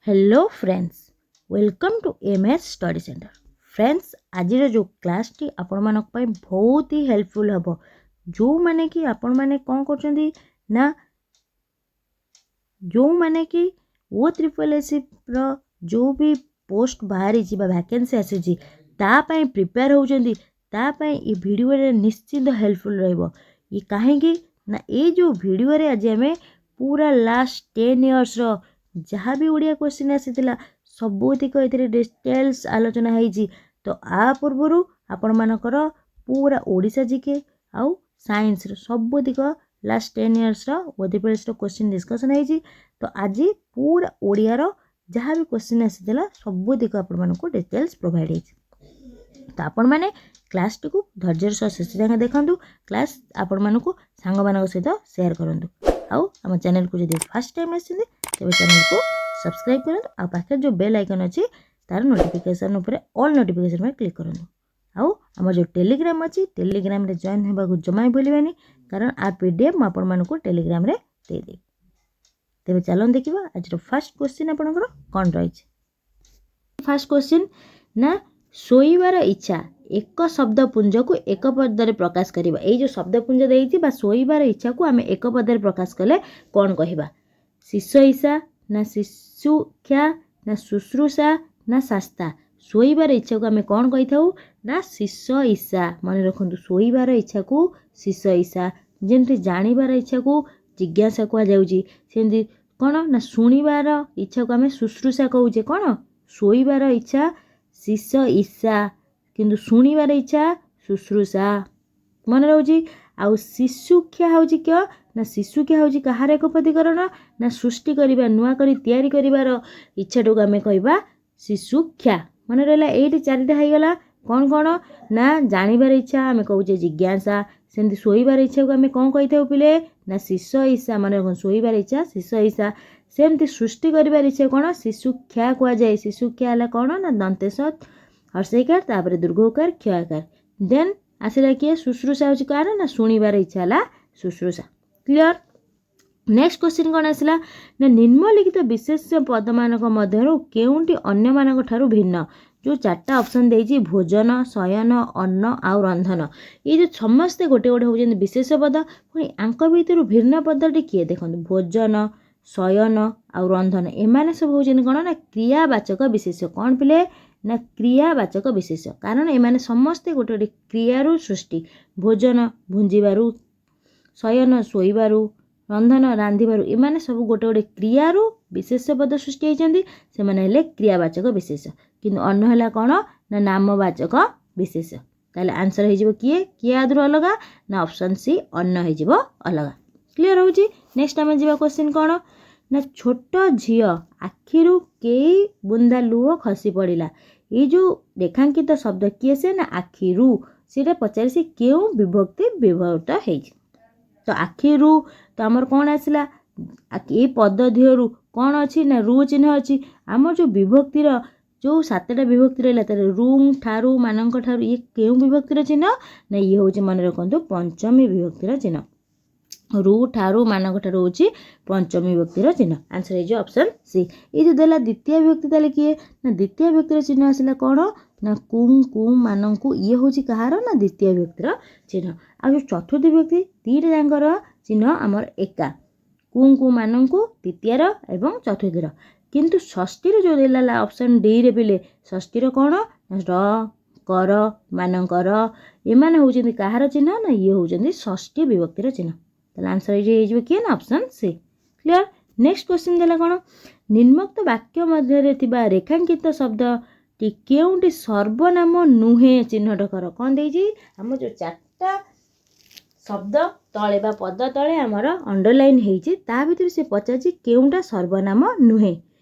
Hello friends, welcome to MS Study Center। Friends, ଆଜିର ଯେଉଁ କ୍ଲାସ୍ଟି ଆପଣମାନଙ୍କ ପାଇଁ ବହୁତ ହି ହେଲ୍ପଫୁଲ୍ ହେବ, ଯେଉଁମାନେ କି ଆପଣମାନେ କ'ଣ କରୁଛନ୍ତି ନା ଯେଉଁମାନେ କି ଓ ତ୍ରିପଲ୍ ଏସ୍ସିର ଯେଉଁ ବି ପୋଷ୍ଟ ବାହାରିଛି ବା ଭ୍ୟାକେନ୍ସି ଆସିଛି, ତା ପାଇଁ ପ୍ରିପେୟାର ହେଉଛନ୍ତି, ତା ପାଇଁ ଏ ଭିଡ଼ିଓରେ ନିଶ୍ଚିନ୍ତ ହେଲ୍ପଫୁଲ୍ ରହିବ ଇଏ। କାହିଁକି ନା ଏଇ ଯେଉଁ ଭିଡ଼ିଓରେ ଆଜି ଆମେ ପୁରା ଲାଷ୍ଟ 10 ଇୟର୍ସର ଯାହା ବି ଓଡ଼ିଆ କୋଶ୍ଚିନ୍ ଆସିଥିଲା, ସବୁତିକ ଏଥିରେ ଡିଟେଲ୍ସ ଆଲୋଚନା ହେଇଛି। ତ ଆ ପୂର୍ବରୁ ଆପଣମାନଙ୍କର ପୁରା ଓଡ଼ିଶା ଜିକେ ଆଉ ସାଇନ୍ସର ସବୁତିକ ଲାଷ୍ଟ 10 ଇୟର୍ସର ଓଟିପିଏସ୍ର କୋଶ୍ଚିନ୍ ଡିସ୍କସନ୍ ହେଇଛି। ତ ଆଜି ପୁରା ଓଡ଼ିଆର ଯାହା ବି କୋଶ୍ଚିନ୍ ଆସିଥିଲା, ସବୁତିକ ଆପଣମାନଙ୍କୁ ଡିଟେଲ୍ସ ପ୍ରୋଭାଇଡ଼ ହେଇଛି। ତ ଆପଣମାନେ କ୍ଲାସ୍ଟିକୁ ଧୈର୍ଯ୍ୟର ସହ ଶେଷ ଯାଏଁ ଦେଖନ୍ତୁ, କ୍ଲାସ୍ ଆପଣମାନଙ୍କୁ ସାଙ୍ଗମାନଙ୍କ ସହିତ ସେୟାର କରନ୍ତୁ ଆଉ ଆମ ଚ୍ୟାନେଲକୁ ଯଦି ଫାର୍ଷ୍ଟ ଟାଇମ୍ ଆସିଛନ୍ତି, ତେବେ ଚ୍ୟାନେଲକୁ ସବସ୍କ୍ରାଇବ୍ କରନ୍ତୁ ଆଉ ପାଖରେ ଯେଉଁ ବେଲ୍ ଆଇକନ୍ ଅଛି, ତାର ନୋଟିଫିକେସନ୍ ଉପରେ ଅଲ୍ ନୋଟିଫିକେସନ୍ ଉପରେ କ୍ଲିକ୍ କରନ୍ତୁ। ଆଉ ଆମର ଯେଉଁ ଟେଲିଗ୍ରାମ ଅଛି, ଟେଲିଗ୍ରାମରେ ଜଏନ୍ ହେବାକୁ ଜମା ବି ଭୁଲିବେନି, କାରଣ ଆ ପିଡିଏଫ୍ ମୁଁ ଆପଣମାନଙ୍କୁ ଟେଲିଗ୍ରାମରେ ଦେଇଦେବି। ତେବେ ଚାଲନ୍ତୁ ଦେଖିବା ଆଜିର ଫାର୍ଷ୍ଟ କ୍ୱେଶ୍ଚିନ୍ ଆପଣଙ୍କର କ'ଣ ରହିଛି। ଫାର୍ଷ୍ଟ କ୍ୱେଶ୍ଚିନ୍ ନା, ଶୋଇବାର ଇଚ୍ଛା ଏକ ଶବ୍ଦ ପୁଞ୍ଜକୁ ଏକ ପଦରେ ପ୍ରକାଶ କରିବା। ଏଇ ଯେଉଁ ଶବ୍ଦପୁଞ୍ଜ ଦେଇଛି ବା ଶୋଇବାର ଇଚ୍ଛାକୁ ଆମେ ଏକ ପଦରେ ପ୍ରକାଶ କଲେ କ'ଣ କହିବା? ଶିଶ ଇସା ନା ଶିଶୁକ୍ଷା ନା ଶୁଶ୍ରୂଷା ନା ଶାସ୍ତା? ଶୋଇବାର ଇଚ୍ଛାକୁ ଆମେ କ'ଣ କହିଥାଉ ନା ଶିଶ ଇସା। ମନେ ରଖନ୍ତୁ, ଶୋଇବାର ଇଚ୍ଛାକୁ ଶିଶ ଇସା। ଯେମିତି ଜାଣିବାର ଇଚ୍ଛାକୁ ଜିଜ୍ଞାସା କୁହାଯାଉଛି, ସେମିତି କ'ଣ ନା ଶୁଣିବାର ଇଚ୍ଛାକୁ ଆମେ ଶୁଶ୍ରୂଷା କହୁଛେ। କ'ଣ? ଶୋଇବାର ଇଚ୍ଛା ଶିଶ ଇସା, କିନ୍ତୁ ଶୁଣିବାର ଇଚ୍ଛା ଶୁଶ୍ରୂଷା। ମନେ ରହୁଛି? ଆଉ ଶିଶୁକ୍ଷା ହେଉଛି କିଅ ନା ଶିଶୁକ୍ଷା ହେଉଛି କାହାର ଏକପଦୀକରଣ ନା ସୃଷ୍ଟି କରିବା, ନୂଆ କରି ତିଆରି କରିବାର ଇଚ୍ଛାଟାକୁ ଆମେ କହିବା ଶିଶୁକ୍ଷା। ମନେ ରହିଲା? ଏଇଠି ଚାରିଟା ହେଇଗଲା। କ'ଣ କ'ଣ ନା ଜାଣିବାର ଇଚ୍ଛା ଆମେ କହୁଛେ ଜିଜ୍ଞାସା। ସେମିତି ଶୋଇବାର ଇଚ୍ଛାକୁ ଆମେ କ'ଣ କହିଥାଉ ପିଲେ? ନା ଶିଶ ଇସା। ମନେ ରଖନ୍ତୁ, ଶୋଇବାର ଇଚ୍ଛା ଶିଶ ଇସା। ସେମିତି ସୃଷ୍ଟି କରିବାର ଇଚ୍ଛା କ'ଣ? ଶିଶୁକ୍ଷା କୁହାଯାଏ। ଶିଶୁକ୍ଷା ହେଲା କ'ଣ ନା ଦନ୍ତେଶ ହର୍ଷଇକାର, ତାପରେ ଦୀର୍ଘଉକାର, କ୍ଷୟକାର। ଦେନ୍ ଆସିଲା କିଏ? ଶୁଶ୍ରୂଷା ହେଉଛି କାହାର ନା ଶୁଣିବାର ଇଚ୍ଛା ହେଲା ଶୁଶ୍ରୂଷା। କ୍ଲିଅର? ନେକ୍ସଟ କ୍ୱେଶ୍ଚିନ୍ କ'ଣ ଆସିଲା ନା, ନିମ୍ନଲିଖିତ ବିଶେଷ୍ୟ ପଦମାନଙ୍କ ମଧ୍ୟରୁ କେଉଁଟି ଅନ୍ୟମାନଙ୍କ ଠାରୁ ଭିନ୍ନ? ଯେଉଁ ଚାରିଟା ଅପସନ୍ ଦେଇଛି, ଭୋଜନ, ଶୟନ, ଅନ୍ନ ଆଉ ରନ୍ଧନ, ଏଇ ଯେଉଁ ସମସ୍ତେ ଗୋଟେ ଗୋଟେ ହେଉଛନ୍ତି ବିଶେଷ୍ୟ ପଦ। ପୁଣି ୟାଙ୍କ ଭିତରୁ ଭିନ୍ନ ପଦଟି କିଏ? ଦେଖନ୍ତୁ, ଭୋଜନ, ଶୟନ ଆଉ ରନ୍ଧନ, ଏମାନେ ସବୁ ହେଉଛନ୍ତି କ'ଣ ନା କ୍ରିୟାବାଚକ ବିଶେଷ୍ୟ। କ'ଣ ପିଲେ? ନା କ୍ରିୟାବାଚକ ବିଶେଷ୍ୟ। କାରଣ ଏମାନେ ସମସ୍ତେ ଗୋଟେ ଗୋଟେ କ୍ରିୟାରୁ ସୃଷ୍ଟି। ଭୋଜନ ଭୁଞ୍ଜିବାରୁ, ଶୟନ ଶୋଇବାରୁ, ରନ୍ଧନ ରାନ୍ଧିବାରୁ, ଏମାନେ ସବୁ ଗୋଟେ ଗୋଟେ କ୍ରିୟାରୁ ବିଶେଷ୍ୟ ପଦ ସୃଷ୍ଟି ହେଇଛନ୍ତି। ସେମାନେ ହେଲେ କ୍ରିୟାବାଚକ ବିଶେଷ୍ୟ। କିନ୍ତୁ ଅନ୍ନ ହେଲା କ'ଣ ନା ନାମବାଚକ ବିଶେଷ୍ୟ। ତାହେଲେ ଆନ୍ସର ହେଇଯିବ କିଏ? କିଏ ଆଦରୁ ଅଲଗା ନା ଅପସନ୍ ସି, ଅନ୍ନ ହେଇଯିବ ଅଲଗା। କ୍ଲିଅର ହେଉଛି? ନେକ୍ସଟ ଆମେ ଯିବା। କ୍ୱେଶ୍ଚିନ୍ କ'ଣ ନା, ଛୋଟ ଝିଅ ଆଖିରୁ କେଇ ବୁନ୍ଦା ଲୁହ ଖସି ପଡ଼ିଲା। ଏଇ ଯେଉଁ ରେଖାଙ୍କିତ ଶବ୍ଦ କିଏ ସେ ନା ଆଖିରୁ, ସେଇଟା ପଚାରି ସେ କେଉଁ ବିଭକ୍ତି ବ୍ୟବହୃତ ହେଇଛି। ତ ଆଖିରୁ ତ ଆମର କ'ଣ ଆସିଲା? ଏଇ ପଦ ଦେହରୁ କ'ଣ ଅଛି ନା ରୁ ଚିହ୍ନ ଅଛି। ଆମର ଯେଉଁ ବିଭକ୍ତିର ଯେଉଁ ସାତଟା ବିଭକ୍ତି ରହିଲା, ତାହେଲେ ରୁ, ଠାରୁ, ମାନଙ୍କ ଠାରୁ, ଇଏ କେଉଁ ବିଭକ୍ତିର ଚିହ୍ନ ନା ଇଏ ହେଉଛି, ମନେ ରଖନ୍ତୁ, ପଞ୍ଚମୀ ବିଭକ୍ତିର ଚିହ୍ନ। ରୁ, ଠାରୁ, ମାନଙ୍କ ଠାରୁ ହେଉଛି ପଞ୍ଚମୀ ବିଭକ୍ତିର ଚିହ୍ନ। ଆନ୍ସର ହେଇଯିବ ଅପସନ୍ ସି। ଏଇ ଯେଉଁ ଦେଲା ଦ୍ୱିତୀୟ ବିଭକ୍ତି, ତାହେଲେ କିଏ ନା ଦ୍ୱିତୀୟ ବିଭକ୍ତିର ଚିହ୍ନ ଆସିଲା କ'ଣ ନା କୁଁ, କୁଁ, ମାନଙ୍କୁ, ଇଏ ହେଉଛି କାହାର ନା ଦ୍ୱିତୀୟ ବିଭକ୍ତିର ଚିହ୍ନ। ଆଉ ଯେଉଁ ଚତୁର୍ଥୀ ବିଭକ୍ତି, ଦୁଇଟା ଯାଙ୍କର ଚିହ୍ନ ଆମର ଏକା, କୁଁ, କୁଁ, ମାନଙ୍କୁ, ଦ୍ୱିତୀୟର ଏବଂ ଚତୁର୍ଥୀର। କିନ୍ତୁ ଷଷ୍ଠୀର ଯେଉଁ ଦେଲା ଅପସନ୍ ଡିରେ ପିଲେ, ଷଷ୍ଠୀର କ'ଣ ର, କର, ମାନଙ୍କର, ଏମାନେ ହେଉଛନ୍ତି କାହାର ଚିହ୍ନ ନା ଇଏ ହେଉଛନ୍ତି ଷଷ୍ଠୀ ବିଭକ୍ତିର ଚିହ୍ନ। ତାହେଲେ ଆନ୍ସର ଏଇଠି ହେଇଯିବ କିଏ ନା option C. Clear? Next question ଦେଲା କ'ଣ? ନିମ୍ନୋକ୍ତ ବାକ୍ୟ ମଧ୍ୟରେ ଥିବା ରେଖାଙ୍କିତ ଶବ୍ଦଟି କେଉଁଟି ସର୍ବନାମ ନୁହେଁ ଚିହ୍ନଟ କର। କ'ଣ ଦେଇଛି? ଆମ ଯେଉଁ ଚାରିଟା ଶବ୍ଦ ତଳେ ବା ପଦ ତଳେ ଆମର ଅଣ୍ଡରଲାଇନ୍ ହେଇଛି, ତା ଭିତରୁ ସେ ପଚାରିଛି କେଉଁଟା ସର୍ବନାମ ନୁହେଁ।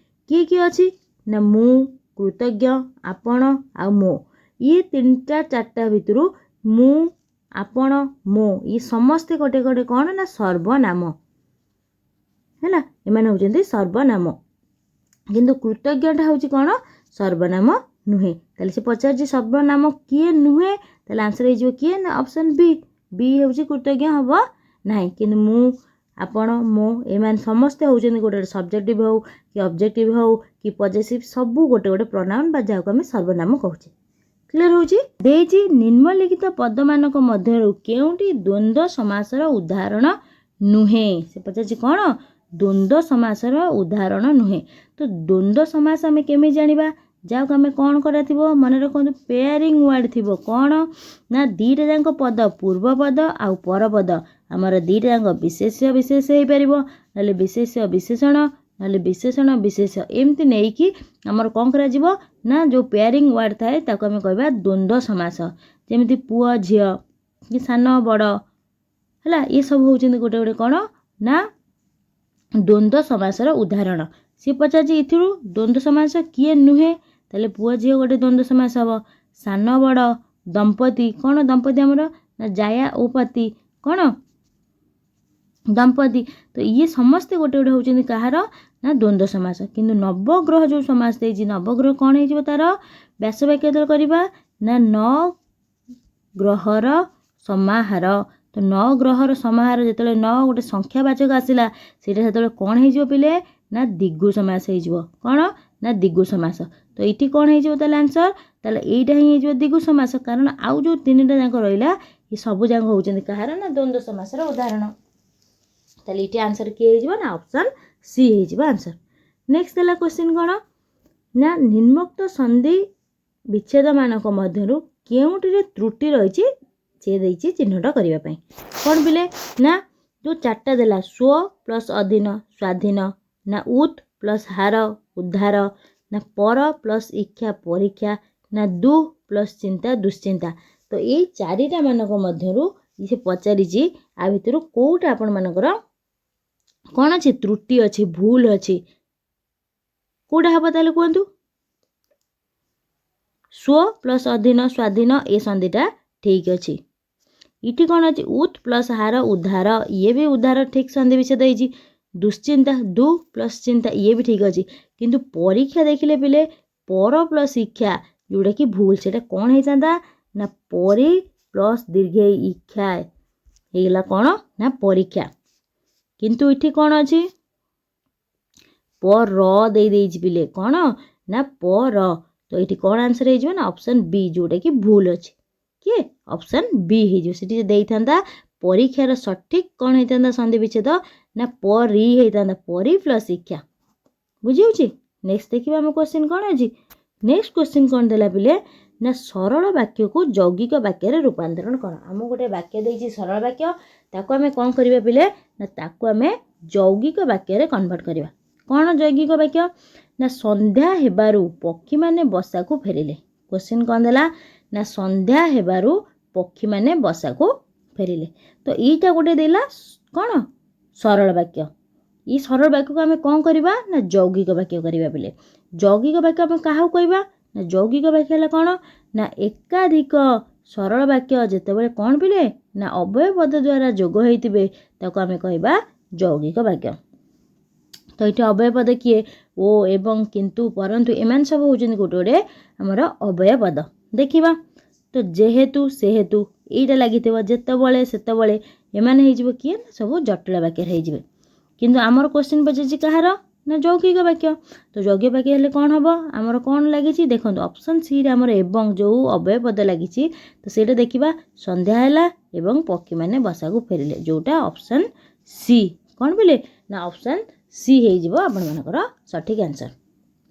କିଏ କିଏ ଅଛି ନା ମୁଁ, କୃତଜ୍ଞ, ଆପଣ ଆଉ ମୋ। ଇଏ ତିନିଟା ଚାରିଟା ଭିତରୁ ମୁଁ, ଆପଣ, ମୋ, ଇଏ ସମସ୍ତେ ଗୋଟେ ଗୋଟେ କ'ଣ ନା ସର୍ବନାମ ହେଲା। ଏମାନେ ହେଉଛନ୍ତି ସର୍ବନାମ। କିନ୍ତୁ କୃତଜ୍ଞଟା ହେଉଛି କ'ଣ? ସର୍ବନାମ ନୁହେଁ। ତାହେଲେ ସେ ପଚାରିଛି ସର୍ବନାମ କିଏ ନୁହେଁ। ତାହେଲେ ଆନ୍ସର ହେଇଯିବ କିଏ ନା ଅପସନ୍ ବି। ବି ହେଉଛି କୃତଜ୍ଞ ହେବ ନାହିଁ, କିନ୍ତୁ ମୁଁ, ଆପଣ, ମୁଁ, ଏମାନେ ସମସ୍ତେ ହେଉଛନ୍ତି ଗୋଟେ ଗୋଟେ ସବଜେକ୍ଟିଭ୍ ହେଉ କି ଅବଜେକ୍ଟିଭ୍ ହେଉ କି ପଜେସିଭ୍, ସବୁ ଗୋଟେ ଗୋଟେ ପ୍ରନାଉନ୍ ବା ଯାହାକୁ ଆମେ ସର୍ବନାମ କହୁଛେ। କ୍ଲିୟର ହେଉଛି? ଦେଇଛି, ନିମ୍ନଲିଖିତ ପଦମାନଙ୍କ ମଧ୍ୟରୁ କେଉଁଟି ଦ୍ୱନ୍ଦ୍ୱ ସମାସର ଉଦାହରଣ ନୁହେଁ? ସେ ପଚାରିଛି କ'ଣ? ଦ୍ୱନ୍ଦ୍ୱ ସମାସର ଉଦାହରଣ ନୁହେଁ। ତ ଦ୍ୱନ୍ଦ୍ୱ ସମାସ ଆମେ କେମିତି ଜାଣିବା? ଯାହାକୁ ଆମେ କ'ଣ କରାଥିବ, ମନେ ରଖନ୍ତୁ, ପେୟାରିଂ ୱାର୍ଡ଼ ଥିବ। କ'ଣ ନା ଦୁଇଟା ଯାକ ପଦ, ପୂର୍ବ ପଦ ଆଉ ପରପଦ ଆମର ଦୁଇଟା ଯାକ ବିଶେଷ୍ୟ ବିଶେଷ ହେଇପାରିବ, ନହେଲେ ବିଶେଷ୍ୟ ବିଶେଷଣ, ନହେଲେ ବିଶେଷଣ ବିଶେଷ୍ୟ, ଏମିତି ନେଇକି ଆମର କ'ଣ କରାଯିବ ନା ଯେଉଁ ପେୟାରିଂ ୱାର୍ଡ଼ ଥାଏ ତାକୁ ଆମେ କହିବା ଦ୍ୱନ୍ଦ୍ୱ ସମାସ। ଯେମିତି ପୁଅ ଝିଅ କି ସାନ ବଡ଼ ହେଲା, ଏସବୁ ହେଉଛନ୍ତି ଗୋଟେ ଗୋଟେ କ'ଣ ନା ଦ୍ୱନ୍ଦ୍ୱ ସମାସର ଉଦାହରଣ। ସିଏ ପଚାରିଛି ଏଥିରୁ ଦ୍ୱନ୍ଦ୍ୱ ସମାସ କିଏ ନୁହେଁ। ତାହେଲେ ପୁଅ ଝିଅ ଗୋଟେ ଦ୍ୱନ୍ଦ୍ୱ ସମାସ ହେବ, ସାନ ବଡ଼, ଦମ୍ପତି। କ'ଣ ଦମ୍ପତି ଆମର ନା ଜାୟା ଓ ପତି, କ'ଣ ଦମ୍ପତି। ତ ଇଏ ସମସ୍ତେ ଗୋଟେ ଗୋଟେ ହେଉଛନ୍ତି କାହାର ନା ଦ୍ୱନ୍ଦ୍ୱ ସମାସ। କିନ୍ତୁ ନବଗ୍ରହ ଯେଉଁ ସମାସ ଦେଇଛି, ନବଗ୍ରହ କ'ଣ ହେଇଯିବ ତାର ବ୍ୟାସ ବାକ୍ୟ ଯେତେବେଳେ କରିବା ନା ନଅ ଗ୍ରହର ସମାହାର। ତ ନଅ ଗ୍ରହର ସମାହାର ଯେତେବେଳେ ନଅ ଗୋଟେ ସଂଖ୍ୟାବାଚକ ଆସିଲା, ସେଇଟା ସେତେବେଳେ କ'ଣ ହେଇଯିବ ପିଲେ ନା ଦ୍ୱିଗୁ ସମାସ ହେଇଯିବ। କ'ଣ ନା ଦ୍ୱିଗୁ ସମାସ। ତ ଏଇଠି କ'ଣ ହେଇଯିବ ତାହେଲେ ଆନ୍ସର? ତାହେଲେ ଏଇଟା ହିଁ ହେଇଯିବ ଦ୍ୱିଗୁ ସମାସ, କାରଣ ଆଉ ଯେଉଁ ତିନିଟା ଯାକ ରହିଲା ଏ ସବୁ ଯାକ ହେଉଛନ୍ତି କାହାର ନା ଦ୍ୱନ୍ଦ୍ୱ ସମାସର ଉଦାହରଣ। ତାହେଲେ ଏଇଠି ଆନ୍ସର କିଏ ହେଇଯିବ ନା ଅପସନ୍ ସି ହେଇଯିବ ଆନ୍ସର। ନେକ୍ସଟ ହେଲା କ୍ୱେଶ୍ଚିନ୍ କ'ଣ ନା ନିମ୍ନୋକ୍ତ ସନ୍ଧି ବିଚ୍ଛେଦମାନଙ୍କ ମଧ୍ୟରୁ କେଉଁଟିରେ ତ୍ରୁଟି ରହିଛି ସେ ଦେଇଛି ଚିହ୍ନଟ କରିବା ପାଇଁ। କ'ଣ ପିଲେ ନା ଯେଉଁ ଚାରିଟା ଦେଲା, ସ୍ୱ ପ୍ଲସ୍ ଅଧୀନ ସ୍ୱାଧୀନ, ନା ଉତ୍ ପ୍ଲସ୍ ହାର ଉଦ୍ଧାର, ନା ପର ପ୍ଲସ୍ ଇକ୍ଷା ପରୀକ୍ଷା, ନା ଦୁ ପ୍ଲସ୍ ଚିନ୍ତା ଦୁଶ୍ଚିନ୍ତା। ତ ଏଇ ଚାରିଟା ମାନଙ୍କ ମଧ୍ୟରୁ ସେ ପଚାରିଛି ଆ ଭିତରୁ କେଉଁଟା ଆପଣମାନଙ୍କର କ'ଣ ଅଛି, ତ୍ରୁଟି ଅଛି, ଭୁଲ ଅଛି, କେଉଁଟା ହେବ ତାହେଲେ କୁହନ୍ତୁ? ସ୍ୱ ପ୍ଲସ୍ ଅଧୀନ ସ୍ୱାଧୀନ, ଏ ସନ୍ଧିଟା ଠିକ୍ ଅଛି। ଏଠି କ'ଣ ଅଛି? ଉତ୍ ପ୍ଲସ୍ ହାର ଉଦ୍ଧାର, ଇଏ ବି ଉଦ୍ଧାର ଠିକ୍ ସନ୍ଧି ବିଚ୍ଛେଦ ହେଇଛି। ଦୁଶ୍ଚିନ୍ତା, ଦୁ ପ୍ଲସ୍ ଚିନ୍ତା, ଇଏ ବି ଠିକ୍ ଅଛି। କିନ୍ତୁ ପରୀକ୍ଷା ଦେଖିଲେ ପିଲେ ପର ପ୍ଲସ୍ ଶିକ୍ଷା ଯେଉଁଟାକି ଭୁଲ, ସେଇଟା କ'ଣ ହେଇଥାନ୍ତା ନା ପରି ପ୍ଲସ୍ ଦୀର୍ଘେଇ ଇକ୍ଷା ହେଇଗଲା କ'ଣ ନା ପରୀକ୍ଷା। କିନ୍ତୁ ଏଠି କ'ଣ ଅଛି? ପ ର ଦେଇ ଦେଇଛି ପିଲେ, କ'ଣ ନା ପ ର। ତ ଏଇଠି କ'ଣ ଆନ୍ସର ହେଇଯିବ ନା ଅପସନ୍ ବି, ଯେଉଁଟାକି ଭୁଲ ଅଛି। କିଏ? ଅପସନ୍ ବି ହେଇଯିବ। ସେଠି ଦେଇଥାନ୍ତା ପରୀକ୍ଷାର ସଠିକ୍ କ'ଣ ହେଇଥାନ୍ତା ସନ୍ଧି ବିଚ୍ଛେଦ ନା ପରି ହେଇଥାନ୍ତା, ପରି ପ୍ଲସ୍ ଶିକ୍ଷା। ବୁଝିହେଉଛି? ନେକ୍ସଟ ଦେଖିବା ଆମ କ୍ୱେଶ୍ଚିନ୍ କ'ଣ ଅଛି। ନେକ୍ସଟ କ୍ୱେଶ୍ଚିନ୍ କ'ଣ ଦେଲା ପିଲେ ନା ସରଳ ବାକ୍ୟକୁ ଯୌଗିକ ବାକ୍ୟରେ ରୂପାନ୍ତରଣ କର। ଆମକୁ ଗୋଟେ ବାକ୍ୟ ଦେଇଛି ସରଳ ବାକ୍ୟ, ତାକୁ ଆମେ କ'ଣ କରିବା ପିଲେ ନା ତାକୁ ଆମେ ଯୌଗିକ ବାକ୍ୟରେ କନଭର୍ଟ କରିବା। କ'ଣ ଯୌଗିକ ବାକ୍ୟ ନା ସନ୍ଧ୍ୟା ହେବାରୁ ପକ୍ଷୀମାନେ ବସାକୁ ଫେରିଲେ। କ୍ୱେଶ୍ଚିନ୍ କ'ଣ ଦେଲା ନା ସନ୍ଧ୍ୟା ହେବାରୁ ପକ୍ଷୀମାନେ ବସାକୁ ଫେରିଲେ। ତ ଏଇଟା ଗୋଟେ ଦେଲା କ'ଣ ସରଳ ବାକ୍ୟ। ଏଇ ସରଳ ବାକ୍ୟକୁ ଆମେ କ'ଣ କରିବା ନା ଯୌଗିକ ବାକ୍ୟ କରିବା ପିଲେ। ଯୌଗିକ ବାକ୍ୟ ଆମେ କାହାକୁ କହିବା ନା ଯୌଗିକ ବାକ୍ୟ ହେଲା କ'ଣ ନା ଏକାଧିକ ସରଳ ବାକ୍ୟ ଯେତେବେଳେ କ'ଣ ପିଲେ ନା ଅବ୍ୟୟ ପଦ ଦ୍ୱାରା ଯୋଗ ହେଇଥିବେ ତାକୁ ଆମେ କହିବା ଯୌଗିକ ବାକ୍ୟ। ତ ଏଇଠି ଅବ୍ୟୟ ପଦ କିଏ? ଓ, ଏବଂ, କିନ୍ତୁ, ପରନ୍ତୁ, ଏମାନେ ସବୁ ହେଉଛନ୍ତି ଗୋଟେ ଗୋଟେ ଆମର ଅବ୍ୟୟ ପଦ। ଦେଖିବା ତ ଯେହେତୁ, ସେହେତୁ ଏଇଟା ଲାଗିଥିବ, ଯେତେବେଳେ, ସେତେବେଳେ, ଏମାନେ ହେଇଯିବ କିଏ ନା ସବୁ ଜଟିଳ ବାକ୍ୟରେ ହେଇଯିବେ। କିନ୍ତୁ ଆମର କ୍ୱେଶ୍ଚିନ୍ ପଚାରିଛି କାହାର ନା ଯୌଗିକ ବାକ୍ୟ। ତ ଯୌଗିକ ବାକ୍ୟ ହେଲେ କ'ଣ ହେବ? ଆମର କ'ଣ ଲାଗିଛି ଦେଖନ୍ତୁ, ଅପସନ୍ ସିରେ ଆମର ଏବଂ ଯେଉଁ ଅବ୍ୟୟ ପଦ ଲାଗିଛି, ତ ସେଇଟା ଦେଖିବା। ସନ୍ଧ୍ୟା ହେଲା ଏବଂ ପକ୍ଷୀମାନେ ବସାକୁ ଫେରିଲେ, ଯେଉଁଟା ଅପସନ୍ ସି। କ'ଣ ପିଲେ ନା ଅପସନ୍ ସି ହେଇଯିବ ଆପଣମାନଙ୍କର ସଠିକ୍ ଆନ୍ସର୍।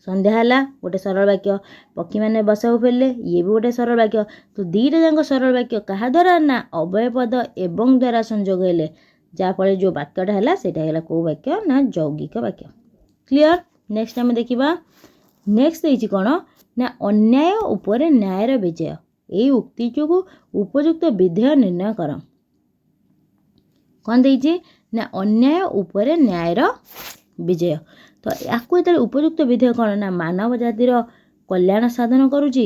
ସନ୍ଧ୍ୟା ହେଲା ଗୋଟେ ସରଳ ବାକ୍ୟ, ପକ୍ଷୀମାନେ ବସାକୁ ଫେରିଲେ ଇଏ ବି ଗୋଟେ ସରଳ ବାକ୍ୟ। ତ ଦୁଇଟା ଯାକ ସରଳ ବାକ୍ୟ କାହା ଦ୍ୱାରା ନା ଅବ୍ୟୟ ପଦ ଏବଂ ଦ୍ୱାରା ସଂଯୋଗ ହେଲେ, ଯାହାଫଳରେ ଯେଉଁ ବାକ୍ୟଟା ହେଲା ସେଇଟା ହେଇଗଲା କେଉଁ ବାକ୍ୟ ନା ଯୌଗିକ ବାକ୍ୟ। କ୍ଲିଅର? ନେକ୍ସଟ ଆମେ ଦେଖିବା। ନେକ୍ସଟ ଦେଇଛି କ'ଣ ନା ଅନ୍ୟାୟ ଉପରେ ନ୍ୟାୟର ବିଜୟ, ଏଇ ଉକ୍ତିଟିକୁ ଉପଯୁକ୍ତ ବିଧେୟ ନିର୍ଣ୍ଣୟ କର। କ'ଣ ଦେଇଛି ନା ଅନ୍ୟାୟ ଉପରେ ନ୍ୟାୟର ବିଜୟ। ତ ୟାକୁ ଯେତେବେଳେ ଉପଯୁକ୍ତ ବିଧେୟ କ'ଣ ନା ମାନବ ଜାତିର କଲ୍ୟାଣ ସାଧନ କରୁଛି,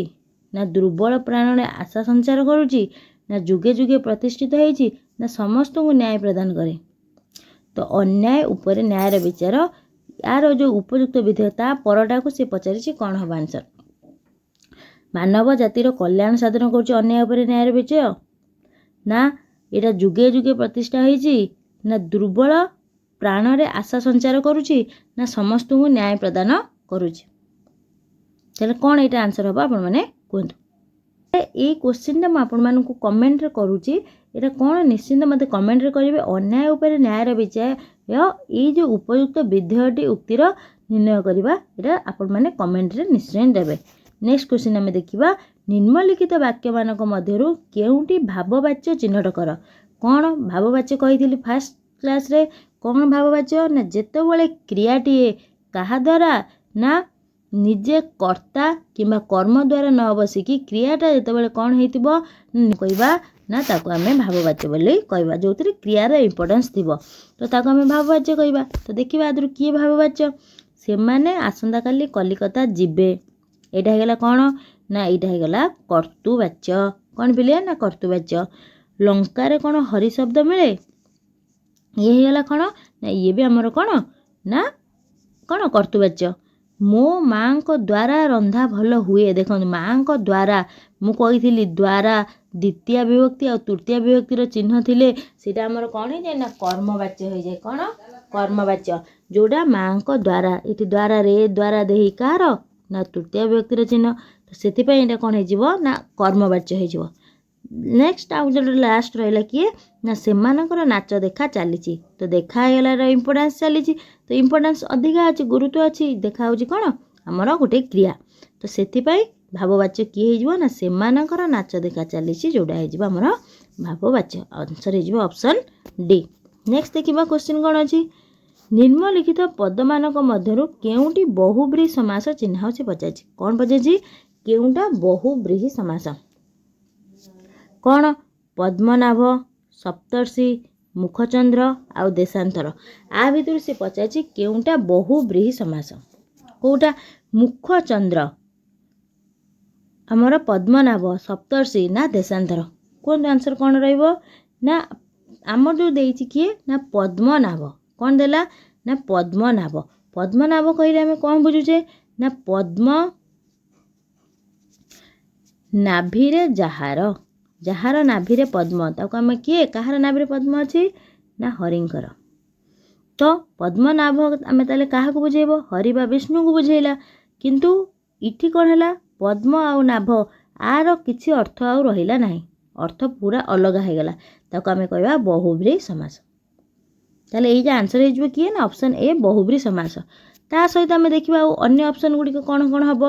ନା ଦୁର୍ବଳ ପ୍ରାଣରେ ଆଶା ସଞ୍ଚାର କରୁଛି, ନା ଯୁଗେ ଯୁଗେ ପ୍ରତିଷ୍ଠିତ ହେଇଛି, ନା ସମସ୍ତଙ୍କୁ ନ୍ୟାୟ ପ୍ରଦାନ କରେ। ତ ଅନ୍ୟାୟ ଉପରେ ନ୍ୟାୟର ବିଚାର, ୟାର ଯେଉଁ ଉପଯୁକ୍ତ ବିଧେୟ ତା ପରଟାକୁ ସେ ପଚାରିଛି କ'ଣ ହେବ ଆନ୍ସର। ମାନବ ଜାତିର କଲ୍ୟାଣ ସାଧନ କରୁଛି ଅନ୍ୟାୟ ଉପରେ ନ୍ୟାୟର ବିଜୟ, ନା ଏଇଟା ଯୁଗେ ଯୁଗେ ପ୍ରତିଷ୍ଠା ହେଇଛି, ନା ଦୁର୍ବଳ ପ୍ରାଣରେ ଆଶା ସଞ୍ଚାର କରୁଛି ନା ସମସ୍ତଙ୍କୁ ନ୍ୟାୟ ପ୍ରଦାନ କରୁଛି? ତାହେଲେ କ'ଣ ଏଇଟା ଆନ୍ସର୍ ହେବ, ଆପଣମାନେ କୁହନ୍ତୁ। ଏଇ କୋଶ୍ଚିନ୍ଟା ମୁଁ ଆପଣମାନଙ୍କୁ କମେଣ୍ଟରେ କରୁଛି। ଏଇଟା କ'ଣ, ନିଶ୍ଚିନ୍ତ ମୋତେ କମେଣ୍ଟରେ କରିବେ। ଅନ୍ୟାୟ ଉପରେ ନ୍ୟାୟର ବିଜୟ, ଏଇ ଯେଉଁ ଉପଯୁକ୍ତ ବିଧେୟଟି ଉକ୍ତିର ନିର୍ଣ୍ଣୟ କରିବା, ଏଇଟା ଆପଣମାନେ କମେଣ୍ଟରେ ନିଶ୍ଚୟ ଦେବେ। ନେକ୍ସଟ କ୍ୱେଶ୍ଚିନ୍ ଆମେ ଦେଖିବା। ନିମ୍ନଲିଖିତ ବାକ୍ୟମାନଙ୍କ ମଧ୍ୟରୁ କେଉଁଟି ଭାବବାଚ୍ୟ ଚିହ୍ନଟ କର। କ'ଣ ଭାବବାଚ୍ୟ କହିଥିଲି ଫାର୍ଷ୍ଟ କ୍ଲାସ୍ରେ? କ'ଣ ଭାବବାଚ୍ୟ ନା ଯେତେବେଳେ କ୍ରିୟାଟିଏ କାହା ଦ୍ୱାରା ନା ନିଜେ କର୍ତ୍ତା କିମ୍ବା କର୍ମ ଦ୍ୱାରା ନ ବସିକି କ୍ରିୟାଟା ଯେତେବେଳେ କ'ଣ ହେଇଥିବ କହିବା ନା ତାକୁ ଆମେ ଭାବବାଚ୍ୟ ବୋଲି କହିବା। ଯେଉଁଥିରେ କ୍ରିୟାର ଇମ୍ପୋର୍ଟାନ୍ସ ଥିବ, ତ ତାକୁ ଆମେ ଭାବବାଚ୍ୟ କହିବା। ତ ଦେଖିବା ଆଦରୁ କିଏ ଭାବବାଚ୍ୟ। ସେମାନେ ଆସନ୍ତାକାଲି କଲିକତା ଯିବେ। ଏଇଟା ହେଇଗଲା କ'ଣ ନା ଏଇଟା ହେଇଗଲା କର୍ତ୍ତୃବାଚ୍ୟ। କ'ଣ ପିଲେ? ନା କର୍ତ୍ତୃବାଚ୍ୟ। ଲଙ୍କାରେ କ'ଣ ହରି ଶବ୍ଦ ମିଳେ? ଇଏ ହେଇଗଲା କ'ଣ ନା ଇଏ ବି ଆମର କ'ଣ ନା କ'ଣ କର୍ତ୍ତୃବାଚ୍ୟ। ମୋ ମାଆଙ୍କ ଦ୍ୱାରା ରନ୍ଧା ଭଲ ହୁଏ। ଦେଖନ୍ତୁ, ମାଆଙ୍କ ଦ୍ୱାରା ମୁଁ କହିଥିଲି, ଦ୍ୱାରା ଦ୍ୱିତୀୟ ବିଭକ୍ତି ଆଉ ତୃତୀୟ ବିଭକ୍ତିର ଚିହ୍ନ ଥିଲେ ସେଇଟା ଆମର କ'ଣ ହେଇଯାଏ ନା କର୍ମବାଚ୍ୟ ହେଇଯାଏ। କ'ଣ? କର୍ମବାଚ୍ୟ। ଯେଉଁଟା ମାଆଙ୍କ ଦ୍ୱାରା, ଏଠି ଦ୍ୱାରାରେ, ଦ୍ୱାରା ଦେହି କାହାର ନା ତୃତୀୟ ବିଭକ୍ତିର ଚିହ୍ନ। ତ ସେଥିପାଇଁ ଏଇଟା କ'ଣ ହେଇଯିବ ନା କର୍ମବାଚ୍ୟ ହେଇଯିବ। ନେକ୍ସଟ ଆଉ ଯେଉଁଟା ଲାଷ୍ଟ ରହିଲା କିଏ ନା ସେମାନଙ୍କର ନାଚ ଦେଖା ଚାଲିଛି। ତ ଦେଖା ହେଇଗଲାର ଇମ୍ପୋର୍ଟାନ୍ସ ଚାଲିଛି, ତ ଇମ୍ପୋର୍ଟାନ୍ସ ଅଧିକା ଅଛି, ଗୁରୁତ୍ୱ ଅଛି। ଦେଖା ହେଉଛି କ'ଣ ଆମର ଗୋଟେ କ୍ରିୟା। ତ ସେଥିପାଇଁ ଭାବବାଚ୍ୟ କିଏ ହେଇଯିବ ନା ସେମାନଙ୍କର ନାଚ ଦେଖା ଚାଲିଛି, ଯେଉଁଟା ହେଇଯିବ ଆମର ଭାବବାଚ୍ୟ। ଆନ୍ସର୍ ହେଇଯିବ ଅପସନ୍ ଡି। ନେକ୍ସଟ ଦେଖିବା କ୍ୱେଶ୍ଚିନ୍ କ'ଣ ଅଛି। ନିମ୍ନଲିଖିତ ପଦମାନଙ୍କ ମଧ୍ୟରୁ କେଉଁଟି ବହୁବ୍ରୀହି ସମାସ ଚିହ୍ନ ସେ ପଚାରିଛି। କ'ଣ ପଚାରିଛି? କେଉଁଟା ବହୁବ୍ରୀହି ସମାସ? କ'ଣ? ପଦ୍ମନାଭ, ସପ୍ତର୍ଷି, ମୁଖଚନ୍ଦ୍ର ଆଉ ଦେଶାନ୍ତର। ଆ ଭିତରୁ ସେ ପଚାରିଛି କେଉଁଟା ବହୁବ୍ରୀହି ସମାସ। କେଉଁଟା? ମୁଖଚନ୍ଦ୍ର, ଆମର ପଦ୍ମନାଭ, ସପ୍ତର୍ଷି ନା ଦେଶାନ୍ତର? କୁହନ୍ତୁ ଆନ୍ସର୍ କ'ଣ ରହିବ। ନା ଆମର ଯେଉଁ ଦେଇଛି କିଏ ନା ପଦ୍ମନାଭ। କ'ଣ ଦେଲା ନା ପଦ୍ମନାଭ। ପଦ୍ମନାଭ କହିଲେ ଆମେ କ'ଣ ବୁଝୁଛେ ନା ପଦ୍ମ ନାଭିରେ ଯାହାର, ଯାହାର ନାଭିରେ ପଦ୍ମ, ତାକୁ ଆମେ କିଏ, କାହାର ନାଭିରେ ପଦ୍ମ ଅଛି ନା ହରିଙ୍କର। ତ ପଦ୍ମନାଭ ଆମେ ତାହେଲେ କାହାକୁ ବୁଝେଇବ? ହରି ବା ବିଷ୍ଣୁଙ୍କୁ ବୁଝେଇଲା। କିନ୍ତୁ ଏଠି କ'ଣ ହେଲା? ପଦ୍ମ ଆଉ ନାଭ ଆର କିଛି ଅର୍ଥ ଆଉ ରହିଲା ନାହିଁ, ଅର୍ଥ ପୁରା ଅଲଗା ହେଇଗଲା। ତାକୁ ଆମେ କହିବା ବହୁବ୍ରୀହି ସମାସ। ତାହେଲେ ଏଇଟା ଆନ୍ସର୍ ହେଇଯିବ କିଏ ନା ଅପସନ୍ ଏ, ବହୁବ୍ରୀହି ସମାସ। ତା ସହିତ ଆମେ ଦେଖିବା ଆଉ ଅନ୍ୟ ଅପସନ୍ ଗୁଡ଼ିକ କ'ଣ କ'ଣ ହେବ।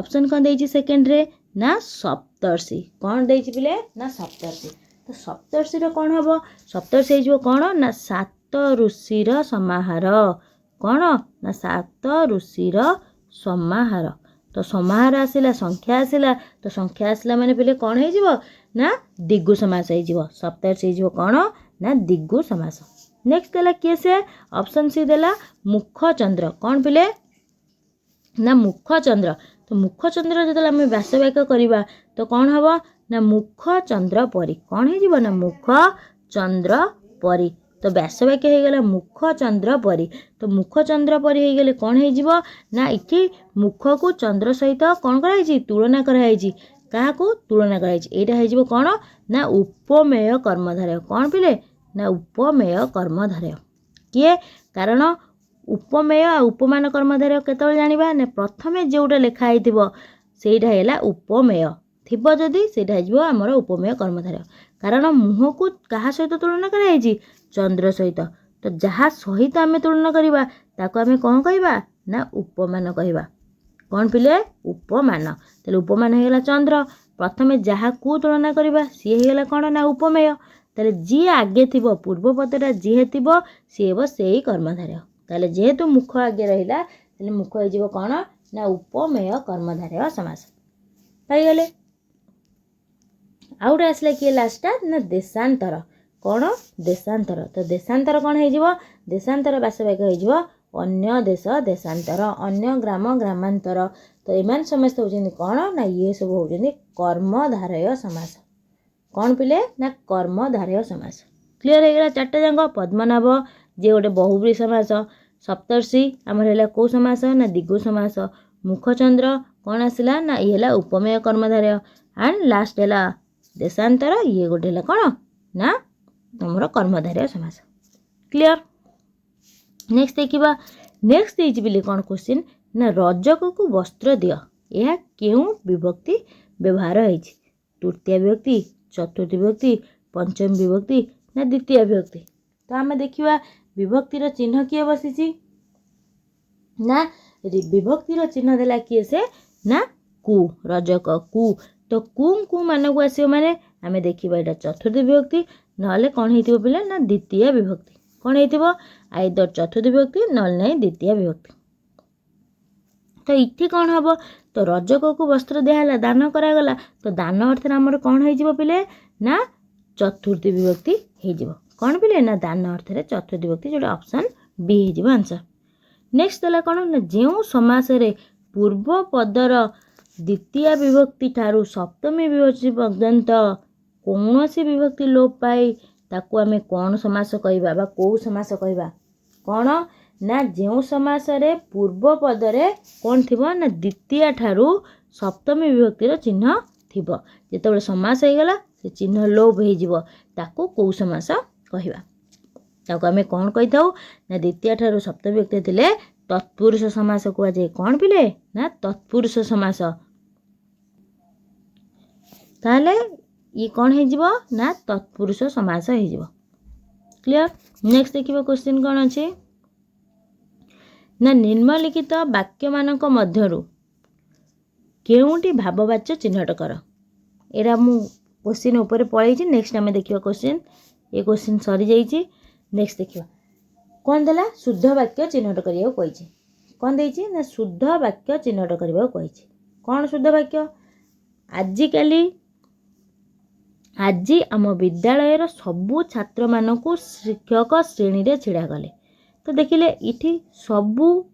ଅପସନ୍ କ'ଣ ଦେଇଛି ସେକେଣ୍ଡରେ ନା ସପ୍ତର୍ଷି। କ'ଣ ଦେଇଛି ପିଲେ? ନା ସପ୍ତର୍ଷି। ତ ସପ୍ତର୍ଷିର କ'ଣ ହେବ? ସପ୍ତର୍ଷି ହେଇଯିବ କ'ଣ ନା ସାତ ଋଷିର ସମାହାର। କ'ଣ ନା ସାତ ଋଷିର ସମାହାର। ତ ସମାହାର ଆସିଲା, ସଂଖ୍ୟା ଆସିଲା। ତ ସଂଖ୍ୟା ଆସିଲା ମାନେ ପିଲେ କ'ଣ ହେଇଯିବ ନା ଦ୍ୱିଗୁ ସମାସ ହେଇଯିବ। ସପ୍ତର୍ଷି ହେଇଯିବ କ'ଣ ନା ଦ୍ୱିଗୁ ସମାସ। ନେକ୍ସଟ ଦେଲା କିଏ ସେ? ଅପସନ୍ ସି ଦେଲା ମୁଖଚନ୍ଦ୍ର। କ'ଣ ପିଲେ? ନା ମୁଖଚନ୍ଦ୍ର। ତ ମୁଖଚନ୍ଦ୍ର ଯେତେବେଳେ ଆମେ ବ୍ୟାସବାକ୍ୟ କରିବା ତ କ'ଣ ହେବ ନା ମୁଖଚନ୍ଦ୍ର ପରି। କ'ଣ ହେଇଯିବ ନା ମୁଖଚନ୍ଦ୍ର ପରି। ତ ବ୍ୟାସବାକ୍ୟ ହେଇଗଲା ମୁଖଚନ୍ଦ୍ର ପରି। ତ ମୁଖଚନ୍ଦ୍ର ପରି ହେଇଗଲେ କ'ଣ ହେଇଯିବ ନା ଏଠି ମୁଖକୁ ଚନ୍ଦ୍ର ସହିତ କ'ଣ କରାହେଇଛି? ତୁଳନା କରାହେଇଛି। କାହାକୁ ତୁଳନା କରାହେଇଛି? ଏଇଟା ହେଇଯିବ କ'ଣ ନା ଉପମେୟ କର୍ମଧାରୟ। କ'ଣ ପିଲେ? ନା ଉପମେୟ କର୍ମଧାରୟ କିଏ? କାରଣ ଉପମେୟ ଆଉ ଉପମାନ କର୍ମଧାରୟ କେତେବେଳେ ଜାଣିବା ନା ପ୍ରଥମେ ଯେଉଁଟା ଲେଖା ହେଇଥିବ ସେଇଟା ହେଲା ଉପମେୟ ଥିବ ଯଦି ସେଇଟା ହେଇଯିବ ଆମର ଉପମେୟ କର୍ମଧାରୟ। କାରଣ ମୁହଁକୁ କାହା ସହିତ ତୁଳନା କରାହେଇଛି? ଚନ୍ଦ୍ର ସହିତ। ତ ଯାହା ସହିତ ଆମେ ତୁଳନା କରିବା ତାକୁ ଆମେ କ'ଣ କହିବା ନା ଉପମାନ କହିବା। କ'ଣ ପିଲେ? ଉପମାନ। ତାହେଲେ ଉପମାନ ହେଇଗଲା ଚନ୍ଦ୍ର। ପ୍ରଥମେ ଯାହାକୁ ତୁଳନା କରିବା ସିଏ ହେଇଗଲା କ'ଣ ନା ଉପମେୟ। ତାହେଲେ ଯିଏ ଆଗେ ଥିବ, ପୂର୍ବ ପଦଟା ଯିଏ ଥିବ ସିଏ ହେବ ସେଇ କର୍ମଧାରୟ। ତାହେଲେ ଯେହେତୁ ମୁଖ ଆଗେ ରହିଲା, ତାହେଲେ ମୁଖ ହେଇଯିବ କ'ଣ ନା ଉପମେୟ କର୍ମଧାରୟ ସମାସ ପାଇଗଲେ। ଆଉ ଗୋଟେ ଆସିଲା କିଏ ଲାଷ୍ଟଟା ନା ଦେଶାନ୍ତର। କ'ଣ? ଦେଶାନ୍ତର। ତ ଦେଶାନ୍ତର କ'ଣ ହେଇଯିବ? ଦେଶାନ୍ତର ବ୍ୟାସବାକ୍ୟ ହେଇଯିବ ଅନ୍ୟ ଦେଶ ଦେଶାନ୍ତର, ଅନ୍ୟ ଗ୍ରାମ ଗ୍ରାମାନ୍ତର। ତ ଏମାନେ ସମସ୍ତେ ହେଉଛନ୍ତି କ'ଣ ନା ଇଏ ସବୁ ହେଉଛନ୍ତି କର୍ମଧାରୟ ସମାସ। କ'ଣ ପିଲେ? ନା କର୍ମଧାରୟ ସମାସ। କ୍ଲିଅର ହେଇଗଲା ଚାରିଟା ଯାକ। ପଦ୍ମନାଭ ଯିଏ ଗୋଟେ ବହୁବ୍ରୀହି ସମାସ, ସପ୍ତର୍ଷି ଆମର ହେଲା କେଉଁ ସମାସ ନା ଦ୍ୱିଗୁ ସମାସ, ମୁଖଚନ୍ଦ୍ର କ'ଣ ଆସିଲା ନା ଇଏ ହେଲା ଉପମେୟ କର୍ମଧାରୟ, ଆଣ୍ଡ ଲାଷ୍ଟ ହେଲା ଦେଶାନ୍ତର, ଇଏ ଗୋଟେ ହେଲା କ'ଣ ନା ଆମର କର୍ମଧାରୟ ସମାସ। କ୍ଲିଅର? ନେକ୍ସଟ ଦେଖିବା। ନେକ୍ସଟ ଦେଇଛି ବୋଲି କ'ଣ କ୍ୱେଶ୍ଚିନ୍ ନା, ରଜକକୁ ବସ୍ତ୍ର ଦିଅ, ଏହା କେଉଁ ବିଭକ୍ତି ବ୍ୟବହାର ହେଇଛି? ତୃତୀୟ ବିଭକ୍ତି, ଚତୁର୍ଥୀ ବିଭକ୍ତି, ପଞ୍ଚମ ବିଭକ୍ତି ନା ଦ୍ୱିତୀୟ ବିଭକ୍ତି? ତ ଆମେ ଦେଖିବା ବିଭକ୍ତିର ଚିହ୍ନ କିଏ ବସିଛି ନା, ବିଭକ୍ତିର ଚିହ୍ନ ଦେଲା କିଏ ସେ ନା କୁ, ରଜକ କୁ। ତ କୁ କୁ ମାନଙ୍କୁ ଆସିବ ମାନେ ଆମେ ଦେଖିବା ଏଇଟା ଚତୁର୍ଥୀ ବିଭକ୍ତି, ନହେଲେ କ'ଣ ହେଇଥିବ ପିଲା ନା ଦ୍ୱିତୀୟ ବିଭକ୍ତି। କ'ଣ ହେଇଥିବ? ଆଇଦର ଚତୁର୍ଥୀ ବିଭକ୍ତି, ନହେଲେ ନାହିଁ ଦ୍ୱିତୀୟ ବିଭକ୍ତି। ତ ଏଠି କ'ଣ ହେବ? ତ ରଜକକୁ ବସ୍ତ୍ର ଦିଆହେଲା, ଦାନ କରାଗଲା, ତ ଦାନ ଅର୍ଥରେ ଆମର କ'ଣ ହେଇଯିବ ପିଲେ ନା ଚତୁର୍ଥୀ ବିଭକ୍ତି ହେଇଯିବ। କ'ଣ ପିଲେ ନା ଦାନ ଅର୍ଥରେ ଚତୁର୍ଥୀ ବିଭକ୍ତି, ଯେଉଁଟା ଅପସନ୍ ବି ହେଇଯିବ ଆନ୍ସର୍। ନେକ୍ସଟ ଦେଲା କ'ଣ ନା, ଯେଉଁ ସମାସରେ ପୂର୍ବ ପଦର ଦ୍ୱିତୀୟ ବିଭକ୍ତି ଠାରୁ ସପ୍ତମୀ ବିଭକ୍ତି ପର୍ଯ୍ୟନ୍ତ କୌଣସି ବିଭକ୍ତି ଲୋପ ପାଇ ତାକୁ ଆମେ କ'ଣ ସମାସ କହିବା ବା କେଉଁ ସମାସ କହିବା? କ'ଣ ନା ଯେଉଁ ସମାସରେ ପୂର୍ବ ପଦରେ କ'ଣ ଥିବ ନା ଦ୍ୱିତୀୟ ଠାରୁ ସପ୍ତମୀ ବିଭକ୍ତିର ଚିହ୍ନ ଥିବ, ଯେତେବେଳେ ସମାସ ହେଇଗଲା ସେ ଚିହ୍ନ ଲୋପ ହେଇଯିବ, ତାକୁ କେଉଁ ସମାସ କହିବା? ତାକୁ ଆମେ କ'ଣ କହିଥାଉ ନା ଦ୍ୱିତୀୟ ଠାରୁ ସପ୍ତମୀ ବିଭକ୍ତି ଥିଲେ ତତ୍ପୁରୁଷ ସମାସ କୁହାଯାଏ। କ'ଣ ପିଲେ ନା ତତ୍ପୁରୁଷ ସମାସ। ତାହେଲେ ଇଏ କ'ଣ ହେଇଯିବ ନା ତତ୍ପୁରୁଷ ସମାସ ହେଇଯିବ। କ୍ଲିଅର? ନେକ୍ସଟ ଦେଖିବା କ୍ୱେଶ୍ଚିନ୍ କ'ଣ ଅଛି ନା, ନିମ୍ନଲିଖିତ ବାକ୍ୟମାନଙ୍କ ମଧ୍ୟରୁ କେଉଁଟି ଭାବବାଚ୍ୟ ଚିହ୍ନଟ କର। ଏଇଟା ମୁଁ କ୍ୱେଶ୍ଚିନ୍ ଉପରେ ପଳେଇଛି। ନେକ୍ସଟ ଆମେ ଦେଖିବା କ୍ୱେଶ୍ଚିନ୍। ଏ କ୍ୱେଶ୍ଚିନ୍ ସରିଯାଇଛି। ନେକ୍ସଟ ଦେଖିବା କ'ଣ ଦେଲା, ଶୁଦ୍ଧ ବାକ୍ୟ ଚିହ୍ନଟ କରିବାକୁ କହିଛି। କ'ଣ ଦେଇଛି ନା ଶୁଦ୍ଧ ବାକ୍ୟ ଚିହ୍ନଟ କରିବାକୁ କହିଛି। କ'ଣ ଶୁଦ୍ଧ ବାକ୍ୟ? ଆଜିକାଲି ଆଜି ଆମ ବିଦ୍ୟାଳୟର ସବୁ ଛାତ୍ରମାନଙ୍କୁ ଶିକ୍ଷକ ଶ୍ରେଣୀରେ ଛିଡ଼ା କଲେ। ତ ଦେଖିଲେ ଏଠି ସବୁ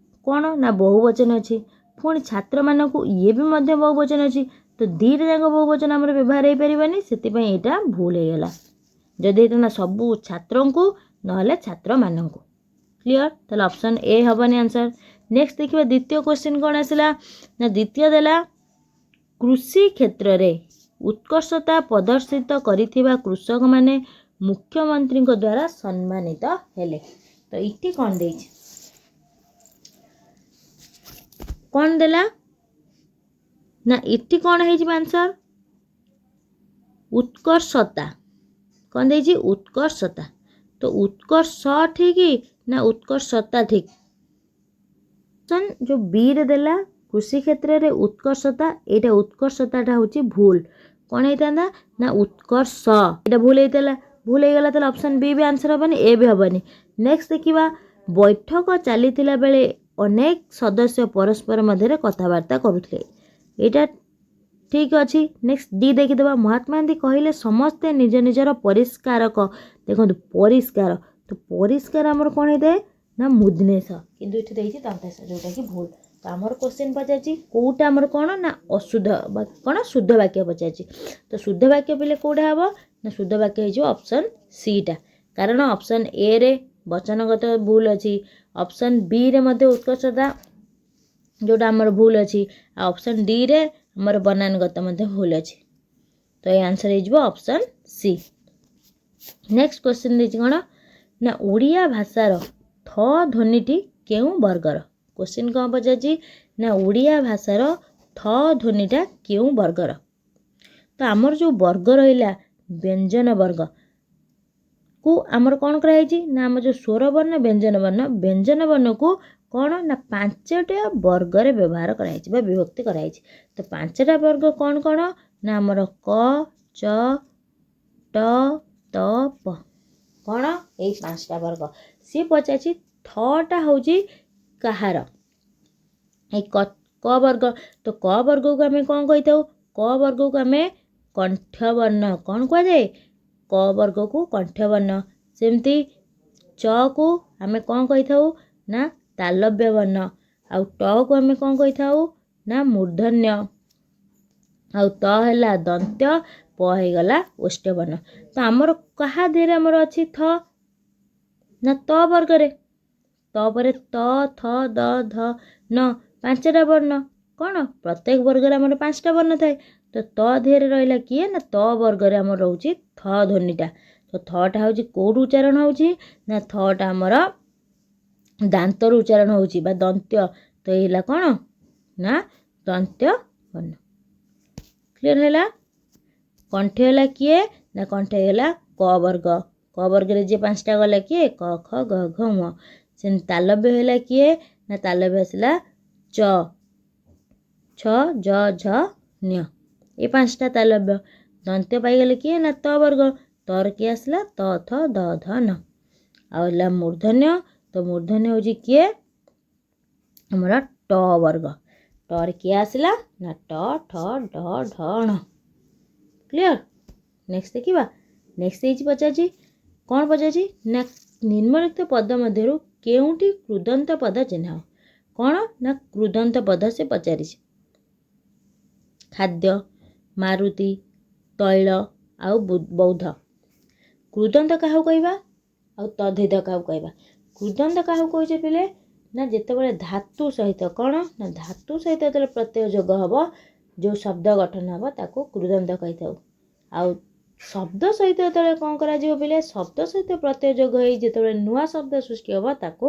କ'ଣ ନା ବହୁବଚନ ଅଛି, ପୁଣି ଛାତ୍ରମାନଙ୍କୁ ଇଏ ବି ମଧ୍ୟ ବହୁବଚନ ଅଛି। ତ ଦୁଇଟା ଯାକ ବହୁବଚନ ଆମର ବ୍ୟବହାର ହେଇପାରିବନି, ସେଥିପାଇଁ ଏଇଟା ଭୁଲ ହେଇଗଲା। ଯଦି ହେଇଥାନ୍ତା ସବୁ ଛାତ୍ରଙ୍କୁ, ନହେଲେ ଛାତ୍ରମାନଙ୍କୁ। କ୍ଲିଅର? ତାହେଲେ ଅପସନ୍ ଏ ହେବନି ଆନ୍ସର୍। ନେକ୍ସଟ ଦେଖିବା ଦ୍ୱିତୀୟ କ୍ୱେଶ୍ଚିନ୍ କ'ଣ ଆସିଲା ନା, ଦ୍ୱିତୀୟ ଦେଲା କୃଷି କ୍ଷେତ୍ରରେ ଉତ୍କର୍ଷତା ପ୍ରଦର୍ଶିତ କରିଥିବା କୃଷକମାନେ ମୁଖ୍ୟମନ୍ତ୍ରୀଙ୍କ ଦ୍ୱାରା ସମ୍ମାନିତ ହେଲେ। ତ ଏଠି କ'ଣ ଦେଇଛି? କ'ଣ ଦେଲା ନା ଏଠି କ'ଣ ହେଇଯିବ ଆନ୍ସର୍? ଉତ୍କର୍ଷତା। କ'ଣ ଦେଇଛି? ଉତ୍କର୍ଷତା। ତ ଉତ୍କର୍ଷ ଠିକ୍ ନା ଉତ୍କର୍ଷତା ଠିକ୍? ଅପସନ୍ ଯେଉଁ ବିରେ ଦେଲା କୃଷି କ୍ଷେତ୍ରରେ ଉତ୍କର୍ଷତା, ଏଇଟା ଉତ୍କର୍ଷତାଟା ହେଉଛି ଭୁଲ। କ'ଣ ହେଇଥାନ୍ତା ନା ଉତ୍କର୍ଷ, ଏଇଟା ଭୁଲ ହେଇଥିଲା, ଭୁଲ ହେଇଗଲା। ତାହେଲେ ଅପସନ୍ ବି ବି ଆନ୍ସର୍ ହେବନି, ଏ ବି ହେବନି। ନେକ୍ସଟ ଦେଖିବା, ବୈଠକ ଚାଲିଥିଲା ବେଳେ ଅନେକ ସଦସ୍ୟ ପରସ୍ପର ମଧ୍ୟରେ କଥାବାର୍ତ୍ତା କରୁଥିଲେ, ଏଇଟା ଠିକ୍ ଅଛି। ନେକ୍ସଟ ଡି ଦେଖିଦେବା, ମହାତ୍ମା ଗାନ୍ଧୀ କହିଲେ ସମସ୍ତେ ନିଜ ନିଜର ପରିଷ୍କାରକ। ଦେଖନ୍ତୁ ପରିଷ୍କାର, ତ ପରିଷ୍କାର ଆମର କ'ଣ ହେଇଥାଏ ନା ମୁଦନେଶ, କିନ୍ତୁ ଏଠି ଦେଇଛି ଦନ୍ତେଶ, ଯେଉଁଟାକି ଭୁଲ। ତ ଆମର କ୍ୱେଶ୍ଚିନ୍ ପଚାରିଛି କେଉଁଟା ଆମର କ'ଣ ନା ଅଶୁଦ୍ଧ ବା କ'ଣ ଶୁଦ୍ଧ ବାକ୍ୟ ପଚାରିଛି। ତ ଶୁଦ୍ଧ ବାକ୍ୟ ପିଲେ କେଉଁଟା ହେବ ନା ଶୁଦ୍ଧ ବାକ୍ୟ ହେଇଯିବ ଅପସନ୍ ସିଟା, କାରଣ ଅପସନ୍ ଏରେ ବଚନଗତ ଭୁଲ ଅଛି, ଅପସନ୍ ବିରେ ମଧ୍ୟ ଉତ୍କର୍ଷତା ଯେଉଁଟା ଆମର ଭୁଲ ଅଛି, ଆଉ ଅପସନ୍ ଡିରେ ଆମର ବନାନଗତ ମଧ୍ୟ ଭୁଲ ଅଛି। ତ ଏ ଆନ୍ସର୍ ହେଇଯିବ ଅପସନ୍ ସି। ନେକ୍ସଟ କ୍ୱେଶ୍ଚିନ୍ ଦେଇଛି କ'ଣ ନା, ଓଡ଼ିଆ ଭାଷାର ଥ ଧ୍ୱନିଟି କେଉଁ ବର୍ଗର? କ୍ୱେଶ୍ଚିନ୍ କ'ଣ ପଚାରିଛି ନା, ଓଡ଼ିଆ ଭାଷାର ଥ ଧ୍ୱନିଟା କେଉଁ ବର୍ଗର? ତ ଆମର ଯେଉଁ ବର୍ଗ ରହିଲା ବ୍ୟଞ୍ଜନ ବର୍ଗ କୁ ଆମର କ'ଣ କରାହେଇଛି ନା, ଆମ ଯେଉଁ ସ୍ୱରବର୍ଣ୍ଣ ବ୍ୟଞ୍ଜନ ବର୍ଣ୍ଣ, ବ୍ୟଞ୍ଜନ ବର୍ଣ୍ଣକୁ କ'ଣ ନା ପାଞ୍ଚଟା ବର୍ଗରେ ବ୍ୟବହାର କରାହେଇଛି ବା ବିଭକ୍ତି କରାହେଇଛି। ତ ପାଞ୍ଚଟା ବର୍ଗ କ'ଣ କ'ଣ ନା ଆମର କ, ଚ, ଟ, ତ, ପ, କ'ଣ ଏଇ ପାଞ୍ଚଟା ବର୍ଗ। ସିଏ ପଚାରିଛି ଥଟା ହେଉଛି କାହାର? ଏଇ କ ବର୍ଗ। ତ କ ବର୍ଗକୁ ଆମେ କ'ଣ କହିଥାଉ? କ ବର୍ଗକୁ ଆମେ କଣ୍ଠବର୍ଣ୍ଣ। କ'ଣ କୁହାଯାଏ? କ ବର୍ଗକୁ କଣ୍ଠବର୍ଣ୍ଣ। ସେମିତି ଚକୁ ଆମେ କ'ଣ କହିଥାଉ ନା ତାଲବ୍ୟ ବର୍ଣ୍ଣ। ଆଉ ଟକୁ ଆମେ କ'ଣ କହିଥାଉ ନା ମୂର୍ଧନ୍ୟ। ଆଉ ତ ହେଲା ଦନ୍ତ୍ୟ, ପ ହେଇଗଲା ଓଷ୍ଠବର୍ଣ୍ଣ। ତ ଆମର କାହା ଦେହରେ ଆମର ଅଛି ଥ ନା ତ ବର୍ଗରେ। ତ ପରେ ତ, ଥ, ଦ, ଧ, ନ, ପାଞ୍ଚଟା ବର୍ଣ୍ଣ। କ'ଣ ପ୍ରତ୍ୟେକ ବର୍ଗରେ ଆମର ପାଞ୍ଚଟା ବର୍ଣ୍ଣ ଥାଏ। ତ ତ ଦେହରେ ରହିଲା କିଏ ନା ତ ବର୍ଗରେ ଆମର ରହୁଛି ଥ ଧ୍ୱନିଟା। ତ ଥଟା ହେଉଛି କେଉଁଠୁ ଉଚ୍ଚାରଣ ହେଉଛି ନା ଥଟା ଆମର ଦାନ୍ତରୁ ଉଚ୍ଚାରଣ ହେଉଛି ବା ଦନ୍ତ୍ୟ, ତ ଏଇ ହେଲା କ'ଣ ନା ଦନ୍ତ୍ୟ ବର୍ଣ୍ଣ। କ୍ଲିଅର ହେଲା? କଣ୍ଠ ହେଲା କିଏ ନା କଣ୍ଠ ହେଲା କ ବର୍ଗ। କ ବର୍ଗରେ ଯିଏ 5ଟା ଗଲା କିଏ? କ ଖ ଗ ଘ ଙ। ସେମିତି ତାଲବ୍ୟ ହେଲା କିଏ ନା ତାଲବ୍ୟ ଆସିଲା ଚ ଛ ଜ ଝ ନ୍ୟ, ଏ 5ଟା ତାଲବ୍ୟ। ଦନ୍ତ୍ୟ ପାଇଗଲେ କିଏ ନା ତ ବର୍ଗ। ତର କିଏ ଆସିଲା? ତ ଥ ଦ ଧ ନ। ଆଉ ହେଲା ମୂର୍ଦ୍ଧନ୍ୟ, ତ ମୂର୍ଦ୍ଧନ୍ୟ ହେଉଛି କିଏ? ଆମର ଟ ବର୍ଗ। ଟରେ କିଏ ଆସିଲା ନା ଟ ଠ ଡ ଢ ଣ। କ୍ଲିଅର? ନେକ୍ସଟ ଦେଖିବା। ନେକ୍ସଟ ହେଇଛି ପଚାରିଛି, କ'ଣ ପଚାରିଛି ନା ନିମ୍ନଲିଖିତ ପଦ ମଧ୍ୟରୁ କେଉଁଠି କୃଦନ୍ତ ପଦ ଚିହ୍ନାଅ। କ'ଣ ନା କୃଦନ୍ତ ପଦ ସେ ପଚାରିଛି। ଖାଦ୍ୟ, ମାରୁତି, ତୈଳ ଆଉ ବୌଦ୍ଧ। କୃଦନ୍ତ କାହାକୁ କହିବା ଆଉ ତଦ୍ଧିତ କାହାକୁ କହିବା? କୃଦନ୍ତ କାହାକୁ କହୁଛେ ପିଲେ ନା ଯେତେବେଳେ ଧାତୁ ସହିତ କ'ଣ ନା ଧାତୁ ସହିତ ଯେତେବେଳେ ପ୍ରତ୍ୟୟ ଯୋଗ ହେବ, ଯେଉଁ ଶବ୍ଦ ଗଠନ ହେବ ତାକୁ କୃଦନ୍ତ କହିଥାଉ। ଆଉ ଶବ୍ଦ ସହିତ ଯେତେବେଳେ କ'ଣ କରାଯିବ ପିଲେ, ଶବ୍ଦ ସହିତ ପ୍ରତ୍ୟୟ ଯୋଗ ହେଇ ଯେତେବେଳେ ନୂଆ ଶବ୍ଦ ସୃଷ୍ଟି ହେବ ତାକୁ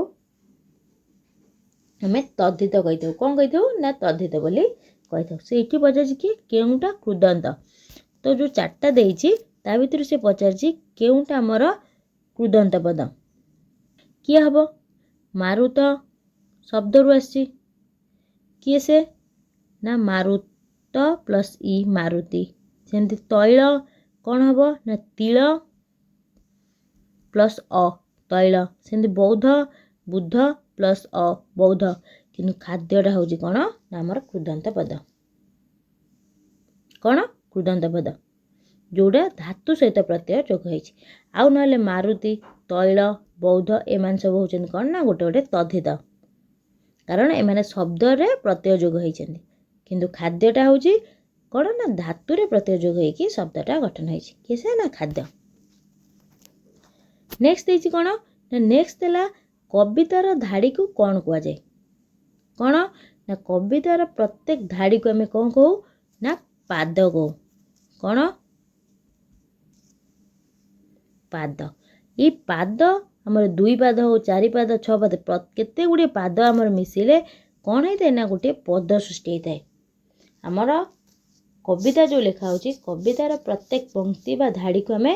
ଆମେ ତଦ୍ଧିତ କହିଥାଉ। କ'ଣ କହିଥାଉ ନା ତଦ୍ଧିତ ବୋଲି କହିଥାଉ। ସେଇଠି ପଚାରିଛି କି କେଉଁଟା କୃଦନ୍ତ। ତ ଯେଉଁ 4ଟା ଦେଇଛି ତା ଭିତରୁ ସେ ପଚାରିଛି କେଉଁଟା ଆମର କୃଦନ୍ତ ପଦ। କିଏ ହେବ? ମାରୁତ ଶବ୍ଦରୁ ଆସିଛି, କିଏ ସେ ନା ମାରୁତ ପ୍ଲସ୍ ଇ ମାରୁତି। ସେମିତି ତୈଳ କ'ଣ ହେବ ନା ତିଳ ପ୍ଲସ୍ ଅ ତୈଳ। ସେମିତି ବୌଦ୍ଧ, ବୁଦ୍ଧ ପ୍ଲସ୍ ଅ ବୌଦ୍ଧ। କିନ୍ତୁ ଖାଦ୍ୟଟା ହେଉଛି କ'ଣ ନା ଆମର କୃଦନ୍ତ ପଦ। କ'ଣ? କୃଦନ୍ତ ପଦ, ଯେଉଁଟା ଧାତୁ ସହିତ ପ୍ରତ୍ୟୟ ଯୋଗ ହେଇଛି। ଆଉ ନହେଲେ ମାରୁତି, ତୈଳ, ବୌଦ୍ଧ ଏମାନେ ସବୁ ହେଉଛନ୍ତି କ'ଣ ନା ଗୋଟେ ଗୋଟେ ତଦ୍ଧିତ, କାରଣ ଏମାନେ ଶବ୍ଦରେ ପ୍ରତ୍ୟୟ ଯୋଗ ହେଇଛନ୍ତି। କିନ୍ତୁ ଖାଦ୍ୟଟା ହେଉଛି କ'ଣ ନା ଧାତୁରେ ପ୍ରତ୍ୟୟ ଯୋଗ ହେଇକି ଶବ୍ଦଟା ଗଠନ ହେଇଛି। କିଏ ସେ ନା ଖାଦ୍ୟ। ନେକ୍ସଟ ଦେଇଛି କ'ଣ ନା ନେକ୍ସଟ ହେଲା କବିତାର ଧାଡ଼ିକୁ କ'ଣ କୁହାଯାଏ? କ'ଣ ନା କବିତାର ପ୍ରତ୍ୟେକ ଧାଡ଼ିକୁ ଆମେ କ'ଣ କହୁ ନା ପାଦ କହୁ। କ'ଣ? ପାଦ। ଏଇ ପାଦ ଆମର 2 ପାଦ ହଉ, 4 ପାଦ, 6 ପାଦ, କେତେ ଗୁଡ଼ିଏ ପାଦ ଆମର ମିଶିଲେ କ'ଣ ହେଇଥାଏ ନା ଗୋଟିଏ ପଦ ସୃଷ୍ଟି ହେଇଥାଏ। ଆମର କବିତା ଯେଉଁ ଲେଖା ହେଉଛି, କବିତାର ପ୍ରତ୍ୟେକ ପଙ୍କ୍ତି ବା ଧାଡ଼ିକୁ ଆମେ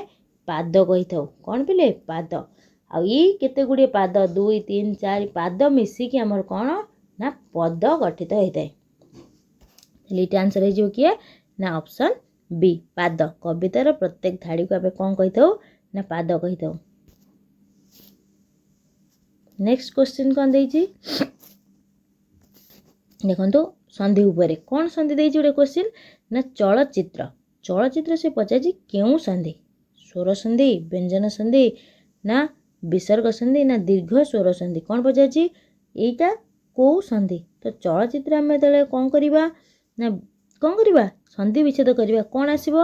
ପାଦ କହିଥାଉ। କ'ଣ ପିଲେ? ପାଦ। ଆଉ ଏଇ କେତେ ଗୁଡ଼ିଏ ପାଦ, 2 3 4 ପାଦ ମିଶିକି ଆମର କ'ଣ ନା ପଦ ଗଠିତ ହେଇଥାଏ। ତାହେଲେ ଏଇଟା ଆନ୍ସର୍ ହେଇଯିବ କିଏ ନା ଅପସନ୍ ବି ପାଦ। କବିତାର ପ୍ରତ୍ୟେକ ଧାଡ଼ିକୁ ଆମେ କ'ଣ କହିଥାଉ ନା ପାଦ କହିଥାଉ। ନେକ୍ସଟ କ୍ୱେଶ୍ଚିନ୍ କ'ଣ ଦେଇଛି ଦେଖନ୍ତୁ, ସନ୍ଧି ଉପରେ କ'ଣ ସନ୍ଧି ଦେଇଛି ଗୋଟେ କ୍ୱେଶ୍ଚିନ୍ ନା ଚଳଚ୍ଚିତ୍ର। ଚଳଚ୍ଚିତ୍ର ସେ ପଚାରିଛି କେଉଁ ସନ୍ଧି? ସ୍ୱର ସନ୍ଧି, ବ୍ୟଞ୍ଜନ ସନ୍ଧି ନା ବିସର୍ଗ ସନ୍ଧି ନା ଦୀର୍ଘ ସ୍ୱର ସନ୍ଧି? କ'ଣ ପଚାରିଛି ଏଇଟା କେଉଁ ସନ୍ଧି? ତ ଚଳଚ୍ଚିତ୍ର ଆମେ ଯେତେବେଳେ କ'ଣ କରିବା ନା କ'ଣ କରିବା ସନ୍ଧି ବିଚ୍ଛେଦ କରିବା, କ'ଣ ଆସିବ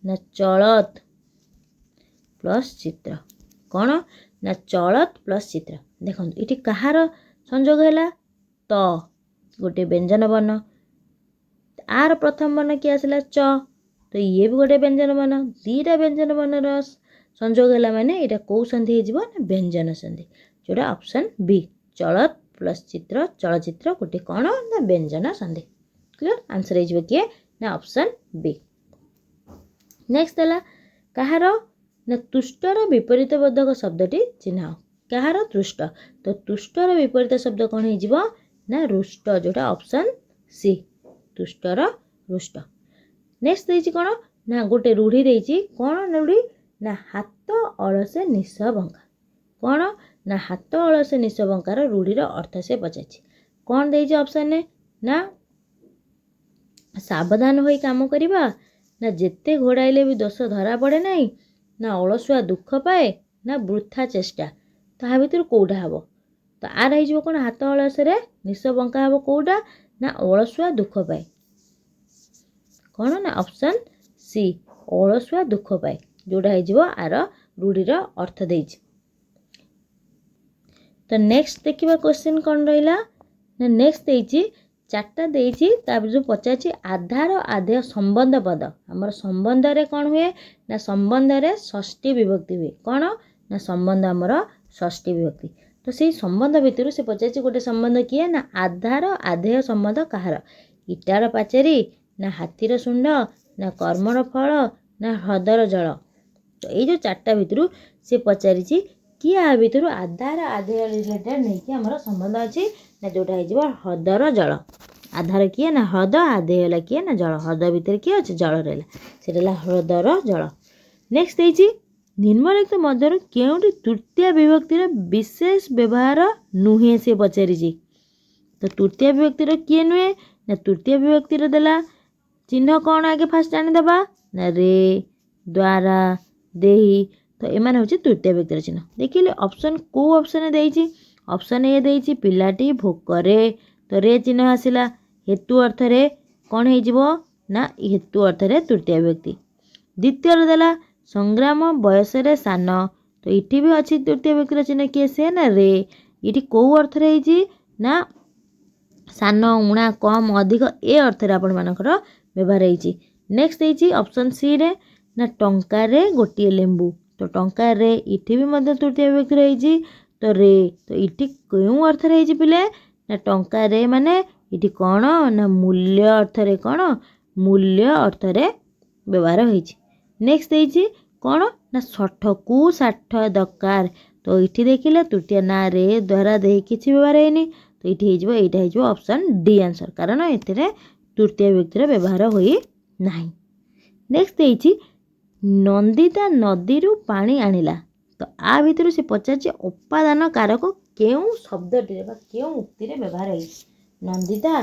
ନା ଚଳତ୍ ପ୍ଲସ୍ ଚିତ୍ର। କ'ଣ ନା ଚଳତ୍ ପ୍ଲସ୍ ଚିତ୍ର। ଦେଖନ୍ତୁ ଏଠି କାହାର ସଂଯୋଗ ହେଲା? ତ ଗୋଟେ ବ୍ୟଞ୍ଜନ ବର୍ଣ୍ଣ, ଆର ପ୍ରଥମ ବର୍ଣ୍ଣ କିଏ ଆସିଲା? ଚ, ତ ଇଏ ବି ଗୋଟେ ବ୍ୟଞ୍ଜନ ବର୍ଣ୍ଣ। 2ଟା ବ୍ୟଞ୍ଜନ ବର୍ଣ୍ଣର ସଂଯୋଗ ହେଲା ମାନେ ଏଇଟା କେଉଁ ସନ୍ଧି ହେଇଯିବ ନା ବ୍ୟଞ୍ଜନ ସନ୍ଧି, ଯେଉଁଟା ଅପସନ୍ ବି ଚଳତ୍ ପ୍ଲସ୍ ଚିତ୍ର, ଚଳଚ୍ଚିତ୍ର ଗୋଟେ କ'ଣ ନା ବ୍ୟଞ୍ଜନ ସନ୍ଧି। କ୍ଲିଅର? ଆନ୍ସର୍ ହେଇଯିବ କିଏ ନା ଅପସନ୍ ବି। ନେକ୍ସଟ ହେଲା କାହାର ନା ତୁଷ୍ଟର ବିପରୀତ ବୋଧକ ଶବ୍ଦଟି ଚିହ୍ନାଅ। କାହାର? ତୁଷ୍ଟ। ତ ତୁଷ୍ଟର ବିପରୀତ ଶବ୍ଦ କ'ଣ ହେଇଯିବ ନା ରୁଷ୍ଟ, ଯେଉଁଟା ଅପସନ୍ ସି ତୁଷ୍ଟର ରୁଷ୍ଟ। ନେକ୍ସଟ ଦେଇଛି କ'ଣ ନା ଗୋଟେ ରୂଢ଼ି ଦେଇଛି, କ'ଣ ରୂଢ଼ି ନା ହାତ ଅଳସେ ନିଶ ବଙ୍କା। କ'ଣ ନା ହାତ ଅଳସେ ନିଶ ବଙ୍କାର ରୂଢ଼ିର ଅର୍ଥ ସେ ପଚାରିଛି। କ'ଣ ଦେଇଛି ଅପସନ୍ରେ ନା ସାବଧାନ ହୋଇ କାମ କରିବା, ନା ଯେତେ ଘୋଡ଼ାଇଲେ ବି ଦୋଷ ଧରା ପଡ଼େ ନାହିଁ, ନା ଅଳସୁଆ ଦୁଃଖ ପାଏ, ନା ବୃଥା ଚେଷ୍ଟା। ତାହା ଭିତରୁ କେଉଁଟା ହେବ? ତ ଆର ହେଇଯିବ କ'ଣ ହାତ ଅଳସରେ ନିଶ ବଙ୍କା ହେବ କେଉଁଟା ନା ଅଳସୁଆ ଦୁଃଖ ପାଏ। କ'ଣ ନା ଅପସନ୍ ସି ଅଳସୁଆ ଦୁଃଖ ପାଏ, ଯେଉଁଟା ହେଇଯିବ ଆର ରୂଢ଼ିର ଅର୍ଥ ଦେଇଛି। ତ ନେକ୍ସଟ ଦେଖିବା କ୍ୱେଶ୍ଚିନ୍ କ'ଣ ରହିଲା ନା ନେକ୍ସଟ ଦେଇଛି 4ଟା ଦେଇଛି, ତା ଭିତରୁ ପଚାରିଛି ଆଧାର ଆଧେୟ ସମ୍ବନ୍ଧ ପଦ। ଆମର ସମ୍ବନ୍ଧରେ କ'ଣ ହୁଏ ନା ସମ୍ବନ୍ଧରେ ଷଷ୍ଠୀ ବିଭକ୍ତି ହୁଏ। କ'ଣ ନା ସମ୍ବନ୍ଧ ଆମର ଷଷ୍ଠୀ ବିଭକ୍ତି। ତ ସେଇ ସମ୍ବନ୍ଧ ଭିତରୁ ସେ ପଚାରିଛି ଗୋଟେ ସମ୍ବନ୍ଧ କିଏ ନା ଆଧାର ଆଧେୟ ସମ୍ବନ୍ଧ କାହାର? ଇଟାର ପାଚେରୀ ନା ହାତୀର ଶୁଣ୍ଢ ନା କର୍ମର ଫଳ ନା ହ୍ରଦର ଜଳ? ତ ଏଇ ଯେଉଁ ଚାରିଟା ଭିତରୁ ସେ ପଚାରିଛି କିଏ ଆ ଭିତରୁ ଆଧାର ଆଧେୟ ରିଲେଟେଡ଼ ନେଇକି ଆମର ସମ୍ବନ୍ଧ ଅଛି ନା ଯେଉଁଟା ହେଇଯିବ ହ୍ରଦର ଜଳ। ଆଧାର କିଏ ନା ହ୍ରଦ, ଆଧେୟ ହେଲା କିଏ ନା ଜଳ। ହ୍ରଦ ଭିତରେ କିଏ ଅଛି? ଜଳ ରହିଲା, ସେଇଟା ହେଲା ହ୍ରଦର ଜଳ। ନେକ୍ସଟ ଦେଇଛି ନିମ୍ନଲିଖିତ ମଧ୍ୟରୁ କେଉଁଟି ତୃତୀୟ ବିଭକ୍ତିର ବିଶେଷ ବ୍ୟବହାର ନୁହେଁ ସେ ପଚାରିଛି। ତ ତୃତୀୟ ବିଭକ୍ତିର କିଏ ନୁହେଁ ନା ତୃତୀୟ ବିଭକ୍ତିର ଦେଲା ଚିହ୍ନ କ'ଣ ଆଗେ ଫାଷ୍ଟ ଜାଣିଦେବା ନା ରେ, ଦ୍ୱାରା, ଦେହି। ତ ଏମାନେ ହେଉଛି ତୃତୀୟ ବିଭକ୍ତିର ଚିହ୍ନ। ଦେଖିଲେ ଅପସନ୍ କେଉଁ ଅପସନ୍ ଦେଇଛି? ଅପସନ୍ ଏ ଦେଇଛି ପିଲାଟି ଭୋକରେ, ତ ରେ ଚିହ୍ନ ଆସିଲା। ହେତୁ ଅର୍ଥରେ କ'ଣ ହେଇଯିବ ନା ହେତୁ ଅର୍ଥରେ ତୃତୀୟ ବିଭକ୍ତି। ଦ୍ୱିତୀୟରେ ଦେଲା ସଂଗ୍ରାମ ବୟସରେ ସାନ, ତ ଏଠି ବି ଅଛି ତୃତୀୟ ବିଭକ୍ତିର ଚିହ୍ନ କିଏ ସେ ନା ରେ। ଏଠି କେଉଁ ଅର୍ଥରେ ହେଇଛି ନା ସାନ, ଉଣା, କମ୍, ଅଧିକ ଏ ଅର୍ଥରେ ଆପଣମାନଙ୍କର ବ୍ୟବହାର ହେଇଛି। ନେକ୍ସଟ ଦେଇଛି ଅପସନ୍ ସିରେ ନା ଟଙ୍କାରେ ଗୋଟିଏ ଲେମ୍ବୁ, ତ ଟଙ୍କାରେ ଏଠି ବି ମଧ୍ୟ ତୃତୀୟ ବିଭକ୍ତିର ହେଇଛି ତ ରେ। ତ ଏଠି କେଉଁ ଅର୍ଥରେ ହେଇଛି ପିଲେ ନା ଟଙ୍କାରେ ମାନେ ଏଠି କ'ଣ ନା ମୂଲ୍ୟ ଅର୍ଥରେ, କ'ଣ ମୂଲ୍ୟ ଅର୍ଥରେ ବ୍ୟବହାର ହେଇଛି। ନେକ୍ସଟ ଦେଇଛି କ'ଣ ନା ଷଠକୁ ଷାଠ ଦରକାର, ତ ଏଠି ଦେଖିଲେ ତୃତୀୟ ନା ରେ ଦ୍ୱାରା ଦେଇ କିଛି ବ୍ୟବହାର ହେଇନି, ତ ଏଇଠି ହେଇଯିବ ଏଇଟା ହେଇଯିବ ଅପସନ୍ ଡି ଆନ୍ସର୍, କାରଣ ଏଥିରେ ତୃତୀୟ ବିଭକ୍ତିର ବ୍ୟବହାର ହୋଇ ନାହିଁ। ନେକ୍ସଟ ଦେଇଛି ନନ୍ଦିତା ନଦୀରୁ ପାଣି ଆଣିଲା, ତ ଆ ଭିତରୁ ସେ ପଚାରିଛି ଅପାଦାନ କାରକ କେଉଁ ଶବ୍ଦଟିରେ ବା କେଉଁ ଉକ୍ତିରେ ବ୍ୟବହାର ହେଇଛି? ନନ୍ଦିତା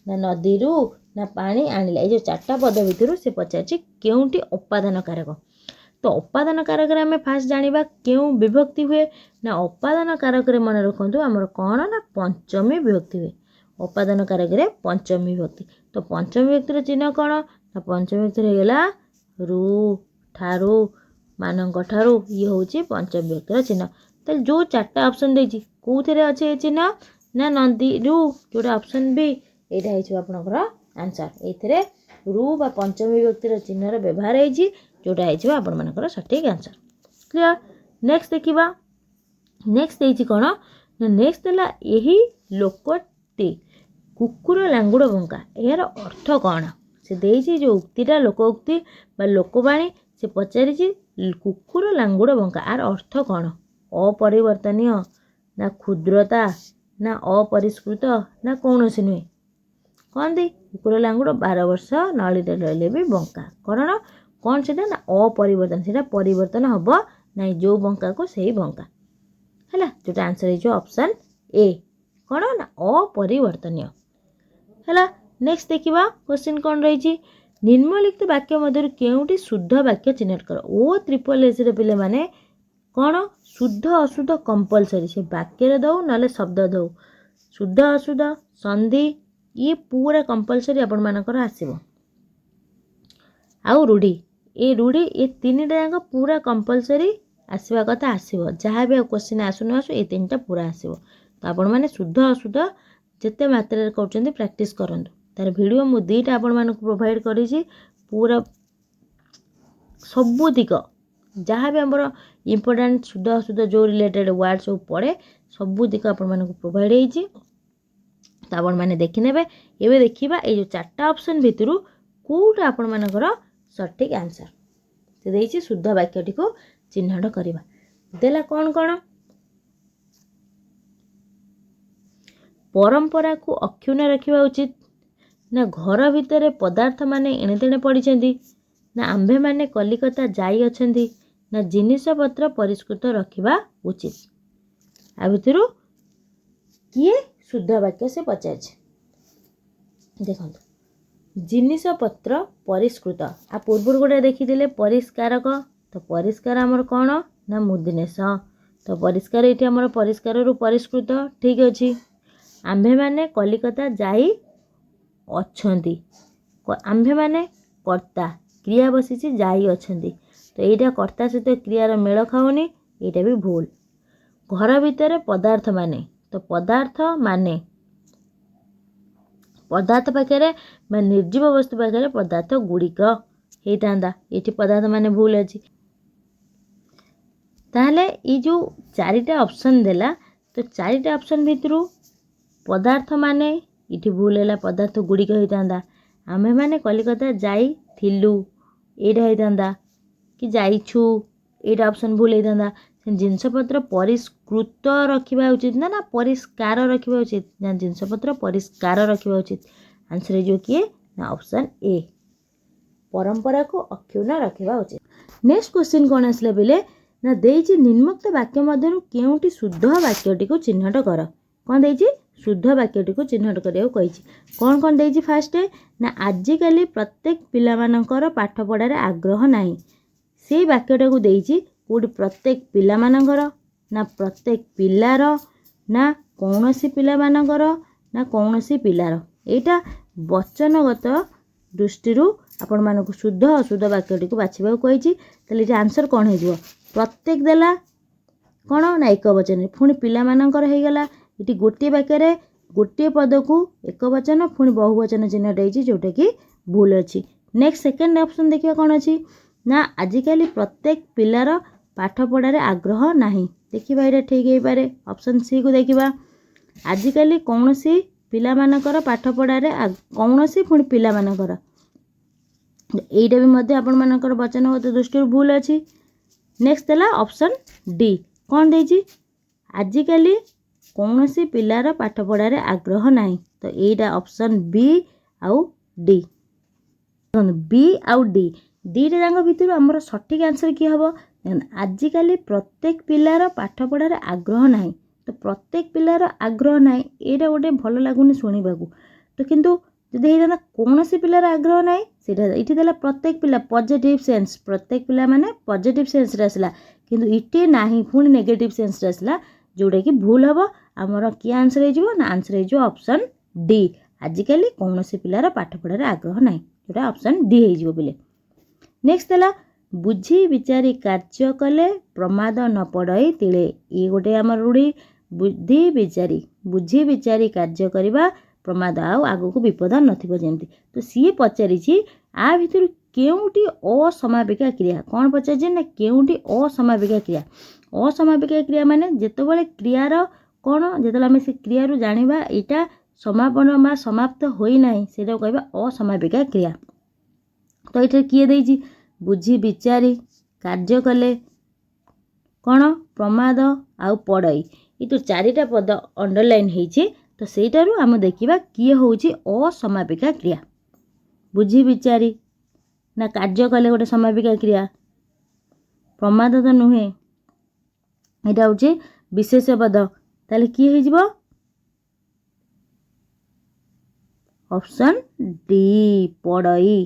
ନା ନଦୀରୁ ନା ପାଣି ଆଣିଲା, ଏଇ ଯେଉଁ ଚାରିଟା ପଦ ଭିତରୁ ସେ ପଚାରିଛି କେଉଁଟି ଅପାଦାନ କାରକ। ତ ଅପାଦାନ କାରକରେ ଆମେ ଫାଷ୍ଟ ଜାଣିବା କେଉଁ ବିଭକ୍ତି ହୁଏ ନା ଅପାଦାନ କାରକରେ ମନେ ରଖନ୍ତୁ ଆମର କ'ଣ ନା ପଞ୍ଚମୀ ବିଭକ୍ତି ହୁଏ। ଅପାଦାନ କାରକରେ ପଞ୍ଚମୀ ବିଭକ୍ତି। ତ ପଞ୍ଚମୀ ବିଭକ୍ତିର ଚିହ୍ନ କ'ଣ ନା ପଞ୍ଚମୀ ବିଭକ୍ତିରେ ହେଇଗଲା ରୁ, ଠାରୁ, ମାନଙ୍କ ଠାରୁ, ଇଏ ହେଉଛି ପଞ୍ଚମୀ ବିଭକ୍ତିର ଚିହ୍ନ। ତାହେଲେ ଯେଉଁ ଚାରିଟା ଅପସନ୍ ଦେଇଛି କେଉଁଥିରେ ଅଛି ଏ ଚିହ୍ନ ନା ନଦୀରୁ, ଯେଉଁଟା ଅପସନ୍ ବି, ଏଇଟା ହେଇଯିବ ଆପଣଙ୍କର ଆନ୍ସର୍। ଏଇଥିରେ ରୁ ବା ପଞ୍ଚମୀ ବିଭକ୍ତିର ଚିହ୍ନର ବ୍ୟବହାର ହେଇଛି, ଯେଉଁଟା ହେଇଯିବ ଆପଣମାନଙ୍କର ସଠିକ୍ ଆନ୍ସର୍। କ୍ଲିଅର୍? ନେକ୍ସଟ ଦେଖିବା। ନେକ୍ସଟ ଦେଇଛି କ'ଣ ନା ନେକ୍ସଟ ହେଲା ଏହି ଲୋକଟି କୁକୁର ଲାଙ୍ଗୁଡ଼ ବଙ୍କା, ଏହାର ଅର୍ଥ କ'ଣ? ସେ ଦେଇଛି ଯେଉଁ ଉକ୍ତିଟା ଲୋକ ଉକ୍ତି ବା ଲୋକବାଣୀ, ସେ ପଚାରିଛି କୁକୁର ଲାଙ୍ଗୁଡ଼ ବଙ୍କା ଆର ଅର୍ଥ କ'ଣ? ଅପରିବର୍ତ୍ତନୀୟ ନା କ୍ଷୁଦ୍ରତା ନା ଅପରିଷ୍କୃତ ନା କୌଣସି ନୁହେଁ? କହନ୍ତି କୁକୁର ଲାଙ୍ଗୁଡ଼ 12 ବର୍ଷ ନଳିରେ ରହିଲେ ବି ବଙ୍କା, କାରଣ କ'ଣ ସେଇଟା ନା ଅପରିବର୍ତ୍ତନ, ସେଇଟା ପରିବର୍ତ୍ତନ ହେବ ନାହିଁ, ଯେଉଁ ବଙ୍କାକୁ ସେଇ ବଙ୍କା ହେଲା। ଯେଉଁଟା ଆନ୍ସର୍ ହେଇଯିବ ଅପସନ୍ ଏ, କ'ଣ ନା ଅପରିବର୍ତ୍ତନୀୟ ହେଲା। ନେକ୍ସଟ ଦେଖିବା କ୍ୱେଶ୍ଚିନ୍ କ'ଣ ରହିଛି। ନିମ୍ନଲିଖିତ ବାକ୍ୟ ମଧ୍ୟରୁ କେଉଁଟି ଶୁଦ୍ଧ ବାକ୍ୟ ଚିହ୍ନଟ କର? ଓ ତ୍ରିପଲ୍ ଏସ୍ର ପିଲାମାନେ କ'ଣ ଶୁଦ୍ଧ ଅଶୁଦ୍ଧ କମ୍ପଲସରି, ସେ ବାକ୍ୟରେ ଦେଉ ନହେଲେ ଶବ୍ଦ ଦେଉ, ଶୁଦ୍ଧ ଅଶୁଦ୍ଧ ସନ୍ଧି ଇଏ ପୁରା କମ୍ପଲସରି ଆପଣମାନଙ୍କର ଆସିବ। ଆଉ ରୂଢ଼ି, ଏ ରୂଢ଼ି ଏ ତିନିଟା ଯାକ ପୁରା କମ୍ପଲସରି ଆସିବା କଥା ଆସିବ, ଯାହା ବି ଆଉ କ୍ୱେଶ୍ଚିନ୍ ଆସୁ ନ ଆସୁ ଏ ତିନିଟା ପୁରା ଆସିବ। ତ ଆପଣମାନେ ଶୁଦ୍ଧ ଅଶୁଦ୍ଧ ଯେତେ ମାତ୍ରାରେ କରୁଛନ୍ତି ପ୍ରାକ୍ଟିସ୍ କରନ୍ତୁ। ତାର ଭିଡ଼ିଓ ମୁଁ ଦୁଇଟା ଆପଣମାନଙ୍କୁ ପ୍ରୋଭାଇଡ଼ କରିଛି, ପୁରା ସବୁ ଦିଗ ଯାହା ବି ଆମର ଇମ୍ପୋର୍ଟାଣ୍ଟ ଶୁଦ୍ଧ ଅଶୁଦ୍ଧ ଯେଉଁ ରିଲେଟେଡ଼ ୱାର୍ଡ଼ ସବୁ ପଡ଼େ ସବୁ ଦିଗ ଆପଣମାନଙ୍କୁ ପ୍ରୋଭାଇଡ଼ ହେଇଛି, ତ ଆପଣମାନେ ଦେଖିନେବେ। ଏବେ ଦେଖିବା ଏଇ ଯେଉଁ ଚାରିଟା ଅପସନ୍ ଭିତରୁ କେଉଁଟା ଆପଣମାନଙ୍କର ସଠିକ୍ ଆନ୍ସର୍। ସେ ଦେଇଛି ଶୁଦ୍ଧ ବାକ୍ୟଟିକୁ ଚିହ୍ନଟ କରିବା। ଦେଲା କ'ଣ କ'ଣ? ପରମ୍ପରାକୁ ଅକ୍ଷୁଣ୍ଣ ରଖିବା ଉଚିତ ନା ଘର ଭିତରେ ପଦାର୍ଥମାନେ ଏଣେତେଣେ ପଡ଼ିଛନ୍ତି ନା ଆମ୍ଭେମାନେ କଲିକତା ଯାଇଅଛନ୍ତି ନା ଜିନିଷପତ୍ର ପରିଷ୍କୃତ ରଖିବା ଉଚିତ? ଆ ଭିତରୁ କିଏ ଶୁଦ୍ଧ ବାକ୍ୟ ସେ ପଚାରିଛି। ଦେଖନ୍ତୁ ଜିନିଷପତ୍ର ପରିଷ୍କୃତ, ଆ ପୂର୍ବରୁ ଗୋଟେ ଦେଖିଥିଲେ ପରିଷ୍କାରକ, ତ ପରିଷ୍କାର ଆମର କ'ଣ ନା ମୁଦିନେଶ, ତ ପରିଷ୍କାର ଏଇଠି ଆମର ପରିଷ୍କାରରୁ ପରିଷ୍କୃତ ଠିକ୍ ଅଛି। ଆମ୍ଭେମାନେ କଲିକତା ଯାଇ ଅଛନ୍ତି, ଆମ୍ଭେମାନେ କର୍ତ୍ତା, କ୍ରିୟା ବସିଛି ଯାଇ ଅଛନ୍ତି, ତ ଏଇଟା କର୍ତ୍ତା ସହିତ କ୍ରିୟାର ମେଳ ଖାଉନି, ଏଇଟା ବି ଭୁଲ। ଘର ଭିତରେ ପଦାର୍ଥ ମାନେ, ତ ପଦାର୍ଥ ମାନେ ପଦାର୍ଥ ପାଖରେ ବା ନିର୍ଜୀବ ବସ୍ତୁ ପାଖରେ ପଦାର୍ଥ ଗୁଡ଼ିକ ହେଇଥାନ୍ତା, ଏଠି ପଦାର୍ଥ ମାନେ ଭୁଲ ଅଛି। ତାହେଲେ ଏଇ ଯେଉଁ ଚାରିଟା ଅପସନ୍ ଦେଲା, ତ ତ ଚାରିଟା ଅପସନ୍ ଭିତରୁ ପଦାର୍ଥ ମାନେ ଏଠି ଭୁଲ ହେଲା, ପଦାର୍ଥ ଗୁଡ଼ିକ ହେଇଥାନ୍ତା। ଆମ୍ଭେମାନେ କଲିକତା ଯାଇଥିଲୁ ଏଇଟା ହେଇଥାନ୍ତା, କି ଯାଇଛୁ ଏଇଟା ଅପସନ୍ ଭୁଲ ହେଇଥାନ୍ତା। ଜିନିଷପତ୍ର ପରିଷ୍କୃତ ରଖିବା ଉଚିତ ନା ନା ପରିଷ୍କାର ରଖିବା ଉଚିତ ନା ଜିନିଷପତ୍ର ପରିଷ୍କାର ରଖିବା ଉଚିତ। ଆନ୍ସର୍ ହେଇଯିବ କିଏ ନା ଅପସନ୍ ଏ, ପରମ୍ପରାକୁ ଅକ୍ଷୁଣ୍ଣ ରଖିବା ଉଚିତ। ନେକ୍ସଟ କ୍ୱେଶ୍ଚିନ୍ କ'ଣ ଆସିଲା ପିଲେ ନା ଦେଇଛି ନିମ୍ନୋକ୍ତ ବାକ୍ୟ ମଧ୍ୟରୁ କେଉଁଟି ଶୁଦ୍ଧ ବାକ୍ୟଟିକୁ ଚିହ୍ନଟ କର। କ'ଣ ଦେଇଛି? ଶୁଦ୍ଧ ବାକ୍ୟଟିକୁ ଚିହ୍ନଟ କରିବାକୁ କହିଛି। କ'ଣ କ'ଣ ଦେଇଛି? ଫାଷ୍ଟ ନା ଆଜିକାଲି ପ୍ରତ୍ୟେକ ପିଲାମାନଙ୍କର ପାଠପଢ଼ାରେ ଆଗ୍ରହ ନାହିଁ। ସେଇ ବାକ୍ୟଟାକୁ ଦେଇଛି କେଉଁଠି ପ୍ରତ୍ୟେକ ପିଲାମାନଙ୍କର ନା ପ୍ରତ୍ୟେକ ପିଲାର ନା କୌଣସି ପିଲାମାନଙ୍କର ନା କୌଣସି ପିଲାର। ଏଇଟା ବଚନଗତ ଦୃଷ୍ଟିରୁ ଆପଣମାନଙ୍କୁ ଶୁଦ୍ଧ ଅଶୁଦ୍ଧ ବାକ୍ୟଟିକୁ ବାଛିବାକୁ କହିଛି। ତାହେଲେ ଏଠି ଆନ୍ସର୍ କ'ଣ ହେଇଯିବ? ପ୍ରତ୍ୟେକ ଦେଲା କ'ଣ ନା ଏକ ବଚନରେ, ପୁଣି ପିଲାମାନଙ୍କର ହେଇଗଲା। ଏଠି ଗୋଟିଏ ବାକ୍ୟରେ ଗୋଟିଏ ପଦକୁ ଏକ ବଚନ ପୁଣି ବହୁ ବଚନ ଚିହ୍ନଟ ହେଇଛି, ଯେଉଁଟାକି ଭୁଲ ଅଛି। ନେକ୍ସଟ ସେକେଣ୍ଡ ଅପସନ୍ ଦେଖିବା କ'ଣ ଅଛି ନା ଆଜିକାଲି ପ୍ରତ୍ୟେକ ପିଲାର ପାଠପଢ଼ାରେ ଆଗ୍ରହ ନାହିଁ। ଦେଖିବା ଏଇଟା ଠିକ୍ ହେଇପାରେ। ଅପସନ୍ ସିକୁ ଦେଖିବା। ଆଜିକାଲି କୌଣସି ପିଲାମାନଙ୍କର ପାଠପଢ଼ାରେ କୌଣସି ପୁଣି ପିଲାମାନଙ୍କର, ଏଇଟା ବି ମଧ୍ୟ ଆପଣମାନଙ୍କର ବଚନଗତ ଦୃଷ୍ଟିରୁ ଭୁଲ ଅଛି। ନେକ୍ସଟ ହେଲା ଅପସନ୍ ଡି, କ'ଣ ଦେଇଛି? ଆଜିକାଲି କୌଣସି ପିଲାର ପାଠପଢ଼ାରେ ଆଗ୍ରହ ନାହିଁ। ତ ଏଇଟା ଅପସନ୍ ବି ଆଉ ଡି। ଦେଖନ୍ତୁ ବି ଆଉ ଡି ଦୁଇଟା ଯାକ ଭିତରୁ ଆମର ସଠିକ୍ ଆନ୍ସର୍ କିଏ ହେବ? ଦେଖନ୍ତୁ ଆଜିକାଲି ପ୍ରତ୍ୟେକ ପିଲାର ପାଠପଢ଼ାରେ ଆଗ୍ରହ ନାହିଁ। ତ ପ୍ରତ୍ୟେକ ପିଲାର ଆଗ୍ରହ ନାହିଁ ଏଇଟା ଗୋଟେ ଭଲ ଲାଗୁନି ଶୁଣିବାକୁ। ତ କିନ୍ତୁ ଯଦି ହେଇଥାନ୍ତା କୌଣସି ପିଲାର ଆଗ୍ରହ ନାହିଁ, ସେଇଟା ଏଇଠି ଦେଲା ପ୍ରତ୍ୟେକ ପିଲା ପଜିଟିଭ୍ ସେନ୍ସ, ପ୍ରତ୍ୟେକ ପିଲା ମାନେ ପଜିଟିଭ୍ ସେନ୍ସରେ ଆସିଲା, କିନ୍ତୁ ଇଠି ନାହିଁ ପୁଣି ନେଗେଟିଭ୍ ସେନ୍ସରେ ଆସିଲା, ଯେଉଁଟାକି ଭୁଲ ହେବ। ଆମର କିଏ ଆନ୍ସର୍ ହେଇଯିବ ନା ଆନ୍ସର୍ ହେଇଯିବ ଅପସନ୍ ଡି, ଆଜିକାଲି କୌଣସି ପିଲାର ପାଠପଢ଼ାରେ ଆଗ୍ରହ ନାହିଁ, ଯେଉଁଟା ଅପସନ୍ ଡି ହେଇଯିବ ପିଲେ। ନେକ୍ସଟ ହେଲା ବୁଝି ବିଚାରି କାର୍ଯ୍ୟ କଲେ ପ୍ରମାଦ ନ ପଡ଼ଇ ତିଳେ। ଇଏ ଗୋଟେ ଆମର ରୂଢ଼ି, ବୁଦ୍ଧି ବିଚାରି, ବୁଝି ବିଚାରି କାର୍ଯ୍ୟ କରିବା ପ୍ରମାଦ, ଆଉ ଆଗକୁ ବିପଦ ନଥିବ ଯେମିତି। ତ ସିଏ ପଚାରିଛି ଆ ଭିତରୁ କେଉଁଟି ଅସମାପିକା କ୍ରିୟା। କ'ଣ ପଚାରିଛି ନା କେଉଁଟି ଅସମାପିକା କ୍ରିୟା। ଅସମାପିକା କ୍ରିୟା ମାନେ ଯେତେବେଳେ କ୍ରିୟାର କ'ଣ, ଯେତେବେଳେ ଆମେ ସେ କ୍ରିୟାରୁ ଜାଣିବା ଏଇଟା ସମାପନ ବା ସମାପ୍ତ ହୋଇନାହିଁ, ସେଇଟାକୁ କହିବା ଅସମାପିକା କ୍ରିୟା। ତ ଏଇଠାରେ କିଏ ଦେଇଛି? ବୁଝି ବିଚାରି କାର୍ଯ୍ୟ କଲେ କ'ଣ ପ୍ରମାଦ ଆଉ ପଡ଼ଇ, ଏ ଯେଉଁ ଚାରିଟା ପଦ ଅଣ୍ଡରଲାଇନ୍ ହେଇଛି, ତ ସେଇଟାରୁ ଆମେ ଦେଖିବା କିଏ ହେଉଛି ଅସମାପିକା କ୍ରିୟା। ବୁଝି ବିଚାରି ନା କାର୍ଯ୍ୟ କଲେ ଗୋଟେ ସମାପିକା କ୍ରିୟା, ପ୍ରମାଦ ତ ନୁହେଁ, ଏଇଟା ହେଉଛି ବିଶେଷ୍ୟ ପଦ, ତାହେଲେ କିଏ ହେଇଯିବ? ଅପସନ୍ ଡି ପଡ଼ଇ।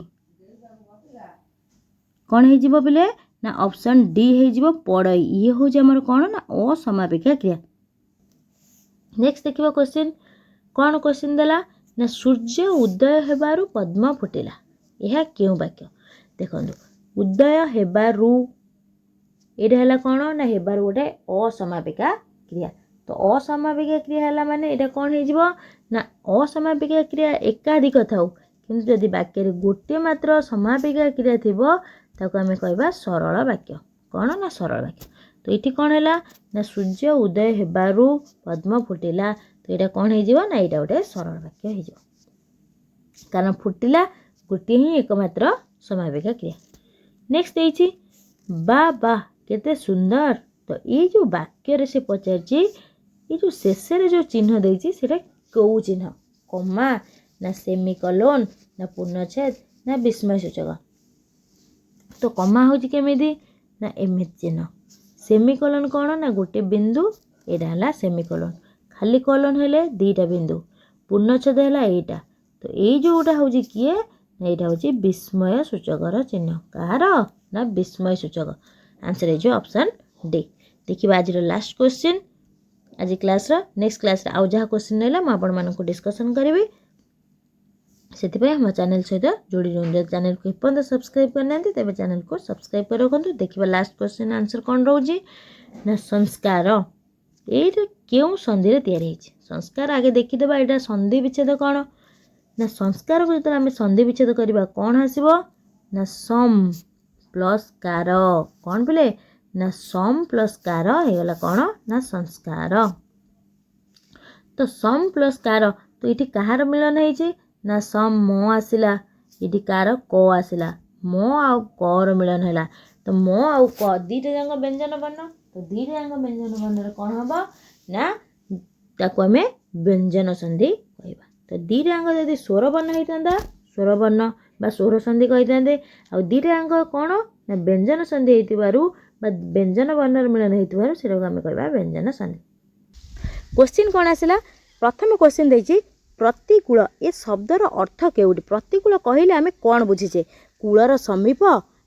କ'ଣ ହେଇଯିବ ପିଲେ ନା ଅପସନ୍ ଡି ହେଇଯିବ ପଡ଼ଇ। ଇଏ ହେଉଛି ଆମର କ'ଣ ନା ଅସମାପିକା କ୍ରିୟା। ନେକ୍ସଟ ଦେଖିବା କ୍ୱେଶ୍ଚିନ୍। କ'ଣ କ୍ୱେଶ୍ଚିନ୍ ଦେଲା ନା ସୂର୍ଯ୍ୟ ଉଦୟ ହେବାରୁ ପଦ୍ମ ଫୁଟିଲା, ଏହା କେଉଁ ବାକ୍ୟ? ଦେଖନ୍ତୁ ଉଦୟ ହେବାରୁ ଏଇଟା ହେଲା କ'ଣ ନା ହେବାରୁ ଗୋଟେ ଅସମାପିକା କ୍ରିୟା। ତ ଅସମାପିକା କ୍ରିୟା ହେଲା ମାନେ ଏଇଟା କ'ଣ ହେଇଯିବ ନା ଅସମାପିକା କ୍ରିୟା ଏକାଧିକ ଥାଉ, କିନ୍ତୁ ଯଦି ବାକ୍ୟରେ ଗୋଟିଏ ମାତ୍ର ସମାପିକା କ୍ରିୟା ଥିବ ତାକୁ ଆମେ କହିବା ସରଳ ବାକ୍ୟ। କ'ଣ ନା ସରଳ ବାକ୍ୟ। ତ ଏଇଠି କ'ଣ ହେଲା ନା ସୂର୍ଯ୍ୟ ଉଦୟ ହେବାରୁ ପଦ୍ମ ଫୁଟିଲା, ତ ଏଇଟା କ'ଣ ହେଇଯିବ ନା ଏଇଟା ଗୋଟେ ସରଳ ବାକ୍ୟ ହେଇଯିବ, କାରଣ ଫୁଟିଲା ଗୋଟିଏ ହିଁ ଏକମାତ୍ର ସମାପିକା କ୍ରିୟା। ନେକ୍ସଟ ଦେଇଛି ବା ବା କେତେ ସୁନ୍ଦର। ତ ଏଇ ଯେଉଁ ବାକ୍ୟରେ ସେ ପଚାରିଛି ଏଇ ଯେଉଁ ଶେଷରେ ଯେଉଁ ଚିହ୍ନ ଦେଇଛି ସେଇଟା କେଉଁ ଚିହ୍ନ? କମା ନା ସେମିକଲୋନ୍ ନା ପୂର୍ଣ୍ଣଚ୍ଛେଦ ନା ବିସ୍ମୟ ସୂଚକ? ତ କମା ହେଉଛି କେମିତି ନା ଏମିତି ଚିହ୍ନ। ସେମିକୋଲନ୍ କ'ଣ ନା ଗୋଟେ ବିନ୍ଦୁ, ଏଇଟା ହେଲା ସେମିକୋଲନ୍। ଖାଲି କଲନ୍ ହେଲେ ଦୁଇଟା ବିନ୍ଦୁ, ପୂର୍ଣ୍ଣଚ୍ଛେଦ ହେଲା ଏଇଟା। ତ ଏଇ ଯେଉଁଟା ହେଉଛି କିଏ ନା ଏଇଟା ହେଉଛି ବିସ୍ମୟ ସୂଚକର ଚିହ୍ନ। କାହାର ନା ବିସ୍ମୟ ସୂଚକ। ଆନ୍ସର୍ ହେଇଯିବ ଅପସନ୍ ଡି। ଦେଖିବା ଆଜିର ଲାଷ୍ଟ କ୍ୱେଶ୍ଚିନ୍ ଆଜି କ୍ଲାସ୍ର। ନେକ୍ସଟ କ୍ଲାସ୍ରେ ଆଉ ଯାହା କ୍ୱେଶ୍ଚିନ୍ ରହିଲା ମୁଁ ଆପଣମାନଙ୍କୁ ଡିସ୍କସନ୍ କରିବି। ସେଥିପାଇଁ ଆମ ଚ୍ୟାନେଲ୍ ସହିତ ଯୋଡ଼ି ରୁହନ୍ତୁ। ଯଦି ଚ୍ୟାନେଲ୍କୁ ଏପର୍ଯ୍ୟନ୍ତ ସବସ୍କ୍ରାଇବ୍ କରିନାହାନ୍ତି ତେବେ ଚ୍ୟାନେଲ୍କୁ ସବସ୍କ୍ରାଇବ୍ କରି ରଖନ୍ତୁ। ଦେଖିବା ଲାଷ୍ଟ କ୍ୱେଶ୍ଚିନ୍ ଆନ୍ସର୍ କ'ଣ ରହୁଛି ନା ସଂସ୍କାର। ଏଇଟା କେଉଁ ସନ୍ଧିରେ ତିଆରି ହେଇଛି? ସଂସ୍କାର ଆଗେ ଦେଖିଦେବା ଏଇଟା ସନ୍ଧି ବିଚ୍ଛେଦ କ'ଣ ନା ସଂସ୍କାରକୁ ଯେତେବେଳେ ଆମେ ସନ୍ଧି ବିଚ୍ଛେଦ କରିବା କ'ଣ ଆସିବ ନା ସମ୍ ପ୍ଲସ୍ କାର। କ'ଣ ପିଲେ ନା ସମ୍ ପ୍ଲସ୍ କାର ହେଇଗଲା କ'ଣ ନା ସଂସ୍କାର। ତ ସମ୍ ପ୍ଲସ୍ କାର, ତ ଏଇଠି କାହାର ମିଳନ ହେଇଛି ନା ସମ୍ ମ ଆସିଲା, ଏଠି କାର କ ଆସିଲା। ମ ଆଉ କର ମିଳନ ହେଲା, ତ ମ ଆଉ କ ଦୁଇଟା ଯାକ ବ୍ୟଞ୍ଜନ ବର୍ଣ୍ଣ। ତ ଦୁଇଟା ଯାକ ବ୍ୟଞ୍ଜନ ବର୍ଣ୍ଣରେ କ'ଣ ହେବ ନା ତାକୁ ଆମେ ବ୍ୟଞ୍ଜନ ସନ୍ଧି କହିବା। ତ ଦୁଇଟା ଯାକ ଯଦି ସ୍ୱରବର୍ଣ୍ଣ ହେଇଥାନ୍ତା, ସ୍ୱରବର୍ଣ୍ଣ ବା ସ୍ୱର ସନ୍ଧି କହିଥାନ୍ତେ। ଆଉ ଦୁଇଟା ଯାକ କ'ଣ ନା ବ୍ୟଞ୍ଜନ ସନ୍ଧି ହେଇଥିବାରୁ ବା ବ୍ୟଞ୍ଜନ ବର୍ଣ୍ଣର ମିଳନ ହେଇଥିବାରୁ ସେଟାକୁ ଆମେ କହିବା ବ୍ୟଞ୍ଜନ ସନ୍ଧି। କୋଶ୍ଚିନ୍ କ'ଣ ଆସିଲା? ପ୍ରଥମେ କୋଶ୍ଚିନ୍ ଦେଇଛି, ପ୍ରତିକୂଳ ଏ ଶବ୍ଦର ଅର୍ଥ କେଉଁଠି? ପ୍ରତିକୂଳ କହିଲେ ଆମେ କ'ଣ ବୁଝିଛେ? କୂଳର ସମୀପ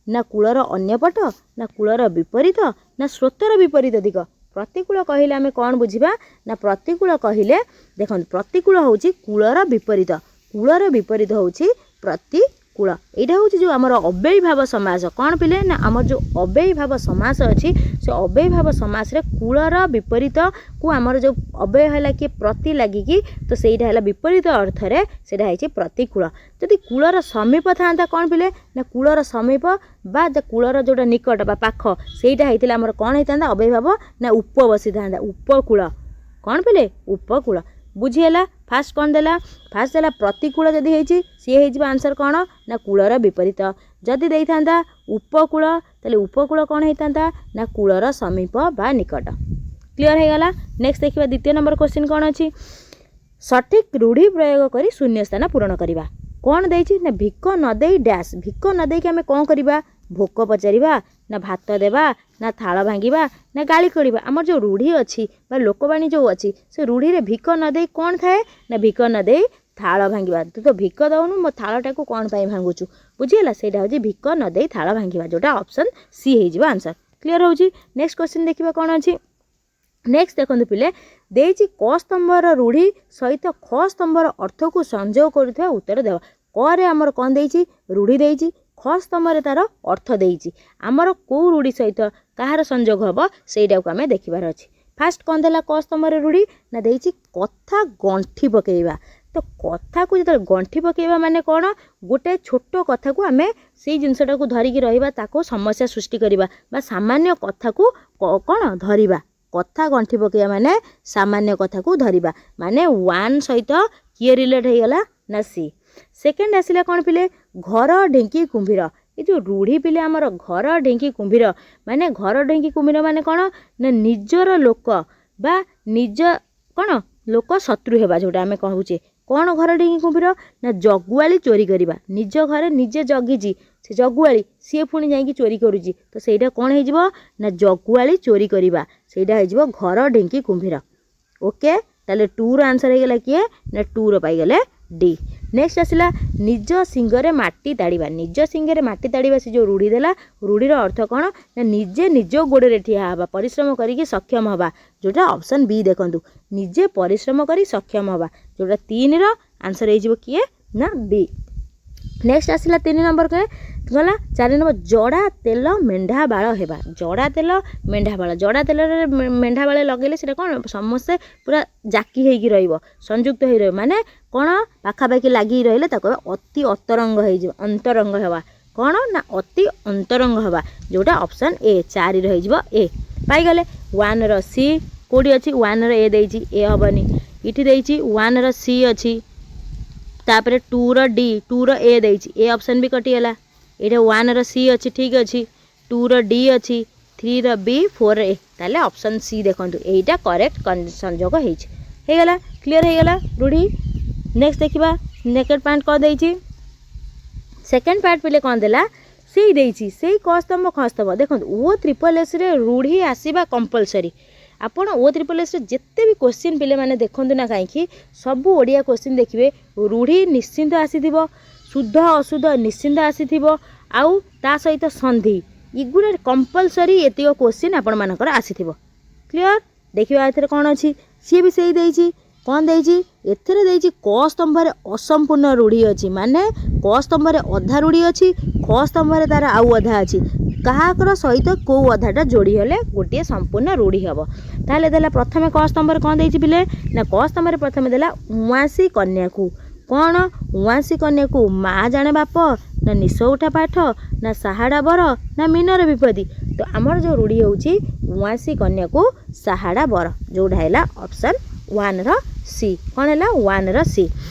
ନା କୂଳର ଅନ୍ୟପଟ ନା କୂଳର ବିପରୀତ ନା ସ୍ରୋତର ବିପରୀତ ଦିଗ? ପ୍ରତିକୂଳ କହିଲେ ଆମେ କ'ଣ ବୁଝିବା ନା ପ୍ରତିକୂଳ କହିଲେ, ଦେଖନ୍ତୁ, ପ୍ରତିକୂଳ ହେଉଛି କୂଳର ବିପରୀତ। କୂଳର ବିପରୀତ ହେଉଛି ପ୍ରତିକୂଳ। ଏଇଟା ହେଉଛି ଯେଉଁ ଆମର ଅବ୍ୟୟୀଭାବ ସମାସ। କ'ଣ ପିଲେ ନା ଆମର ଯେଉଁ ଅବ୍ୟୟୀଭାବ ସମାସ ଅଛି, ସେ ଅବ୍ୟୟୀଭାବ ସମାସରେ କୂଳର ବିପରୀତକୁ ଆମର ଯେଉଁ ଅବ୍ୟୟ ହେଲା କିଏ ପ୍ରତି ଲାଗିକି, ତ ସେଇଟା ହେଲା ବିପରୀତ ଅର୍ଥରେ, ସେଇଟା ହେଇଛି ପ୍ରତିକୂଳ। ଯଦି କୂଳର ସମୀପ ଥାନ୍ତା, କ'ଣ ପିଲେ ନା କୂଳର ସମୀପ ବା କୂଳର ଯେଉଁଟା ନିକଟ ବା ପାଖ, ସେଇଟା ହେଇଥିଲେ ଆମର କ'ଣ ହେଇଥାନ୍ତା ଅବ୍ୟୟୀଭାବ ନା ଉପ ବସିଥାନ୍ତା, ଉପକୂଳ। କ'ଣ ପିଲେ? ଉପକୂଳ। ବୁଝିହେଲା? ଫାଷ୍ଟ କ'ଣ ଦେଲା? ଫାଷ୍ଟ ଦେଲା ପ୍ରତିକୂଳ ଯଦି ହେଇଛି, ସିଏ ହେଇଯିବ ଆନ୍ସର୍ କ'ଣ ନା କୂଳର ବିପରୀତ। ଯଦି ଦେଇଥାନ୍ତା ଉପକୂଳ, ତାହେଲେ ଉପକୂଳ କ'ଣ ହେଇଥାନ୍ତା ନା କୂଳର ସମୀପ ବା ନିକଟ। କ୍ଲିଅର୍ ହେଇଗଲା? ନେକ୍ସଟ ଦେଖିବା, ଦ୍ୱିତୀୟ ନମ୍ବର କୋଶ୍ଚିନ୍ କ'ଣ ଅଛି। ସଠିକ୍ ରୂଢ଼ି ପ୍ରୟୋଗ କରି ଶୂନ୍ୟସ୍ଥାନ ପୂରଣ କରିବା। କ'ଣ ଦେଇଛି ନା ଭିକ ନ ଦେଇ ଡ୍ୟାସ୍। ଭିକ ନ ଦେଇକି ଆମେ କ'ଣ କରିବା? ଭୋକ ପଚାରିବା ନା ଭାତ ଦେବା ନା ଥାଳ ଭାଙ୍ଗିବା ନା ଗାଳି କରିବା? ଆମର ଯେଉଁ ରୂଢ଼ି ଅଛି ବା ଲୋକବାଣୀ ଯେଉଁ ଅଛି, ସେ ରୂଢ଼ିରେ ଭିକ ନ ଦେଇ କ'ଣ ଥାଏ ନା ଭିକ ନ ଦେଇ ଥାଳ ଭାଙ୍ଗିବା। ତୁ ତ ଭିକ ଦେଉନୁ, ମୋ ଥାଳଟାକୁ କ'ଣ ପାଇଁ ଭାଙ୍ଗୁଛୁ? ବୁଝିହେଲା? ସେଇଟା ହେଉଛି ଭିକ ନ ଦେଇ ଥାଳ ଭାଙ୍ଗିବା, ଯେଉଁଟା ଅପସନ୍ ସି ହେଇଯିବ ଆନ୍ସର୍। କ୍ଲିଅର୍ ହେଉଛି? ନେକ୍ସଟ କ୍ୱେଶ୍ଚିନ୍ ଦେଖିବା କ'ଣ ଅଛି। ନେକ୍ସଟ ଦେଖନ୍ତୁ ପିଲେ, ଦେଇଛି କ ସ୍ତମ୍ଭର ରୂଢ଼ି ସହିତ ଖ ସ୍ତମ୍ଭର ଅର୍ଥକୁ ସଂଯୋଗ କରୁଥିବା ଉତ୍ତର ଦେବ। କରେ ଆମର କ'ଣ ଦେଇଛି? ରୂଢ଼ି ଦେଇଛି। ଖ ସ୍ତମ୍ଭରେ ତାର ଅର୍ଥ ଦେଇଛି। ଆମର କେଉଁ ରୂଢ଼ି ସହିତ କାହାର ସଂଯୋଗ ହେବ, ସେଇଟାକୁ ଆମେ ଦେଖିବାର ଅଛି। ଫାଷ୍ଟ କ'ଣ ଦେଲା କ ସ୍ତମ୍ଭରେ ରୂଢ଼ି ନା ଦେଇଛି କଥା ଗଣ୍ଠି ପକାଇବା। ତ କଥାକୁ ଯେତେବେଳେ ଗଣ୍ଠି ପକାଇବା ମାନେ କ'ଣ? ଗୋଟେ ଛୋଟ କଥାକୁ ଆମେ ସେଇ ଜିନିଷଟାକୁ ଧରିକି ରହିବା, ତାକୁ ସମସ୍ୟା ସୃଷ୍ଟି କରିବା ବା ସାମାନ୍ୟ କଥାକୁ କ'ଣ ଧରିବା। କଥା ଗଣ୍ଠି ପକାଇବା ମାନେ ସାମାନ୍ୟ କଥାକୁ ଧରିବା, ମାନେ ୱାନ୍ ସହିତ କିଏ ରିଲେଟ୍ ହେଇଗଲା ନା ସି। ସେକେଣ୍ଡ ଆସିଲା କ'ଣ ପିଲେ? ଘର ଢିଙ୍କି କୁମ୍ଭୀର। ଏ ଯେଉଁ ରୂଢ଼ି ପିଲେ ଆମର ଘର ଢିଙ୍କି କୁମ୍ଭୀର, ମାନେ ଘର ଢିଙ୍କି କୁମ୍ଭୀର ମାନେ କ'ଣ ନା ନିଜର ଲୋକ ବା ନିଜ କ'ଣ ଲୋକ ଶତ୍ରୁ ହେବା, ଯେଉଁଟା ଆମେ କହୁଛେ। କ'ଣ ଘର ଢିଙ୍କି କୁମ୍ଭୀର ନା ଜଗୁଆଳି ଚୋରି କରିବା। ନିଜ ଘରେ ନିଜେ ଜଗିଛି ସେ ଜଗୁଆଳି, ସିଏ ପୁଣି ଯାଇକି ଚୋରି କରୁଛି, ତ ସେଇଟା କ'ଣ ହେଇଯିବ ନା ଜଗୁଆଳି ଚୋରି କରିବା, ସେଇଟା ହେଇଯିବ ଘର ଢିଙ୍କି କୁମ୍ଭୀର। ଓକେ, ତାହେଲେ ଟୁର ଆନ୍ସର୍ ହେଇଗଲା କିଏ ନା ଟୁର ପାଇଗଲେ ଡି। ନେକ୍ସଟ ଆସିଲା ନିଜ ଶିଙ୍ଗରେ ମାଟି ତାଡ଼ିବା। ନିଜ ଶିଙ୍ଗରେ ମାଟି ତାଡ଼ିବା, ସେ ଯେଉଁ ରୂଢ଼ି ଦେଲା, ରୂଢ଼ିର ଅର୍ଥ କ'ଣ ନା ନିଜେ ନିଜ ଗୋଡ଼ରେ ଠିଆ ହେବା, ପରିଶ୍ରମ କରିକି ସକ୍ଷମ ହେବା, ଯେଉଁଟା ଅପସନ୍ ବି। ଦେଖନ୍ତୁ, ନିଜେ ପରିଶ୍ରମ କରି ସକ୍ଷମ ହେବା, ଯେଉଁଟା ତିନିର ଆନ୍ସର୍ ହେଇଯିବ କିଏ ନା ବି। ନେକ୍ସଟ ଆସିଲା ତିନି ନମ୍ବର ଗଲା, ଚାରି ନମ୍ବର, ଜଡ଼ା ତେଲ ମେଣ୍ଢା ବାଳ ହେବା। ଜଡ଼ା ତେଲ ମେଣ୍ଢା ବାଳ, ଜଡ଼ା ତେଲରେ ମେଣ୍ଢା ବାଳ ଲଗେଇଲେ ସେଇଟା କ'ଣ ସମସ୍ତେ ପୁରା ଜାକି ହେଇକି ରହିବ, ସଂଯୁକ୍ତ ହେଇ ରହିବ, ମାନେ କ'ଣ ପାଖାପାଖି ଲାଗିକି ରହିଲେ ତାକୁ ଅତି ଅତରଙ୍ଗ ହେଇଯିବ, ଅନ୍ତରଙ୍ଗ ହେବା। କ'ଣ ନା ଅତି ଅନ୍ତରଙ୍ଗ ହେବା, ଯେଉଁଟା ଅପସନ୍ ଏ, ଚାରିର ହେଇଯିବ ଏ। ପାଇଗଲେ? ୱାନ୍ର ସି କେଉଁଠି ଅଛି? ୱାନ୍ର ଏ ଦେଇଛି, ଏ ହେବନି। ଏଠି ଦେଇଛି ୱାନ୍ର ସି ଅଛି, ତାପରେ ଟୁର ଡି, ଟୁର ଏ ଦେଇଛି, ଏ ଅପସନ୍ ବି କଟିଗଲା। ଏଇଟା ୱାନ୍ର ସି ଅଛି, ଠିକ୍ ଅଛି, ଟୁର ଡି ଅଛି, ଥ୍ରୀର ବି, ଫୋର୍ର ଏ, ତାହେଲେ ଅପସନ୍ ସି। ଦେଖନ୍ତୁ, ଏଇଟା କରେକ୍ଟ ସଂଯୋଗ ହେଇଛି। ହେଇଗଲା? କ୍ଲିଅର୍ ହେଇଗଲା ରୂଢ଼ି? ନେକ୍ସଟ ଦେଖିବା, ସେକେଣ୍ଡ ପାର୍ଟ କ'ଣ ଦେଇଛି। ସେକେଣ୍ଡ ପାର୍ଟ ପିଲେ କ'ଣ ଦେଲା? ସେଇ ଦେଇଛି, ସେଇ କ ସ୍ତମ୍ଭ ଖ ସ୍ତମ୍ଭ। ଦେଖନ୍ତୁ, ଓ ତ୍ରିପଲ୍ ଏସ୍ରେ ରୂଢ଼ି ଆସିବା କମ୍ପଲସରି। ଆପଣ ଓ ତ୍ରିପଲ୍ ଏସ୍ରେ ଯେତେ ବି କୋଶ୍ଚିନ୍ ପିଲାମାନେ ଦେଖନ୍ତୁ ନା କାହିଁକି, ସବୁ ଓଡ଼ିଆ କୋଶ୍ଚିନ୍ ଦେଖିବେ, ରୂଢ଼ି ନିଶ୍ଚିନ୍ତ ଆସିଥିବ, ଶୁଦ୍ଧ ଅଶୁଦ୍ଧ ନିଶ୍ଚିନ୍ତ ଆସିଥିବ, ଆଉ ତା ସହିତ ସନ୍ଧି, ଏଗୁଡ଼ା କମ୍ପଲସରି ଏତିକ କୋଶ୍ଚିନ୍ ଆପଣମାନଙ୍କର ଆସିଥିବ। କ୍ଲିଅର୍? ଦେଖିବା ଏଥିରେ କ'ଣ ଅଛି। ସିଏ ବି ସେଇ ଦେଇଛି। କ'ଣ ଦେଇଛି ଏଥିରେ? ଦେଇଛି କ ସ୍ତମ୍ଭରେ ଅସମ୍ପୂର୍ଣ୍ଣ ରୂଢ଼ି ଅଛି, ମାନେ କ ସ୍ତମ୍ଭରେ ଅଧା ରୂଢ଼ି ଅଛି, ଖ ସ୍ତମ୍ଭରେ ତାର ଆଉ ଅଧା ଅଛି। କାହାର ସହିତ କେଉଁ ଅଧାଟା ଯୋଡ଼ି ହେଲେ ଗୋଟିଏ ସମ୍ପୂର୍ଣ୍ଣ ରୂଢ଼ି ହେବ? ତାହେଲେ ଦେଲା ପ୍ରଥମେ କ ସ୍ତମ୍ଭରେ କ'ଣ ଦେଇଛି ପିଲେ ନା କ ସ୍ତମ୍ଭରେ ପ୍ରଥମେ ଦେଲା ଉଆଁସି କନ୍ୟାକୁ କ'ଣ? ଉଆଁସି କନ୍ୟାକୁ ମା ଜାଣେ ବାପ ନା ନିଶ ଉଠା ପାଠ ନା ସାହାଡ଼ା ବର ନା ମୀନର ବିପତ୍ତି? ତ ଆମର ଯେଉଁ ରୂଢ଼ି ହେଉଛି ଉଆଁସି କନ୍ୟାକୁ ସାହାଡ଼ା ବର, ଯେଉଁଟା ହେଲା ଅପସନ୍ ୱାନ୍ର ସି। କ'ଣ ହେଲା? ୱାନ୍ର ସି।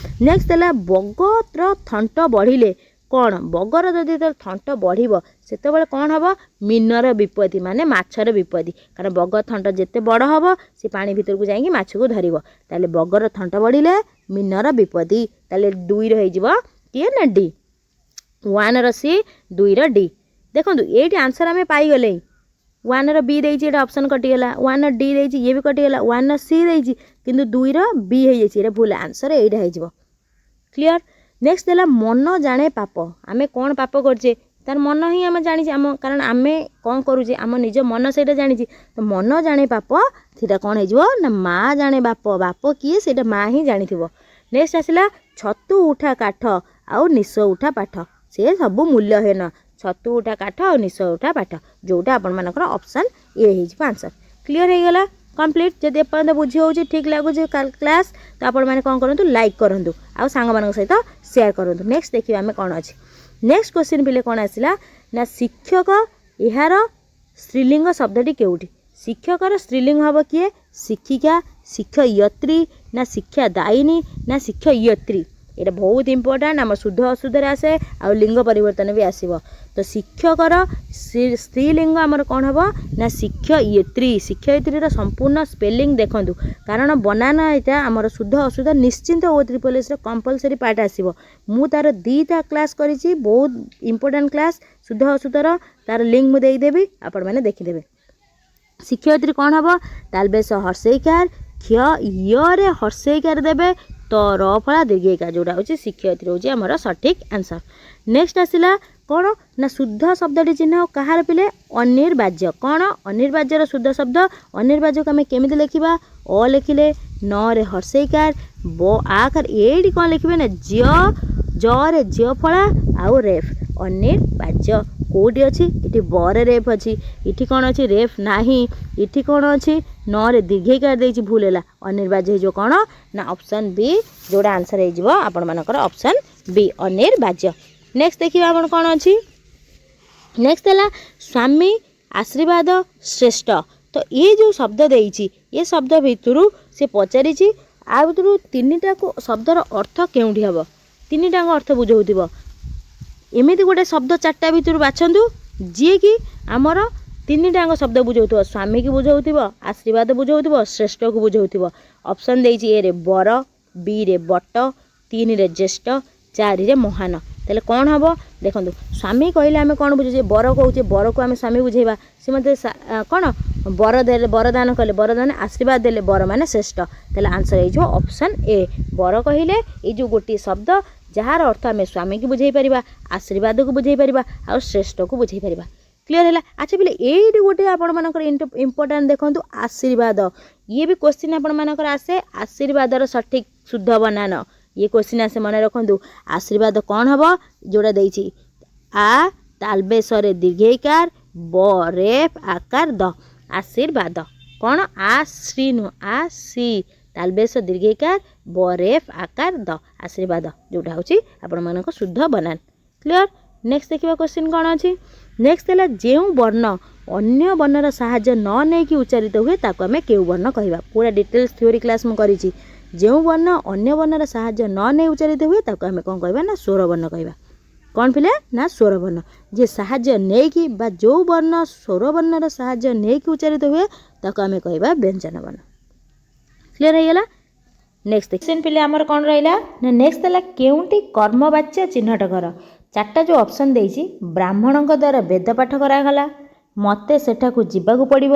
ନେକ୍ସଟ ହେଲା, ବଗର ଥଣ୍ଟ ବଢ଼ିଲେ କ'ଣ? ବଗର ଯଦି ଯେତେବେଳେ ଥଣ୍ଟ ବଢ଼ିବ, ସେତେବେଳେ କ'ଣ ହେବ? ମୀନର ବିପତ୍ତି, ମାନେ ମାଛର ବିପତ୍ତି। କାରଣ ବଗ ଥଣ୍ଟ ଯେତେ ବଡ଼ ହେବ, ସେ ପାଣି ଭିତରକୁ ଯାଇକି ମାଛକୁ ଧରିବ। ତାହେଲେ ବଗର ଥଣ୍ଟ ବଢ଼ିଲେ ମୀନର ବିପତ୍ତି। ତାହେଲେ ଦୁଇର ହେଇଯିବ କିଏ ନା ଡି। ୱାନ୍ର ସି, ଦୁଇର ଡି। ଦେଖନ୍ତୁ, ଏଇଠି ଆନ୍ସର୍ ଆମେ ପାଇଗଲେ। ୱାନ୍ର ବି ଦେଇଛି, ଏଇଟା ଅପସନ୍ କଟିଗଲା। ୱାନ୍ର ଡି ଦେଇଛି, ଇଏ ବି କଟିଗଲା। ୱାନ୍ର ସି ଦେଇଛି, କିନ୍ତୁ ଦୁଇର ବି ହେଇଯାଇଛି, ଏଇଟା ଭୁଲ। ଆନ୍ସର୍ ଏଇଟା ହେଇଯିବ। କ୍ଲିଅର୍? ନେକ୍ସଟ ହେଲା, ମନ ଜାଣେ ପାପ। ଆମେ କ'ଣ ପାପ କରୁଛେ, ତାର ମନ ହିଁ ଆମେ ଜାଣିଛେ ଆମ, କାରଣ ଆମେ କ'ଣ କରୁଛେ, ଆମ ନିଜ ମନ ସେଇଟା ଜାଣିଛି। ତ ମନ ଜାଣେ ପାପ, ସେଇଟା କ'ଣ ହେଇଯିବ ନା ମା ଜାଣେ ବାପ। ବାପ କିଏ, ସେଇଟା ମା ହିଁ ଜାଣିଥିବ। ନେକ୍ସଟ ଆସିଲା, ଛତୁ ଉଠା କାଠ ଆଉ ନିଶ ଉଠା ପାଠ, ସେ ସବୁ ମୂଲ୍ୟହୀନ। ଛତୁ ଉଠା କାଠ ଆଉ ନିଶ ଉଠା ପାଠ, ଯେଉଁଟା ଆପଣମାନଙ୍କର ଅପସନ୍ ଏ ହେଇଯିବ ଆନ୍ସର୍। କ୍ଲିଅର୍ ହେଇଗଲା କମ୍ପ୍ଲିଟ୍? ଯଦି ଏପର୍ଯ୍ୟନ୍ତ ବୁଝି ହେଉଛି, ଠିକ୍ ଲାଗୁଛି କ୍ଲାସ୍, ତ ଆପଣମାନେ କ'ଣ କରନ୍ତୁ? ଲାଇକ୍ କରନ୍ତୁ ଆଉ ସାଙ୍ଗମାନଙ୍କ ସହିତ ସେୟାର କରନ୍ତୁ। ନେକ୍ସଟ ଦେଖିବା ଆମେ କ'ଣ ଅଛି। ନେକ୍ସଟ କ୍ୱେଶ୍ଚିନ୍ ପିଲେ କ'ଣ ଆସିଲା ନା, ଶିକ୍ଷକ ଏହାର ସ୍ତ୍ରୀଲିଙ୍ଗ ଶବ୍ଦଟି କେଉଁଠି? ଶିକ୍ଷକର ସ୍ତ୍ରୀଲିଙ୍ଗ ହେବ କିଏ? ଶିକ୍ଷିକା, ଶିକ୍ଷୟିତ୍ରୀ ନା ଶିକ୍ଷାଦାୟିନୀ ନା ଶିକ୍ଷୟିତ୍ରୀ? ଏଇଟା ବହୁତ ଇମ୍ପୋର୍ଟାଣ୍ଟ, ଆମ ଶୁଦ୍ଧ ଅଶୁଦ୍ଧରେ ଆସେ ଆଉ ଲିଙ୍ଗ ପରିବର୍ତ୍ତନ ବି ଆସିବ। ତ ଶିକ୍ଷକର ସ୍ତ୍ରୀଲିଙ୍ଗ ଆମର କ'ଣ ହେବ ନା ଶିକ୍ଷୟିତ୍ରୀ। ଶିକ୍ଷୟିତ୍ରୀର ସମ୍ପୂର୍ଣ୍ଣ ସ୍ପେଲିଂ ଦେଖନ୍ତୁ, କାରଣ ବନାନ ଏଇଟା ଆମର ଶୁଦ୍ଧ ଅଶୁଦ୍ଧ ନିଶ୍ଚିନ୍ତ ଓ ତ୍ରିପଲ୍ ଏସ୍ର କମ୍ପଲସରି ପାର୍ଟ ଆସିବ। ମୁଁ ତାର ଦୁଇଟା କ୍ଲାସ୍ କରିଛି, ବହୁତ ଇମ୍ପୋର୍ଟାଣ୍ଟ କ୍ଲାସ୍ ଶୁଦ୍ଧ ଅଶୁଦ୍ଧର। ତାର ଲିଙ୍କ୍ ମୁଁ ଦେଇଦେବି, ଆପଣମାନେ ଦେଖିଦେବେ। ଶିକ୍ଷୟିତ୍ରୀ କ'ଣ ହେବ? ତାଲବେଶ ହର୍ଷେଇକାର, କ୍ଷ ୟରେ ହର୍ଷେଇକାର ଦେବେ, ତ ର ଫଳା ଦୀର୍ଘେଇକାର, ଯେଉଁଟା ହେଉଛି ଶିକ୍ଷୟିତ୍ରୀ ହେଉଛି ଆମର ସଠିକ୍ ଆନ୍ସର୍। ନେକ୍ସଟ ଆସିଲା କ'ଣ ନା, ଶୁଦ୍ଧ ଶବ୍ଦଟି ଚିହ୍ନ କାହାର ପିଲେ? ଅନିର୍ବାର୍ଯ୍ୟ। କ'ଣ ଅନିର୍ବାର୍ଯ୍ୟର ଶୁଦ୍ଧ ଶବ୍ଦ? ଅନିର୍ବାର୍ଯ୍ୟକୁ ଆମେ କେମିତି ଲେଖିବା? ଅ ଲେଖିଲେ, ନରେ ହର୍ଷେଇକାର, ବ ଆକାର, ଏଇଠି କ'ଣ ଲେଖିବେ ନା ଜ୍ୟ, ଜରେ ଜ୍ୟ ଫଳା ଆଉ ରେଫ୍। ଅନିର୍ବାର୍ଯ୍ୟ କେଉଁଠି ଅଛି? ଏଠି ବରେ ରେଫ୍ ଅଛି। ଏଠି କ'ଣ ଅଛି? ରେଫ୍ ନାହିଁ। ଏଠି କ'ଣ ଅଛି? ନରେ ଦୀର୍ଘେଇକାର ଦେଇଛି, ଭୁଲ ହେଲା। ଅନିର୍ବାର୍ଯ୍ୟ ହେଇଯିବ କ'ଣ ନା ଅପସନ୍ ବି, ଯେଉଁଟା ଆନ୍ସର୍ ହେଇଯିବ ଆପଣମାନଙ୍କର ଅପସନ୍ ବି, ଅନିର୍ବାର୍ଯ୍ୟ। ନେକ୍ସଟ ଦେଖିବା ଆପଣ କ'ଣ ଅଛି। ନେକ୍ସଟ ହେଲା, ସ୍ୱାମୀ ଆଶୀର୍ବାଦ ଶ୍ରେଷ୍ଠ। ତ ଏ ଯେଉଁ ଶବ୍ଦ ଦେଇଛି, ଏ ଶବ୍ଦ ଭିତରୁ ସେ ପଚାରିଛି, ଆ ଭିତରୁ ତିନିଟାକୁ ଶବ୍ଦର ଅର୍ଥ କେଉଁଠି ହେବ, ତିନିଟାଙ୍କ ଅର୍ଥ ବୁଝାଉଥିବ। ଏମିତି ଗୋଟେ ଶବ୍ଦ ଚାରିଟା ଭିତରୁ ବାଛନ୍ତୁ, ଯିଏକି ଆମର ତିନିଟାଙ୍କ ଶବ୍ଦ ବୁଝାଉଥିବ। ସ୍ୱାମୀକି ବୁଝାଉଥିବ, ଆଶୀର୍ବାଦ ବୁଝାଉଥିବ, ଶ୍ରେଷ୍ଠକୁ ବୁଝାଉଥିବ। ଅପସନ୍ ଦେଇଛି, ଏରେ ବର, ବିରେ ବଟ, ତିନିରେ ଜ୍ୟେଷ୍ଠ, ଚାରିରେ ମହାନ। ତାହେଲେ କ'ଣ ହେବ? ଦେଖନ୍ତୁ, ସ୍ୱାମୀ କହିଲେ ଆମେ କ'ଣ ବୁଝୁଛେ? ବର କହୁଛେ, ବରକୁ ଆମେ ସ୍ୱାମୀ ବୁଝେଇବା। ସେ ମୋତେ କ'ଣ ବର ଦେଲେ? ବରଦାନ କଲେ, ବରଦାନ ଆଶୀର୍ବାଦ ଦେଲେ। ବର ମାନେ ଶ୍ରେଷ୍ଠ। ତାହେଲେ ଆନ୍ସର୍ ହେଇଯିବ ଅପସନ୍ ଏ। ବର କହିଲେ ଏଇ ଯେଉଁ ଗୋଟିଏ ଶବ୍ଦ, ଯାହାର ଅର୍ଥ ଆମେ ସ୍ୱାମୀକି ବୁଝେଇ ପାରିବା, ଆଶୀର୍ବାଦକୁ ବୁଝେଇ ପାରିବା ଆଉ ଶ୍ରେଷ୍ଠକୁ ବୁଝେଇ ପାରିବା। କ୍ଲିଅର୍ ହେଲା? ଆଚ୍ଛା ପିଲେ, ଏଇଠି ଗୋଟେ ଆପଣମାନଙ୍କର ଇମ୍ପୋର୍ଟାଣ୍ଟ। ଦେଖନ୍ତୁ, ଆଶୀର୍ବାଦ, ଇଏ ବି କୋଶ୍ଚିନ୍ ଆପଣମାନଙ୍କର ଆସେ। ଆଶୀର୍ବାଦର ସଠିକ୍ ଶୁଦ୍ଧ ବନାନ, ଇଏ କୋଶ୍ଚିନ୍ ଆସେ, ମନେ ରଖନ୍ତୁ। ଆଶୀର୍ବାଦ କ'ଣ ହେବ? ଯେଉଁଟା ଦେଇଛି, ଆ ତାଲବେଶରେ ଦୀର୍ଘେଇକାର, ବ ରେଫ୍ ଆକାର ଦ, ଆଶୀର୍ବାଦ। କ'ଣ ଆ ଶ୍ରୀ ନୁହଁ, ଆ ସି ତାଲବେଶ ଦୀର୍ଘେଇକାର, ବ ରେଫ୍ ଆକାର ଦ, ଆଶୀର୍ବାଦ, ଯେଉଁଟା ହେଉଛି ଆପଣମାନଙ୍କ ଶୁଦ୍ଧ ବନାନ। କ୍ଲିଅର୍? ନେକ୍ସଟ ଦେଖିବା କୋଶ୍ଚିନ୍ କ'ଣ ଅଛି। ନେକ୍ସଟ ହେଲା, ଯେଉଁ ବର୍ଣ୍ଣ ଅନ୍ୟ ବର୍ଣ୍ଣର ସାହାଯ୍ୟ ନ ନେଇକି ଉଚ୍ଚାରିତ ହୁଏ, ତାକୁ ଆମେ କେଉଁ ବର୍ଣ୍ଣ କହିବା? ପୁରା ଡିଟେଲ୍ସ ଥିଓରି କ୍ଲାସ୍ ମୁଁ କରିଛି। ଯେଉଁ ବର୍ଣ୍ଣ ଅନ୍ୟ ବର୍ଣ୍ଣର ସାହାଯ୍ୟ ନ ନେଇ ଉଚ୍ଚାରିତ ହୁଏ, ତାକୁ ଆମେ କ'ଣ କହିବା ନା ସ୍ୱରବର୍ଣ୍ଣ କହିବା। କ'ଣ ପିଲେ ନା ସ୍ୱରବର୍ଣ୍ଣ। ଯିଏ ସାହାଯ୍ୟ ନେଇକି ବା ଯେଉଁ ବର୍ଣ୍ଣ ସ୍ୱରବର୍ଣ୍ଣର ସାହାଯ୍ୟ ନେଇକି ଉଚ୍ଚାରିତ ହୁଏ, ତାକୁ ଆମେ କହିବା ବ୍ୟଞ୍ଜନ ବର୍ଣ୍ଣ। କ୍ଲିଅର୍ ହେଇଗଲା? ନେକ୍ସଟ କ୍ୱେଶ୍ଚନ୍ ପିଲେ ଆମର କ'ଣ ରହିଲା ନା, ନେକ୍ସଟ ହେଲା, କେଉଁଟି କର୍ମବାଚ୍ୟ ଚିହ୍ନଟ କର। ଚାରିଟା ଯେଉଁ ଅପସନ୍ ଦେଇଛି, ବ୍ରାହ୍ମଣଙ୍କ ଦ୍ୱାରା ବେଦ ପାଠ କରାଗଲା, ମୋତେ ସେଠାକୁ ଯିବାକୁ ପଡ଼ିବ,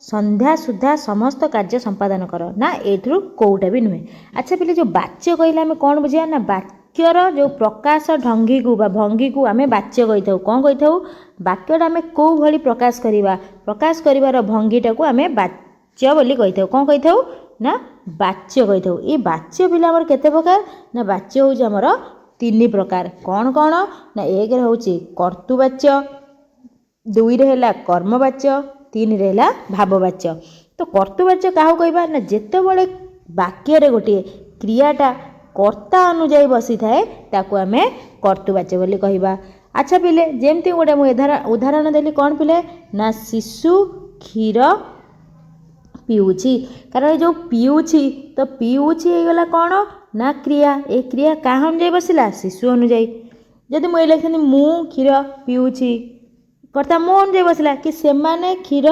ସନ୍ଧ୍ୟା ସୁଦ୍ଧା ସମସ୍ତ କାର୍ଯ୍ୟ ସମ୍ପାଦନ କର, ନା ଏଇଥିରୁ କେଉଁଟା ବି ନୁହେଁ। ଆଚ୍ଛା ପିଲେ, ଯେଉଁ ବାଚ୍ୟ କହିଲେ ଆମେ କ'ଣ ବୁଝିବା ନା ବାକ୍ୟର ଯେଉଁ ପ୍ରକାଶ ଢଙ୍ଗିକୁ ବା ଭଙ୍ଗୀକୁ ଆମେ ବାଚ୍ୟ କହିଥାଉ। କ'ଣ କହିଥାଉ? ବାକ୍ୟଟା ଆମେ କେଉଁ ଭଳି ପ୍ରକାଶ କରିବା, ପ୍ରକାଶ କରିବାର ଭଙ୍ଗୀଟାକୁ ଆମେ ବାଚ୍ୟ ବୋଲି କହିଥାଉ। କ'ଣ କହିଥାଉ ନା ବାଚ୍ୟ କହିଥାଉ। ଏଇ ବାଚ୍ୟ ପିଲା ଆମର କେତେ ପ୍ରକାର ନା ବାଚ୍ୟ ହେଉଛି ଆମର ତିନି ପ୍ରକାର। କ'ଣ କ'ଣ ନା ଏକରେ ହେଉଛି କର୍ତ୍ତୃବାଚ୍ୟ, ଦୁଇରେ ହେଲା କର୍ମବାଚ୍ୟ, ତିନିରେ ହେଲା ଭାବବାଚ୍ୟ। ତ କର୍ତ୍ତୃବାଚ୍ୟ କାହାକୁ କହିବା ନା ଯେତେବେଳେ ବାକ୍ୟରେ ଗୋଟିଏ କ୍ରିୟାଟା କର୍ତ୍ତା ଅନୁଯାୟୀ ବସିଥାଏ, ତାକୁ ଆମେ କର୍ତ୍ତୃବାଚ୍ୟ ବୋଲି କହିବା। ଆଚ୍ଛା ପିଲେ, ଯେମିତି ଗୋଟେ ମୁଁ ଉଦାହରଣ ଦେଲି, କ'ଣ ପିଲେ ନା ଶିଶୁ କ୍ଷୀର ପିଉଛି। କାରଣ ଏ ଯେଉଁ ପିଉଛି, ତ ପିଉଛି ହେଇଗଲା କ'ଣ ନା କ୍ରିୟା। ଏ କ୍ରିୟା କାହା ଅନୁଯାୟୀ ବସିଲା? ଶିଶୁ ଅନୁଯାୟୀ। ଯଦି ମୁଁ ଏଇ ଲେଖିଥାନ୍ତି ମୁଁ କ୍ଷୀର ପିଉଛି, କର୍ତ୍ତା ମୋ ଅନୁଯାୟୀ ବସିଲା, କି ସେମାନେ କ୍ଷୀର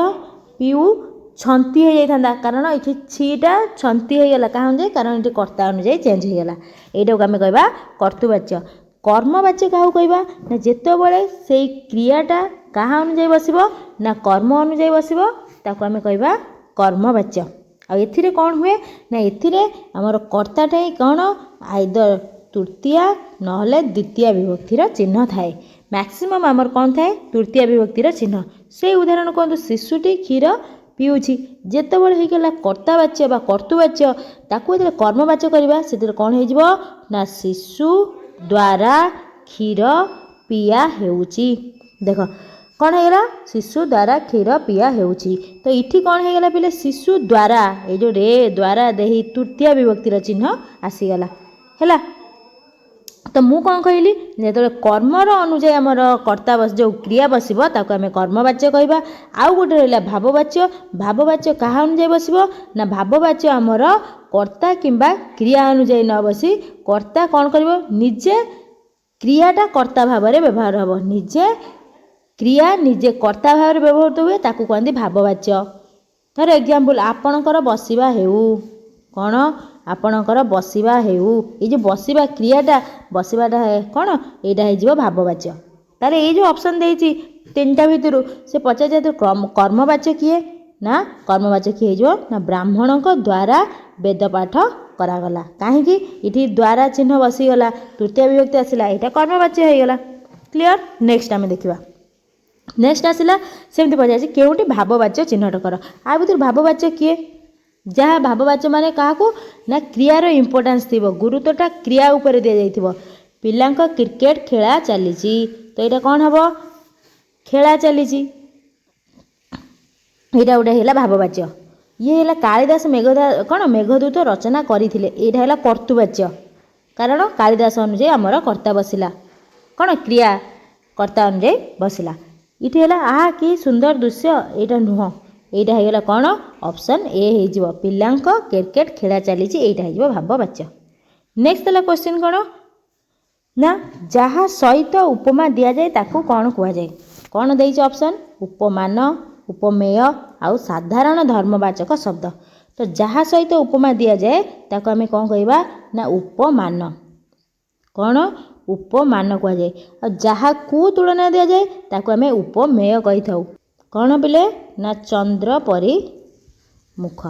ପିଉଛନ୍ତି ହେଇଯାଇଥାନ୍ତା। କାରଣ ଏଠି ଛିଟା ଛନ୍ତି ହେଇଗଲା କାହା ଅନୁଯାୟୀ? କାରଣ ଏଠି କର୍ତ୍ତା ଅନୁଯାୟୀ ଚେଞ୍ଜ ହେଇଗଲା। ଏଇଟାକୁ ଆମେ କହିବା କର୍ତ୍ତୃବାଚ୍ୟ। କର୍ମବାଚ୍ୟ କାହାକୁ କହିବା ନା ଯେତେବେଳେ ସେଇ କ୍ରିୟାଟା କାହା ଅନୁଯାୟୀ ବସିବ ନା କର୍ମ ଅନୁଯାୟୀ ବସିବ, ତାକୁ ଆମେ କହିବା କର୍ମବାଚ୍ୟ। ଆଉ ଏଥିରେ କ'ଣ ହୁଏ ନା ଏଥିରେ ଆମର କର୍ତ୍ତାଟା ହିଁ କ'ଣ ଆଇଦର ତୃତୀୟା ନହେଲେ ଦ୍ୱିତୀୟା ବିଭକ୍ତିର ଚିହ୍ନ ଥାଏ। ମ୍ୟାକ୍ସିମମ୍ ଆମର କ'ଣ ଥାଏ? ତୃତୀୟା ବିଭକ୍ତିର ଚିହ୍ନ। ସେଇ ଉଦାହରଣ କୁହନ୍ତୁ, ଶିଶୁଟି କ୍ଷୀର ପିଉଛି। ଯେତେବେଳେ ହେଇଗଲା କର୍ତ୍ତାବାଚ୍ୟ ବା କର୍ତ୍ତୃବାଚ୍ୟ, ତାକୁ ଯେତେବେଳେ କର୍ମବାଚ୍ୟ କରିବା, ସେଥିରେ କ'ଣ ହେଇଯିବ ନା ଶିଶୁ ଦ୍ୱାରା କ୍ଷୀର ପିଆ ହେଉଛି। ଦେଖ କ'ଣ ହେଇଗଲା? ଶିଶୁ ଦ୍ୱାରା କ୍ଷୀର ପିଆ ହେଉଛି। ତ ଏଠି କ'ଣ ହେଇଗଲା ପିଲେ? ଶିଶୁ ଦ୍ୱାରା, ଏଇ ଯେଉଁ ରେ ଦ୍ୱାରା ଦେହି ତୃତୀୟ ବିଭକ୍ତିର ଚିହ୍ନ ଆସିଗଲା। ହେଲା ତ? ମୁଁ କ'ଣ କହିଲି? ଯେତେବେଳେ କର୍ମର ଅନୁଯାୟୀ ଆମର କର୍ତ୍ତା ବସ ଯେଉଁ କ୍ରିୟା ବସିବ, ତାକୁ ଆମେ କର୍ମବାଚ୍ୟ କହିବା। ଆଉ ଗୋଟେ ରହିଲା ଭାବବାଚ୍ୟ। ଭାବବାଚ୍ୟ କାହା ଅନୁଯାୟୀ ବସିବ ନା ଭାବବାଚ୍ୟ ଆମର କର୍ତ୍ତା କିମ୍ବା କ୍ରିୟା ଅନୁଯାୟୀ ନ ବସି କର୍ତ୍ତା କ'ଣ କରିବ? ନିଜେ କ୍ରିୟାଟା କର୍ତ୍ତା ଭାବରେ ବ୍ୟବହାର ହେବ। ନିଜେ କ୍ରିୟା ନିଜେ କର୍ତ୍ତା ଭାବରେ ବ୍ୟବହୃତ ହୁଏ, ତାକୁ କୁହନ୍ତି ଭାବବାଚ୍ୟ। ଧର ଏକ୍ଜାମ୍ପଲ୍, ଆପଣଙ୍କର ବସିବା ହେଉ। କ'ଣ? ଆପଣଙ୍କର ବସିବା ହେଉ। ଏଇ ଯେଉଁ ବସିବା କ୍ରିୟାଟା, ବସିବାଟା କ'ଣ? ଏଇଟା ହେଇଯିବ ଭାବବାଚ୍ୟ। ତାହେଲେ ଏଇ ଯେଉଁ ଅପସନ୍ ଦେଇଛି ତିନିଟା ଭିତରୁ ସେ ପଚାରିଛି ଯେହେତୁ କର୍ମବାଚ୍ୟ କିଏ ନା କର୍ମବାଚ୍ୟ କିଏ ହେଇଯିବ ନା ବ୍ରାହ୍ମଣଙ୍କ ଦ୍ୱାରା ବେଦ ପାଠ କରାଗଲା। କାହିଁକି? ଏଠି ଦ୍ୱାରା ଚିହ୍ନ ବସିଗଲା, ତୃତୀୟ ବିଭକ୍ତି ଆସିଲା, ଏଇଟା କର୍ମବାଚ୍ୟ ହେଇଗଲା। କ୍ଲିଅର? ନେକ୍ସଟ ଆମେ ଦେଖିବା। ନେକ୍ସଟ ଆସିଲା, ସେମିତି ପଚାରିଛି କେଉଁଟି ଭାବବାଚ୍ୟ ଚିହ୍ନଟ କର। ଆ ଭିତରୁ ଭାବବାଚ୍ୟ କିଏ? ଯାହା ଭାବବାଚ୍ୟ ମାନେ କାହାକୁ ନା କ୍ରିୟାର ଇମ୍ପୋର୍ଟାନ୍ସ ଥିବ, ଗୁରୁତ୍ୱଟା କ୍ରିୟା ଉପରେ ଦିଆଯାଇଥିବ। ପିଲାଙ୍କ କ୍ରିକେଟ ଖେଳା ଚାଲିଛି, ତ ଏଇଟା କ'ଣ ହେବ? ଖେଳା ଚାଲିଛି, ଏଇଟା ଗୋଟେ ହେଲା ଭାବବାଚ୍ୟ। ଇଏ ହେଲା କାଳିଦାସ ମେଘଦା କ'ଣ ମେଘଦୂତ ରଚନା କରିଥିଲେ। ଏଇଟା ହେଲା କର୍ତ୍ତୃବାଚ୍ୟ, କାରଣ କାଳିଦାସ ଅନୁଯାୟୀ ଆମର କର୍ତ୍ତା ବସିଲା। କ'ଣ କ୍ରିୟା କର୍ତ୍ତା ଅନୁଯାୟୀ ବସିଲା। ଏଠି ହେଲା ଆହା କି ସୁନ୍ଦର ଦୃଶ୍ୟ, ଏଇଟା ନୁହଁ। ଏଇଟା ହେଇଗଲା କ'ଣ? ଅପସନ୍ ଏ ହେଇଯିବ, ପିଲାଙ୍କ କ୍ରିକେଟ ଖେଳା ଚାଲିଛି, ଏଇଟା ହେଇଯିବ ଭାବବାଚ୍ୟ। ନେକ୍ସଟ ହେଲା କ୍ୱେଶ୍ଚିନ୍ କ'ଣ ନା ଯାହା ସହିତ ଉପମା ଦିଆଯାଏ ତାକୁ କ'ଣ କୁହାଯାଏ? କ'ଣ ଦେଇଛି ଅପସନ୍? ଉପମାନ, ଉପମେୟ ଆଉ ସାଧାରଣ ଧର୍ମବାଚକ ଶବ୍ଦ। ତ ଯାହା ସହିତ ଉପମା ଦିଆଯାଏ ତାକୁ ଆମେ କ'ଣ କହିବା ନା ଉପମାନ। କ'ଣ? ଉପମାନ କୁହାଯାଏ। ଆଉ ଯାହାକୁ ତୁଳନା ଦିଆଯାଏ ତାକୁ ଆମେ ଉପମେୟ କହିଥାଉ। କ'ଣ ପିଲେ ନା ଚନ୍ଦ୍ର ପରି ମୁଖ।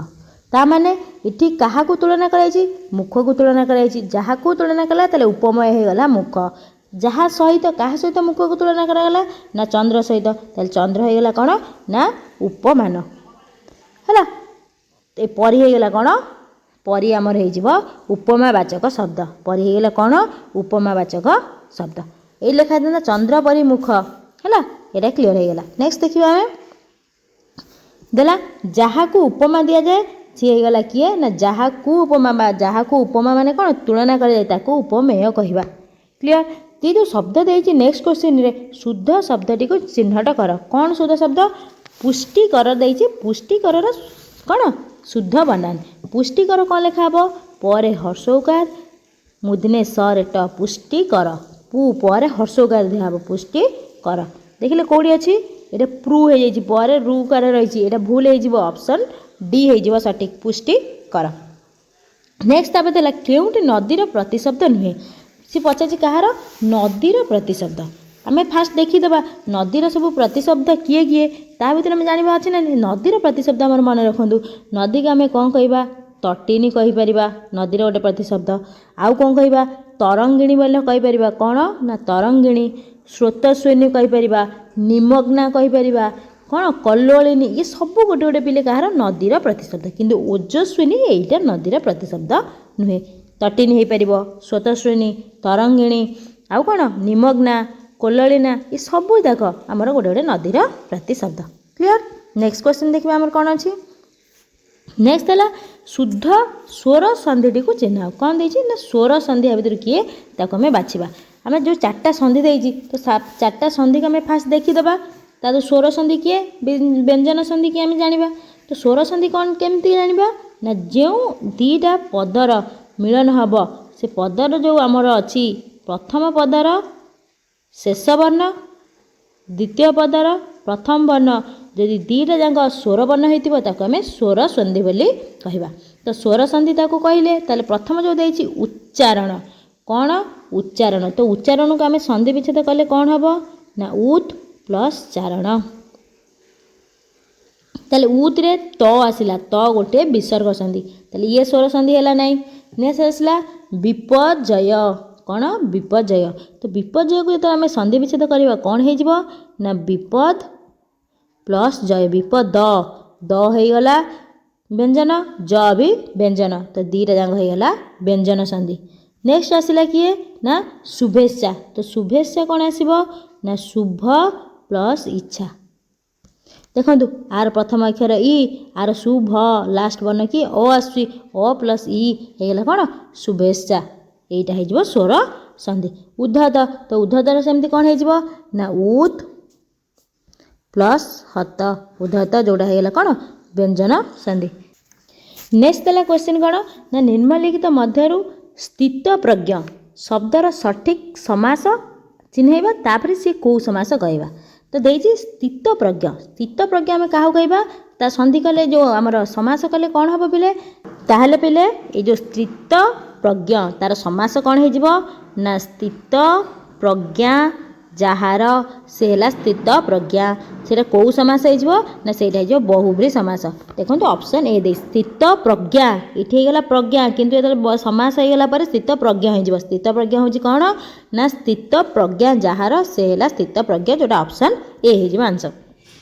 ତା ମାନେ ଏଠି କାହାକୁ ତୁଳନା କରାଯାଇଛି? ମୁଖକୁ ତୁଳନା କରାଯାଇଛି। ଯାହାକୁ ତୁଳନା କଲା, ତାହେଲେ ଉପମେୟ ହେଇଗଲା ମୁଖ। ଯାହା ସହିତ, କାହା ସହିତ ମୁଖକୁ ତୁଳନା କରାଗଲା ନା ଚନ୍ଦ୍ର ସହିତ, ତାହେଲେ ଚନ୍ଦ୍ର ହେଇଗଲା କ'ଣ ନା ଉପମାନ। ହେଲା? ଏ ପରି ହେଇଗଲା କ'ଣ? ପରି ଆମର ହେଇଯିବ ଉପମାବାଚକ ଶବ୍ଦ। ପରି ହେଇଗଲା କ'ଣ? ଉପମାବାଚକ ଶବ୍ଦ। ଏଇ ଲେଖା ହେଇଥାନ୍ତା ଚନ୍ଦ୍ର ପରି ମୁଖ। ହେଲା, ଏଇଟା କ୍ଲିଅର ହେଇଗଲା। ନେକ୍ସଟ ଦେଖିବା ଆମେ। ଦେଲା ଯାହାକୁ ଉପମା ଦିଆଯାଏ ସିଏ ହେଇଗଲା କିଏ ନା ଯାହାକୁ ଉପମା ବା ଯାହାକୁ ଉପମା ମାନେ କ'ଣ ତୁଳନା କରାଯାଏ ତାକୁ ଉପମେୟ କହିବା। କ୍ଲିଅର? ଏ ଯେଉଁ ଶବ୍ଦ ଦେଇଛି ନେକ୍ସଟ କ୍ୱେଶ୍ଚିନ୍ରେ, ଶୁଦ୍ଧ ଶବ୍ଦଟିକୁ ଚିହ୍ନଟ କର। କ'ଣ ଶୁଦ୍ଧ ଶବ୍ଦ? ପୁଷ୍ଟିକର ଦେଇଛି। ପୁଷ୍ଟିକରର କ'ଣ ଶୁଦ୍ଧ ବନାନ? ପୁଷ୍ଟିକର କ'ଣ ଲେଖା ହେବ? ପରେ ହର୍ଷୌକାର, ମୁଦିନେ ସରେ ଟ, ପୁଷ୍ଟିକର। ପୁ ପରେ ହର୍ଷୌକାର ଦିଆହେବ, ପୁଷ୍ଟିକର। ଦେଖିଲେ କେଉଁଠି ଅଛି? ଏଇଟା ପ୍ରୁ ହେଇଯାଇଛି, ପରେ ରୁକାର ରହିଛି, ଏଇଟା ଭୁଲ ହେଇଯିବ। ଅପସନ୍ ଡି ହେଇଯିବ ସଠିକ୍, ପୁଷ୍ଟିକର। ନେକ୍ସଟ ତାପରେ ଦେଲା କେଉଁଟି ନଦୀର ପ୍ରତିଶବ୍ଦ ନୁହେଁ? ସେ ପଚାରିଛି କାହାର ନଦୀର ପ୍ରତିଶବ୍ଦ। ଆମେ ଫାଷ୍ଟ ଦେଖିଦେବା ନଦୀର ସବୁ ପ୍ରତିଶବ୍ଦ କିଏ କିଏ, ତା ଭିତରେ ଆମେ ଜାଣିବା ଅଛି ନା ନଦୀର ପ୍ରତିଶବ୍ଦ। ଆମର ମନେ ରଖନ୍ତୁ, ନଦୀକୁ ଆମେ କ'ଣ କହିବା? ତଟିନୀ କହିପାରିବା ନଦୀର ଗୋଟେ ପ୍ରତିଶବ୍ଦ। ଆଉ କ'ଣ କହିବା? ତରଙ୍ଗିଣୀ ବୋଲି କହିପାରିବା। କ'ଣ ନା ତରଙ୍ଗିଣୀ, ସ୍ରୋତସ୍ୱିନୀ କହିପାରିବା, ନିମଗ୍ନା କହିପାରିବା, କ'ଣ କଲ୍ଲୋଳିନୀ। ଇଏ ସବୁ ଗୋଟେ ଗୋଟେ ପିଲେ କାହାର ନଦୀର ପ୍ରତିଶବ୍ଦ। କିନ୍ତୁ ଓଜସ୍ୱିନୀ ଏଇଟା ନଦୀର ପ୍ରତିଶବ୍ଦ ନୁହେଁ। ତଟିନୀ ହେଇପାରିବ, ସ୍ରୋତସ୍ୱିନୀ, ତରଙ୍ଗିଣୀ, ଆଉ କ'ଣ ନିମଗ୍ନା, କୋଲଳିନା, ଏ ସବୁ ଯାକ ଆମର ଗୋଟେ ଗୋଟେ ନଦୀର ପ୍ରତିଶବ୍ଦ। କ୍ଲିଅର? ନେକ୍ସଟ କ୍ୱେଶ୍ଚିନ୍ ଦେଖିବା ଆମର କ'ଣ ଅଛି। ନେକ୍ସଟ ହେଲା ଶୁଦ୍ଧ ସ୍ୱର ସନ୍ଧିଟିକୁ ଚିହ୍ନାଅ। କ'ଣ ଦେଇଛି ନା ସ୍ୱର ସନ୍ଧି ଭିତରୁ କିଏ, ତାକୁ ଆମେ ବାଛିବା। ଆମେ ଯେଉଁ ଚାରିଟା ସନ୍ଧି ଦେଇଛି, ତ ଚାରିଟା ସନ୍ଧିକୁ ଆମେ ଫାଷ୍ଟ ଦେଖିଦେବା। ତା ସ୍ୱର ସନ୍ଧି କିଏ, ବ୍ୟଞ୍ଜନ ସନ୍ଧି କିଏ ଆମେ ଜାଣିବା। ତ ସ୍ୱର ସନ୍ଧି କ'ଣ କେମିତି ଜାଣିବା ନା, ଯେଉଁ ଦୁଇଟା ପଦର ମିଳନ ହେବ, ସେ ପଦର ଯେଉଁ ଆମର ଅଛି ପ୍ରଥମ ପଦର ଶେଷ ବର୍ଣ୍ଣ, ଦ୍ୱିତୀୟ ପଦର ପ୍ରଥମ ବର୍ଣ୍ଣ, ଯଦି ଦୁଇଟା ଯାକ ସ୍ୱର ବର୍ଣ୍ଣ ହେଇଥିବ, ତାକୁ ଆମେ ସ୍ୱର ସନ୍ଧି ବୋଲି କହିବା। ତ ସ୍ୱର ସନ୍ଧି ତାକୁ କହିଲେ। ତାହେଲେ ପ୍ରଥମ ଯେଉଁ ଦେଇଛି ଉଚ୍ଚାରଣ, କ'ଣ ଉଚ୍ଚାରଣ? ତ ଉଚ୍ଚାରଣକୁ ଆମେ ସନ୍ଧି ବିଚ୍ଛେଦ କଲେ କ'ଣ ହେବ ନା, ଉତ୍ ପ୍ଲସ୍ ଚାରଣ। ତାହେଲେ ଉତ୍ରେ ତ ଆସିଲା, ତ ଗୋଟିଏ ବିସର୍ଗ ସନ୍ଧି, ତାହେଲେ ଇଏ ସ୍ୱର ସନ୍ଧି ହେଲା ନାହିଁ। ନେକ୍ସଟ ଆସିଲା ବିପର୍ଯ୍ୟୟ। କ'ଣ ବିପର୍ଯ୍ୟୟ? ତ ବିପର୍ଯ୍ୟୟକୁ ଯେତେବେଳେ ଆମେ ସନ୍ଧି ବିଚ୍ଛେଦ କରିବା, କ'ଣ ହେଇଯିବ ନା, ବିପଦ ପ୍ଲସ୍ ଜୟ। ବିପଦ, ଦ ହେଇଗଲା ବ୍ୟଞ୍ଜନ, ଜ ବି ବ୍ୟଞ୍ଜନ, ତ ଦୁଇଟା ଯାକ ହେଇଗଲା ବ୍ୟଞ୍ଜନ ସନ୍ଧି। ନେକ୍ସଟ ଆସିଲା କିଏ ନା ଶୁଭେଚ୍ଛା। ତ ଶୁଭେଚ୍ଛା କ'ଣ ଆସିବ ନା, ଶୁଭ ପ୍ଲସ୍ ଇଚ୍ଛା। ଦେଖନ୍ତୁ, ଆର ପ୍ରଥମ ଅକ୍ଷର ଇ, ଆର ଶୁଭ ଲାଷ୍ଟ ବର୍ଣ୍ଣ କି ଅ ଆସୁଛି, ଅ ପ୍ଲସ୍ ଇ ହେଇଗଲା କ'ଣ ଶୁଭେଚ୍ଛା। ଏଇଟା ହେଇଯିବ ସ୍ୱର ସନ୍ଧି। ଉଦ୍ଧତ, ତ ଉଦ୍ଧତର ସେମିତି କ'ଣ ହେଇଯିବ ନା, ଉତ୍ ପ୍ଲସ୍ ହତ, ଉଦ୍ଧତ, ଯେଉଁଟା ହେଇଗଲା କ'ଣ ବ୍ୟଞ୍ଜନ ସନ୍ଧି। ନେକ୍ସଟ ଦେଲା କ୍ୱେଶ୍ଚିନ୍ କ'ଣ ନା, ନିମ୍ନଲିଖିତ ମଧ୍ୟରୁ ସ୍ଥିତ ପ୍ରଜ୍ଞ ଶବ୍ଦର ସଠିକ୍ ସମାସ ଚିହ୍ନେଇବା, ତାପରେ ସିଏ କେଉଁ ସମାସ କହିବା। ତ ଦେଇଛି ସ୍ଥିତ ପ୍ରଜ୍ଞ। ସ୍ଥିତ ପ୍ରଜ୍ଞ ଆମେ କାହାକୁ କହିବା? ତା ସନ୍ଧି କଲେ, ଯେଉଁ ଆମର ସମାସ କଲେ କ'ଣ ହେବ ପିଲେ? ତାହେଲେ ପିଲେ, ଏଇ ଯେଉଁ ସ୍ଥିତ ପ୍ରଜ୍ଞ, ତାର ସମାସ କ'ଣ ହେଇଯିବ ନା, ସ୍ଥିତ ପ୍ରଜ୍ଞା ଯାହାର ସେ ହେଲା ସ୍ଥିତ ପ୍ରଜ୍ଞା। ସେଇଟା କେଉଁ ସମାସ ହେଇଯିବ ନା, ସେଇଟା ହେଇଯିବ ବହୁବ୍ରୀହି ସମାସ। ଦେଖନ୍ତୁ, ଅପସନ୍ ଏ ଦେଇ ସ୍ଥିତ ପ୍ରଜ୍ଞା, ଏଠି ହେଇଗଲା ପ୍ରଜ୍ଞା, କିନ୍ତୁ ଯେତେବେଳେ ସମାସ ହେଇଗଲା ପରେ ସ୍ଥିତ ପ୍ରଜ୍ଞ ହେଇଯିବ। ସ୍ଥିତ ପ୍ରଜ୍ଞ ହେଉଛି କ'ଣ ନା, ସ୍ଥିତ ପ୍ରଜ୍ଞା ଯାହାର ସେ ହେଲା ସ୍ଥିତ ପ୍ରଜ୍ଞା, ଯେଉଁଟା ଅପସନ୍ ଏ ହେଇଯିବ ଆନ୍ସର୍।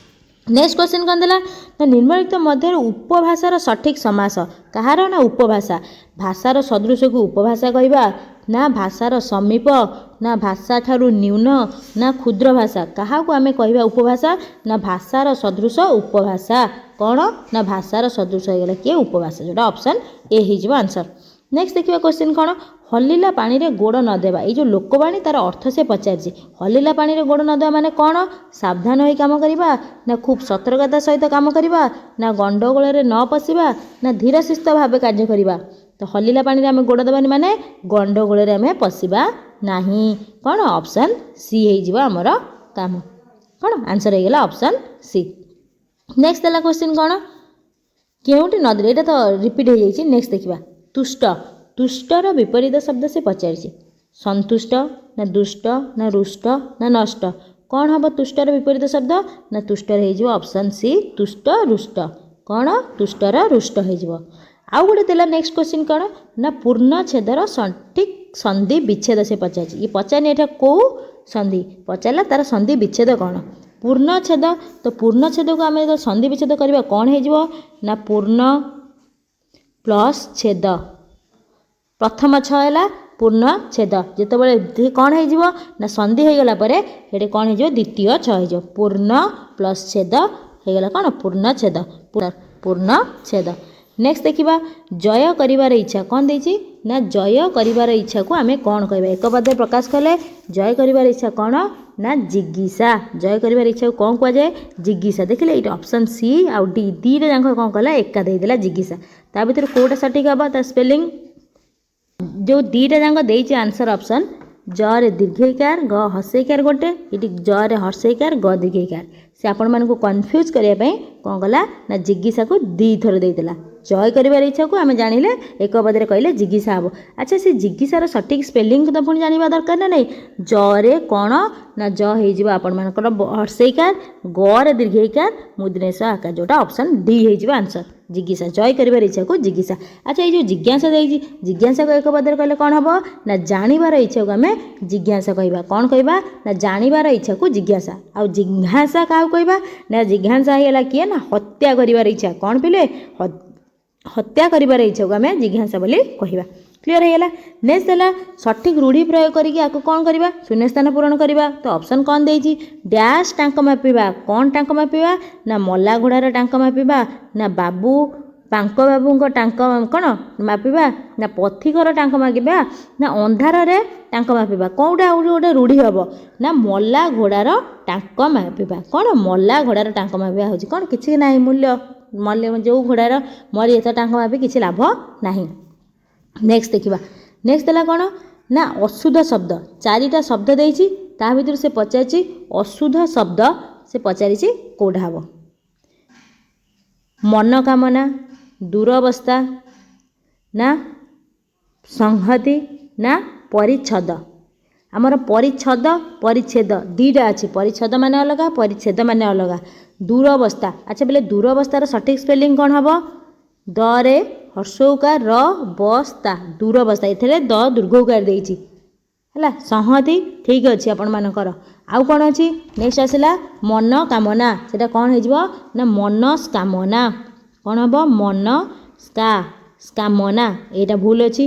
ନେକ୍ସଟ କ୍ୱେଶ୍ଚିନ୍ କ'ଣ ଦେଲା ନା, ନିମ୍ନଲିଖିତ ମଧ୍ୟରୁ ଉପଭାଷାର ସଠିକ୍ ସମାସ କାହାର? ନା ଉପଭାଷା, ଭାଷାର ସଦୃଶକୁ ଉପଭାଷା କହିବା, ନା ଭାଷାର ସମୀପ, ନା ଭାଷା ଠାରୁ ନ୍ୟୁନ, ନା କ୍ଷୁଦ୍ର ଭାଷା? କାହାକୁ ଆମେ କହିବା ଉପଭାଷା? ନା ଭାଷାର ସଦୃଶ ଉପଭାଷା। କ'ଣ ନା ଭାଷାର ସଦୃଶ ହେଇଗଲା କିଏ? ଉପଭାଷା, ଯେଉଁଟା ଅପସନ୍ ଏ ହେଇଯିବ ଆନ୍ସର୍। ନେକ୍ସଟ ଦେଖିବା କ୍ୱେଶ୍ଚିନ୍ କ'ଣ, ହଲିଲା ପାଣିରେ ଗୋଡ଼ ନ ଦେବା। ଏଇ ଯେଉଁ ଲୋକବାଣୀ, ତାର ଅର୍ଥ ସେ ପଚାରିଛି। ହଲିଲା ପାଣିରେ ଗୋଡ଼ ନ ଦେବା ମାନେ କ'ଣ? ସାବଧାନ ହୋଇ କାମ କରିବା, ନା ଖୁବ୍ ସତର୍କତା ସହିତ କାମ କରିବା, ନା ଗଣ୍ଡଗୋଳରେ ନ ପଶିବା, ନା ଧୀର ସୁସ୍ଥ ଭାବେ କାର୍ଯ୍ୟ କରିବା? ତ ହଲିଲା ପାଣିରେ ଆମେ ଗୋଡ଼ ଦେବାନି ମାନେ ଗଣ୍ଡଗୋଳରେ ଆମେ ପଶିବା ନାହିଁ। କ'ଣ ଅପସନ୍ ସି ହେଇଯିବ ଆମର କାମ। କ'ଣ ଆନ୍ସର୍ ହେଇଗଲା ଅପସନ୍ ସି। ନେକ୍ସଟ ଦେଲା କ୍ୱେଶ୍ଚିନ୍ କ'ଣ, କେଉଁଟି ନଦୀରେ, ଏଇଟା ତ ରିପିଟ୍ ହେଇଯାଇଛି। ନେକ୍ସଟ ଦେଖିବା ତୁଷ୍ଟ। ତୁଷ୍ଟର ବିପରୀତ ଶବ୍ଦ ସେ ପଚାରିଛି। ସନ୍ତୁଷ୍ଟ, ନା ଦୁଷ୍ଟ, ନା ରୁଷ୍ଟ, ନା ନଷ୍ଟ? କ'ଣ ହେବ ତୁଷ୍ଟର ବିପରୀତ ଶବ୍ଦ? ନା ତୁଷ୍ଟର ହେଇଯିବ ଅପସନ୍ ସି, ତୁଷ୍ଟ ରୁଷ୍ଟ। କ'ଣ ତୁଷ୍ଟର ରୁଷ୍ଟ ହେଇଯିବ। ଆଉ ଗୋଟେ ଦେଲା ନେକ୍ସଟ କ୍ୱେଶ୍ଚିନ୍ କ'ଣ ନା, ପୂର୍ଣ୍ଣଛେଦର ସଠିକ୍ ସନ୍ଧି ବିଚ୍ଛେଦ ସେ ପଚାରିଛି। ଇଏ ପଚାରିନି ଏଇଟା କେଉଁ ସନ୍ଧି, ପଚାରିଲା ତାର ସନ୍ଧି ବିଚ୍ଛେଦ କ'ଣ। ପୂର୍ଣ୍ଣଛେଦ, ତ ପୂର୍ଣ୍ଣଛେଦକୁ ଆମେ ଯେତେବେଳେ ସନ୍ଧି ବିଚ୍ଛେଦ କରିବା, କ'ଣ ହେଇଯିବ ନା, ପୂର୍ଣ୍ଣ ପ୍ଲସ୍ ଛେଦ, ପ୍ରଥମ ଛ ହେଲା ପୂର୍ଣ୍ଣଛେଦ। ଯେତେବେଳେ କ'ଣ ହେଇଯିବ ନା, ସନ୍ଧି ହେଇଗଲା ପରେ ସେଠି କ'ଣ ହେଇଯିବ? ଦ୍ୱିତୀୟ ଛ ହେଇଯିବ। ପୂର୍ଣ୍ଣ ପ୍ଲସ୍ ଛେଦ ହେଇଗଲା କ'ଣ ପୂର୍ଣ୍ଣଛେଦ, ପୂର୍ଣ୍ଣଛେଦ। ନେକ୍ସଟ ଦେଖିବା ଜୟ କରିବାର ଇଚ୍ଛା। କ'ଣ ଦେଇଛି ନା, ଜୟ କରିବାର ଇଚ୍ଛାକୁ ଆମେ କ'ଣ କହିବା? ଏକ ପଦରେ ପ୍ରକାଶ କଲେ ଜୟ କରିବାର ଇଚ୍ଛା କ'ଣ ନା ଜିଜ୍ଞାସା। ଜୟ କରିବାର ଇଚ୍ଛାକୁ କ'ଣ କୁହାଯାଏ? ଜିଜ୍ଞାସା। ଦେଖିଲେ, ଏଇଟା ଅପସନ୍ ସି ଆଉ ଡି ଦୁଇଟା ଯାକ କ'ଣ କଲା? ଏକା ଦେଇଦେଲା ଜିଜ୍ଞାସା। ତା ଭିତରୁ କେଉଁଟା ସଠିକ୍ ହେବ? ତା ସ୍ପେଲିଂ ଯେଉଁ ଦୁଇଟା ଯାକ ଦେଇଛି ଆନ୍ସର୍ ଅପସନ୍, ଜରେ ଦୀର୍ଘଇକାର, ଗ ହର୍ସେଇକାର ଗୋଟେ, ଏଠି ଜରେ ହର୍ସେଇକାର, ଗ ଦୀର୍ଘଇକାର। ସେ ଆପଣମାନଙ୍କୁ କନଫ୍ୟୁଜ୍ କରିବା ପାଇଁ କ'ଣ କଲା ନା, ଜିଜ୍ଞାସାକୁ ଦୁଇଥର ଦେଇଦେଲା। ଜୟ କରିବାର ଇଚ୍ଛାକୁ ଆମେ ଜାଣିଲେ ଏକ ପଦରେ କହିଲେ ଜିଜ୍ଞାସା ହେବ। ଆଚ୍ଛା, ସେ ଜିଜ୍ଞାସାର ସଠିକ୍ ସ୍ପେଲିଂ ତ ପୁଣି ଜାଣିବା ଦରକାର ନା ନାହିଁ? ଜରେ କ'ଣ ନା, ଜ ହେଇଯିବ ଆପଣମାନଙ୍କର ହର୍ସେଇକାର, ଗରେ ଦୀର୍ଘଇକାର, ମୁଦ୍ରେଶ ଆକାର, ଯେଉଁଟା ଅପସନ୍ ଡି ହେଇଯିବ ଆନ୍ସର୍। ଜିଜ୍ଞାସା, ଜୟ କରିବାର ଇଚ୍ଛାକୁ ଜିଜ୍ଞାସା। ଆଚ୍ଛା, ଏଇ ଯେଉଁ ଜିଜ୍ଞାସା ଦେଇଛି, ଜିଜ୍ଞାସାକୁ ଏକ ପଦରେ କହିଲେ କ'ଣ ହେବ ନା, ଜାଣିବାର ଇଚ୍ଛାକୁ ଆମେ ଜିଜ୍ଞାସା କହିବା। କ'ଣ କହିବା ନା, ଜାଣିବାର ଇଚ୍ଛାକୁ ଜିଜ୍ଞାସା। ଆଉ ଜିଘାଂସା କାହାକୁ କହିବା ନା, ଜିଘାଂସା ହେଇଗଲା କିଏ ନା, ହତ୍ୟା କରିବାର ଇଚ୍ଛା। କ'ଣ ପିଲେ? ହତ୍ୟା କରିବାର ଇଚ୍ଛାକୁ ଆମେ ଜିଘାଂସା ବୋଲି କହିବା। କ୍ଲିଅର ହେଇଗଲା। ନେକ୍ସଟ ହେଲା ସଠିକ୍ ରୂଢ଼ି ପ୍ରୟୋଗ କରିକି ଆକୁ କ'ଣ କରିବା? ଶୂନ୍ୟସ୍ଥାନ ପୂରଣ କରିବା। ତ ଅପସନ୍ କ'ଣ ଦେଇଛି? ଡ୍ୟାସ୍ ଟାଙ୍କ ମାପିବା। କ'ଣ ଟାଙ୍କ ମାପିବା ନା, ମଲା ଘୋଡ଼ାର ଟାଙ୍କ ମାପିବା, ନା ବାବୁ ପାଙ୍କ ବାବୁଙ୍କ ଟାଙ୍କ କ'ଣ ମାପିବା, ନା ପଥିକର ଟାଙ୍କ ମାପିବା, ନା ଅନ୍ଧାରରେ ଟାଙ୍କ ମାପିବା? କେଉଁଟା ଆଉ ଗୋଟେ ରୂଢ଼ି ହେବ ନା, ମଲା ଘୋଡ଼ାର ଟାଙ୍କ ମାପିବା। କ'ଣ ମଲା ଘୋଡ଼ାର ଟାଙ୍କ ମାପିବା ହେଉଛି କ'ଣ? କିଛି ନାହିଁ ମୂଲ୍ୟ। ମଲେ ଯେଉଁ ଘୋଡ଼ାର ମରିଯାଇଥିବ ତାଙ୍କ ମାପି କିଛି ଲାଭ ନାହିଁ। ନେକ୍ସଟ ଦେଖିବା। ନେକ୍ସଟ ହେଲା କ'ଣ ନା ଅଶୁଦ୍ଧ ଶବ୍ଦ। ଚାରିଟା ଶବ୍ଦ ଦେଇଛି, ତା ଭିତରୁ ସେ ପଚାରିଛି ଅଶୁଦ୍ଧ ଶବ୍ଦ, ସେ ପଚାରିଛି କେଉଁଟା ହେବ? ମନକାମନା, ଦୁରବସ୍ଥା ନା ସଂହତି ନା ପରିଚ୍ଛଦ? ଆମର ପରିଚ୍ଛଦ, ପରିଚ୍ଛେଦ ଦୁଇଟା ଅଛି। ପରିଚ୍ଛଦ ମାନେ ଅଲଗା, ପରିଚ୍ଛେଦ ମାନେ ଅଲଗା। ଦୁରବସ୍ଥା। ଆଚ୍ଛା ବୋଲେ, ଦୁରବସ୍ଥାର ସଠିକ୍ ସ୍ପେଲିଂ କ'ଣ ହେବ? ଦରେ ହର୍ଷୌକାର ର ବସ୍ତା, ଦୁରବସ୍ଥା। ଏଥିରେ ଦ ଦୀର୍ଘଉକାର ଦେଇଛି। ହେଲା, ସଂହତି ଠିକ୍ ଅଛି ଆପଣମାନଙ୍କର। ଆଉ କ'ଣ ଅଛି? ନେକ୍ସଟ ଆସିଲା ମନକାମନା। ସେଇଟା କ'ଣ ହେଇଯିବ ନା ମନସ୍କାମନା। କ'ଣ ହେବ? ମନ ସ୍କା ସ୍କାମନା। ଏଇଟା ଭୁଲ ଅଛି।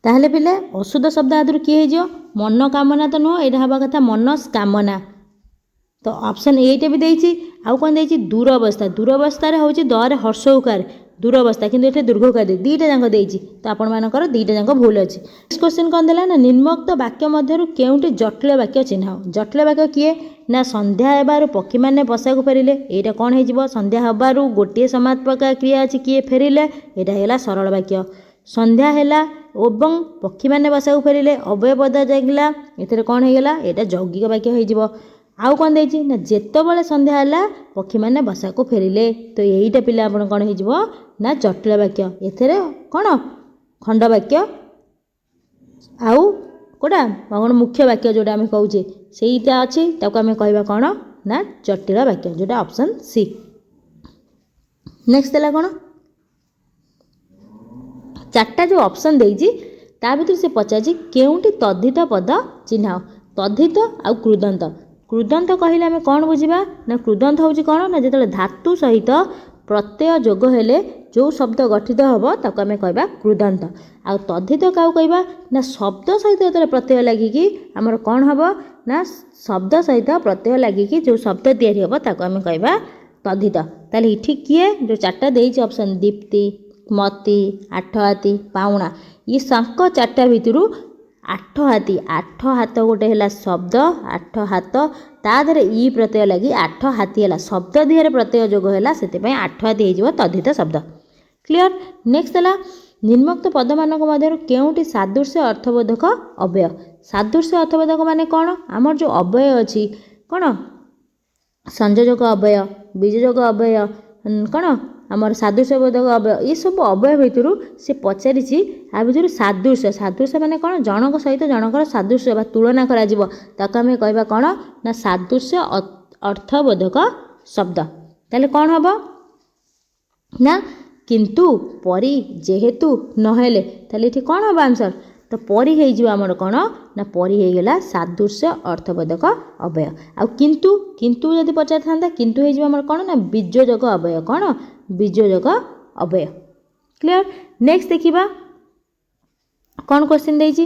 ତାହେଲେ ପିଲେ, ଅଶୁଦ୍ଧ ଶବ୍ଦ ଆଦରୁ କିଏ ହେଇଯିବ? ମନକାମନା ତ ନୁହଁ, ଏଇଟା ହେବା କଥା ମନସ୍କାମନା। ତ ଅପସନ୍ ଏଇଟା ବି ଦେଇଛି। ଆଉ କ'ଣ ଦେଇଛି? ଦୁରବସ୍ଥା। ଦୁରବସ୍ଥାରେ ହେଉଛି ଦରେ ହର୍ଷଉକାର ଦୁରବସ୍ଥା, କିନ୍ତୁ ଏଠି ଦୀର୍ଘକାର ଦେଇଛି। ଦୁଇଟା ଯାକ ଦେଇଛି, ତ ଆପଣମାନଙ୍କର ଦୁଇଟା ଯାକ ଭୁଲ ଅଛି। ନେକ୍ସଟ କ୍ୱେଶ୍ଚିନ୍ କ'ଣ ଦେଲା ନା ନିମ୍ନୋକ୍ତ ବାକ୍ୟ ମଧ୍ୟରୁ କେଉଁଟି ଜଟିଳ ବାକ୍ୟ ଚିହ୍ନ। ଜଟିଳ ବାକ୍ୟ କିଏ ନା ସନ୍ଧ୍ୟା ହେବାରୁ ପକ୍ଷୀମାନେ ବସାକୁ ଫେରିଲେ। ଏଇଟା କ'ଣ ହେଇଯିବ? ସନ୍ଧ୍ୟା ହେବାରୁ ଗୋଟିଏ ସମାର୍ଥକ କ୍ରିୟା ଅଛି, କିଏ? ଫେରିଲେ। ଏଇଟା ହେଇଗଲା ସରଳ ବାକ୍ୟ। ସନ୍ଧ୍ୟା ହେଲା ଏବଂ ପକ୍ଷୀମାନେ ବସାକୁ ଫେରିଲେ, ଅବ୍ୟୟ ପଦ ଲାଗିଲା, ଏଥିରେ କ'ଣ ହେଇଗଲା? ଏଇଟା ଯୌଗିକ ବାକ୍ୟ ହେଇଯିବ। ଆଉ କ'ଣ ଦେଇଛି ନା ଯେତେବେଳେ ସନ୍ଧ୍ୟା ହେଲା, ପକ୍ଷୀମାନେ ବସାକୁ ଫେରିଲେ। ତ ଏଇଟା ପିଲା ଆପଣ କ'ଣ ହେଇଯିବ ନା ଜଟିଳ ବାକ୍ୟ। ଏଥିରେ କ'ଣ ଖଣ୍ଡ ବାକ୍ୟ ଆଉ କେଉଁଟା କ'ଣ ମୁଖ୍ୟ ବାକ୍ୟ ଯେଉଁଟା ଆମେ କହୁଛେ, ସେଇଟା ଅଛି। ତାକୁ ଆମେ କହିବା କ'ଣ ନା ଜଟିଳ ବାକ୍ୟ, ଯେଉଁଟା ଅପସନ୍ ସି। ନେକ୍ସଟ ହେଲା କ'ଣ? ଚାରିଟା ଯେଉଁ ଅପସନ୍ ଦେଇଛି, ତା ଭିତରୁ ସେ ପଚାରିଛି କେଉଁଟି ତଦ୍ଧିତ ପଦ ଚିହ୍ନାଅ। ତଦ୍ଧିତ ଆଉ କୃଦନ୍ତ। କୃଦନ୍ତ କହିଲେ ଆମେ କ'ଣ ବୁଝିବା ନା କୃଦନ୍ତ ହେଉଛି କ'ଣ ନା ଯେତେବେଳେ ଧାତୁ ସହିତ ପ୍ରତ୍ୟୟ ଯୋଗ ହେଲେ ଯେଉଁ ଶବ୍ଦ ଗଠିତ ହେବ, ତାକୁ ଆମେ କହିବା କୃଦନ୍ତ। ଆଉ ତଦ୍ଧିତ କାହାକୁ କହିବା ନା ଶବ୍ଦ ସହିତ ଯେତେବେଳେ ପ୍ରତ୍ୟୟ ଲାଗିକି ଆମର କ'ଣ ହେବ ନା ଶବ୍ଦ ସହିତ ପ୍ରତ୍ୟୟ ଲାଗିକି ଯେଉଁ ଶବ୍ଦ ତିଆରି ହେବ, ତାକୁ ଆମେ କହିବା ତଦ୍ଧିତ। ତାହେଲେ ଏଠି କିଏ? ଯେଉଁ ଚାରିଟା ଦେଇଛି ଅପସନ୍, ଦୀପ୍ତି, ମତି, ଆଠ ହାତୀ, ପାଉଣା, ଇଏ ତାଙ୍କ ଚାରିଟା ଭିତରୁ ଆଠ ହାତୀ। ଆଠ ହାତ ଗୋଟେ ହେଲା ଶବ୍ଦ, ଆଠ ହାତ, ତା ଦେହରେ ଇ ପ୍ରତ୍ୟୟ ଲାଗି ଆଠ ହାତୀ ହେଲା। ଶବ୍ଦ ଦେହରେ ପ୍ରତ୍ୟୟ ଯୋଗ ହେଲା, ସେଥିପାଇଁ ଆଠ ହାତୀ ହେଇଯିବ ତଦ୍ଧିତ ଶବ୍ଦ। କ୍ଲିଅର? ନେକ୍ସଟ ହେଲା ନିମ୍ନୋକ୍ତ ପଦମାନଙ୍କ ମଧ୍ୟରୁ କେଉଁଟି ସାଦୃଶ୍ୟ ଅର୍ଥବୋଧକ ଅବ୍ୟୟ? ସାଦୃଶ୍ୟ ଅର୍ଥବୋଧକ ମାନେ କ'ଣ? ଆମର ଯେଉଁ ଅବ୍ୟୟ ଅଛି କ'ଣ? ସଂଯୋଜକ ଅବ୍ୟୟ, ବିଯୋଜକ ଅବ୍ୟୟ, କ'ଣ ଆମର ସାଦୃଶ୍ୟବୋଧକ ଅବ୍ୟୟ, ଏସବୁ ଅବ୍ୟୟ ଭିତରୁ ସେ ପଚାରିଛି ଆ ଭିତରୁ ସାଦୃଶ୍ୟ। ସାଦୃଶ୍ୟ ମାନେ କ'ଣ? ଜଣଙ୍କ ସହିତ ଜଣଙ୍କର ସାଦୃଶ୍ୟ ବା ତୁଳନା କରାଯିବ, ତାକୁ ଆମେ କହିବା କ'ଣ ନା ସାଦୃଶ୍ୟ ଅର୍ଥବୋଧକ ଶବ୍ଦ। ତାହେଲେ କ'ଣ ହେବ ନା କିନ୍ତୁ, ପରି, ଯେହେତୁ, ନହେଲେ। ତାହେଲେ ଏଠି କ'ଣ ହେବ ଆନ୍ସର୍? ତ ପରି ହେଇଯିବ ଆମର। କ'ଣ ନା ପରି ହେଇଗଲା ସାଦୃଶ୍ୟ ଅର୍ଥବୋଧକ ଅବ୍ୟୟ। ଆଉ କିନ୍ତୁ, କିନ୍ତୁ ଯଦି ପଚାରିଥାନ୍ତା, କିନ୍ତୁ ହେଇଯିବ ଆମର କ'ଣ ନା ବିଯୋଜକ ଅବ୍ୟୟ। କ'ଣ? ବିଯୋଜକ ଅବ୍ୟୟ। କ୍ଲିଅର? ନେକ୍ସଟ ଦେଖିବା କ'ଣ କ୍ୱେଶ୍ଚିନ୍ ଦେଇଛି।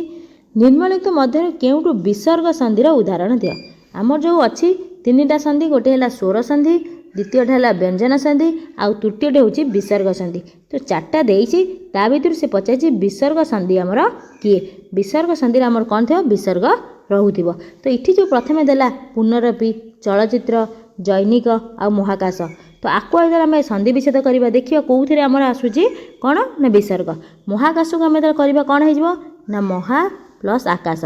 ନିମ୍ନଲିଖିତ ମଧ୍ୟରୁ କେଉଁଠୁ ବିସର୍ଗ ସନ୍ଧିର ଉଦାହରଣ ଦିଅ। ଆମର ଯେଉଁ ଅଛି ତିନିଟା ସନ୍ଧି, ଗୋଟେ ହେଲା ସ୍ୱର ସନ୍ଧି, ଦ୍ୱିତୀୟଟା ହେଲା ବ୍ୟଞ୍ଜନ ସନ୍ଧି, ଆଉ ତୃତୀୟଟି ହେଉଛି ବିସର୍ଗ ସନ୍ଧି। ତ ଚାରିଟା ଦେଇଛି, ତା ଭିତରୁ ସେ ପଚାରିଛି ବିସର୍ଗ ସନ୍ଧି ଆମର କିଏ? ବିସର୍ଗ ସନ୍ଧିରେ ଆମର କ'ଣ ଥିବ? ବିସର୍ଗ ରହୁଥିବ। ତ ଏଠି ଯେଉଁ ପ୍ରଥମେ ଦେଲା ପୁନରପି, ଚଳଚ୍ଚିତ୍ର, ଜୈନିକ ଆଉ ମହାକାଶ। ତ ଆକୁ ଯେତେବେଳେ ଆମେ ସନ୍ଧି ବିଚ୍ଛେଦ କରିବା, ଦେଖିବା କେଉଁଥିରେ ଆମର ଆସୁଛି କ'ଣ ନା ବିସର୍ଗ। ମହାକାଶକୁ ଆମେ ଯେତେବେଳେ କରିବା, କ'ଣ ହେଇଯିବ ନା ମହା ପ୍ଲସ୍ ଆକାଶ।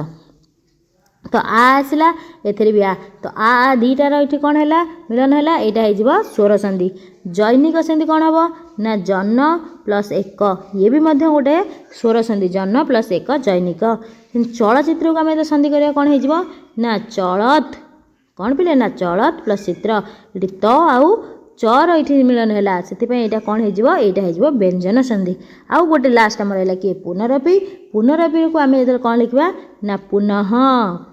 ତ ଆ ଆସିଲା, ଏଥିରେ ବି ଆ। ତ ଆ ଆ ଦୁଇଟାର ଏଠି କ'ଣ ହେଲା? ମିଳନ ହେଲା। ଏଇଟା ହେଇଯିବ ସ୍ୱର ସନ୍ଧି। ଜୈନିକ ସନ୍ଧି କ'ଣ ହେବ ନା ଜନ ପ୍ଲସ୍ ଏକ, ଇଏ ବି ମଧ୍ୟ ଗୋଟେ ସ୍ୱର ସନ୍ଧି। ଜନ ପ୍ଲସ୍ ଏକ, ଜୈନିକ। ଚଳଚ୍ଚିତ୍ରକୁ ଆମେ ଯେତେବେଳେ ସନ୍ଧି କରିବା, କ'ଣ ହେଇଯିବ ନା ଚଳତ୍, କ'ଣ ପିଲେ ନା ଚଳତ୍ ପ୍ଲସ୍ ଚିତ୍ର। ଏଠି ତ ଆଉ ଚର ଏଇଠି ମିଳନ ହେଲା, ସେଥିପାଇଁ ଏଇଟା କ'ଣ ହେଇଯିବ? ଏଇଟା ହେଇଯିବ ବ୍ୟଞ୍ଜନ ସନ୍ଧି। ଆଉ ଗୋଟେ ଲାଷ୍ଟ ଆମର ହେଲା କିଏ? ପୁନରପି। ପୁନରପିକୁ ଆମେ ଯେତେବେଳେ କ'ଣ ଲେଖିବା ନା ପୁନଃ,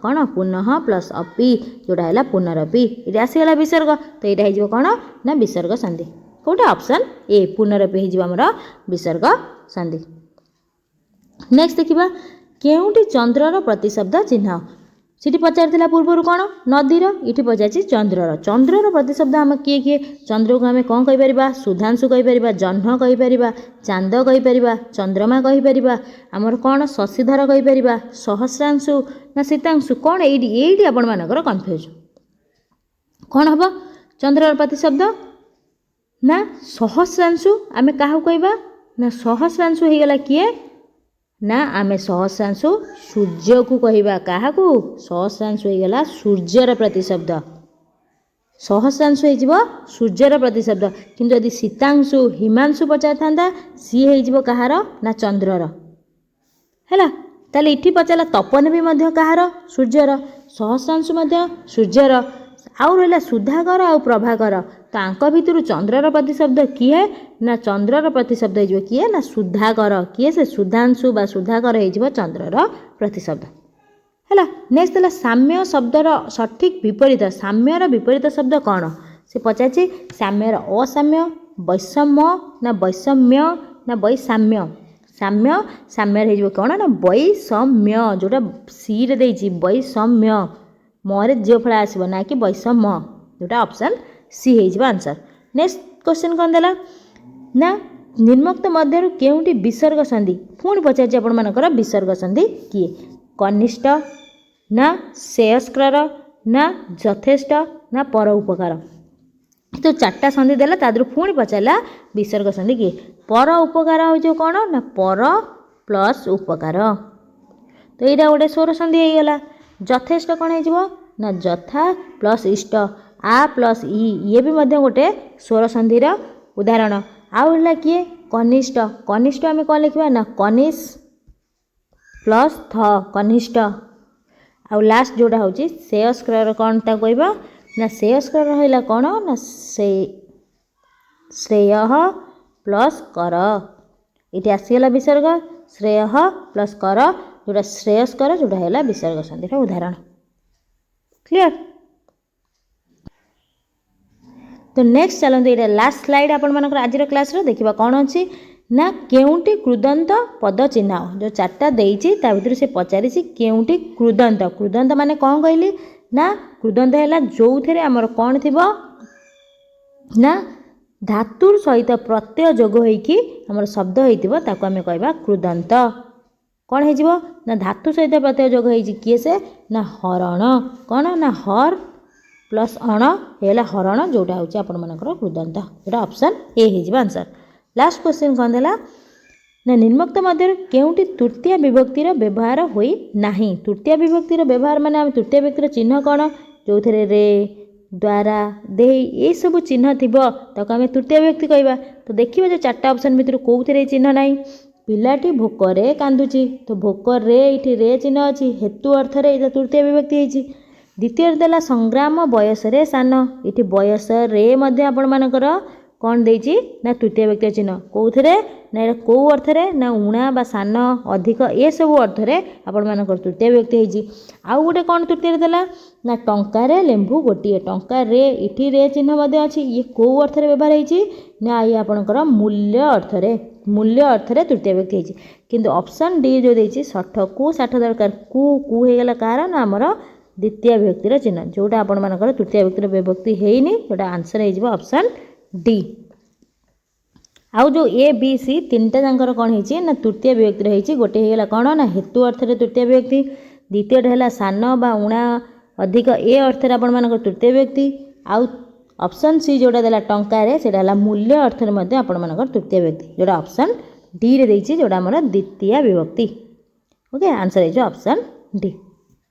କ'ଣ ପୁନଃ ପ୍ଲସ୍ ଅପି, ଯେଉଁଟା ହେଲା ପୁନରପି। ଏଇଟା ଆସିଗଲା ବିସର୍ଗ, ତ ଏଇଟା ହେଇଯିବ କ'ଣ ନା ବିସର୍ଗ ସନ୍ଧି। କେଉଁଟା? ଅପସନ୍ ଏ, ପୁନରପି ହେଇଯିବ ଆମର ବିସର୍ଗ ସନ୍ଧି। ନେକ୍ସଟ ଦେଖିବା କେଉଁଟି ଚନ୍ଦ୍ରର ପ୍ରତିଶବ୍ଦ ଚିହ୍ନ। ସେଠି ପଚାରିଥିଲା ପୂର୍ବରୁ କ'ଣ ନଦୀର, ଏଠି ପଚାରିଛି ଚନ୍ଦ୍ରର। ଚନ୍ଦ୍ରର ପ୍ରତିଶବ୍ଦ ଆମେ କିଏ କିଏ? ଚନ୍ଦ୍ରକୁ ଆମେ କ'ଣ କହିପାରିବା? ସୁଧାଂଶୁ କହିପାରିବା, ଜହ୍ନ କହିପାରିବା, ଚାନ୍ଦ କହିପାରିବା, ଚନ୍ଦ୍ରମା କହିପାରିବା, ଆମର କ'ଣ ଶଶିଧର କହିପାରିବା, ସହସ୍ରାଂଶୁ ନା ଶୀତାଂଶୁ? କ'ଣ ଏଇଠି ଆପଣମାନଙ୍କର କନଫ୍ୟୁଜ୍। କ'ଣ ହେବ ଚନ୍ଦ୍ରର ପ୍ରତିଶବ୍ଦ? ନା ସହସ୍ରାଂଶୁ ଆମେ କାହାକୁ କହିବା? ନା ସହସ୍ରାଂଶୁ ହେଇଗଲା କିଏ? ନା ଆମେ ସହସ୍ରାଂଶୁ ସୂର୍ଯ୍ୟକୁ କହିବା। କାହାକୁ? ସହସ୍ରାଂଶୁ ହେଇଗଲା ସୂର୍ଯ୍ୟର ପ୍ରତିଶବ୍ଦ। ସହସ୍ରାଂଶୁ ହେଇଯିବ ସୂର୍ଯ୍ୟର ପ୍ରତିଶବ୍ଦ। କିନ୍ତୁ ଯଦି ଶୀତାଂଶୁ, ହିମାଂଶୁ ପଚାରିଥାନ୍ତା, ସିଏ ହେଇଯିବ କାହାର? ନା ଚନ୍ଦ୍ରର। ହେଲା, ତାହେଲେ ଏଠି ପଚାରିଲା ତପନ ବି ମଧ୍ୟ କାହାର? ସୂର୍ଯ୍ୟର। ସହସ୍ରାଂଶୁ ମଧ୍ୟ ସୂର୍ଯ୍ୟର। ଆଉ ରହିଲା ସୁଧାକର ଆଉ ପ୍ରଭାକର, ତାଙ୍କ ଭିତରୁ ଚନ୍ଦ୍ରର ପ୍ରତିଶବ୍ଦ କିଏ? ନା ଚନ୍ଦ୍ରର ପ୍ରତିଶବ୍ଦ ହେଇଯିବ କିଏ? ନା ସୁଧାକର। କିଏ ସେ? ସୁଧାଂଶୁ ବା ସୁଧାକର ହେଇଯିବ ଚନ୍ଦ୍ରର ପ୍ରତିଶବ୍ଦ। ହେଲା, ନେକ୍ସଟ ହେଲା ସାମ୍ୟ ଶବ୍ଦର ସଠିକ୍ ବିପରୀତ। ସାମ୍ୟର ବିପରୀତ ଶବ୍ଦ କ'ଣ ସେ ପଚାରିଛି। ସାମ୍ୟର ଅସାମ୍ୟ, ବୈଷମ୍ୟ ନା ବୈଷମ୍ୟ ନା ବୈସାମ୍ୟ? ସାମ୍ୟ, ସାମ୍ୟର ହେଇଯିବ କ'ଣ? ନା ବୈଷମ୍ୟ, ଯେଉଁଟା ସିରେ ଦେଇଛି। ବୈଷମ୍ୟ, ମରେ ଜିଓ ଫଳା ଆସିବ, ନା କି ବୈଷମ୍ୟ, ଯେଉଁଟା ଅପସନ୍ ସି ହେଇଯିବ ଆନ୍ସର୍। ନେକ୍ସଟ କ୍ୱେଶ୍ଚନ୍ କ'ଣ ଦେଲା? ନା ନିମ୍ନୋକ୍ତ ମଧ୍ୟରୁ କେଉଁଟି ବିସର୍ଗ ସନ୍ଧି? ପୁଣି ପଚାରିଛି ଆପଣମାନଙ୍କର ବିସର୍ଗ ସନ୍ଧି କିଏ? କନିଷ୍ଠ ନା ଶ୍ରେୟସ୍କର ନା ଯଥେଷ୍ଟ ନା ପର ଉପକାର? ତ ଚାରିଟା ସନ୍ଧି ଦେଲା, ତା ଦେହରୁ ପୁଣି ପଚାରିଲା ବିସର୍ଗ ସନ୍ଧି କିଏ? ପର ଉପକାର ହେଉଛି କ'ଣ? ନା ପର ପ୍ଲସ୍ ଉପକାର, ତ ଏଇଟା ଗୋଟେ ସ୍ୱର ସନ୍ଧି ହେଇଗଲା। ଯଥେଷ୍ଟ କ'ଣ ହେଇଯିବ? ନା ଯଥା ପ୍ଲସ୍ ଇଷ୍ଟ, ଆ ପ୍ଲସ୍ ଇ, ଇଏ ବି ମଧ୍ୟ ଗୋଟେ ସ୍ୱର ସନ୍ଧିର ଉଦାହରଣ। ଆଉ ହେଲା କିଏ? କନିଷ୍ଠ। କନିଷ୍ଠ ଆମେ କ'ଣ ଲେଖିବା? ନା କନିଷ ପ୍ଲସ୍ ଥ, କନିଷ୍ଠ। ଆଉ ଲାଷ୍ଟ ଯେଉଁଟା ହେଉଛି ଶ୍ରେୟସ୍କର, କ'ଣ ତାକୁ କହିବା? ନା ଶ୍ରେୟସ୍କର ରହିଲା କ'ଣ? ନା ସେ ଶ୍ରେୟ ପ୍ଲସ୍ କର, ଏଇଠି ଆସିଗଲା ବିସର୍ଗ। ଶ୍ରେୟ ପ୍ଲସ୍ କର, ଯେଉଁଟା ଶ୍ରେୟସ୍କର, ଯେଉଁଟା ହେଲା ବିସର୍ଗ ସନ୍ଧିର ଉଦାହରଣ। କ୍ଲିଅର? ତ ନେକ୍ସଟ ଚାଲନ୍ତୁ, ଏଇଟା ଲାଷ୍ଟ ସ୍ଲାଇଡ୍ ଆପଣମାନଙ୍କର ଆଜିର କ୍ଲାସ୍ର। ଦେଖିବା କ'ଣ ଅଛି। ନା କେଉଁଟି କୃଦନ୍ତ ପଦ ଚିହ୍ନ? ଯେଉଁ ଚାରିଟା ଦେଇଛି, ତା ଭିତରୁ ସେ ପଚାରିଛି କେଉଁଟି କୃଦନ୍ତ। କୃଦନ୍ତ ମାନେ କ'ଣ କହିଲି? ନା କୃଦନ୍ତ ହେଲା ଯେଉଁଥିରେ ଆମର କ'ଣ ଥିବ? ନା ଧାତୁର ସହିତ ପ୍ରତ୍ୟୟ ଯୋଗ ହୋଇକି ଆମର ଶବ୍ଦ ହେଇଥିବ, ତାକୁ ଆମେ କହିବା କୃଦନ୍ତ। କ'ଣ ହେଇଯିବ? ନା ଧାତୁ ସହିତ ପ୍ରତ୍ୟୟ ଯୋଗ ହେଇଛି, କିଏ ସେ? ନା ହରଣ। କ'ଣ? ନା ହର ପ୍ଲସ୍ ଅଣ ହେଇଗଲା ହରଣ, ଯେଉଁଟା ହେଉଛି ଆପଣମାନଙ୍କର କୃଦନ୍ତ, ଯେଉଁଟା ଅପସନ୍ ଏ ହେଇଯିବ ଆନ୍ସର୍। ଲାଷ୍ଟ କ୍ୱେଶ୍ଚିନ୍ କ'ଣ ଦେଲା? ନା ନିମ୍ନୋକ୍ତ ମଧ୍ୟରୁ କେଉଁଟି ତୃତୀୟ ବିଭକ୍ତିର ବ୍ୟବହାର ହୋଇ ନାହିଁ? ତୃତୀୟ ବିଭକ୍ତିର ବ୍ୟବହାର ମାନେ ଆମେ ତୃତୀୟ ବିଭକ୍ତିର ଚିହ୍ନ କ'ଣ? ଯେଉଁଥିରେ ରେ, ଦ୍ୱାରା, ଦେଇ ଏସବୁ ଚିହ୍ନ ଥିବ, ତାକୁ ଆମେ ତୃତୀୟ ବିଭକ୍ତି କହିବା। ତ ଦେଖିବା ଯେ ଚାରିଟା ଅପସନ୍ ଭିତରୁ କେଉଁଥିରେ ଏ ଚିହ୍ନ ନାହିଁ। ପିଲାଟି ଭୋକରେ କାନ୍ଦୁଛି, ତ ଭୋକରେ ଏଇଠି ରେ ଚିହ୍ନ ଅଛି, ହେତୁ ଅର୍ଥରେ ଏଇଟା ତୃତୀୟ ବିଭକ୍ତି ହେଇଛି। ଦ୍ୱିତୀୟରେ ଦେଲା ସଂଗ୍ରାମ ବୟସରେ ସାନ, ଏଠି ବୟସରେ ମଧ୍ୟ ଆପଣମାନଙ୍କର କ'ଣ ଦେଇଛି? ନା ତୃତୀୟ ବ୍ୟକ୍ତି ଚିହ୍ନ। କେଉଁଥିରେ? ନା ଏଇଟା କେଉଁ ଅର୍ଥରେ? ନା ଉଣା ବା ସାନ, ଅଧିକ, ଏସବୁ ଅର୍ଥରେ ଆପଣମାନଙ୍କର ତୃତୀୟ ବ୍ୟକ୍ତି ହେଇଛି। ଆଉ ଗୋଟେ କ'ଣ ତୃତୀୟରେ ଦେଲା? ନା ଟଙ୍କାରେ ଲେମ୍ବୁ ଗୋଟିଏ, ଟଙ୍କାରେ ଏଠି ରେ ଚିହ୍ନ ମଧ୍ୟ ଅଛି। ଇଏ କେଉଁ ଅର୍ଥରେ ବ୍ୟବହାର ହେଇଛି? ନା ଇଏ ଆପଣଙ୍କର ମୂଲ୍ୟ ଅର୍ଥରେ, ମୂଲ୍ୟ ଅର୍ଥରେ ତୃତୀୟ ବ୍ୟକ୍ତି ହେଇଛି। କିନ୍ତୁ ଅପସନ୍ ଡି ଯେଉଁ ଦେଇଛି, ଷଠକୁ ଷାଠ ଦରକାର, କୁ କୁ ହେଇଗଲା କାହାର? ନା ଆମର ଦ୍ୱିତୀୟ ବ୍ୟକ୍ତିର ଚିହ୍ନ, ଯେଉଁଟା ଆପଣମାନଙ୍କର ତୃତୀୟ ବ୍ୟକ୍ତିର ବିଭକ୍ତି ହେଇନି, ଯେଉଁଟା ଆନ୍ସର୍ ହେଇଯିବ ଅପସନ୍ ଡି। ଆଉ ଯେଉଁ ଏ ବି ସି ତିନିଟା ଯାଙ୍କର କ'ଣ ହେଇଛି? ନା ତୃତୀୟ ବିଭକ୍ତିର ହେଇଛି। ଗୋଟେ ହେଇଗଲା କ'ଣ? ନା ହେତୁ ଅର୍ଥରେ ତୃତୀୟ ବିଭକ୍ତି, ଦ୍ୱିତୀୟଟା ହେଲା ସାନ ବା ଉଣା, ଅଧିକ, ଏ ଅର୍ଥରେ ଆପଣମାନଙ୍କର ତୃତୀୟ ବିଭକ୍ତି, ଆଉ ଅପସନ୍ ସି ଯେଉଁଟା ଦେଲା ଟଙ୍କାରେ, ସେଇଟା ହେଲା ମୂଲ୍ୟ ଅର୍ଥରେ ମଧ୍ୟ ଆପଣମାନଙ୍କର ତୃତୀୟ ବିଭକ୍ତି, ଯେଉଁଟା ଅପସନ୍ ଡିରେ ଦେଇଛି, ଯେଉଁଟା ଆମର ଦ୍ୱିତୀୟ ବିଭକ୍ତି। ଓକେ, ଆନ୍ସର୍ ହେଇଯିବ ଅପସନ୍ ଡି।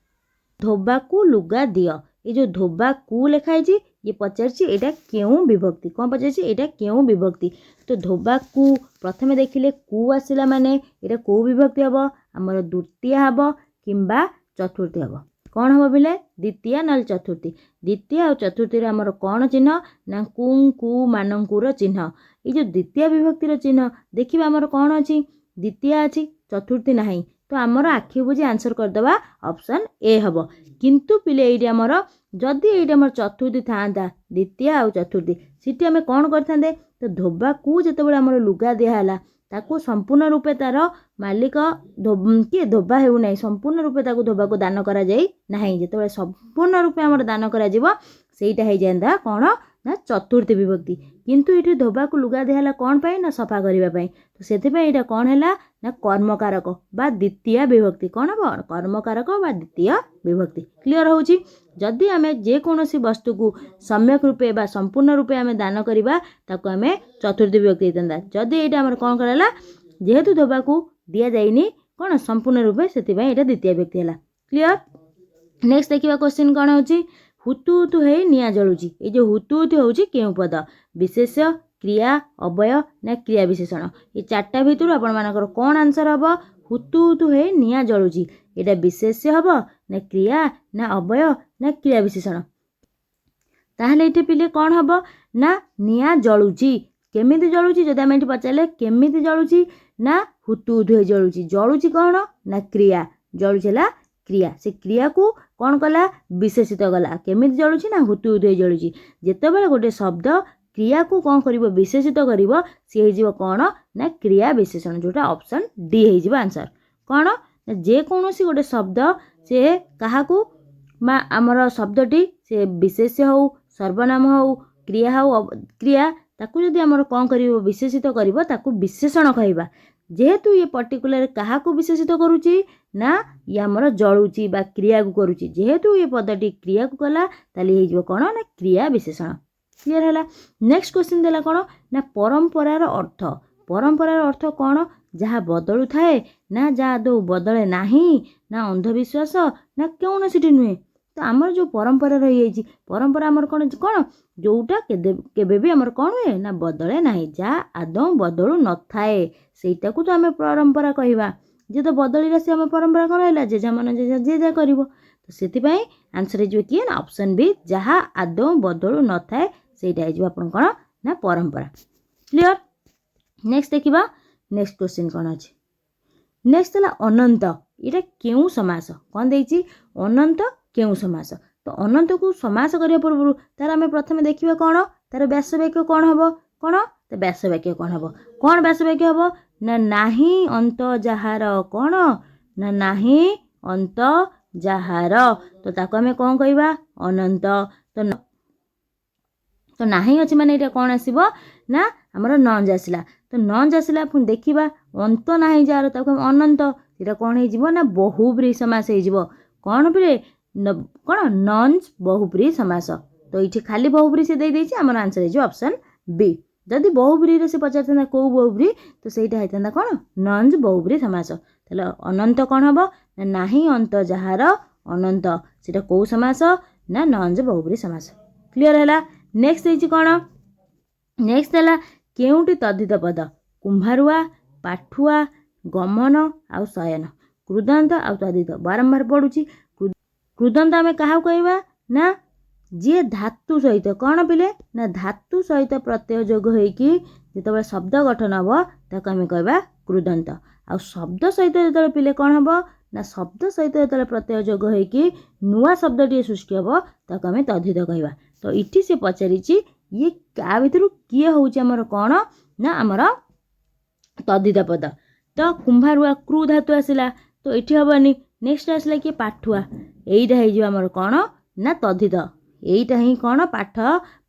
ଧୋବାକୁ ଲୁଗା ଦିଅ। ଏ ଯେଉଁ ଧୋବାକୁ ଲେଖା ହେଇଛି, ଇଏ ପଚାରିଛି ଏଇଟା କେଉଁ ବିଭକ୍ତି? କ'ଣ ପଚାରିଛି? ଏଇଟା କେଉଁ ବିଭକ୍ତି? ତ ଧୋବାକୁ ପ୍ରଥମେ ଦେଖିଲେ କୁ ଆସିଲା, ମାନେ ଏଇଟା କେଉଁ ବିଭକ୍ତି ହେବ? ଆମର ଦ୍ୱିତୀୟ ହେବ କିମ୍ବା ଚତୁର୍ଥୀ ହେବ। କ'ଣ ହେବ ପିଲେ? ଦ୍ୱିତୀୟ ନହେଲେ ଚତୁର୍ଥୀ। ଦ୍ୱିତୀୟ ଆଉ ଚତୁର୍ଥୀର ଆମର କ'ଣ ଚିହ୍ନ? ନା କୁଁ କୁ ମାନଙ୍କୁର ଚିହ୍ନ। ଏଇ ଯେଉଁ ଦ୍ୱିତୀୟ ବିଭକ୍ତିର ଚିହ୍ନ ଦେଖିବା, ଆମର କ'ଣ ଅଛି? ଦ୍ୱିତୀୟ ଅଛି, ଚତୁର୍ଥୀ ନାହିଁ। ତ ଆମର ଆଖି ବୁଜି ଆନ୍ସର୍ କରିଦେବା, ଅପସନ୍ ଏ ହେବ। କିନ୍ତୁ ପିଲେ, ଏଇଠି ଆମର ଯଦି ଏଇଠି ଆମର ଚତୁର୍ଥୀ ଥାଆନ୍ତା, ଦ୍ୱିତୀୟ ଆଉ ଚତୁର୍ଥୀ, ସେଠି ଆମେ କ'ଣ କରିଥାନ୍ତେ? ତ ଧୋବାକୁ ଯେତେବେଳେ ଆମର ଲୁଗା ଦିଆହେଲା, ତାକୁ ସମ୍ପୂର୍ଣ୍ଣ ରୂପେ ତା'ର ମାଲିକ କିଏ ଧୋବା ହେଉନାହିଁ, ସମ୍ପୂର୍ଣ୍ଣ ରୂପେ ତାକୁ ଧୋବାକୁ ଦାନ କରାଯାଇ ନାହିଁ। ଯେତେବେଳେ ସମ୍ପୂର୍ଣ୍ଣ ରୂପେ ଆମର ଦାନ କରାଯିବ, ସେଇଟା ହେଇଯାନ୍ତା କ'ଣ? ନା ଚତୁର୍ଥୀ ବିଭକ୍ତି। କିନ୍ତୁ ଏଠି ଧୋବାକୁ ଲୁଗା ଦିଆହେଲା କ'ଣ ପାଇଁ? ନା ସଫା କରିବା ପାଇଁ। ତ ସେଥିପାଇଁ ଏଇଟା କ'ଣ ହେଲା? ନା କର୍ମକାରକ ବା ଦ୍ୱିତୀୟ ବିଭକ୍ତି। କ'ଣ ହେବ? କର୍ମକାରକ ବା ଦ୍ୱିତୀୟ ବିଭକ୍ତି। କ୍ଲିଅର ହେଉଛି? ଯଦି ଆମେ ଯେକୌଣସି ବସ୍ତୁକୁ ସମ୍ୟକ ରୂପେ ବା ସମ୍ପୂର୍ଣ୍ଣ ରୂପେ ଆମେ ଦାନ କରିବା, ତାକୁ ଆମେ ଚତୁର୍ଥୀ ବିଭକ୍ତି ହେଇଥାନ୍ତା। ଯଦି ଏଇଟା ଆମର କ'ଣ କରାହେଲା, ଯେହେତୁ ଧୋବାକୁ ଦିଆଯାଇନି କ'ଣ ସମ୍ପୂର୍ଣ୍ଣ ରୂପେ, ସେଥିପାଇଁ ଏଇଟା ଦ୍ୱିତୀୟ ବିଭକ୍ତି ହେଲା। କ୍ଲିଅର? ନେକ୍ସଟ ଦେଖିବା କ୍ୱେଶ୍ଚିନ୍ କ'ଣ ହେଉଛି। ହୁତୁ ହୁତୁ ହେଇ ନିଆଁ ଜଳୁଛି। ଏଇ ଯେଉଁ ହୁତୁ ହୁତୁ ହେଉଛି କେଉଁ ପଦ? ବିଶେଷ୍ୟ, କ୍ରିୟା, ଅବ୍ୟୟ ନା କ୍ରିୟା ବିଶେଷଣ? ଏ ଚାରିଟା ଭିତରୁ ଆପଣମାନଙ୍କର କ'ଣ ଆନ୍ସର ହେବ? ହୁତୁ ହୁତୁ ହେଇ ନିଆଁ ଜଳୁଛି, ଏଇଟା ବିଶେଷ୍ୟ ହେବ ନା କ୍ରିୟା ନା ଅବ୍ୟୟ ନା କ୍ରିୟା ବିଶେଷଣ? ତାହେଲେ ଏଠି ପିଲେ କ'ଣ ହେବ? ନା ନିଆଁ ଜଳୁଛି, କେମିତି ଜଳୁଛି? ଯଦି ଆମେ ଏଠି ପଚାରିଲେ କେମିତି ଜଳୁଛି, ନା ହୁତୁ ହୁତୁ ହେଇ ଜଳୁଛି। ଜଳୁଛି କ'ଣ? ନା କ୍ରିୟା। ଜଳୁଛି ହେଲା କ୍ରିୟା। ସେ କ୍ରିୟାକୁ କ'ଣ କଲା? ବିଶେଷିତ କଲା। କେମିତି ଜଳୁଛି? ନା ହୁତୁ ହୁତୁ ହେଇ ଜଳୁଛି। ଯେତେବେଳେ ଗୋଟେ ଶବ୍ଦ କ୍ରିୟାକୁ କ'ଣ କରିବ? ବିଶେଷିତ କରିବ, ସିଏ ହେଇଯିବ କ'ଣ? ନା କ୍ରିୟା ବିଶେଷଣ, ଯେଉଁଟା ଅପସନ୍ ଡି ହେଇଯିବ ଆନ୍ସର। କ'ଣ ନା ଯେକୌଣସି ଗୋଟେ ଶବ୍ଦ ସେ କାହାକୁ ବା ଆମର ଶବ୍ଦଟି ସେ ବିଶେଷ୍ୟ ହଉ, ସର୍ବନାମ ହଉ, କ୍ରିୟା ହଉ, କ୍ରିୟା, ତାକୁ ଯଦି ଆମର କ'ଣ କରିବ? ବିଶେଷିତ କରିବ, ତାକୁ ବିଶେଷଣ କହିବା। ଯେହେତୁ ଇଏ ପର୍ଟିକୁଲାର କାହାକୁ ବିଶେଷିତ କରୁଛି? ନା ଇଏ ଆମର ଜଳୁଛି ବା କ୍ରିୟାକୁ କରୁଛି। ଯେହେତୁ ଇଏ ପଦଟି କ୍ରିୟାକୁ କଲା, ତାହେଲେ ହେଇଯିବ କ'ଣ? ନା କ୍ରିୟା ବିଶେଷଣ। କ୍ଲିଅର ହେଲା? ନେକ୍ସଟ କ୍ୱେଶ୍ଚିନ୍ ଦେଲା କ'ଣ? ନା ପରମ୍ପରାର ଅର୍ଥ। ପରମ୍ପରାର ଅର୍ଥ କ'ଣ? ଯାହା ବଦଳୁଥାଏ, ନା ଯାହା ଆଦୌ ବଦଳେ ନାହିଁ, ନା ଅନ୍ଧବିଶ୍ୱାସ, ନା କୌଣସିଟି ନୁହେଁ। ତ ଆମର ଯେଉଁ ପରମ୍ପରା ରହିଯାଇଛି, ପରମ୍ପରା ଆମର କ'ଣ? କ'ଣ ଯେଉଁଟା କେବେ ବି ଆମର କ'ଣ ହୁଏ ନା ବଦଳେ ନାହିଁ, ଯାହା ଆଦୌ ବଦଳୁ ନଥାଏ, ସେଇଟାକୁ ତ ଆମେ ପରମ୍ପରା କହିବା। ଯେ ତ ବଦଳିଲା ସେ ଆମ ପରମ୍ପରା କ'ଣ ରହିଲା? ଯେଝା ମନ ଯେଝା ଯିଏ ଯାହା କରିବ। ତ ସେଥିପାଇଁ ଆନ୍ସର ହେଇଯିବ କିଏ? ନା ଅପସନ୍ ବି, ଯାହା ଆଦୌ ବଦଳୁ ନଥାଏ ସେଇଟା ହେଇଯିବ ଆପଣ କ'ଣ? ନା ପରମ୍ପରା। କ୍ଲିଅର? ନେକ୍ସଟ ଦେଖିବା, ନେକ୍ସଟ କ୍ୱେଶ୍ଚିନ୍ କ'ଣ ଅଛି। ନେକ୍ସଟ ହେଲା ଅନନ୍ତ, ଏଇଟା କେଉଁ ସମାସ? କ'ଣ ଦେଇଛି? ଅନନ୍ତ କେଉଁ ସମାସ? ତ ଅନନ୍ତକୁ ସମାସ କରିବା ପୂର୍ବରୁ ତାର ଆମେ ପ୍ରଥମେ ଦେଖିବା କ'ଣ ତାର ବ୍ୟାସ ବାକ୍ୟ କ'ଣ ହେବ। କ'ଣ ତ ବ୍ୟାସ ବାକ୍ୟ କ'ଣ ହେବ? କ'ଣ ବ୍ୟାସ ବାକ୍ୟ ହେବ? ନା ନାହିଁ ଅନ୍ତ ଯାହାର। କ'ଣ? ନା ନାହିଁ ଅନ୍ତ ଯାହାର, ତ ତାକୁ ଆମେ କ'ଣ କହିବା? ଅନନ୍ତ। ତ ନାହିଁ ଅଛି ମାନେ ଏଇଟା କ'ଣ ଆସିବ? ନା ଆମର ନଞ୍ଜ ଆସିଲା। ତ ନଞ୍ଜ ଆସିଲା, ପୁଣି ଦେଖିବା ଅନ୍ତ ନାହିଁ ଯାହାର, ତାକୁ ଆମେ ଅନନ୍ତ। ଏଇଟା କ'ଣ ହେଇଯିବ? ନା ବହୁବ୍ରୀହି ସମାସ ହେଇଯିବ। କ'ଣ ପିଲେ? କ'ଣ ନଞ୍ଜ ବହୁବ୍ରୀହି ସମାସ। ତ ଏଇଠି ଖାଲି ବହୁବ୍ରୀହି ସେ ଦେଇଦେଇଛି, ଆମର ଆନ୍ସର ହେଇଯିବ ଅପସନ୍ ବି। ଯଦି ବହୁବ୍ରୀହିରେ ସେ ପଚାରିଥାନ୍ତା କେଉଁ ବହୁବ୍ରୀହି, ତ ସେଇଟା ହେଇଥାନ୍ତା କ'ଣ? ନଞ୍ଜ ବହୁବ୍ରୀହି ସମାସ। ତାହେଲେ ଅନନ୍ତ କ'ଣ ହେବ? ନା ନାହିଁ ଅନ୍ତ ଯାହାର ଅନନ୍ତ, ସେଇଟା କେଉଁ ସମାସ? ନା ନଞ୍ଜ ବହୁବ୍ରୀହି ସମାସ। କ୍ଲିଅର ହେଲା? ନେକ୍ସଟ ହେଇଛି କ'ଣ? ନେକ୍ସଟ ହେଲା କେଉଁଟି ତଦ୍ଧିତ ପଦ? କୁମ୍ଭାରୁଆ, ପାଠୁଆ, ଗମନ ଆଉ ଶୟନ। କୃଦନ୍ତ ଆଉ ତଦ୍ଧିତ ବାରମ୍ବାର ପଡ଼ୁଛି। କୃଦନ୍ତ ଆମେ କାହାକୁ କହିବା? ନା ଯିଏ ଧାତୁ ସହିତ କ'ଣ ପିଲେ? ନା ଧାତୁ ସହିତ ପ୍ରତ୍ୟୟ ଯୋଗ ହେଇକି ଯେତେବେଳେ ଶବ୍ଦ ଗଠନ ହେବ, ତାକୁ ଆମେ କହିବା କୃଦନ୍ତ। ଆଉ ଶବ୍ଦ ସହିତ ଯେତେବେଳେ ପିଲେ କ'ଣ ହେବ? ନା ଶବ୍ଦ ସହିତ ଯେତେବେଳେ ପ୍ରତ୍ୟୟ ଯୋଗ ହେଇକି ନୂଆ ଶବ୍ଦଟିଏ ସୃଷ୍ଟି ହେବ, ତାକୁ ଆମେ ତଦ୍ଧିତ କହିବା। ତ ଏଠି ସେ ପଚାରିଛି ଇଏ କା ଭିତରୁ କିଏ ହେଉଛି ଆମର କ'ଣ? ନା ଆମର ତଦ୍ଧିତ ପଦ। ତ କୁମ୍ଭାରୁଆ, କୃ ଧାତୁ ଆସିଲା, ତ ଏଠି ହେବନି। ନେକ୍ସଟ ଆସିଲା କିଏ? ପାଠୁଆ। ଏଇଟା ହେଇଯିବ ଆମର କ'ଣ? ନା ତଦ୍ଧିତ। ଏଇଟା ହିଁ କ'ଣ? ପାଠ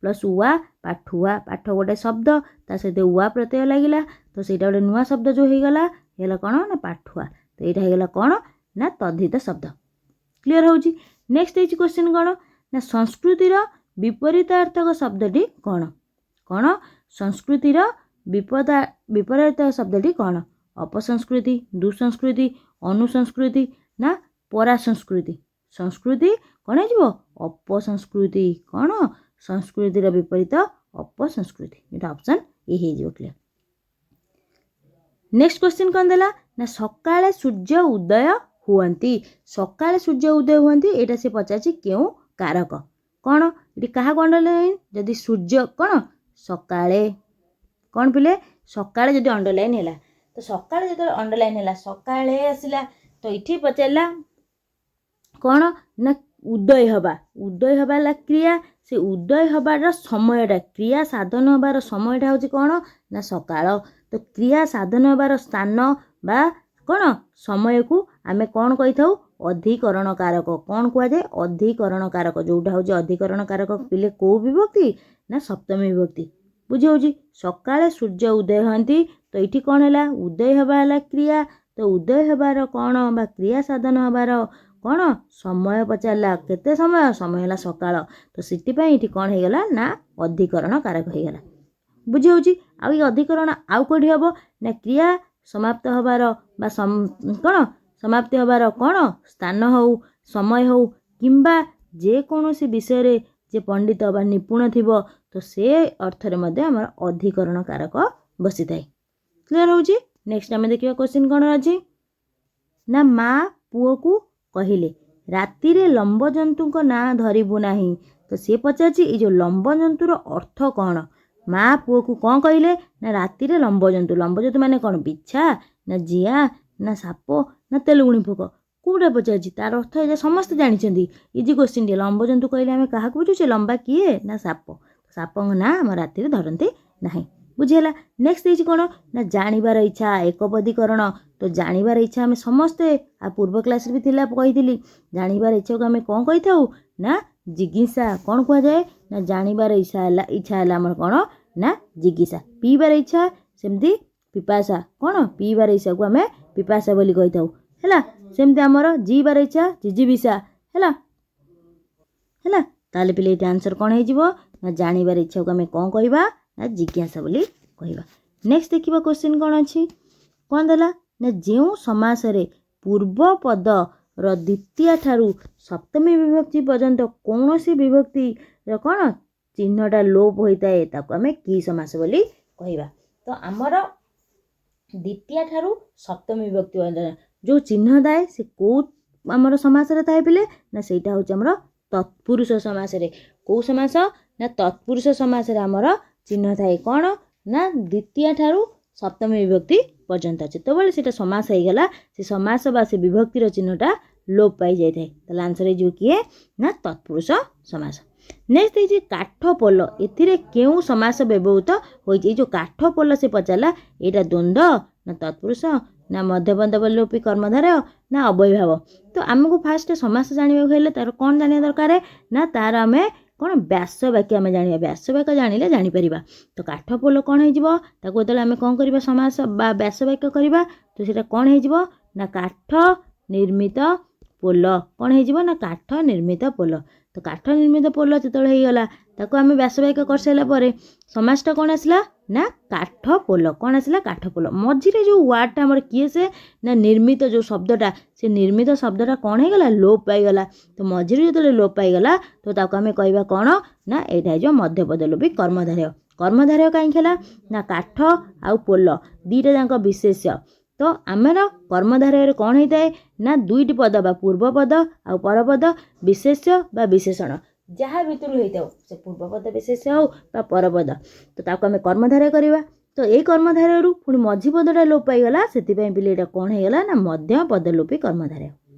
ପ୍ଲସ୍ ଉଆ, ପାଠୁଆ। ପାଠ ଗୋଟେ ଶବ୍ଦ, ତା ସହିତ ଉଆ ପ୍ରତ୍ୟୟ ଲାଗିଲା, ତ ସେଇଟା ଗୋଟେ ନୂଆ ଶବ୍ଦ ଯେଉଁ ହେଇଗଲା, ହେଇଗଲା କ'ଣ? ନା ପାଠୁଆ। ତ ଏଇଟା ହେଇଗଲା କ'ଣ? ନା ତଦ୍ଧିତ ଶବ୍ଦ। କ୍ଲିଅର ହେଉଛି? ନେକ୍ସଟ ହେଇଛି କ୍ୱେଶ୍ଚିନ୍ କ'ଣ? ନା ସଂସ୍କୃତିର ବିପରୀତାର୍ଥକ ଶବ୍ଦଟି କ'ଣ? କ'ଣ ସଂସ୍କୃତିର ବିପରୀତ ଶବ୍ଦଟି କ'ଣ? ଅପସଂସ୍କୃତି, ଦୁଃସଂସ୍କୃତି, ଅନୁସଂସ୍କୃତି ନା ପରାସଂସ୍କୃତି? ସଂସ୍କୃତି କ'ଣ ହେଇଯିବ? ଅପସଂସ୍କୃତି। କ'ଣ ସଂସ୍କୃତିର ବିପରୀତ? ଅପସଂସ୍କୃତି। ଏଇଟା ଅପସନ୍ ଏ ହେଇଯିବ। କ୍ଲିଅର? ନେକ୍ସଟ କ୍ୱେଶ୍ଚିନ୍ କ'ଣ ଦେଲା? ନା ସକାଳେ ସୂର୍ଯ୍ୟ ଉଦୟ ହୁଅନ୍ତି। ସକାଳେ ସୂର୍ଯ୍ୟ ଉଦୟ ହୁଅନ୍ତି, ଏଇଟା ସେ ପଚାରିଛି କେଉଁ କାରକ? କ'ଣ ଏଠି କାହାକୁ ଅଣ୍ଡରଲାଇନ୍? ଯଦି ସୂର୍ଯ୍ୟ କ'ଣ ସକାଳେ, କ'ଣ ପିଲେ? ସକାଳେ ଯଦି ଅଣ୍ଡରଲାଇନ୍ ହେଲା, ତ ସକାଳେ ଯେତେବେଳେ ଅଣ୍ଡରଲାଇନ୍ ହେଲା, ସକାଳେ ଆସିଲା, ତ ଏଠି ପଚାରିଲା କ'ଣ? ନା ଉଦୟ ହେବା। ଉଦୟ ହେବା ହେଲା କ୍ରିୟା। ସେ ଉଦୟ ହେବାର ସମୟଟା, କ୍ରିୟା ସାଧନ ହେବାର ସମୟଟା ହେଉଛି କ'ଣ? ନା ସକାଳ। ତ କ୍ରିୟା ସାଧନ ହେବାର ସ୍ଥାନ ବା କ'ଣ ସମୟକୁ ଆମେ କ'ଣ କହିଥାଉ? ଅଧିକରଣ କାରକ। କ'ଣ କୁହାଯାଏ? ଅଧିକରଣ କାରକ। ଯେଉଁଟା ହେଉଛି ଅଧିକରଣ କାରକ ପିଲେ କେଉଁ ବିଭକ୍ତି? ନା ସପ୍ତମୀ ବିଭକ୍ତି। ବୁଝି ହେଉଛି? ସକାଳେ ସୂର୍ଯ୍ୟ ଉଦୟ ହୁଅନ୍ତି। ତ ଏଇଠି କ'ଣ ହେଲା? ଉଦୟ ହେବା ହେଲା କ୍ରିୟା। ତ ଉଦୟ ହେବାର କ'ଣ ବା କ୍ରିୟା ସାଧନ ହେବାର କ'ଣ ସମୟ ପଚାରିଲା। କେତେ ସମୟ? ସମୟ ହେଲା ସକାଳ। ତ ସେଥିପାଇଁ ଏଠି କ'ଣ ହେଇଗଲା ନା ଅଧିକରଣ କାରକ ହେଇଗଲା। ବୁଝି ହେଉଛି? ଆଉ ଏଇ ଅଧିକରଣ ଆଉ କେଉଁଠି ହେବ ନା କ୍ରିୟା ସମାପ୍ତ ହେବାର ବା କ'ଣ ସମାପ୍ତି ହେବାର କ'ଣ ସ୍ଥାନ ହେଉ, ସମୟ ହେଉ, କିମ୍ବା ଯେକୌଣସି ବିଷୟରେ ଯେ ପଣ୍ଡିତ ବା ନିପୁଣ ଥିବ, ତ ସେ ଅର୍ଥରେ ମଧ୍ୟ ଆମର ଅଧିକରଣ କାରକ ବସିଥାଏ। କ୍ଲିଅର୍ ହେଉଛି? ନେକ୍ସଟ ଆମେ ଦେଖିବା କ୍ୱେଶ୍ଚିନ୍ କ'ଣ ଅଛି ନା, ମା ପୁଅକୁ କହିଲେ, ରାତିରେ ଲମ୍ବଜନ୍ତୁଙ୍କ ନାଁ ଧରିବୁ ନାହିଁ। ତ ସିଏ ପଚାରିଛି, ଏଇ ଯେଉଁ ଲମ୍ବଜନ୍ତୁର ଅର୍ଥ କ'ଣ? ମା ପୁଅକୁ କ'ଣ କହିଲେ ନା ରାତିରେ ଲମ୍ବଜନ୍ତୁ। ଲମ୍ବଜନ୍ତୁ ମାନେ କ'ଣ? ବିଛା ନା ଜିଆ ନା ସାପ ନା ତେଲୁଗୁଣି ପୋକ, କେଉଁଟା ପଚାରିଛି ତାର ଅର୍ଥ? ଏଇଟା ସମସ୍ତେ ଜାଣିଛନ୍ତି, ଇଜି କ୍ୱେଶ୍ଚିନ୍ଟିଏ। ଲମ୍ବଜନ୍ତୁ କହିଲେ ଆମେ କାହାକୁ ବୁଝୁଛେ? ଲମ୍ବା କିଏ ନା ସାପ। ସାପଙ୍କ ନାଁ ଆମ ରାତିରେ ଧରନ୍ତି ନାହିଁ। ବୁଝିହେଲା? ନେକ୍ସଟ ଦେଇଛି କ'ଣ ନା ଜାଣିବାର ଇଚ୍ଛା ଏକପଦୀକରଣ। ତ ଜାଣିବାର ଇଚ୍ଛା ଆମେ ସମସ୍ତେ, ଆଉ ପୂର୍ବ କ୍ଲାସ୍ରେ ବି ଥିଲା, କହିଥିଲି, ଜାଣିବାର ଇଚ୍ଛାକୁ ଆମେ କ'ଣ କହିଥାଉ ନା ଜିଜ୍ଞାସା। କ'ଣ କୁହାଯାଏ ନା ଜାଣିବାର ଇଚ୍ଛା ହେଲା ଆମର କ'ଣ ନା ଜିଜ୍ଞାସା। ପିଇବାର ଇଚ୍ଛା ସେମିତି ପିପାସା। କ'ଣ? ପିଇବାର ଇଚ୍ଛାକୁ ଆମେ ପିପାସା ବୋଲି କହିଥାଉ। ହେଲା? ସେମିତି ଆମର ଜିଇବାର ଇଚ୍ଛା ଜିଜୀବିଷା। ହେଲା? ତାହେଲେ ପିଲେ, ଏଇଟା ଆନ୍ସର୍ କ'ଣ ହେଇଯିବ ନା ଜାଣିବାର ଇଚ୍ଛାକୁ ଆମେ କ'ଣ କହିବା ନା ଜିଜ୍ଞାସା ବୋଲି କହିବା। ନେକ୍ସଟ ଦେଖିବା କ୍ୱେଶ୍ଚିନ୍ କ'ଣ ଅଛି। କ'ଣ ଦେଲା ନା, ଯେଉଁ ସମାସରେ ପୂର୍ବ ପଦର ଦ୍ୱିତୀୟା ଠାରୁ ସପ୍ତମୀ ବିଭକ୍ତି ପର୍ଯ୍ୟନ୍ତ କୌଣସି ବିଭକ୍ତିର କ'ଣ ଚିହ୍ନଟା ଲୋପ ହୋଇଥାଏ, ତାକୁ ଆମେ କି ସମାସ ବୋଲି କହିବା? ତ ଆମର ଦ୍ୱିତୀୟା ଠାରୁ ସପ୍ତମୀ ବିଭକ୍ତି ପର୍ଯ୍ୟନ୍ତ ଯେଉଁ ଚିହ୍ନ ଥାଏ, ସେ କେଉଁ ଆମର ସମାସରେ ଥାଏ ପିଲେ? ନା ସେଇଟା ହେଉଛି ଆମର ତତ୍ପୁରୁଷ ସମାସରେ। କେଉଁ ସମାସ ନା ତତ୍ପୁରୁଷ ସମାସରେ ଆମର ଚିହ୍ନ ଥାଏ କ'ଣ ନା ଦ୍ୱିତୀୟା ଠାରୁ ସପ୍ତମୀ ବିଭକ୍ତି ପର୍ଯ୍ୟନ୍ତ। ଯେତେବେଳେ ସେଇଟା ସମାସ ହେଇଗଲା, ସେ ସମାସ ବା ସେ ବିଭକ୍ତିର ଚିହ୍ନଟା ଲୋପ ପାଇଯାଇଥାଏ। ତାହେଲେ ଆନ୍ସର୍ ହେଇଯିବ କିଏ ନା ତତ୍ପୁରୁଷ ସମାସ। ନେକ୍ସଟ ହେଇଛି କାଠ ପୋଲ, ଏଥିରେ କେଉଁ ସମାସ ବ୍ୟବହୃତ ହୋଇଛି? ଏଇ ଯେଉଁ କାଠ ପୋଲ ସେ ପଚାରିଲା, ଏଇଟା ଦ୍ୱନ୍ଦ୍ୱ ନା ତତ୍ପୁରୁଷ ନା ମଧ୍ୟପଦଲୋପୀ କର୍ମଧାରୟ ନା ଅବ୍ୟୟୀଭାବ? ତ ଆମକୁ ଫାଷ୍ଟ ସମାସ ଜାଣିବାକୁ ହେଲେ ତାର କ'ଣ ଜାଣିବା ଦରକାର ନା ତାର ଆମେ କ'ଣ ବ୍ୟାସ ବାକ୍ୟ ଆମେ ଜାଣିବା। ବ୍ୟାସ ବାକ୍ୟ ଜାଣିଲେ ଜାଣିପାରିବା। ତ କାଠ ପୋଲ କ'ଣ ହେଇଯିବ? ତାକୁ ଯେତେବେଳେ ଆମେ କ'ଣ କରିବା, ସମାସ ବା ବ୍ୟାସ ବାକ୍ୟ କରିବା, ତ ସେଇଟା କ'ଣ ହେଇଯିବ ନା କାଠ ନିର୍ମିତ ପୋଲ। କ'ଣ ହେଇଯିବ ନା କାଠ ନିର୍ମିତ ପୋଲ। ତ କାଠ ନିର୍ମିତ ପୋଲ ଯେତେବେଳେ ହେଇଗଲା, ତାକୁ ଆମେ ବ୍ୟାସ ବାକ୍ୟ କରିସାରିଲା ପରେ ସମାସଟା କ'ଣ ଆସିଲା ନା କାଠ ପୋଲ। କ'ଣ ଆସିଲା? କାଠ ପୋଲ। ମଝିରେ ଯେଉଁ ୱାର୍ଡ଼ଟା ଆମର କିଏ ସେ ନା ନିର୍ମିତ, ଯେଉଁ ଶବ୍ଦଟା, ସେ ନିର୍ମିତ ଶବ୍ଦଟା କ'ଣ ହେଇଗଲା? ଲୋପ ପାଇଗଲା। ତ ମଝିରେ ଯେତେବେଳେ ଲୋପ ପାଇଗଲା, ତ ତାକୁ ଆମେ କହିବା କ'ଣ ନା ଏଇଟା ହେଇଯିବ ମଧ୍ୟପଦଲୋପୀ କର୍ମଧାରୟ। କର୍ମଧାରୟ କାହିଁକି ହେଲା ନା କାଠ ଆଉ ପୋଲ ଦୁଇଟା ଯାକ ବିଶେଷ୍ୟ। ତ ଆମର କର୍ମଧାରୟରେ କ'ଣ ହେଇଥାଏ ନା ଦୁଇଟି ପଦ ବା ପୂର୍ବ ପଦ ଆଉ ପରପଦ ବିଶେଷ୍ୟ ବା ବିଶେଷଣ ଯାହା ଭିତରୁ ହେଇଥାଉ, ସେ ପୂର୍ବପଦ ବିଶେଷ୍ୟ ହଉ ବା ପରପଦ, ତ ତାକୁ ଆମେ କର୍ମଧାରୟ କରିବା। ତ ଏଇ କର୍ମଧାରୟରୁ ପୁଣି ମଝି ପଦଟା ଲୋପ ପାଇଗଲା, ସେଥିପାଇଁ ପିଲେ ଏଇଟା କ'ଣ ହେଇଗଲା ନା ମଧ୍ୟ ପଦଲୋପୀ କର୍ମଧାରୟ।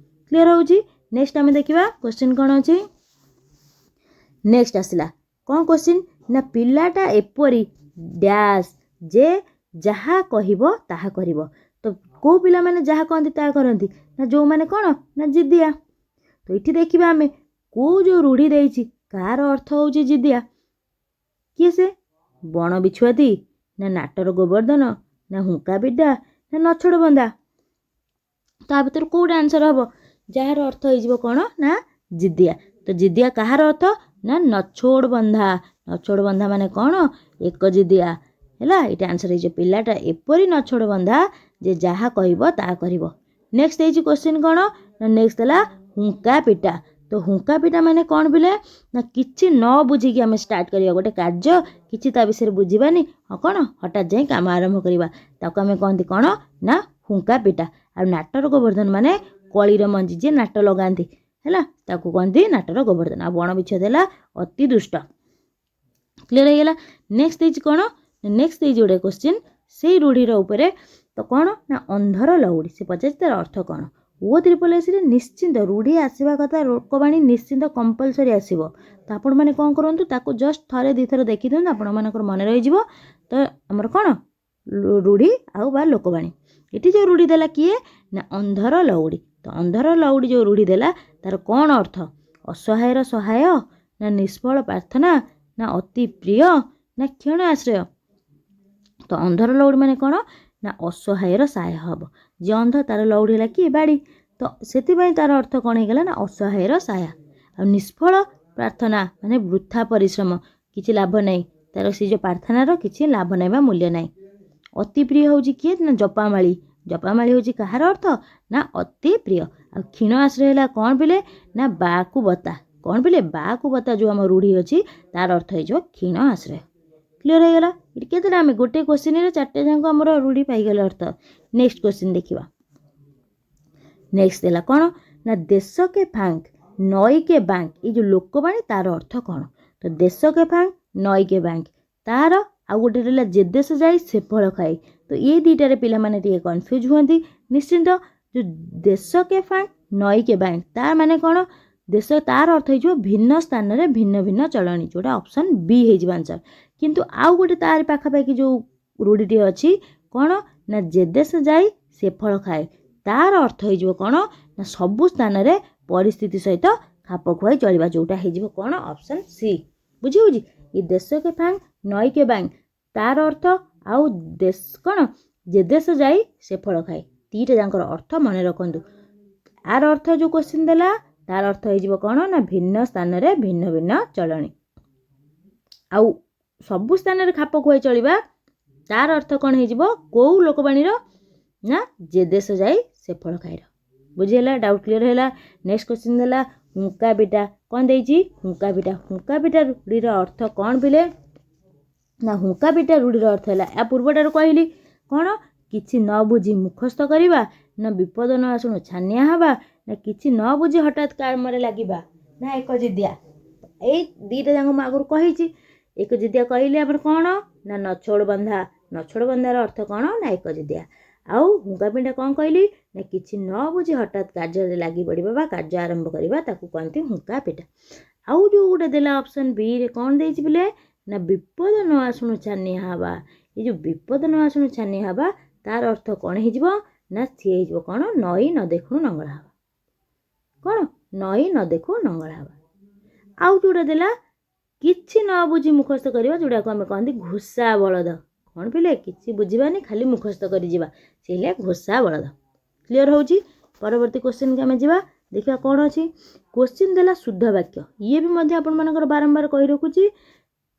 କ୍ଲିଅର୍ ହେଉଛି? ନେକ୍ସଟ ଆମେ ଦେଖିବା କ୍ୱେଶ୍ଚିନ୍ କ'ଣ ଅଛି। ନେକ୍ସଟ ଆସିଲା କ'ଣ କ୍ୱେଶ୍ଚିନ୍ ନା, ପିଲାଟା ଏପରି ଡ୍ୟାସ୍ ଯେ ଯାହା କହିବ ତାହା କରିବ। ତ କେଉଁ ପିଲାମାନେ ଯାହା କହନ୍ତି ତାହା କରନ୍ତି? ନା ଯେଉଁମାନେ କ'ଣ ନା ଜିଦିଆ। ତ ଏଠି ଦେଖିବା ଆମେ କେଉଁ ଯେଉଁ ରୂଢ଼ି ଦେଇଛି, କାହାର ଅର୍ଥ ହେଉଛି ଜିଦିଆ। କିଏ ସେ? ବଣ ବିଛୁଆତି ନା ନାଟର ଗୋବର୍ଦ୍ଧନ ନା ହୁଙ୍କା ପିଟା ନା ନଛୋଡ଼ ବନ୍ଧା? ତା ଭିତରୁ କେଉଁଟା ଆନ୍ସର୍ ହେବ, ଯାହାର ଅର୍ଥ ହେଇଯିବ କ'ଣ ନା ଜିଦିଆ? ତ ଜିଦିଆ କାହାର ଅର୍ଥ ନା ନଛୋଡ଼ ବନ୍ଧା। ନଛୋଡ଼ ବନ୍ଧା ମାନେ କ'ଣ? ଏକ ଜିଦିଆ। ହେଲା, ଏଇଟା ଆନ୍ସର୍ ହେଇଯିବ, ପିଲାଟା ଏପରି ନଛୋଡ଼ ବନ୍ଧା ଯେ ଯାହା କହିବ ତାହା କରିବ। ନେକ୍ସଟ ହେଇଛି କ୍ୱେଶ୍ଚିନ୍ କ'ଣ ନା, ନେକ୍ସଟ ହେଲା ହୁଙ୍କା ପିଟା। ତ ହୁଙ୍କା ପିଟା ମାନେ କ'ଣ ପିଲେ? ନା କିଛି ନ ବୁଝିକି ଆମେ ଷ୍ଟାର୍ଟ କରିବା ଗୋଟେ କାର୍ଯ୍ୟ, କିଛି ତା ବିଷୟରେ ବୁଝିବାନି, ହଁ, କ'ଣ ହଠାତ୍ ଯାଇ କାମ ଆରମ୍ଭ କରିବା, ତାକୁ ଆମେ କହନ୍ତି କ'ଣ ନା ହୁଙ୍କା ପିଟା। ଆଉ ନାଟର ଗୋବର୍ଦ୍ଧନ ମାନେ କଳିର ମଞ୍ଜି, ଯିଏ ନାଟ ଲଗାନ୍ତି, ହେଲା, ତାକୁ କହନ୍ତି ନାଟର ଗୋବର୍ଦ୍ଧନ। ଆଉ ବଣ ବିଛୁଆତି ହେଲା ଅତି ଦୁଷ୍ଟ। କ୍ଲିଅର୍ ହେଇଗଲା? ନେକ୍ସଟ ଦେଇଛି କ'ଣ? ନେକ୍ସଟ ଦେଇଛି ଗୋଟେ କ୍ୱେଶ୍ଚିନ୍ ସେଇ ରୂଢ଼ିର ଉପରେ। ତ କ'ଣ ନା ଅନ୍ଧର ଲଉଡ଼ି, ସେ ପଚାରିଛି ତାର ଅର୍ଥ କ'ଣ? ଓ ତ୍ରିପଲ ଏସ୍ରେ ନିଶ୍ଚିନ୍ତ ରୂଢ଼ି ଆସିବା କଥା, ଲୋକବାଣୀ ନିଶ୍ଚିନ୍ତ କମ୍ପଲସରି ଆସିବ। ତ ଆପଣମାନେ କ'ଣ କରନ୍ତୁ, ତାକୁ ଜଷ୍ଟ ଥରେ ଦୁଇଥର ଦେଖିଦିଅନ୍ତୁ, ଆପଣମାନଙ୍କର ମନେ ରହିଯିବ। ତ ଆମର କ'ଣ ରୂଢ଼ି ଆଉ ବା ଲୋକବାଣୀ, ଏଠି ଯେଉଁ ରୂଢ଼ି ଦେଲା କିଏ ନା ଅନ୍ଧର ଲଉଡ଼ି। ତ ଅନ୍ଧର ଲଉଡ଼ି ଯେଉଁ ରୂଢ଼ି ଦେଲା, ତାର କ'ଣ ଅର୍ଥ? ଅସହାୟର ସହାୟ ନା ନିଷ୍ଫଳ ପ୍ରାର୍ଥନା ନା ଅତି ପ୍ରିୟ, ନା କ୍ଷୀଣ ଆଶ୍ରୟ? ତ ଅନ୍ଧର ଲଉଡ଼ି ମାନେ କ'ଣ ନା ଅସହାୟର ସାହା ହେବ। ଯିଏ ଅନ୍ଧ ତାର ଲଉଡ଼ି ହେଲା କି ବାଡ଼ି, ତ ସେଥିପାଇଁ ତାର ଅର୍ଥ କ'ଣ ହେଇଗଲା ନା ଅସହାୟର ସାହା। ଆଉ ନିଷ୍ଫଳ ପ୍ରାର୍ଥନା ମାନେ ବୃଥା ପରିଶ୍ରମ, କିଛି ଲାଭ ନାହିଁ ତାର, ସେ ଯେଉଁ ପ୍ରାର୍ଥନାର କିଛି ଲାଭ ନାହିଁ ବା ମୂଲ୍ୟ ନାହିଁ। ଅତି ପ୍ରିୟ ହେଉଛି କିଏ ନା ଜପାମାଳି। ଜପାମାଳି ହେଉଛି କାହାର ଅର୍ଥ ନା ଅତି ପ୍ରିୟ। ଆଉ କ୍ଷୀଣ ଆଶ୍ରୟ ହେଲା କ'ଣ ପିଲେ ନା ବାକୁ ବତା। କ'ଣ ପିଲେ? ବାକୁ ବତା ଯେଉଁ ଆମ ରୂଢ଼ି ଅଛି ତାର ଅର୍ଥ ହେଇଯିବ କ୍ଷୀଣ ଆଶ୍ରୟ। କ୍ଲିଅର ହେଇଗଲା? ଏଠି କେତେଟା ଆମେ ଗୋଟେ କୋଶ୍ଚିନ୍ରେ ଚାରିଟା ଯାକ ଆମର ରୂଢ଼ି ପାଇଗଲେ ଅର୍ଥ। ନେକ୍ସଟ କୋଶ୍ଚିନ୍ ଦେଖିବା। ନେକ୍ସଟ ହେଲା କ'ଣ ନା ଦେଶକେ ଫାଙ୍କ ନଈକେ ବାଙ୍କ, ଏଇ ଯେଉଁ ଲୋକବାଣୀ ତାର ଅର୍ଥ କ'ଣ? ତ ଦେଶକେ ଫାଙ୍କ ନଈକେ ବାଙ୍କ ତାର, ଆଉ ଗୋଟେ ରହିଲା ଯେ ଦେଶ ଯାଇ ସେ ଫଳ ଖାଇ। ତ ଏଇ ଦୁଇଟାରେ ପିଲାମାନେ ଟିକେ କନଫ୍ୟୁଜ୍ ହୁଅନ୍ତି ନିଶ୍ଚିନ୍ତ। ଯେଉଁ ଦେଶକେ ଫାଙ୍କ ନଈକେ ବାଙ୍କ ତାର ମାନେ କ'ଣ? ଦେଶ, ତାର ଅର୍ଥ ହେଇଯିବ ଭିନ୍ନ ସ୍ଥାନରେ ଭିନ୍ନ ଭିନ୍ନ ଚଳଣି, ଯେଉଁଟା ଅପସନ୍ ବି ହେଇଯିବ ଆନ୍ସର୍। କିନ୍ତୁ ଆଉ ଗୋଟେ ତାରି ପାଖାପାଖି ଯେଉଁ ରୂଢ଼ିଟି ଅଛି କ'ଣ ନା ଯେ ଦେଶ ଯାଇ ସେ ଫଳ ଖାଏ, ତାର ଅର୍ଥ ହେଇଯିବ କ'ଣ ନା ସବୁ ସ୍ଥାନରେ ପରିସ୍ଥିତି ସହିତ ଖାପ ଖୁଆଇ ଚଳିବା, ଯେଉଁଟା ହେଇଯିବ କ'ଣ ଅପସନ୍ ସି। ବୁଝି ହେଉଛି? ଏ ଦେଶକେ ଫାଙ୍କ ନଈକେ ବାଙ୍କ ତାର ଅର୍ଥ, ଆଉ ଦେଶ କ'ଣ ଯେ ଦେଶ ଯାଇ ସେ ଫଳ ଖାଏ, ଦୁଇଟା ଯାଙ୍କର ଅର୍ଥ ମନେ ରଖନ୍ତୁ। ଆର ଅର୍ଥ ଯେଉଁ କୋଶ୍ଚିନ୍ ଦେଲା ତାର ଅର୍ଥ ହେଇଯିବ କ'ଣ ନା ଭିନ୍ନ ସ୍ଥାନରେ ଭିନ୍ନ ଭିନ୍ନ ଚଳଣି। ଆଉ ସବୁ ସ୍ଥାନରେ ଖାପ ଖୁଆଇ ଚଳିବା ତାର ଅର୍ଥ କ'ଣ ହେଇଯିବ କେଉଁ ଲୋକବାଣୀର ନା ଯେ ଦେଶ ଯାଇ ସେ ଫଳ ଖାଇର। ବୁଝିହେଲା? ଡାଉଟ୍ କ୍ଲିଅର ହେଲା? ନେକ୍ସଟ କୋଶ୍ଚିନ୍ ଦେଲା ହୁଙ୍କା ପିଟା। କ'ଣ ଦେଇଛି? ହୁଙ୍କା ପିଟା। ହୁଙ୍କା ପିଟା ରୂଢ଼ିର ଅର୍ଥ କ'ଣ ପିଲେ ନା ହୁଙ୍କା ପିଟା ରୂଢ଼ିର ଅର୍ଥ ହେଲା, ୟା ପୂର୍ବଟାରୁ କହିଲି କ'ଣ, କିଛି ନ ବୁଝି ମୁଖସ୍ଥ କରିବା, ନା ବିପଦ ନ ଆସୁଣୁ ଛାନିଆ ହେବା, ନା କିଛି ନ ବୁଝି ହଠାତ୍ କାମରେ ଲାଗିବା, ନା ଏକଜିଦିଆ? ଏଇ ଦୁଇଟା ଯାକ ମୁଁ ଆଗରୁ କହିଛି। ଏକଜିଦିଆ କହିଲେ ଆମର କ'ଣ ନା ନଛୋଡ଼ ବନ୍ଧା। ନଛୋଡ଼ ବନ୍ଧାର ଅର୍ଥ କ'ଣ ନା ଏକଜିଦିଆ। ଆଉ ହୁଙ୍କା ପିଣ୍ଡା କ'ଣ କହିଲି ନା କିଛି ନ ବୁଝି ହଠାତ୍ କାର୍ଯ୍ୟରେ ଲାଗି ପଡ଼ିବା ବା କାର୍ଯ୍ୟ ଆରମ୍ଭ କରିବା, ତାକୁ କହନ୍ତି ହୁଙ୍କା ପିଟା। ଆଉ ଯେଉଁ ଗୋଟେ ଦେଲା ଅପସନ୍ ବିରେ କ'ଣ ଦେଇଛି ପିଲେ ନା ବିପଦ ନ ଆସୁଣୁ ଛାନିଆ ହେବା। ଏ ଯେଉଁ ବିପଦ ନ ଆସୁଣୁ ଛାନିଆ ହେବା ତାର ଅର୍ଥ କ'ଣ ହେଇଯିବ ନା ସିଏ ହେଇଯିବ କ'ଣ ନଈ ନ ଦେଖୁଣୁ ନଙ୍ଗଳା ହେବା। କ'ଣ? ନଈ ନ ଦେଖୁ ନଙ୍ଗଳା ହେବା। ଆଉ ଯେଉଁଟା ଦେଲା କିଛି ନ ବୁଝି ମୁଖସ୍ଥ କରିବା, ଯେଉଁଟାକୁ ଆମେ କହନ୍ତି ଘୋଷା ବଳଦ। କ'ଣ ପିଲେ? କିଛି ବୁଝିବାନି, ଖାଲି ମୁଖସ୍ଥ କରିଯିବା, ସେ ହେଲେ ଘୋଷା ବଳଦ। କ୍ଲିଅର ହେଉଛି? ପରବର୍ତ୍ତୀ କୋଶ୍ଚିନ୍କି ଆମେ ଯିବା, ଦେଖିବା କ'ଣ ଅଛି। କୋଶ୍ଚିନ୍ ଦେଲା ଶୁଦ୍ଧ ବାକ୍ୟ। ଇଏ ବି ମଧ୍ୟ ଆପଣମାନଙ୍କର ବାରମ୍ବାର କହି ରଖୁଛି,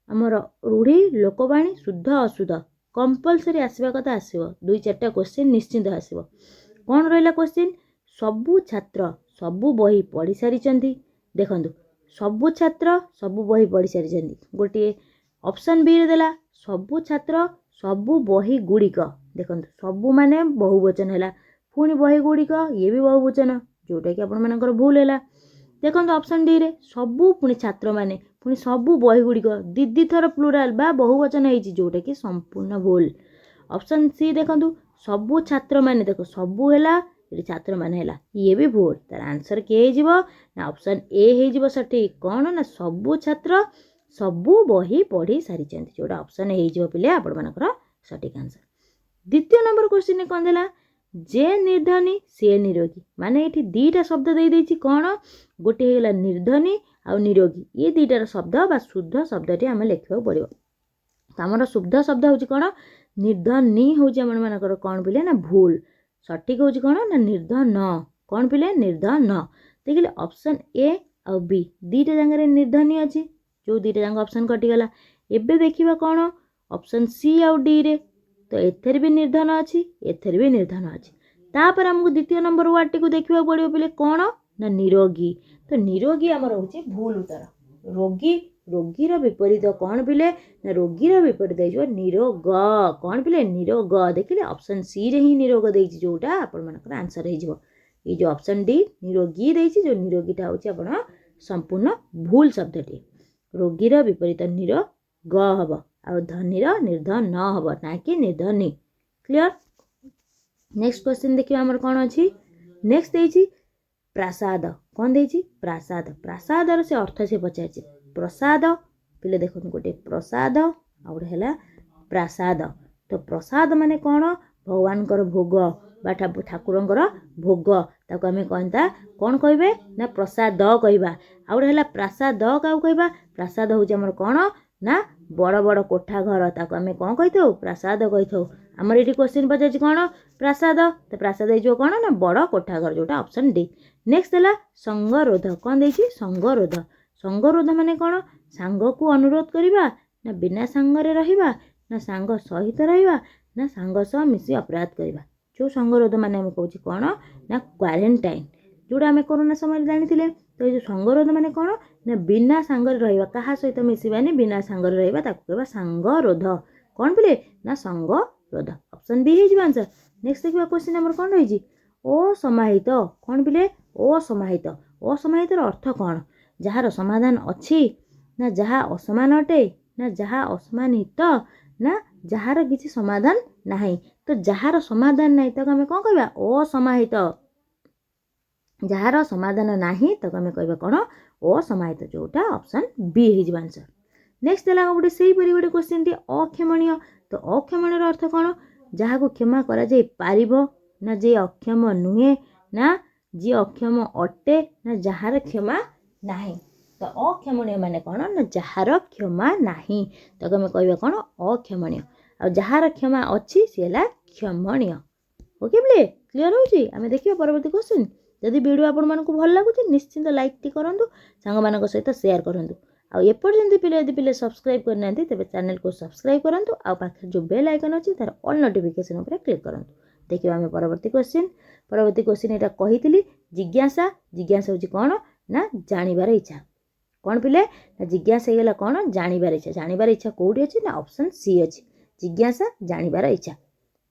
ଆମର ରୂଢ଼ି ଲୋକବାଣୀ ଶୁଦ୍ଧ ଅଶୁଦ୍ଧ କମ୍ପଲସରି ଆସିବା କଥା ଆସିବ, 2 4ଟା କୋଶ୍ଚିନ୍ ନିଶ୍ଚିନ୍ତ ଆସିବ। କ'ଣ ରହିଲା କୋଶ୍ଚିନ୍? ସବୁ ଛାତ୍ର ସବୁ ବହି ପଢ଼ି ସାରିଛନ୍ତି। ଦେଖନ୍ତୁ, ସବୁ ଛାତ୍ର ସବୁ ବହି ପଢ଼ି ସାରିଛନ୍ତି ଗୋଟିଏ। ଅପସନ୍ ବିରେ ଦେଲା ସବୁ ଛାତ୍ର ସବୁ ବହି ଗୁଡ଼ିକ। ଦେଖନ୍ତୁ, ସବୁ ମାନେ ବହୁବଚନ ହେଲା, ପୁଣି ବହି ଗୁଡ଼ିକ ଇଏ ବି ବହୁବଚନ, ଯେଉଁଟାକି ଆପଣମାନଙ୍କର ଭୁଲ ହେଲା। ଦେଖନ୍ତୁ ଅପସନ୍ ଡିରେ ସବୁ ପୁଣି ଛାତ୍ରମାନେ ପୁଣି ସବୁ ବହି ଗୁଡ଼ିକ, 2 ଥର ପ୍ଲୁରାଲ୍ ବା ବହୁବଚନ ହେଇଛି, ଯେଉଁଟାକି ସମ୍ପୂର୍ଣ୍ଣ ଭୁଲ। ଅପସନ୍ ସି ଦେଖନ୍ତୁ ସବୁ ଛାତ୍ରମାନେ, ଦେଖ ସବୁ ହେଲା ଏଠି ଛାତ୍ରମାନେ ହେଲା, ଇଏ ବି ଭୁଲ। ତାର ଆନ୍ସର୍ କିଏ ହେଇଯିବ ନା ଅପସନ୍ ଏ ହେଇଯିବ ସଠିକ୍। କ'ଣ ନା ସବୁ ଛାତ୍ର ସବୁ ବହି ପଢ଼ି ସାରିଛନ୍ତି, ଯେଉଁଟା ଅପସନ୍ ହେଇଯିବ ପିଲେ ଆପଣମାନଙ୍କର ସଠିକ୍ ଆନ୍ସର୍। ଦ୍ୱିତୀୟ ନମ୍ବର କୋଶ୍ଚିନ୍ କ'ଣ ଦେଲା? ଯେ ନିର୍ଦ୍ଧନୀ ସେ ନିରୋଗୀ। ମାନେ ଏଠି ଦୁଇଟା ଶବ୍ଦ ଦେଇଦେଇଛି କ'ଣ, ଗୋଟେ ହେଇଗଲା ନିର୍ଦ୍ଧନୀ ଆଉ ନିରୋଗୀ। ଇଏ ଦୁଇଟାର ଶବ୍ଦ ବା ଶୁଦ୍ଧ ଶବ୍ଦଟି ଆମେ ଲେଖିବାକୁ ପଡ଼ିବ। ତ ଆମର ଶୁଦ୍ଧ ଶବ୍ଦ ହେଉଛି କ'ଣ? ନିର୍ଦ୍ଧନୀ ହେଉଛି ଆପଣମାନଙ୍କର କ'ଣ ପିଲେ ନା ଭୁଲ। ସଠିକ୍ ହେଉଛି କ'ଣ ନା ନିର୍ଦ୍ଧନ। କ'ଣ ପିଲେ? ନିର୍ଦ୍ଧନ। ଦେଖିଲେ ଅପସନ୍ ଏ ଆଉ ବି ଦୁଇଟା ଯାକରେ ନିର୍ଦ୍ଧନୀ ଅଛି, ଯେଉଁ ଦୁଇଟା ଯାକ ଅପସନ୍ କଟିଗଲା। ଏବେ ଦେଖିବା କ'ଣ ଅପସନ୍ ସି ଆଉ ଡିରେ, ତ ଏଥିରେ ବି ନିର୍ଦ୍ଧନ ଅଛି, ଏଥିରେ ବି ନିର୍ଦ୍ଧନ ଅଛି। ତାପରେ ଆମକୁ ଦ୍ୱିତୀୟ ନମ୍ବର ୱାର୍ଡ଼ଟିକୁ ଦେଖିବାକୁ ପଡ଼ିବ ପିଲେ କ'ଣ ନା ନିରୋଗୀ। ତ ନିରୋଗୀ ଆମର ହେଉଛି ଭୁଲ ଉତ୍ତର। ରୋଗୀ, ରୋଗୀର ବିପରୀତ କ'ଣ ପିଲେ ନା ରୋଗୀର ବିପରୀତ ହେଇଯିବ ନିରୋଗ। କ'ଣ ପିଲେ? ନିରୋଗ। ଦେଖିଲେ ଅପସନ୍ ସିରେ ହିଁ ନିରୋଗ ଦେଇଛି, ଯେଉଁଟା ଆପଣମାନଙ୍କର ଆନ୍ସର୍ ହେଇଯିବ। ଏଇ ଯେଉଁ ଅପସନ୍ ଡି ନିରୋଗୀ ଦେଇଛି, ଯେଉଁ ନିରୋଗୀଟା ହେଉଛି ଆପଣ ସମ୍ପୂର୍ଣ୍ଣ ଭୁଲ ଶବ୍ଦଟିଏ। ରୋଗୀର ବିପରୀତ ନିରୋଗ ହେବ, ଆଉ ଧନୀର ନିର୍ଦ୍ଧନ ହେବ, ନା କି ନିର୍ଦ୍ଧନୀ। କ୍ଲିଅର? ନେକ୍ସଟ କ୍ୱେଶ୍ଚିନ୍ ଦେଖିବା ଆମର କ'ଣ ଅଛି। ନେକ୍ସଟ ଦେଇଛି ପ୍ରାସାଦ। କ'ଣ ଦେଇଛି? ପ୍ରାସାଦ। ପ୍ରାସାଦର ସେ ଅର୍ଥ ସେ ପଚାରିଛି। ପ୍ରସାଦ ପିଲେ ଦେଖନ୍ତୁ, ଗୋଟେ ପ୍ରସାଦ ଆଉ ଗୋଟେ ହେଲା ପ୍ରାସାଦ। ତ ପ୍ରସାଦ ମାନେ କ'ଣ? ଭଗବାନଙ୍କର ଭୋଗ ବା ଠାକୁରଙ୍କର ଭୋଗ, ତାକୁ ଆମେ କହନ୍ତା କ'ଣ କହିବେ ନା ପ୍ରସାଦ କହିବା। ଆଉ ଗୋଟେ ହେଲା ପ୍ରାସାଦ, କାହାକୁ କହିବା? ପ୍ରାସାଦ ହେଉଛି ଆମର କ'ଣ ନା ବଡ଼ ବଡ଼ କୋଠା ଘର, ତାକୁ ଆମେ କ'ଣ କହିଥାଉ? ପ୍ରାସାଦ କହିଥାଉ। ଆମର ଏଠି କ୍ୱେଶ୍ଚିନ୍ ପଚାରିଛି କ'ଣ? ପ୍ରାସାଦ। ତ ପ୍ରାସାଦ ହେଇଯିବ କ'ଣ ନା ବଡ଼ କୋଠା ଘର, ଯେଉଁଟା ଅପସନ୍ ଡି। ନେକ୍ସଟ ହେଲା ସଙ୍ଗରୋଧ। କ'ଣ ଦେଇଛି? ସଙ୍ଗରୋଧ। ସଙ୍ଗରୋଧ ମାନେ କ'ଣ? ସାଙ୍ଗକୁ ଅନୁରୋଧ କରିବା, ନା ବିନା ସାଙ୍ଗରେ ରହିବା, ନା ସାଙ୍ଗ ସହିତ ରହିବା, ନା ସାଙ୍ଗ ସହ ମିଶି ଅପରାଧ କରିବା? ଯେଉଁ ସଙ୍ଗରୋଧ ମାନେ ଆମେ କହୁଛେ କ'ଣ ନା କ୍ୱାରେଣ୍ଟାଇନ୍, ଯେଉଁଟା ଆମେ କରୋନା ସମୟରେ ଜାଣିଥିଲେ। ତ ଏଇ ଯେଉଁ ସଙ୍ଗରୋଧ ମାନେ କ'ଣ ନା ବିନା ସାଙ୍ଗରେ ରହିବା, କାହା ସହିତ ମିଶିବାନି, ବିନା ସାଙ୍ଗରେ ରହିବା, ତାକୁ କହିବା ସାଙ୍ଗରୋଧ। କ'ଣ ପିଲେ? ନା ସଙ୍ଗରୋଧ। ଅପସନ୍ ବି ହେଇଯିବ ଆନ୍ସର୍। ନେକ୍ସଟ ଦେଖିବା କ୍ୱେଶ୍ଚିନ୍ ଆମର କ'ଣ ରହିଛି? ଅସମାହିତ। କ'ଣ ପିଲେ? ଅସମାହିତ। ଅସମାହିତର ଅର୍ଥ କ'ଣ? ଯାହାର ସମାଧାନ ଅଛି, ନା ଯାହା ଅସମାନ ଅଟେ, ନା ଯାହା ଅସମାନିତ, ନା ଯାହାର କିଛି ସମାଧାନ ନାହିଁ? ତ ଯାହାର ସମାଧାନ ନାହିଁ ତାକୁ ଆମେ କ'ଣ କହିବା? ଅସମାହିତ। ଯାହାର ସମାଧାନ ନାହିଁ ତାକୁ ଆମେ କହିବା କ'ଣ? ଅସମାହିତ, ଯେଉଁଟା ଅପସନ୍ ବି ହେଇଯିବ ଆନ୍ସର୍। ନେକ୍ସଟ ହେଲା ଗୋଟେ ସେହିପରି ଗୋଟେ କ୍ୱେଶ୍ଚିନ୍ଟି, ଅକ୍ଷମଣୀୟ। ତ ଅକ୍ଷମଣୀୟର ଅର୍ଥ କ'ଣ? ଯାହାକୁ କ୍ଷମା କରାଯାଇ ପାରିବ, ନା ଯିଏ ଅକ୍ଷମ ନୁହେଁ, ନା ଯିଏ ଅକ୍ଷମ ଅଟେ, ନା ଯାହାର କ୍ଷମା ନାହିଁ? ତ ଅକ୍ଷମଣୀୟ ମାନେ କ'ଣ ନା ଯାହାର କ୍ଷମା ନାହିଁ ତାକୁ ଆମେ କହିବା କ'ଣ? ଅକ୍ଷମଣୀୟ। ଆଉ ଯାହାର କ୍ଷମା ଅଛି ସିଏ ହେଲା କ୍ଷମଣୀୟ। ଓକେ ପିଲେ, କ୍ଲିଅର ହେଉଛି? ଆମେ ଦେଖିବା ପରବର୍ତ୍ତୀ କ୍ୱେଶ୍ଚିନ୍। ଯଦି ଭିଡ଼ିଓ ଆପଣମାନଙ୍କୁ ଭଲ ଲାଗୁଛି, ନିଶ୍ଚିନ୍ତ ଲାଇକ୍ଟି କରନ୍ତୁ, ସାଙ୍ଗମାନଙ୍କ ସହିତ ସେୟାର କରନ୍ତୁ। ଆଉ ଏପର୍ଯ୍ୟନ୍ତ ପିଲା ଯଦି ପିଲେ ସବସ୍କ୍ରାଇବ୍ କରିନାହାନ୍ତି, ତେବେ ଚ୍ୟାନେଲକୁ ସବସ୍କ୍ରାଇବ୍ କରନ୍ତୁ ଆଉ ପାଖରେ ଯେଉଁ ବେଲ୍ ଆଇକନ୍ ଅଛି ତାର ଅଲ୍ ନୋଟିଫିକେସନ୍ ଉପରେ କ୍ଲିକ୍ କରନ୍ତୁ। ଦେଖିବା ଆମେ ପରବର୍ତ୍ତୀ କ୍ୱେଶ୍ଚିନ୍। ପରବର୍ତ୍ତୀ କ୍ୱେଶ୍ଚିନ୍ ଏଇଟା କହିଥିଲି, ଜିଜ୍ଞାସା। ଜିଜ୍ଞାସା ହେଉଛି କ'ଣ ନା ଜାଣିବାର ଇଚ୍ଛା। କ'ଣ ପିଲେ? ନା ଜିଜ୍ଞାସା ହେଇଗଲା କ'ଣ? ଜାଣିବାର ଇଚ୍ଛା। ଜାଣିବାର ଇଚ୍ଛା କେଉଁଠି ଅଛି? ନା ଅପସନ୍ ସି ଅଛି, ଜିଜ୍ଞାସା ଜାଣିବାର ଇଚ୍ଛା।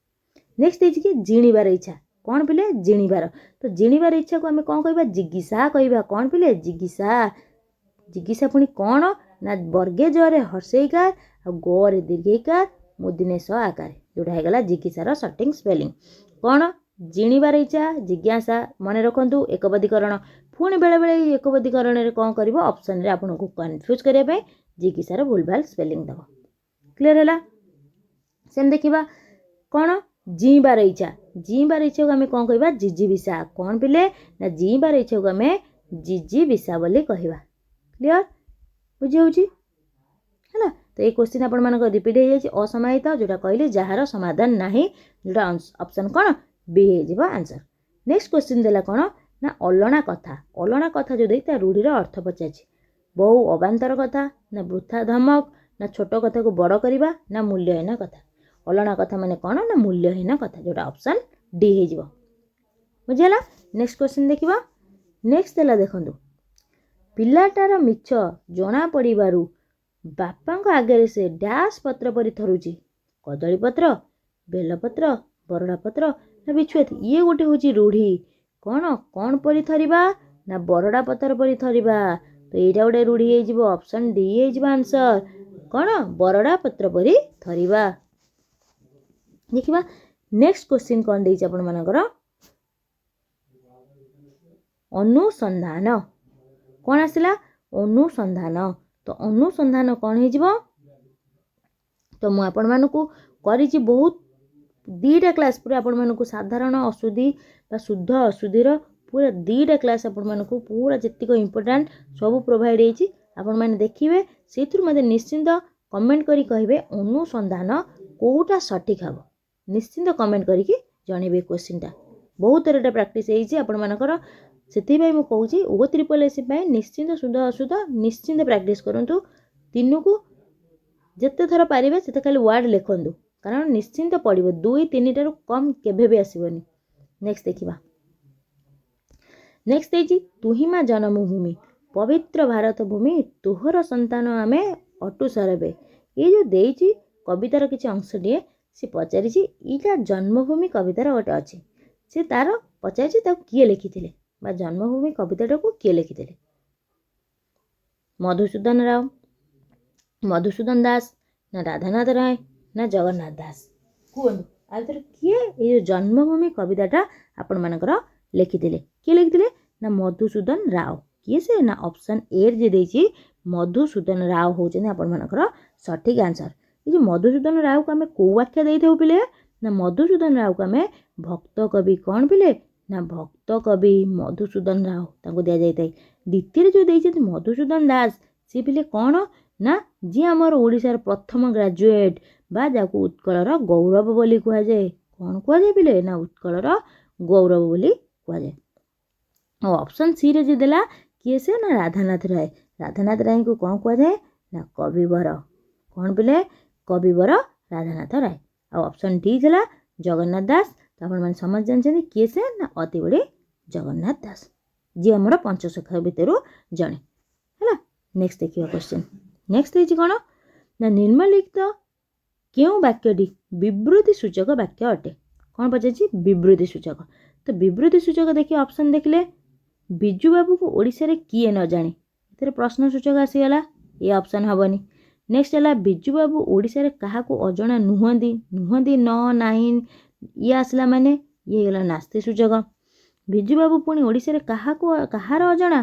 ନେକ୍ସଟ ଦେଇଛି କି ଜିଣିବାର ଇଚ୍ଛା। କ'ଣ ପିଲେ? ଜିଣିବାର। ତ ଜିଣିବାର ଇଚ୍ଛାକୁ ଆମେ କ'ଣ କହିବା? ଜିଜ୍ଞାସା କହିବା। କ'ଣ ପିଲେ? ଜିଜ୍ଞାସା। ଜିଜ୍ଞାସା ପୁଣି କ'ଣ ନା ବର୍ଗେ ଜରେ ହର୍ଷେଇକାର ଆଉ ଗରେ ଦୀର୍ଘେଇକାର ମୁଦିନେ ସ ଆକାର, ଯେଉଁଟା ହେଇଗଲା ଜିଜ୍ଞାସାର ସଠିକ୍ ସ୍ପେଲିଂ। କ'ଣ? ଜିଣିବାର ଇଚ୍ଛା, ଜିଜ୍ଞାସା। ମନେ ରଖନ୍ତୁ, ଏକପଦୀକରଣ ପୁଣି ବେଳେବେଳେ ଏଇ ଏକପଦୀକରଣରେ କ'ଣ କରିବ? ଅପସନ୍ରେ ଆପଣଙ୍କୁ କନଫ୍ୟୁଜ୍ କରିବା ପାଇଁ ଜିଜ୍ଞାସାର ଭୁଲଭାଲ ସ୍ପେଲିଂ ଦେବ। କ୍ଲିଅର ହେଲା? ସେମିତି ଦେଖିବା କ'ଣ? ଜିଇଁବାର ଇଚ୍ଛା। ଜିଇଁବାର ଇଚ୍ଛାକୁ ଆମେ କ'ଣ କହିବା? ଜିଜିବିଷା। କ'ଣ ପିଲେ? ନା ଜିଇଁବାର ଇଚ୍ଛାକୁ ଆମେ ଜିଜିବିଷା ବୋଲି କହିବା। କ୍ଲିଅର ବୁଝି ହେଉଛି? ହେଲା, ତ ଏଇ କ୍ୱେଶ୍ଚିନ୍ ଆପଣମାନଙ୍କ ରିପିଟ୍ ହେଇଯାଇଛି। ଅସମାହିତ ଯେଉଁଟା କହିଲି ଯାହାର ସମାଧାନ ନାହିଁ, ଯେଉଁଟା ଅପସନ୍ କ'ଣ ବି ହେଇଯିବ ଆନ୍ସର୍। ନେକ୍ସଟ କ୍ୱେଶ୍ଚିନ୍ ଦେଲା କ'ଣ ନା ଅଲଣା କଥା। ଅଲଣା କଥା ଯେଉଁ ଦେଇ ତା ରୂଢ଼ିର ଅର୍ଥ ପଚାରିଛି। ବହୁ ଅବାନ୍ତର କଥା, ନା ବୃଥା ଧମକ, ନା ଛୋଟ କଥାକୁ ବଡ଼ କରିବା, ନା ମୂଲ୍ୟହୀନ କଥା? ଅଲଣା କଥା ମାନେ କ'ଣ ନା ମୂଲ୍ୟହୀନ କଥା, ଯେଉଁଟା ଅପସନ୍ ଡି ହେଇଯିବ। ବୁଝିହେଲା? ନେକ୍ସଟ କ୍ୱେଶ୍ଚିନ୍ ଦେଖିବା। ନେକ୍ସଟ ହେଲା ଦେଖନ୍ତୁ, ପିଲାଟାର ମିଛ ଜଣା ପଡ଼ିବାରୁ ବାପାଙ୍କ ଆଗରେ ସେ ଡ୍ୟାସ୍ ପତ୍ର ପରି ଥରୁଛି। କଦଳୀପତ୍ର, ବେଲପତ୍ର, ବରଡ଼ା ପତ୍ର, ନା ବିଛୁଆତି? ଇଏ ଗୋଟେ ହେଉଛି ରୂଢ଼ି। କ'ଣ କ'ଣ ପରି ଥରିବା? ନା ବରଡ଼ା ପତ୍ର ପରି ଥରିବା। ତ ଏଇଟା ଗୋଟେ ରୂଢ଼ି ହେଇଯିବ, ଅପସନ୍ ଡି ହେଇଯିବ ଆନ୍ସର୍। କ'ଣ? ବରଡ଼ା ପତ୍ର ପରି ଥରିବା। ଦେଖିବା ନେକ୍ସଟ କ୍ୱେଶ୍ଚିନ୍ କ'ଣ ଦେଇଛି ଆପଣମାନଙ୍କର। ଅନୁସନ୍ଧାନ। କ'ଣ ଆସିଲା? ଅନୁସନ୍ଧାନ। ତ ଅନୁସନ୍ଧାନ କ'ଣ ହେଇଯିବ? ତ ମୁଁ ଆପଣମାନଙ୍କୁ କରିଛି ବହୁତ ଦୁଇଟା କ୍ଲାସ୍ ପୁରା ଆପଣମାନଙ୍କୁ, ସାଧାରଣ ଅଶୁଦ୍ଧି ବା ଶୁଦ୍ଧ ଅଶୁଦ୍ଧିର ପୁରା ଦୁଇଟା କ୍ଲାସ୍ ଆପଣମାନଙ୍କୁ ପୁରା ଯେତିକ ଇମ୍ପୋର୍ଟାଣ୍ଟ ସବୁ ପ୍ରୋଭାଇଡ଼ ହେଇଛି। ଆପଣମାନେ ଦେଖିବେ, ସେଇଥିରୁ ମୋତେ ନିଶ୍ଚିନ୍ତ କମେଣ୍ଟ କରି କହିବେ ଅନୁସନ୍ଧାନ କେଉଁଟା ସଠିକ୍ ହେବ। ନିଶ୍ଚିନ୍ତ କମେଣ୍ଟ କରିକି ଜଣେଇବେ। କ୍ୱେଶ୍ଚିନ୍ଟା ବହୁତ ଥର ଏଇଟା ପ୍ରାକ୍ଟିସ୍ ହେଇଛି ଆପଣମାନଙ୍କର, ସେଥିପାଇଁ ମୁଁ କହୁଛି ଓ ତ୍ରିପଲ୍ ଏସ୍ ପାଇଁ ନିଶ୍ଚିନ୍ତ ଶୁଦ୍ଧ ଅଶୁଦ୍ଧ ନିଶ୍ଚିନ୍ତ ପ୍ରାକ୍ଟିସ୍ କରନ୍ତୁ। ଦିନକୁ ଯେତେ ଥର ପାରିବେ ସେତେ ଖାଲି ୱାର୍ଡ଼ ଲେଖନ୍ତୁ, କାରଣ ନିଶ୍ଚିନ୍ତ ପଡ଼ିବ, 2 3ଟାରୁ କମ୍ କେବେ ବି ଆସିବନି। ନେକ୍ସଟ ଦେଖିବା। ନେକ୍ସଟ ଦେଇଛି, ତୁହିମା ଜନ୍ମଭୂମି ପବିତ୍ର ଭାରତ ଭୂମି, ତୋହର ସନ୍ତାନ ଆମେ ଅଟୁ ସରବେ। ଏଇ ଯେଉଁ ଦେଇଛି କବିତାର କିଛି ଅଂଶଟିଏ, ସେ ପଚାରିଛି ଏଇଟା ଜନ୍ମଭୂମି କବିତାର ଗୋଟେ ଅଛି, ସେ ତାର ପଚାରିଛି ତାକୁ କିଏ ଲେଖିଥିଲେ ବା ଜନ୍ମଭୂମି କବିତାଟାକୁ କିଏ ଲେଖିଥିଲେ? ମଧୁସୂଦନ ରାଓ, ମଧୁସୂଦନ ଦାସ, ନା ରାଧାନାଥ ରାୟ, ନା ଜଗନ୍ନାଥ ଦାସ? କୁହନ୍ତୁ, ଆ ଭିତରୁ କିଏ ଏଇ ଯେଉଁ ଜନ୍ମଭୂମି କବିତାଟା ଆପଣମାନଙ୍କର ଲେଖିଥିଲେ? କିଏ ଲେଖିଥିଲେ ନା ମଧୁସୂଦନ ରାଓ। କିଏ ସେ? ନା ଅପସନ୍ ଏରେ ଯିଏ ଦେଇଛି ମଧୁସୂଦନ ରାଓ ହେଉଛନ୍ତି ଆପଣମାନଙ୍କର ସଠିକ୍ ଆନ୍ସର୍। ଏଇ ଯେଉଁ ମଧୁସୂଦନ ରାଓକୁ ଆମେ କେଉଁ ଆଖ୍ୟା ଦେଇଥାଉ ପିଲେ? ନା ମଧୁସୂଦନ ରାଓକୁ ଆମେ ଭକ୍ତ କବି। କ'ଣ ପିଲେ? ନା ଭକ୍ତ କବି ମଧୁସୂଦନ ରାଓ ତାଙ୍କୁ ଦିଆଯାଇଥାଏ। ଦ୍ୱିତୀୟରେ ଯେଉଁ ଦେଇଛନ୍ତି ମଧୁସୂଦନ ଦାସ, ସିଏ ପିଲେ କ'ଣ ନା ଯିଏ ଆମର ଓଡ଼ିଶାର ପ୍ରଥମ ଗ୍ରାଜୁଏଟ୍ ବା ଯାହାକୁ ଉତ୍କଳର ଗୌରବ ବୋଲି କୁହାଯାଏ। କ'ଣ କୁହାଯାଏ ପିଲେ? ନା ଉତ୍କଳର ଗୌରବ ବୋଲି କୁହାଯାଏ। ଆଉ ଅପସନ୍ ସିରେ ଯିଏ ଦେଲା କିଏ ସେ? ନା ରାଧାନାଥ ରାୟ। ରାଧାନାଥ ରାୟଙ୍କୁ କ'ଣ କୁହାଯାଏ? ନା କବିବର। କ'ଣ ପିଲେ? କବିବର ରାଧାନାଥ ରାୟ। ଆଉ ଅପସନ୍ ଡି ଥିଲା ଜଗନ୍ନାଥ ଦାସ। ତ ଆପଣମାନେ ସମସ୍ତେ ଜାଣିଛନ୍ତି କିଏ ସେ? ନା ଅତିବଡ଼ି ଜଗନ୍ନାଥ ଦାସ, ଯିଏ ଆମର ପଞ୍ଚସଖା ଭିତରୁ ଜଣେ। ହେଲା, ନେକ୍ସଟ ଦେଖିବା କ୍ୱେଶ୍ଚନ୍। ନେକ୍ସଟ ହେଇଛି କ'ଣ ନା ନିମ୍ନଲିଖିତ କେଉଁ ବାକ୍ୟଟି ବିବୃତି ସୂଚକ ବାକ୍ୟ ଅଟେ? କ'ଣ ପଚାରିଛି? ବିବୃତି ସୂଚକ। ତ ବିବୃତି ସୂଚକ ଦେଖିବା, ଅପସନ୍ ଦେଖିଲେ ବିଜୁବାବୁକୁ ଓଡ଼ିଶାରେ କିଏ ନ ଜାଣେ, ଏଥିରେ ପ୍ରଶ୍ନ ସୂଚକ ଆସିଗଲା, ଏ ଅପସନ୍ ହେବନି। ନେକ୍ସଟ ହେଲା ବିଜୁବାବୁ ଓଡ଼ିଶାରେ କାହାକୁ ଅଜଣା ନୁହନ୍ତି, ନୁହନ୍ତି ନ ନାହିଁ ଇଏ ଆସିଲା ମାନେ ଇଏ ହେଇଗଲା ନାସ୍ତି ସୂଚକ। ବିଜୁବାବୁ ପୁଣି ଓଡ଼ିଶାରେ କାହାକୁ କାହାର ଅଜଣା,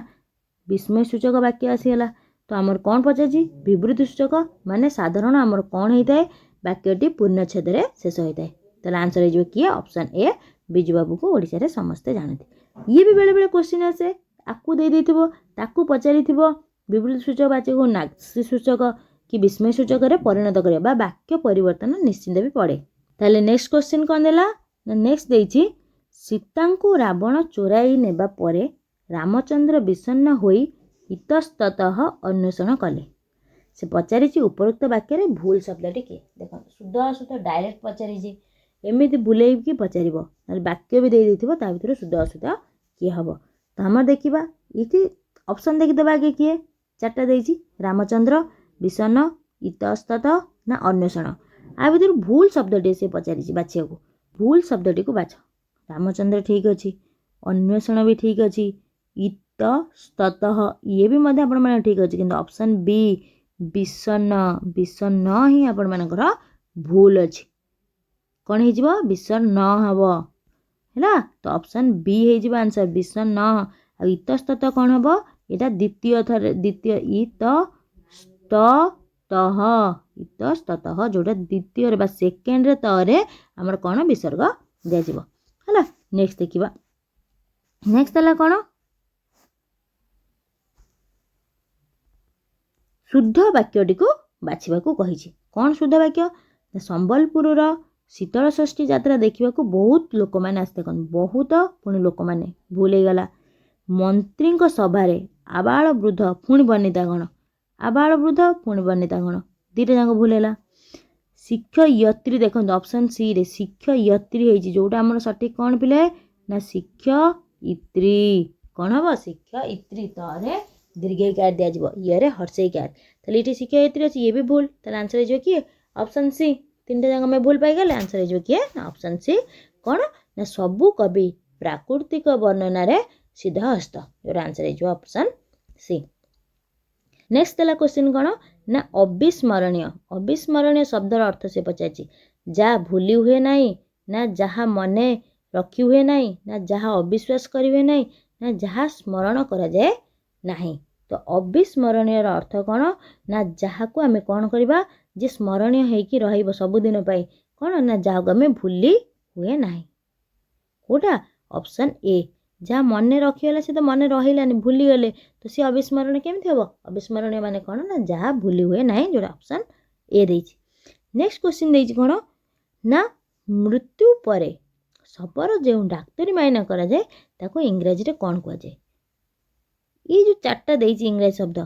ବିସ୍ମୟ ସୂଚକ ବାକ୍ୟ ଆସିଗଲା। ତ ଆମର କ'ଣ ପଚାରିଛି? ବିବୃତି ସୂଚକ ମାନେ ସାଧାରଣ ଆମର କ'ଣ ହେଇଥାଏ? ବାକ୍ୟଟି ପୂର୍ଣ୍ଣଚ୍ଛେଦରେ ଶେଷ ହୋଇଥାଏ। ତାହେଲେ ଆନ୍ସର ହେଇଯିବ କିଏ? ଅପସନ୍ ଏ, ବିଜୁବାବୁକୁ ଓଡ଼ିଶାରେ ସମସ୍ତେ ଜାଣନ୍ତି। ଇଏ ବି ବେଳେବେଳେ କୋଶ୍ଚିନ୍ ଆସେ, ଆକୁ ଦେଇଦେଇଥିବ, ତାକୁ ପଚାରିଥିବ ବିବୃତି ସୂଚକ ବାକ୍ୟକୁ ନାସ୍ତି ସୂଚକ କି ବିସ୍ମୟ ସୂଚକରେ ପରିଣତ କରିବା ବା ବାକ୍ୟ ପରିବର୍ତ୍ତନ ନିଶ୍ଚିନ୍ତ ବି ପଡ଼େ। ତାହେଲେ ନେକ୍ସଟ କ୍ୱେଶ୍ଚିନ୍ କ'ଣ ଦେଲା? ନା ନେକ୍ସଟ ଦେଇଛି ସୀତାଙ୍କୁ ରାବଣ ଚୋରାଇ ନେବା ପରେ ରାମଚନ୍ଦ୍ର ବିଷଣ୍ଣ ହୋଇ ଇତସ୍ତତଃ ଅନ୍ୱେଷଣ କଲେ। ସେ ପଚାରିଛି ଉପରୋକ୍ତ ବାକ୍ୟରେ ଭୁଲ ଶବ୍ଦଟି କିଏ? ଦେଖନ୍ତୁ ଶୁଦ୍ଧ ଅଶୁଦ୍ଧ ଡାଇରେକ୍ଟ ପଚାରିଛି, ଏମିତି ବୁଲେଇକି ପଚାରିବ, ନହେଲେ ବାକ୍ୟ ବି ଦେଇଦେଇଥିବ ତା ଭିତରୁ ଶୁଦ୍ଧ ଅଶୁଦ୍ଧ କିଏ ହେବ। ତ ଆମର ଦେଖିବା ଏଇଠି ଅପସନ୍ ଦେଖିଦେବା ଆଗେ କିଏ? ଚାରିଟା ଦେଇଛି, ରାମଚନ୍ଦ୍ର, ବିଷଣ୍ଣ, ଇତସ୍ତତଃ ନା ଅନ୍ୱେଷଣ। ଆ ଭିତରୁ ଭୁଲ ଶବ୍ଦଟିଏ ସେ ପଚାରିଛି ବାଛିବାକୁ, ଭୁଲ ଶବ୍ଦଟିକୁ ବାଛ। ରାମଚନ୍ଦ୍ର ଠିକ୍ ଅଛି, ଅନ୍ୱେଷଣ ବି ଠିକ୍ ଅଛି, ଇତସ୍ତତଃ ଇଏ ବି ମଧ୍ୟ ଆପଣମାନଙ୍କ ଠିକ୍ ଅଛି, କିନ୍ତୁ ଅପସନ୍ ବି ବିଷଣ୍ଣ, ବିଷଣ୍ଣ ହିଁ ଆପଣମାନଙ୍କର ଭୁଲ ଅଛି। କ'ଣ ହେଇଯିବ? ବିଷଣ୍ଣ ହେବ, ହେଲା। ତ ଅପସନ୍ ବି ହେଇଯିବ ଆନ୍ସର, ବିଷଣ୍ଣ। ଆଉ ଇତସ୍ତତଃ କ'ଣ ହେବ? ଏଇଟା ଦ୍ୱିତୀୟ ଥରେ, ଦ୍ୱିତୀୟ ଇତସ୍ତତଃ, ଇତସ୍ତତଃ ଯେଉଁଟା ଦ୍ୱିତୀୟରେ ବା ସେକେଣ୍ଡରେ ତରେ ଆମର କ'ଣ ବିସର୍ଗ ଦିଆଯିବ, ହେଲା। ନେକ୍ସଟ ଦେଖିବା, ନେକ୍ସଟ ହେଲା କ'ଣ? ଶୁଦ୍ଧ ବାକ୍ୟଟିକୁ ବାଛିବାକୁ କହିଛି। କ'ଣ ଶୁଦ୍ଧ ବାକ୍ୟ? ସମ୍ବଲପୁରର ଶୀତଳଷଷ୍ଠୀ ଯାତ୍ରା ଦେଖିବାକୁ ବହୁତ ଲୋକମାନେ ଆସି, ଦେଖନ୍ତୁ ବହୁତ ପୁଣି ଲୋକମାନେ ଭୁଲ ହେଇଗଲା। ମନ୍ତ୍ରୀଙ୍କ ସଭାରେ ଆବାଳ ବୃଦ୍ଧ ପୁଣି ବନିତାଗଣ, ଆବାଳ ବୃଦ୍ଧ ପୁଣି ବନିତାଗଣ, ଦୁଇଟା ଯାକ ଭୁଲ ହେଲା। ଶିକ୍ଷୟିତ୍ରୀ, ଦେଖନ୍ତୁ ଅପସନ୍ ସିରେ ଶିକ୍ଷୟିତ୍ରୀ ହେଇଛି, ଯେଉଁଟା ଆମର ସଠିକ୍ କ'ଣ ପିଲେ? ନା ଶିକ୍ଷୟିତ୍ରୀ। କ'ଣ ହେବ? ଶିକ୍ଷୟିତ୍ରୀ, ତରେ ଦୀର୍ଘଇକାର ଦିଆଯିବ, ଇଏରେ ହର୍ଷେଇକାର। ତାହେଲେ ଏଇଠି ଶିକ୍ଷୟିତ୍ରୀ ଅଛି, ଇଏ ବି ଭୁଲ। ତାହେଲେ ଆନ୍ସର ହେଇଯିବ କିଏ? Option C. ତିନିଟା ଯାକ ଆମେ ଭୁଲ ପାଇଗଲେ, ଆନ୍ସର ହେଇଯିବ କିଏ? ନା ଅପସନ୍ ସି। କ'ଣ ନା ସବୁ କବି ପ୍ରାକୃତିକ ବର୍ଣ୍ଣନାରେ ସିଦ୍ଧହସ୍ତ, ଯେଉଁଟା ଆନ୍ସର ହେଇଯିବ ଅପସନ୍ ସି। ନେକ୍ସଟ ଦେଲା କ୍ୱେଶ୍ଚିନ୍ କ'ଣ ନା ଅବିସ୍ମରଣୀୟ। ଅବିସ୍ମରଣୀୟ ଶବ୍ଦର ଅର୍ଥ ସେ ପଚାରିଛି, ଯାହା ଭୁଲି ହୁଏ ନାହିଁ, ନା ଯାହା ମନେ ରଖି ହୁଏ ନାହିଁ, ନା ଯାହା ଅବିଶ୍ୱାସ କରିହୁଏ ନାହିଁ, ନା ଯାହା ସ୍ମରଣ କରାଯାଏ ନାହିଁ। ତ ଅବିସ୍ମରଣୀୟର ଅର୍ଥ କ'ଣ? ନା ଯାହାକୁ ଆମେ କ'ଣ କରିବା ଯେ ସ୍ମରଣୀୟ ହେଇକି ରହିବ ସବୁଦିନ ପାଇଁ, କ'ଣ ନା ଯାହାକୁ ଆମେ ଭୁଲି ହୁଏ ନାହିଁ। କେଉଁଟା? Option A. ଯାହା ମନେ ରଖିଗଲା ସେ ତ ମନେ ରହିଲାନି, ଭୁଲିଗଲେ, ତ ସିଏ ଅବିସ୍ମରଣୀୟ କେମିତି ହେବ? ଅବିସ୍ମରଣୀୟ ମାନେ କ'ଣ? ନା ଯାହା ଭୁଲି ହୁଏ ନାହିଁ, ଯେଉଁଟା ଅପସନ୍ ଏ ଦେଇଛି। ନେକ୍ସଟ କ୍ୱେଶ୍ଚିନ୍ ଦେଇଛି କ'ଣ ନା ମୃତ୍ୟୁ ପରେ ଶବର ଯେଉଁ ଡାକ୍ତରୀ ମାଇନା କରାଯାଏ ତାକୁ ଇଂରାଜୀରେ କ'ଣ କୁହାଯାଏ? ଏଇ ଯେଉଁ ଚାରିଟା ଦେଇଛି ଇଂରାଜୀ ଶବ୍ଦ,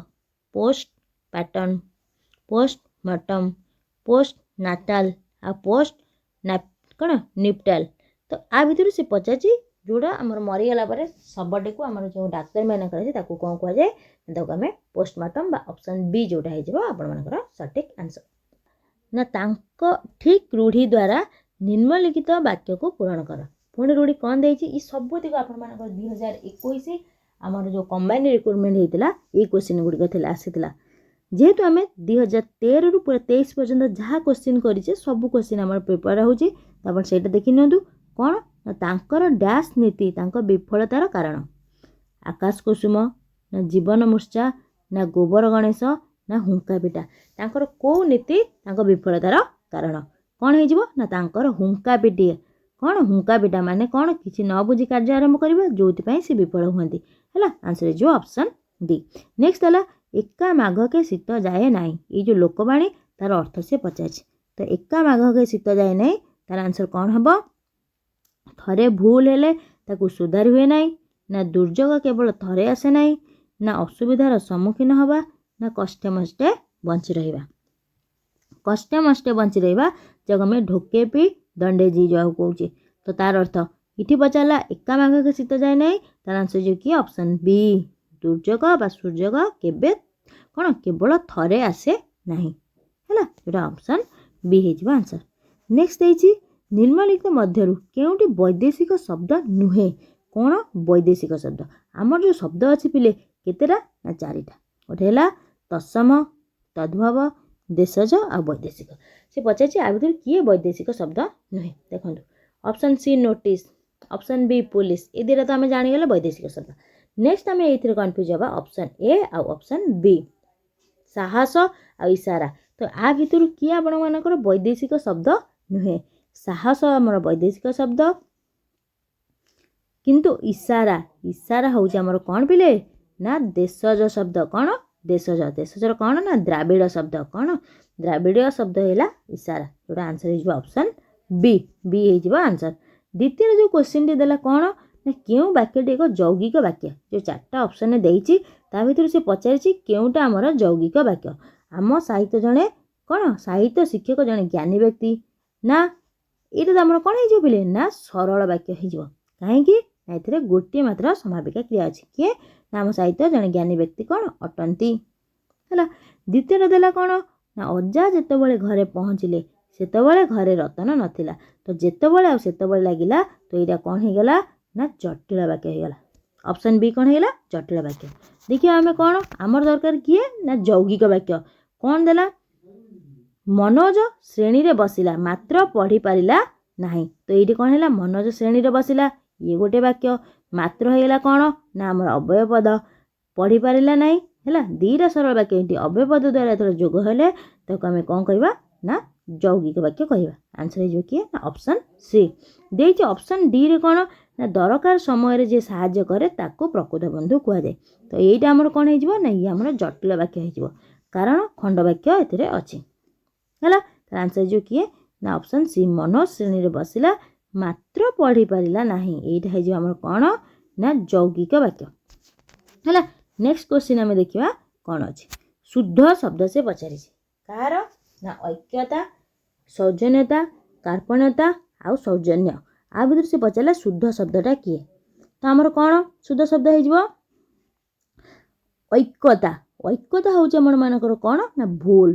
post partum, post mortem, post natal ଆଉ ପୋଷ୍ଟ କ'ଣ ନିପ୍ଟାଲ। ତ ଆ ଭିତରୁ ସେ ପଚାରିଛି ଯେଉଁଟା ଆମର ମରିଗଲା ପରେ ଶବଟିକୁ ଆମର ଯେଉଁ ଡାକ୍ତରୀ ମାଇନା କରାଯାଏ ତାକୁ କ'ଣ କୁହାଯାଏ? ତାକୁ ଆମେ ପୋଷ୍ଟମର୍ଟମ୍ ବା ଅପସନ୍ ବି ଯେଉଁଟା ହେଇଯିବ ଆପଣମାନଙ୍କର ସଠିକ୍ ଆନ୍ସର। ନା ତାଙ୍କ ଠିକ୍ ରୂଢ଼ି ଦ୍ୱାରା ନିମ୍ନଲିଖିତ ବାକ୍ୟକୁ ପୂରଣ କର। ପୁଣି ରୂଢ଼ି କ'ଣ ଦେଇଛି? ଏ ସବୁତିକ ଆପଣମାନଙ୍କର 2021 ଆମର ଯେଉଁ କମ୍ବାଇନ୍ ରିକ୍ରୁଟମେଣ୍ଟ ହେଇଥିଲା ଏଇ କ୍ୱେଶ୍ଚିନ୍ ଗୁଡ଼ିକ ଥିଲା ଆସିଥିଲା। ଯେହେତୁ ଆମେ 2013ରୁ ପୁରା 23 ପର୍ଯ୍ୟନ୍ତ ଯାହା କ୍ୱେଶ୍ଚିନ୍ କରିଛେ ସବୁ କ୍ୱେଶ୍ଚିନ୍ ଆମର ପ୍ରିପେୟାର ହେଉଛି, ତ ଆପଣ ସେଇଟା ଦେଖି ନିଅନ୍ତୁ। କ'ଣ ନା ତାଙ୍କର ଡ୍ୟାସ୍ ନୀତି ତାଙ୍କ ବିଫଳତାର କାରଣ। ଆକାଶ କୁସୁମ, ନା ଜୀବନ ମୂର୍ଚ୍ଛା, ନା ଗୋବର ଗଣେଶ, ନା ହୁଙ୍କା ପିଟା। ତାଙ୍କର କେଉଁ ନୀତି ତାଙ୍କ ବିଫଳତାର କାରଣ? କ'ଣ ହେଇଯିବ? ନା ତାଙ୍କର ହୁଙ୍କା ପିଟି। କ'ଣ ହୁଙ୍କା ପିଟା ମାନେ କ'ଣ? କିଛି ନ ବୁଝି କାର୍ଯ୍ୟ ଆରମ୍ଭ କରିବା, ଯେଉଁଥିପାଇଁ ସେ ବିଫଳ ହୁଅନ୍ତି। ହେଲା, ଆନ୍ସର ହେଇଯିବ ଅପସନ୍ ଡି। ନେକ୍ସଟ ହେଲା ଏକା ମାଘକେ ଶୀତ ଯାଏ ନାହିଁ, ଏଇ ଯେଉଁ ଲୋକବାଣୀ ତାର ଅର୍ଥ ସେ ପଚାରିଛି। ତ ଏକା ମାଘକେ ଶୀତ ଯାଏ ନାହିଁ, ତାର ଆନ୍ସର୍ କ'ଣ ହେବ? ଥରେ ଭୁଲ ହେଲେ ତାକୁ ସୁଧାରି ହୁଏ ନାହିଁ, ନା ଦୁର୍ଯୋଗ କେବଳ ଥରେ ଆସେ ନାହିଁ, ନା ଅସୁବିଧାର ସମ୍ମୁଖୀନ ହେବା, ନା କଷ୍ଟେ ମଷ୍ଟେ ବଞ୍ଚି ରହିବା। କଷ୍ଟେ ମଷ୍ଟେ ବଞ୍ଚି ରହିବା, ଯାହାକୁ ଆମେ ଢୋକେ ପି ଦଣ୍ଡେ ଜି ଯାହାକୁ କହୁଛେ। ତ ତାର ଅର୍ଥ ଏଠି ପଚାରିଲା ଏକା ମାଘକେ ଶୀତ ଯାଏ ନାହିଁ, ତାର ଆନ୍ସର୍ ହେଇଯିବ କି ଅପସନ୍ ବି, ଦୁର୍ଯୋଗ ବା ସୁଯୋଗ କେବେ କ'ଣ କେବଳ ଥରେ ଆସେ ନାହିଁ। ହେଲା, ଯେଉଁଟା ଅପସନ୍ ବି ହେଇଯିବ ଆନ୍ସର୍। ନେକ୍ସଟ ଦେଇଛି ନିମ୍ନଲିଖିତ ମଧ୍ୟରୁ କେଉଁଟି ବୈଦେଶିକ ଶବ୍ଦ ନୁହେଁ? କ'ଣ ବୈଦେଶିକ ଶବ୍ଦ? ଆମର ଯେଉଁ ଶବ୍ଦ ଅଛି ପିଲେ କେତେଟା ନା 4ଟା। ଗୋଟେ ହେଲା ତତ୍ସମ, ତଦ୍ଭବ, ଦେଶଜ ଆଉ ବୈଦେଶିକ। ସେ ପଚାରିଛି ଆ ଭିତରୁ କିଏ ବୈଦେଶିକ ଶବ୍ଦ ନୁହେଁ। ଦେଖନ୍ତୁ option C notice, option B police, ଏ ଦୁଇଟା ତ ଆମେ ଜାଣିଗଲେ ବୈଦେଶିକ ଶବ୍ଦ। ନେକ୍ସଟ ଆମେ ଏଇଥିରେ କନଫ୍ୟୁଜ୍ ହେବା ଅପସନ୍ ଏ ଆଉ ଅପସନ୍ ବି, ସାହସ ଆଉ ଇସାରା। ତ ଆ ଭିତରୁ କିଏ ଆପଣମାନଙ୍କର ବୈଦେଶିକ ଶବ୍ଦ ନୁହେଁ? ସାହସ ଆମର ବୈଦେଶିକ ଶବ୍ଦ, କିନ୍ତୁ ଇସାରା, ଇସାରା ହେଉଛି ଆମର କ'ଣ ପିଲେ ନା ଦେଶଜ ଶବ୍ଦ। କ'ଣ ଦେଶଜ? ଦେଶଜର କ'ଣ ନା ଦ୍ରାବିଡ଼ ଶବ୍ଦ। କ'ଣ ଦ୍ରାବିଡ଼ ଶବ୍ଦ ହେଲା ଇସାରା, ଯେଉଁଟା ଆନ୍ସର୍ ହେଇଯିବ ଅପସନ୍ ବି, ବି ହେଇଯିବ ଆନ୍ସର୍। ଦ୍ୱିତୀୟରେ ଯେଉଁ କୋଶ୍ଚିନ୍ଟି ଦେଲା କ'ଣ ନା କେଉଁ ବାକ୍ୟଟି ଏକ ଯୌଗିକ ବାକ୍ୟ? ଯେଉଁ 4ଟା ଅପସନ୍ରେ ଦେଇଛି ତା ଭିତରୁ ସେ ପଚାରିଛି କେଉଁଟା ଆମର ଯୌଗିକ ବାକ୍ୟ। ଆମ ସାହିତ୍ୟ ଜଣେ କ'ଣ ସାହିତ୍ୟ ଶିକ୍ଷକ ଜଣେ ଜ୍ଞାନୀ ବ୍ୟକ୍ତି, ନା ଏଇଟା ତ ଆମର କ'ଣ ହେଇଯିବ ପିଲେ ନା ସରଳ ବାକ୍ୟ ହେଇଯିବ। କାହିଁକି ନା ଏଥିରେ ଗୋଟିଏ ମାତ୍ର ସମାପିକା କ୍ରିୟା ଅଛି, କିଏ ନା ଆମ ସାହିତ୍ୟ ଜଣେ ଜ୍ଞାନୀ ବ୍ୟକ୍ତି କ'ଣ ଅଟନ୍ତି। ହେଲା, ଦ୍ୱିତୀୟରେ ଦେଲା କ'ଣ ନା ଅଜା ଯେତେବେଳେ ଘରେ ପହଞ୍ଚିଲେ ସେତେବେଳେ ଘରେ ରତନ ନଥିଲା। ତ ଯେତେବେଳେ ଆଉ ସେତେବେଳେ ଲାଗିଲା, ତ ଏଇଟା କ'ଣ ହେଇଗଲା ନା ଜଟିଳ ବାକ୍ୟ ହେଇଗଲା। ଅପସନ୍ ବି କ'ଣ ହେଇଗଲା? ଜଟିଳ ବାକ୍ୟ। ଦେଖିବା ଆମେ କ'ଣ ଆମର ଦରକାର କିଏ ନା ଯୌଗିକ ବାକ୍ୟ। କ'ଣ ଦେଲା? ମନୋଜ ଶ୍ରେଣୀରେ ବସିଲା ମାତ୍ର ପଢ଼ିପାରିଲା ନାହିଁ। ତ ଏଇଠି କ'ଣ ହେଲା? ମନୋଜ ଶ୍ରେଣୀରେ ବସିଲା, ଇଏ ଗୋଟେ ବାକ୍ୟ। ମାତ୍ର ହେଇଗଲା କ'ଣ ନା ଆମର ଅବ୍ୟୟ ପଦ, ପଢ଼ିପାରିଲା ନାହିଁ। ହେଲା, ଦୁଇଟା ସରଳ ବାକ୍ୟ ଏଠି ଅବ୍ୟୟ ପଦ ଦ୍ୱାରା ଯେତେବେଳେ ଯୋଗ ହେଲେ ତାକୁ ଆମେ କ'ଣ କହିବା ନା ଯୌଗିକ ବାକ୍ୟ କହିବା। ଆନ୍ସର୍ ହେଇଯିବ କିଏ ନା ଅପସନ୍ ସି। ଦେଇଛି ଅପସନ୍ ଡିରେ କ'ଣ ନା ଦରକାର ସମୟରେ ଯିଏ ସାହାଯ୍ୟ କରେ ତାକୁ ପ୍ରକୃତ ବନ୍ଧୁ କୁହାଯାଏ। ତ ଏଇଟା ଆମର କ'ଣ ହେଇଯିବ ନା ଇଏ ଆମର ଜଟିଳ ବାକ୍ୟ ହେଇଯିବ, କାରଣ ଖଣ୍ଡ ବାକ୍ୟ ଏଥିରେ ଅଛି। ହେଲା, ତାର ଆନ୍ସର୍ ହେଇଯିବ କିଏ ନା ଅପସନ୍ ସି, ମନୋଜ ଶ୍ରେଣୀରେ ବସିଲା ମାତ୍ର ପଢ଼ିପାରିଲା ନାହିଁ। ଏଇଟା ହେଇଯିବ ଆମର କ'ଣ ନା ଯୌଗିକ ବାକ୍ୟ। ହେଲା, ନେକ୍ସଟ କ୍ୱେଶ୍ଚିନ୍ ଆମେ ଦେଖିବା କ'ଣ ଅଛି। ଶୁଦ୍ଧ ଶବ୍ଦ ସେ ପଚାରିଛି କାହାର ନା ଐକ୍ୟତା, ସୌଜନ୍ୟତା, କାର୍ପଣ୍ୟତା ଆଉ ସୌଜନ୍ୟ। ଆ ଭିତରୁ ସେ ପଚାରିଲା ଶୁଦ୍ଧ ଶବ୍ଦଟା କିଏ? ତ ଆମର କ'ଣ ଶୁଦ୍ଧ ଶବ୍ଦ ହେଇଯିବ? ଐକ୍ୟତା। ଐକ୍ୟତା ହେଉଛି ଆମମାନଙ୍କର କ'ଣ ନା ଭୁଲ।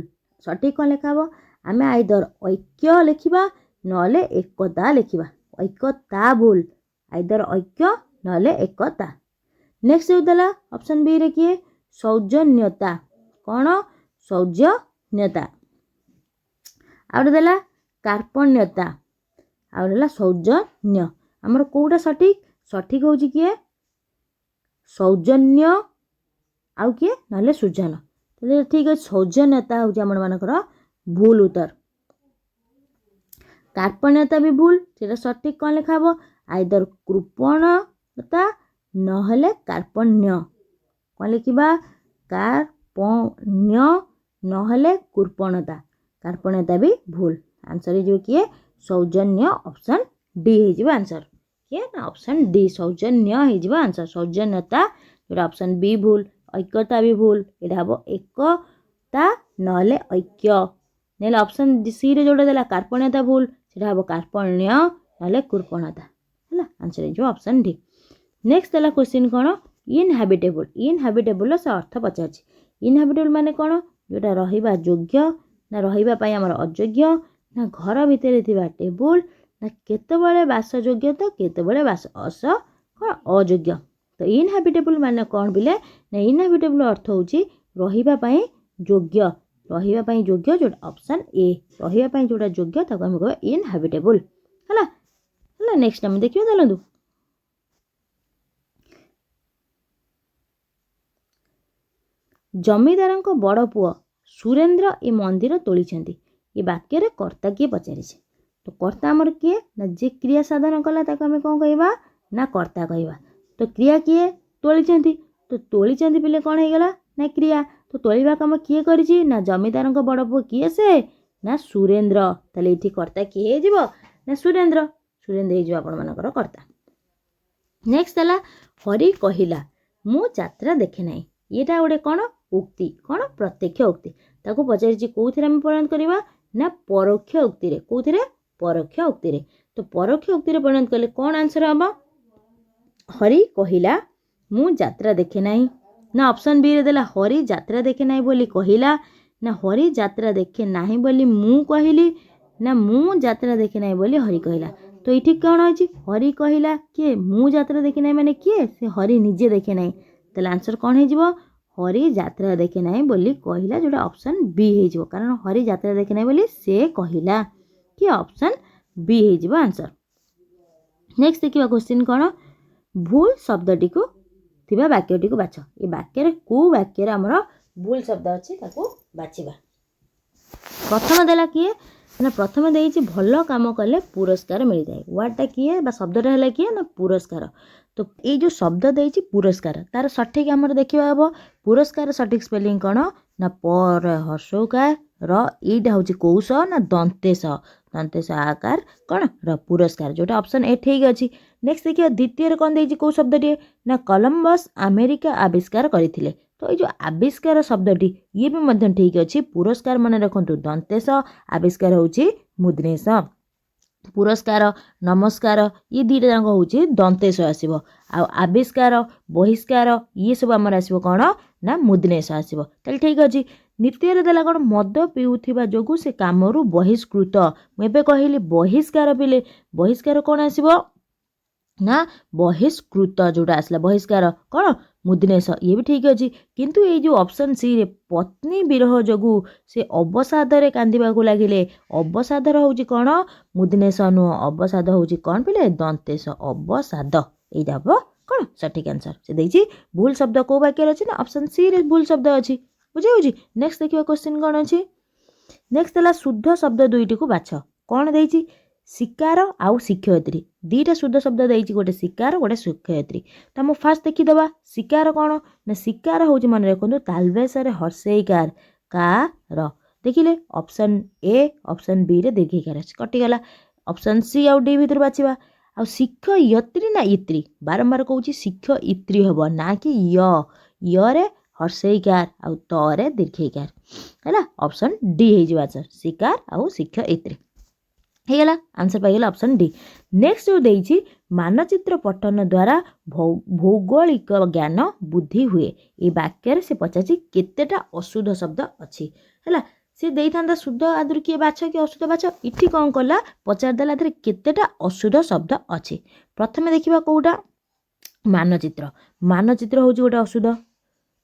ସଠିକ୍ କ'ଣ ଲେଖା ହେବ? ଆମେ ଆଇଦର ଐକ୍ୟ ଲେଖିବା ନହେଲେ ଏକତା ଲେଖିବା। ଐକ୍ୟତା ଭୁଲ, ଆଇଦର ଐକ୍ୟ ନହେଲେ ଏକତା। ନେକ୍ସଟ ଯେଉଁ ଦେଲା ଅପସନ୍ ବିରେ କିଏ? ସୌଜନ୍ୟତା। କ'ଣ? ସୌଜନ୍ୟତା। ଆଉ ଗୋଟେ ଦେଲା କାର୍ପଣ୍ୟତା, ଆଉ ଗୋଟେ ହେଲା ସୌଜନ୍ୟ। ଆମର କେଉଁଟା ସଠିକ୍? ସଠିକ୍ ହେଉଛି କିଏ? ସୌଜନ୍ୟ ଆଉ କିଏ ନହେଲେ ସୃଜନ। ତାହେଲେ ଠିକ୍ ଅଛି, ସୌଜନ୍ୟତା ହେଉଛି ଆମମାନଙ୍କର ଭୁଲ ଉତ୍ତର। କାର୍ପଣ୍ୟତା ବି ଭୁଲ, ସେଇଟା ସଠିକ୍ କ'ଣ ଲେଖା ହେବ? ଆଇଦର କୃପଣତା ନହେଲେ କାର୍ପଣ୍ୟ। କ'ଣ ଲେଖିବା? କାର୍ପଣ୍ୟ ନହେଲେ କୃପଣତା। କାର୍ପଣ୍ୟତା ବି ଭୁଲ। ଆନ୍ସର୍ ହେଇଯିବ କିଏ? ସୌଜନ୍ୟ, ଅପସନ୍ ଡି ହେଇଯିବ ଆନ୍ସର୍। କିଏ ନା ଅପସନ୍ ଡି, ସୌଜନ୍ୟ ହେଇଯିବ ଆନ୍ସର୍। ସୌଜନ୍ୟତା ଯେଉଁଟା ଅପସନ୍ ବି ଭୁଲ, ଐକ୍ୟତା ବି ଭୁଲ, ଏଇଟା ହେବ ଏକତା ନହେଲେ ଐକ୍ୟ। ନହେଲେ ଅପସନ୍ ସିରେ ଯେଉଁଟା ଦେଲା କାର୍ପଣ୍ୟତା ଭୁଲ, ସେଇଟା ହେବ କାର୍ପଣ୍ୟ ନହେଲେ କୃପଣତା। ହେଲା, ଆନ୍ସର୍ ହେଇଯିବ ଅପସନ୍ ଡି। ନେକ୍ସଟ ଦେଲା କ୍ୱେଶ୍ଚିନ୍ କ'ଣ? ଇନହାବିଟେବୁଲ୍। ଇନହାବିଟେବୁଲ୍ର ସେ ଅର୍ଥ ପଚାରିଛି। ଇନହାବିଟେବୁଲ୍ ମାନେ କ'ଣ? ଯେଉଁଟା ରହିବା ଯୋଗ୍ୟ ନା ରହିବା ପାଇଁ ଆମର ଅଯୋଗ୍ୟ, ନା ଘର ଭିତରେ ଥିବା ଟେବୁଲ୍, ନା କେତେବେଳେ ବାସଯୋଗ୍ୟ ତ କେତେବେଳେ ବାସ ଅସ କ'ଣ ଅଯୋଗ୍ୟ। ତ ଇନହାବିଟେବୁଲ୍ ମାନେ କ'ଣ ପିଲେ? ନା ଇନହାବିଟେବୁଲ୍ ଅର୍ଥ ହେଉଛି ରହିବା ପାଇଁ ଯୋଗ୍ୟ, ରହିବା ପାଇଁ ଯୋଗ୍ୟ ଯେଉଁଟା ଅପସନ୍ ଏ, ରହିବା ପାଇଁ ଯେଉଁଟା ଯୋଗ୍ୟ ତାକୁ ଆମେ କହିବା ଇନହାବିଟେବୁଲ୍। ହେଲା, ହେଲା, ନେକ୍ସଟ ଆମେ ଦେଖିବା ଚାଲନ୍ତୁ। ଜମିଦାରଙ୍କ ବଡ଼ ପୁଅ ସୁରେନ୍ଦ୍ର ଏ ମନ୍ଦିର ତୋଳିଛନ୍ତି, ଏ ବାକ୍ୟରେ କର୍ତ୍ତା କିଏ ପଚାରିଛି। ତ କର୍ତ୍ତା ଆମର କିଏ ନା ଯିଏ କ୍ରିୟା ସାଧନ କଲା ତାକୁ ଆମେ କ'ଣ କହିବା ନା କର୍ତ୍ତା କହିବା। ତ କ୍ରିୟା କିଏ? ତୋଳିଛନ୍ତି। ତ ତୋଳିଛନ୍ତି ପିଲେ କ'ଣ ହେଇଗଲା ନା କ୍ରିୟା। ତ ତ ତୋଳିବା କାମ କିଏ କରିଛି ନା ଜମିଦାରଙ୍କ ବଡ଼ ପୁଅ। କିଏ ସେ ନା ସୁରେନ୍ଦ୍ର। ତାହେଲେ ଏଇଠି କର୍ତ୍ତା କିଏ ହେଇଯିବ ନା ସୁରେନ୍ଦ୍ର। ସୁରେନ୍ଦ୍ର ହେଇଯିବ ଆପଣମାନଙ୍କର କର୍ତ୍ତା। ନେକ୍ସଟ ହେଲା, ହରି କହିଲା ମୁଁ ଯାତ୍ରା ଦେଖେ ନାହିଁ। ଏଇଟା ଗୋଟେ କ'ଣ ଉକ୍ତି? କ'ଣ? ପ୍ରତ୍ୟକ୍ଷ ଉକ୍ତି। ତାକୁ ପଚାରିଛି କେଉଁଥିରେ ଆମେ ପରିଣତ କରିବା ନା ପରୋକ୍ଷ ଉକ୍ତିରେ। କେଉଁଥିରେ? ପରୋକ୍ଷ ଉକ୍ତିରେ। ତ ପରୋକ୍ଷ ଉକ୍ତିରେ ପରିଣତ କଲେ କ'ଣ ଆନ୍ସର ହେବ? ହରି କହିଲା ମୁଁ ଯାତ୍ରା ଦେଖେ ନାହିଁ, ନା ଅପସନ୍ ବିରେ ଦେଲା ହରି ଯାତ୍ରା ଦେଖେ ନାହିଁ ବୋଲି କହିଲା, ନା ହରି ଯାତ୍ରା ଦେଖେ ନାହିଁ ବୋଲି ମୁଁ କହିଲି, ନା ମୁଁ ଯାତ୍ରା ଦେଖେ ନାହିଁ ବୋଲି ହରି କହିଲା। ତ ଏଇଠି କ'ଣ ହେଇଛି? ହରି କହିଲା କିଏ? ମୁଁ ଯାତ୍ରା ଦେଖେ ନାହିଁ ମାନେ କିଏ? ସେ ହରି ନିଜେ ଦେଖେ ନାହିଁ। ତାହେଲେ ଆନ୍ସର କ'ଣ ହେଇଯିବ? ହରି ଯାତ୍ରା ଦେଖେ ନାହିଁ ବୋଲି କହିଲା, ଯେଉଁଟା ଅପସନ୍ ବି ହେଇଯିବ। କାରଣ ହରି ଯାତ୍ରା ଦେଖେ ନାହିଁ ବୋଲି ସେ କହିଲା କି, ଅପସନ୍ ବି ହେଇଯିବ ଆନ୍ସର। ନେକ୍ସଟ ଦେଖିବା କ୍ୱେଶ୍ଚିନ୍ କ'ଣ। ଭୁଲ ଶବ୍ଦଟିକୁ ଥିବା ବାକ୍ୟଟିକୁ ବାଛ। ଏ ବାକ୍ୟରେ କେଉଁ ବାକ୍ୟରେ ଆମର ଭୁଲ ଶବ୍ଦ ଅଛି, ତାକୁ ବାଛିବା। ପ୍ରଥମ ଦେଲା କିଏ ନା ପ୍ରଥମେ ଦେଇଛି ଭଲ କାମ କଲେ ପୁରସ୍କାର ମିଳିଥାଏ। ୱାର୍ଡ଼ଟା କିଏ ବା ଶବ୍ଦଟା ହେଲା କିଏ ନା ପୁରସ୍କାର। ତ ଏଇ ଯେଉଁ ଶବ୍ଦ ଦେଇଛି ପୁରସ୍କାର, ତାର ସଠିକ୍ ଆମର ଦେଖିବା ହେବ। ପୁରସ୍କାର ସଠିକ୍ ସ୍ପେଲିଂ କ'ଣ ନା ପ ରେ ହର୍ଷୌକାର ର, ଏଇଟା ହେଉଛି କେଉଁ ସ ନା ଦନ୍ତେଶ, ଦନ୍ତେଶ ଆକାର କ'ଣ ର, ପୁରସ୍କାର, ଯେଉଁଟା ଅପସନ୍ ଏ ଠିକ୍ ଅଛି। ନେକ୍ସଟ ଦେଖିବା ଦ୍ୱିତୀୟରେ କ'ଣ ଦେଇଛି, କେଉଁ ଶବ୍ଦଟିଏ ନା କଲମ୍ବସ୍ ଆମେରିକା ଆବିଷ୍କାର କରିଥିଲେ। ତ ଏଇ ଯେଉଁ ଆବିଷ୍କାର ଶବ୍ଦଟି, ଇଏ ବି ମଧ୍ୟ ଠିକ୍ ଅଛି। ପୁରସ୍କାର ମନେ ରଖନ୍ତୁ ଦନ୍ତେଶ, ଆବିଷ୍କାର ହେଉଛି ମୁଦ୍ନେଶ। ପୁରସ୍କାର, ନମସ୍କାର, ଇଏ ଦୁଇଟା ଯାକ ହେଉଛି ଦନ୍ତେଶ ଆସିବ। ଆଉ ଆବିଷ୍କାର, ବହିଷ୍କାର, ଇଏ ସବୁ ଆମର ଆସିବ କ'ଣ ନା ମୁଦ୍ନେଶ ଆସିବ। ତାହେଲେ ଠିକ୍ ଅଛି। ଦ୍ୱିତୀୟରେ ଦେଲା କ'ଣ, ମଦ ପିଉଥିବା ଯୋଗୁଁ ସେ କାମରୁ ବହିଷ୍କୃତ। ମୁଁ ଏବେ କହିଲି ବହିଷ୍କାର ପିଲେ, ବହିଷ୍କାର କ'ଣ ଆସିବ ନା ବହିଷ୍କୃତ ଯେଉଁଟା ଆସିଲା, ବହିଷ୍କାର କ'ଣ ମୁଦ୍ନେଶ, ଇଏ ବି ଠିକ୍ ଅଛି। କିନ୍ତୁ ଏଇ ଯେଉଁ ଅପସନ୍ ସିରେ ପତ୍ନୀ ବିରହ ଯୋଗୁଁ ସେ ଅବସାଦରେ କାନ୍ଦିବାକୁ ଲାଗିଲେ, ଅବସାଦର ହେଉଛି କ'ଣ ମୁଦ୍ନେଶ ନୁହଁ, ଅବସାଦ ହେଉଛି କ'ଣ ପିଲେ? ଦନ୍ତେଶ, ଅବସାଦ। ଏଇଟା ହେବ କ'ଣ ସଠିକ୍ ଆନ୍ସର। ସେ ଦେଇଛି ଭୁଲ ଶବ୍ଦ କେଉଁ ବାକ୍ୟରେ ଅଛି ନା ଅପସନ୍ ସିରେ ଭୁଲ ଶବ୍ଦ ଅଛି। ବୁଝିହେଉଛି? ନେକ୍ସଟ ଦେଖିବା କ୍ୱେଶ୍ଚିନ୍ କ'ଣ ଅଛି। ନେକ୍ସଟ ହେଲା ଶୁଦ୍ଧ ଶବ୍ଦ ଦୁଇଟିକୁ ବାଛ। କ'ଣ ଦେଇଛି? ଶିକାର ଆଉ ଶିକ୍ଷୟିତ୍ରୀ। ଦୁଇଟା ଶୁଦ୍ଧ ଶବ୍ଦ ଦେଇଛି, ଗୋଟେ ଶିକାର, ଗୋଟେ ଶିକ୍ଷୟିତ୍ରୀ। ତ ମୁଁ ଫାର୍ଷ୍ଟ ଦେଖିଦେବା ଶିକାର କ'ଣ ନା ଶିକାର ହେଉଛି ମନେ ରଖନ୍ତୁ ତାଲବେଶରେ ହର୍ଷେଇକାର କାର। ଦେଖିଲେ ଅପସନ୍ ଏ ଅପସନ୍ ବିରେ ଦୀର୍ଘିକାର ଅଛି, କଟିଗଲା। ଅପସନ୍ ସି ଆଉ ଡି ଭିତରୁ ବାଛିବା। ଆଉ ଶିକ୍ଷୟିତ୍ରୀ ନା ଇତ୍ରୀ? ବାରମ୍ବାର କହୁଛି, ଶିକ୍ଷୟିତ୍ରୀ ହେବ ନା କି ୟ। ୟରେ ହର୍ଷେଇକାର ଆଉ ତରେ ଦୀର୍ଘେଇକାର ହେଲା। ଅପସନ୍ ଡି ହେଇଯିବ ଆନ୍ସର। ଶିକାର ଆଉ ଶିକ୍ଷୟିତ୍ରୀ ହେଇଗଲା, ଆନ୍ସର ପାଇଗଲା ଅପସନ୍ ଡି। ନେକ୍ସଟ ଯେଉଁ ଦେଇଛି ମାନଚିତ୍ର ପଠନ ଦ୍ୱାରା ଭୌଗୋଳିକ ଜ୍ଞାନ ବୃଦ୍ଧି ହୁଏ। ଏଇ ବାକ୍ୟରେ ସେ ପଚାରିଛି କେତେଟା ଅଶୁଦ୍ଧ ଶବ୍ଦ ଅଛି। ହେଲା, ସେ ଦେଇଥାନ୍ତା ଶୁଦ୍ଧ ଆଦରୁ କିଏ ବାଛ କି ଅଶୁଦ୍ଧ ବାଛ। ଏଠି କ'ଣ କଲା? ପଚାରିଦେଲା ଏଥିରେ କେତେଟା ଅଶୁଦ୍ଧ ଶବ୍ଦ ଅଛି। ପ୍ରଥମେ ଦେଖିବା କେଉଁଟା? ମାନଚିତ୍ର। ମାନଚିତ୍ର ହେଉଛି ଗୋଟେ ଅଶୁଦ୍ଧ।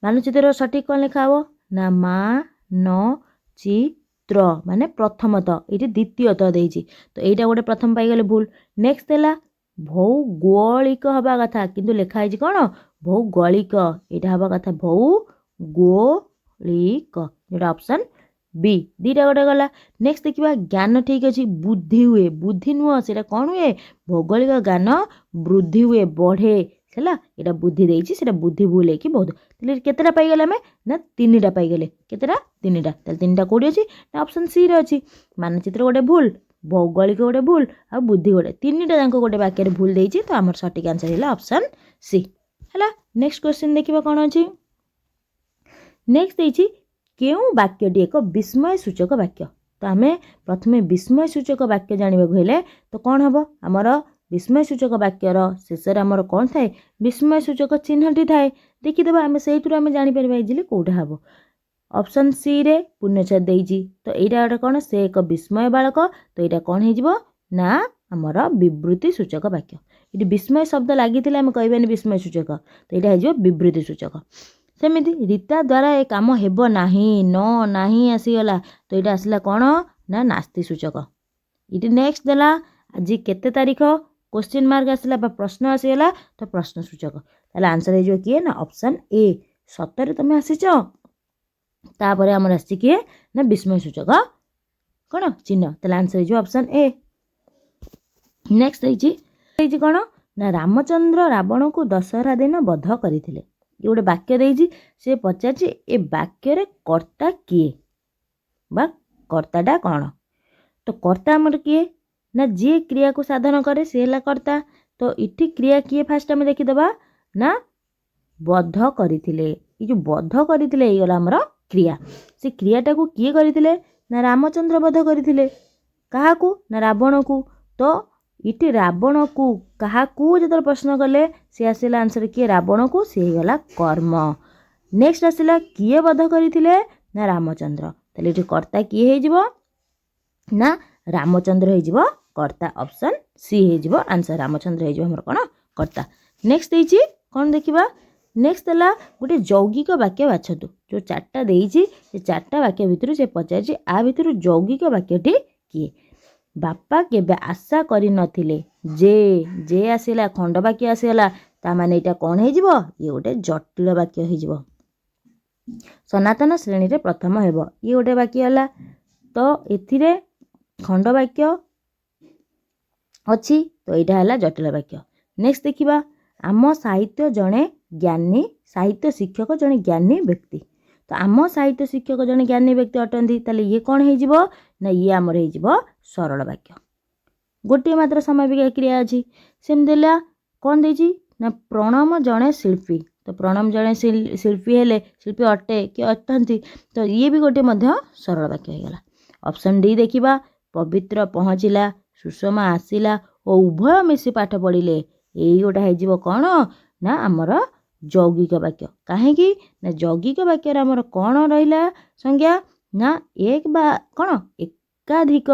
ମାନଚିତ୍ରର ସଠିକ୍ କ'ଣ ଲେଖା ହେବ ନା ମା ନ ଚି ତ୍ର, ମାନେ ପ୍ରଥମତଃ। ଏଇଠି ଦ୍ୱିତୀୟତଃ ଦେଇଛି, ତ ଏଇଟା ଗୋଟେ ପ୍ରଥମ ପାଇଗଲେ ଭୁଲ। ନେକ୍ସଟ ହେଲା ଭୌଗୋଳିକ ହେବା କଥା, କିନ୍ତୁ ଲେଖା ହେଇଛି କ'ଣ ଭୌଗୋଳିକ। ଏଇଟା ହେବା କଥା ଭୌଗୋଳିକ, ଯେଉଁଟା ଅପସନ୍ ବି। ଦୁଇଟା ଗୋଟେ ଗଲା। ନେକ୍ସଟ ଦେଖିବା ଜ୍ଞାନ ଠିକ୍ ଅଛି, ବୁଦ୍ଧି ହୁଏ। ବୁଦ୍ଧି ନୁହଁ, ସେଇଟା କ'ଣ ହୁଏ? ଭୌଗୋଳିକ ଜ୍ଞାନ ବୃଦ୍ଧି ହୁଏ, ବଢ଼େ। ହେଲା, ଏଇଟା ବୁଦ୍ଧି ଦେଇଛି, ସେଇଟା ବୁଦ୍ଧି ଭୁଲ ହେଇକି ବହୁତ। ତାହେଲେ କେତେଟା ପାଇଗଲେ ଆମେ ନା ତିନିଟା ପାଇଗଲେ। କେତେଟା? ତିନିଟା। ତାହେଲେ ତିନିଟା କେଉଁଠି ଅଛି ନା ଅପସନ୍ ସିରେ ଅଛି। ମାନଚିତ୍ର ଗୋଟେ ଭୁଲ, ଭୌଗୋଳିକ ଗୋଟେ ଭୁଲ, ଆଉ ବୁଦ୍ଧି ଗୋଟେ, ତିନିଟା ଯାକ ଗୋଟେ ବାକ୍ୟରେ ଭୁଲ ଦେଇଛି। ତ ଆମର ସଠିକ୍ ଆନ୍ସର ହେଲା ଅପସନ୍ ସି। ହେଲା, ନେକ୍ସଟ କ୍ୱେଶ୍ଚିନ୍ ଦେଖିବା କ'ଣ ଅଛି। ନେକ୍ସଟ ଦେଇଛି କେଉଁ ବାକ୍ୟଟି ଏକ ବିସ୍ମୟ ସୂଚକ ବାକ୍ୟ। ତ ଆମେ ପ୍ରଥମେ ବିସ୍ମୟ ସୂଚକ ବାକ୍ୟ ଜାଣିବାକୁ ହେଲେ ତ କ'ଣ ହେବ? ଆମର ବିସ୍ମୟ ସୂଚକ ବାକ୍ୟର ଶେଷରେ ଆମର କ'ଣ ଥାଏ? ବିସ୍ମୟ ସୂଚକ ଚିହ୍ନଟି ଥାଏ। ଦେଖିଦେବା ଆମେ, ସେଇଥିରୁ ଆମେ ଜାଣିପାରିବା ଇଜିଲି କେଉଁଟା ହେବ। ଅପସନ୍ ସିରେ ପୂର୍ଣ୍ଣଚ୍ଛେଦ ଦେଇଛି, ତ ଏଇଟା ଗୋଟେ କ'ଣ? ସେ ଏକ ବିସ୍ମୟ ବାଳକ। ତ ଏଇଟା କ'ଣ ହେଇଯିବ ନା ଆମର ବିବୃତି ସୂଚକ ବାକ୍ୟ। ଏଠି ବିସ୍ମୟ ଶବ୍ଦ ଲାଗିଥିଲେ ଆମେ କହିବାନି ବିସ୍ମୟ ସୂଚକ, ତ ଏଇଟା ହେଇଯିବ ବିବୃତି ସୂଚକ। ସେମିତି ରୀତା ଦ୍ୱାରା ଏ କାମ ହେବ ନାହିଁ, ନ ନାହିଁ ଆସିଗଲା, ତ ଏଇଟା ଆସିଲା କ'ଣ ନା ନାସ୍ତି ସୂଚକ। ଏଇଠି ନେକ୍ସଟ ଦେଲା ଆଜି କେତେ ତାରିଖ, କ୍ୱେଶ୍ଚିନ୍ ମାର୍କ ଆସିଲା ବା ପ୍ରଶ୍ନ ଆସିଗଲା, ତ ପ୍ରଶ୍ନ ସୂଚକ। ତାହେଲେ ଆନ୍ସର ହେଇଯିବ କିଏ ନା ଅପସନ୍ ଏ। ସତରେ ତମେ ଆସିଛ। ତାପରେ ଆମର ଆସିଛି କିଏ ନା ବିସ୍ମୟ ସୂଚକ କ'ଣ ଚିହ୍ନ। ତାହେଲେ ଆନ୍ସର ହେଇଯିବ ଅପସନ୍ ଏ। ନେକ୍ସଟ ହେଇଛି କ'ଣ ନା ରାମଚନ୍ଦ୍ର ରାବଣକୁ ଦଶହରା ଦିନ ବଧ କରିଥିଲେ। ଇଏ ଗୋଟେ ବାକ୍ୟ ଦେଇଛି, ସେ ପଚାରିଛି ଏ ବାକ୍ୟରେ କର୍ତ୍ତା କିଏ ବା କର୍ତ୍ତାଟା କ'ଣ। ତ କର୍ତ୍ତା ଆମର କିଏ ନା ଯିଏ କ୍ରିୟାକୁ ସାଧନ କରେ ସେ ହେଲା କର୍ତ୍ତା। ତ ଏଠି କ୍ରିୟା କିଏ ଫାଷ୍ଟ ଆମେ ଦେଖିଦେବା ନା ବଧ କରିଥିଲେ। ଏଇ ଯେଉଁ ବଧ କରିଥିଲେ ହେଇଗଲା ଆମର କ୍ରିୟା। ସେ କ୍ରିୟାଟାକୁ କିଏ କରିଥିଲେ ନା ରାମଚନ୍ଦ୍ର ବଧ କରିଥିଲେ। କାହାକୁ ନା ରାବଣକୁ। ତ ଏଠି ରାବଣକୁ କାହାକୁ ଯେତେବେଳେ ପ୍ରଶ୍ନ କଲେ ସେ ଆସିଲା ଆନ୍ସର କିଏ, ରାବଣକୁ, ସେ ହେଇଗଲା କର୍ମ। ନେକ୍ସଟ ଆସିଲା କିଏ ବଧ କରିଥିଲେ ନା ରାମଚନ୍ଦ୍ର। ତାହେଲେ ଏଠି କର୍ତ୍ତା କିଏ ହେଇଯିବ ନା ରାମଚନ୍ଦ୍ର ହେଇଯିବ କର୍ତ୍ତା। ଅପସନ୍ ସି ହେଇଯିବ ଆନ୍ସର, ରାମଚନ୍ଦ୍ର ହେଇଯିବ ଆମର କ'ଣ କର୍ତ୍ତା। ନେକ୍ସଟ ଦେଇଛି କ'ଣ ଦେଖିବା। ନେକ୍ସଟ ହେଲା ଗୋଟେ ଯୌଗିକ ବାକ୍ୟ ବାଛନ୍ତୁ। ଯେଉଁ ଚାରିଟା ଦେଇଛି ସେ ଚାରିଟା ବାକ୍ୟ ଭିତରୁ ସେ ପଚାରିଛି ଆ ଭିତରୁ ଯୌଗିକ ବାକ୍ୟଟି କିଏ। ବାପା କେବେ ଆଶା କରିନଥିଲେ ଯେ, ଯେ ଆସିଲା ଖଣ୍ଡ ବାକ୍ୟ ଆସିଗଲା, ତା ମାନେ ଏଇଟା କ'ଣ ହେଇଯିବ, ଇଏ ଗୋଟେ ଜଟିଳ ବାକ୍ୟ ହେଇଯିବ। ସନାତନ ଶ୍ରେଣୀରେ ପ୍ରଥମ ହେବ, ଇଏ ଗୋଟେ ବାକ୍ୟ ହେଲା। ତ ଏଥିରେ ଖଣ୍ଡ ବାକ୍ୟ ଅଛି, ତ ଏଇଟା ହେଲା ଜଟିଳ ବାକ୍ୟ। ନେକ୍ସଟ ଦେଖିବା, ଆମ ସାହିତ୍ୟ ଜଣେ ଜ୍ଞାନୀ, ସାହିତ୍ୟ ଶିକ୍ଷକ ଜଣେ ଜ୍ଞାନୀ ବ୍ୟକ୍ତି। ତ ଆମ ସାହିତ୍ୟ ଶିକ୍ଷକ ଜଣେ ଜ୍ଞାନୀ ବ୍ୟକ୍ତି ଅଟନ୍ତି, ତାହେଲେ ଇଏ କ'ଣ ହେଇଯିବ ନା ଇଏ ଆମର ହେଇଯିବ ସରଳ ବାକ୍ୟ। ଗୋଟିଏ ମାତ୍ର ସମାପିକା କ୍ରିୟା ଅଛି। ସେମିତି ହେଲା କ'ଣ ଦେଇଛି ନା ପ୍ରଣମ ଜଣେ ଶିଳ୍ପୀ। ତ ପ୍ରଣମ ଜଣେ ଶିଳ୍ପୀ ହେଲେ, ଶିଳ୍ପୀ ଅଟେ କି ଅଟନ୍ତି, ତ ଇଏ ବି ଗୋଟିଏ ମଧ୍ୟ ସରଳ ବାକ୍ୟ ହେଇଗଲା। ଅପସନ୍ ଡି ଦେଖିବା, ପବିତ୍ର ପହଞ୍ଚିଲା, ସୁଷମା ଆସିଲା ଓ ଉଭୟ ମିଶି ପାଠ ପଢ଼ିଲେ। ଏଇ ଗୋଟା ହେଇଯିବ କ'ଣ ନା ଆମର ଯୌଗିକ ବାକ୍ୟ। କାହିଁକି ନା ଯୌଗିକ ବାକ୍ୟରେ ଆମର କ'ଣ ରହିଲା ସଂଜ୍ଞା ନା ଏକ ବା କ'ଣ ଏକାଧିକ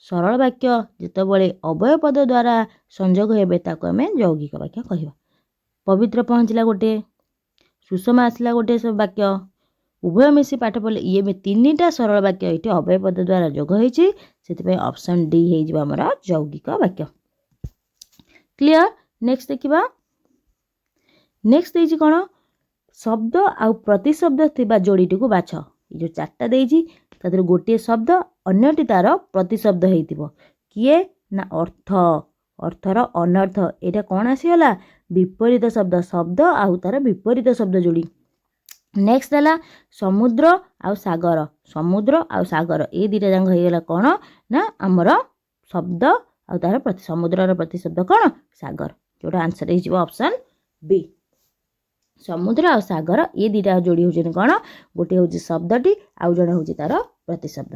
ସରଳ ବାକ୍ୟ ଯେତେବେଳେ ଅବ୍ୟୟ ପଦ ଦ୍ୱାରା ସଂଯୋଗ ହେବେ ତାକୁ ଆମେ ଯୌଗିକ ବାକ୍ୟ କହିବା। ପବିତ୍ର ପହଞ୍ଚିଲା ଗୋଟିଏ, ସୁଷମା ଆସିଲା ଗୋଟିଏ ସବୁ ବାକ୍ୟ, ଉଭୟ ମିଶି ପାଠ ପଢ଼ିଲେ, ଇଏ ବି ତିନିଟା ସରଳ ବାକ୍ୟ ଏଇଠି ଅବ୍ୟୟ ପଦ ଦ୍ୱାରା ଯୋଗ ହେଇଛି, ସେଥିପାଇଁ ଅପସନ୍ ଡି ହେଇଯିବ ଆମର ଯୌଗିକ ବାକ୍ୟ। କ୍ଲିଅର? ନେକ୍ସଟ ଦେଖିବା। ନେକ୍ସଟ ଦେଇଛି କ'ଣ, ଶବ୍ଦ ଆଉ ପ୍ରତିଶବ୍ଦ ଥିବା ଯୋଡ଼ିଟିକୁ ବାଛ। ଏ ଯେଉଁ ଚାରିଟା ଦେଇଛି ତା ଦେହରୁ ଗୋଟିଏ ଶବ୍ଦ ଅନ୍ୟଟି ତାର ପ୍ରତିଶବ୍ଦ ହେଇଥିବ। କିଏ ନା ଅର୍ଥ, ଅର୍ଥର ଅନର୍ଥ। ଏଇଟା କ'ଣ ଆସିଗଲା ବିପରୀତ ଶବ୍ଦ, ଶବ୍ଦ ଆଉ ତାର ବିପରୀତ ଶବ୍ଦ ଯୋଡ଼ି। ନେକ୍ସଟ ହେଲା ସମୁଦ୍ର ଆଉ ସାଗର, ସମୁଦ୍ର ଆଉ ସାଗର ଏ ଦୁଇଟା ଯାକ ହେଇଗଲା କ'ଣ ନା ଆମର ଶବ୍ଦ ଆଉ ତାର ପ୍ରତି, ସମୁଦ୍ରର ପ୍ରତିଶବ୍ଦ କ'ଣ ସାଗର, ଯେଉଁଟା ଆନ୍ସର ହେଇଯିବ ଅପସନ୍ ବି। ସମୁଦ୍ର ଆଉ ସାଗର ଏ ଦୁଇଟା ଯୋଡ଼ି ହେଉଛନ୍ତି କ'ଣ, ଗୋଟିଏ ହେଉଛି ଶବ୍ଦଟି ଆଉ ଜଣେ ହେଉଛି ତାର ପ୍ରତିଶବ୍ଦ।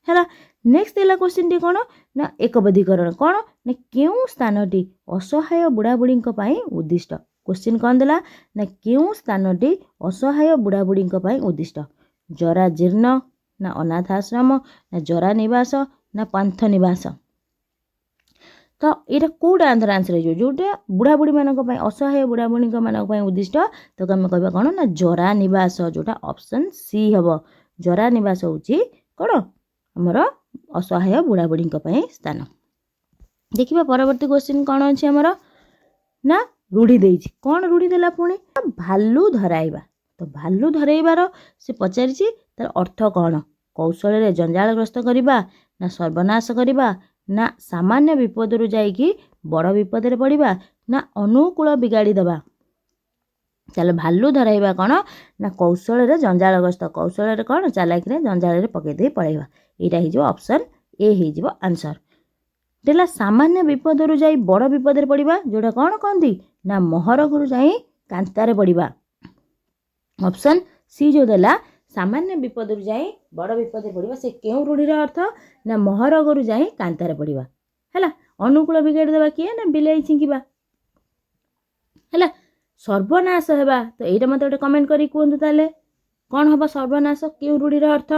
ହେଲା। ନେକ୍ସଟ ହେଲା କ୍ୱେଶ୍ଚିନ୍ଟି କ'ଣ ନା ଏକବଦ୍ଧୀକରଣ। କ'ଣ ନା କେଉଁ ସ୍ଥାନଟି ଅସହାୟ ବୁଢ଼ାବୁଢ଼ୀଙ୍କ ପାଇଁ ଉଦ୍ଦିଷ୍ଟ। କ୍ୱେଶ୍ଚିନ୍ କ'ଣ ଦେଲା ନା କେଉଁ ସ୍ଥାନଟି ଅସହାୟ ବୁଢ଼ାବୁଢ଼ୀଙ୍କ ପାଇଁ ଉଦ୍ଦିଷ୍ଟ। ଜରାଜୀର୍ଣ୍ଣ ନା ଅନାଥ ଆଶ୍ରମ ନା ଜରା ନିବାସ ନା ପାନ୍ଥ ନିବାସ। ତ ଏଇଟା କେଉଁଟା ଆନ୍ସର ହେଇଯିବ, ଯେଉଁଟା ବୁଢ଼ାବୁଢ଼ୀମାନଙ୍କ ପାଇଁ ଅସହାୟ ବୁଢ଼ାବୁଢ଼ୀଙ୍କ ମାନଙ୍କ ପାଇଁ ଉଦ୍ଦିଷ୍ଟ, ତାକୁ ଆମେ କହିବା କ'ଣ ନା ଜରା ନିବାସ, ଯେଉଁଟା ଅପସନ୍ ସି ହେବ। ଜରା ନିବାସ ହେଉଛି କ'ଣ ଆମର ଅସହାୟ ବୁଢ଼ାବୁଢ଼ୀଙ୍କ ପାଇଁ ସ୍ଥାନ। ଦେଖିବା ପରବର୍ତ୍ତୀ କ୍ୱେଶ୍ଚିନ୍ କ'ଣ ଅଛି ଆମର ନା ରୂଢ଼ି ଦେଇଛି। କ'ଣ ରୂଢ଼ି ଦେଲା ପୁଣି, ଭାଲୁ ଧରାଇବା। ତ ଭାଲୁ ଧରାଇବାର ସେ ପଚାରିଛି ତାର ଅର୍ଥ କ'ଣ, କୌଶଳରେ ଜଞ୍ଜାଳଗ୍ରସ୍ତ କରିବା ନା ସର୍ବନାଶ କରିବା ନା ସାମାନ୍ୟ ବିପଦରୁ ଯାଇକି ବଡ଼ ବିପଦରେ ପଡ଼ିବା ନା ଅନୁକୂଳ ବିଗାଡ଼ି ଦେବା। ତାହେଲେ ଭାଲୁ ଧରାଇବା କ'ଣ ନା କୌଶଳରେ ଜଞ୍ଜାଳଗ୍ରସ୍ତ, କୌଶଳରେ କ'ଣ ଚାଲାକିରେ ଜଞ୍ଜାଳରେ ପକାଇ ଦେଇ ପଳାଇବା। ଏଇଟା ହେଇଯିବ ଅପସନ୍ ଏ ହେଇଯିବ ଆନ୍ସର। ହେଲା ସାମାନ୍ୟ ବିପଦରୁ ଯାଇ ବଡ଼ ବିପଦରେ ପଡ଼ିବା, ଯେଉଁଟା କ'ଣ କହନ୍ତି ନା ମହରଗରୁ ଯାଇ କାନ୍ତାରେ ପଡ଼ିବା। ଅପସନ୍ ସି ଯେଉଁ ଦେଲା ସାମାନ୍ୟ ବିପଦରୁ ଯାଇ ବଡ଼ ବିପଦରେ ପଡ଼ିବା, ସେ କେଉଁ ରୂଢ଼ିର ଅର୍ଥ ନା ମହରଗରୁ ଯାଇ କାନ୍ତାରେ ପଡ଼ିବା। ହେଲା। ଅନୁକୂଳ ବିଗାଡ଼ି ଦେବା କିଏ ନା ବିଲେଇ ଛିଙ୍କିବା। ହେଲା। ସର୍ବନାଶ ହେବା, ତ ଏଇଟା ମୋତେ ଗୋଟେ କମେଣ୍ଟ କରିକି କୁହନ୍ତୁ ତାହେଲେ କ'ଣ ହେବ ସର୍ବନାଶ, କେଉଁ ରୂଢ଼ିର ଅର୍ଥ,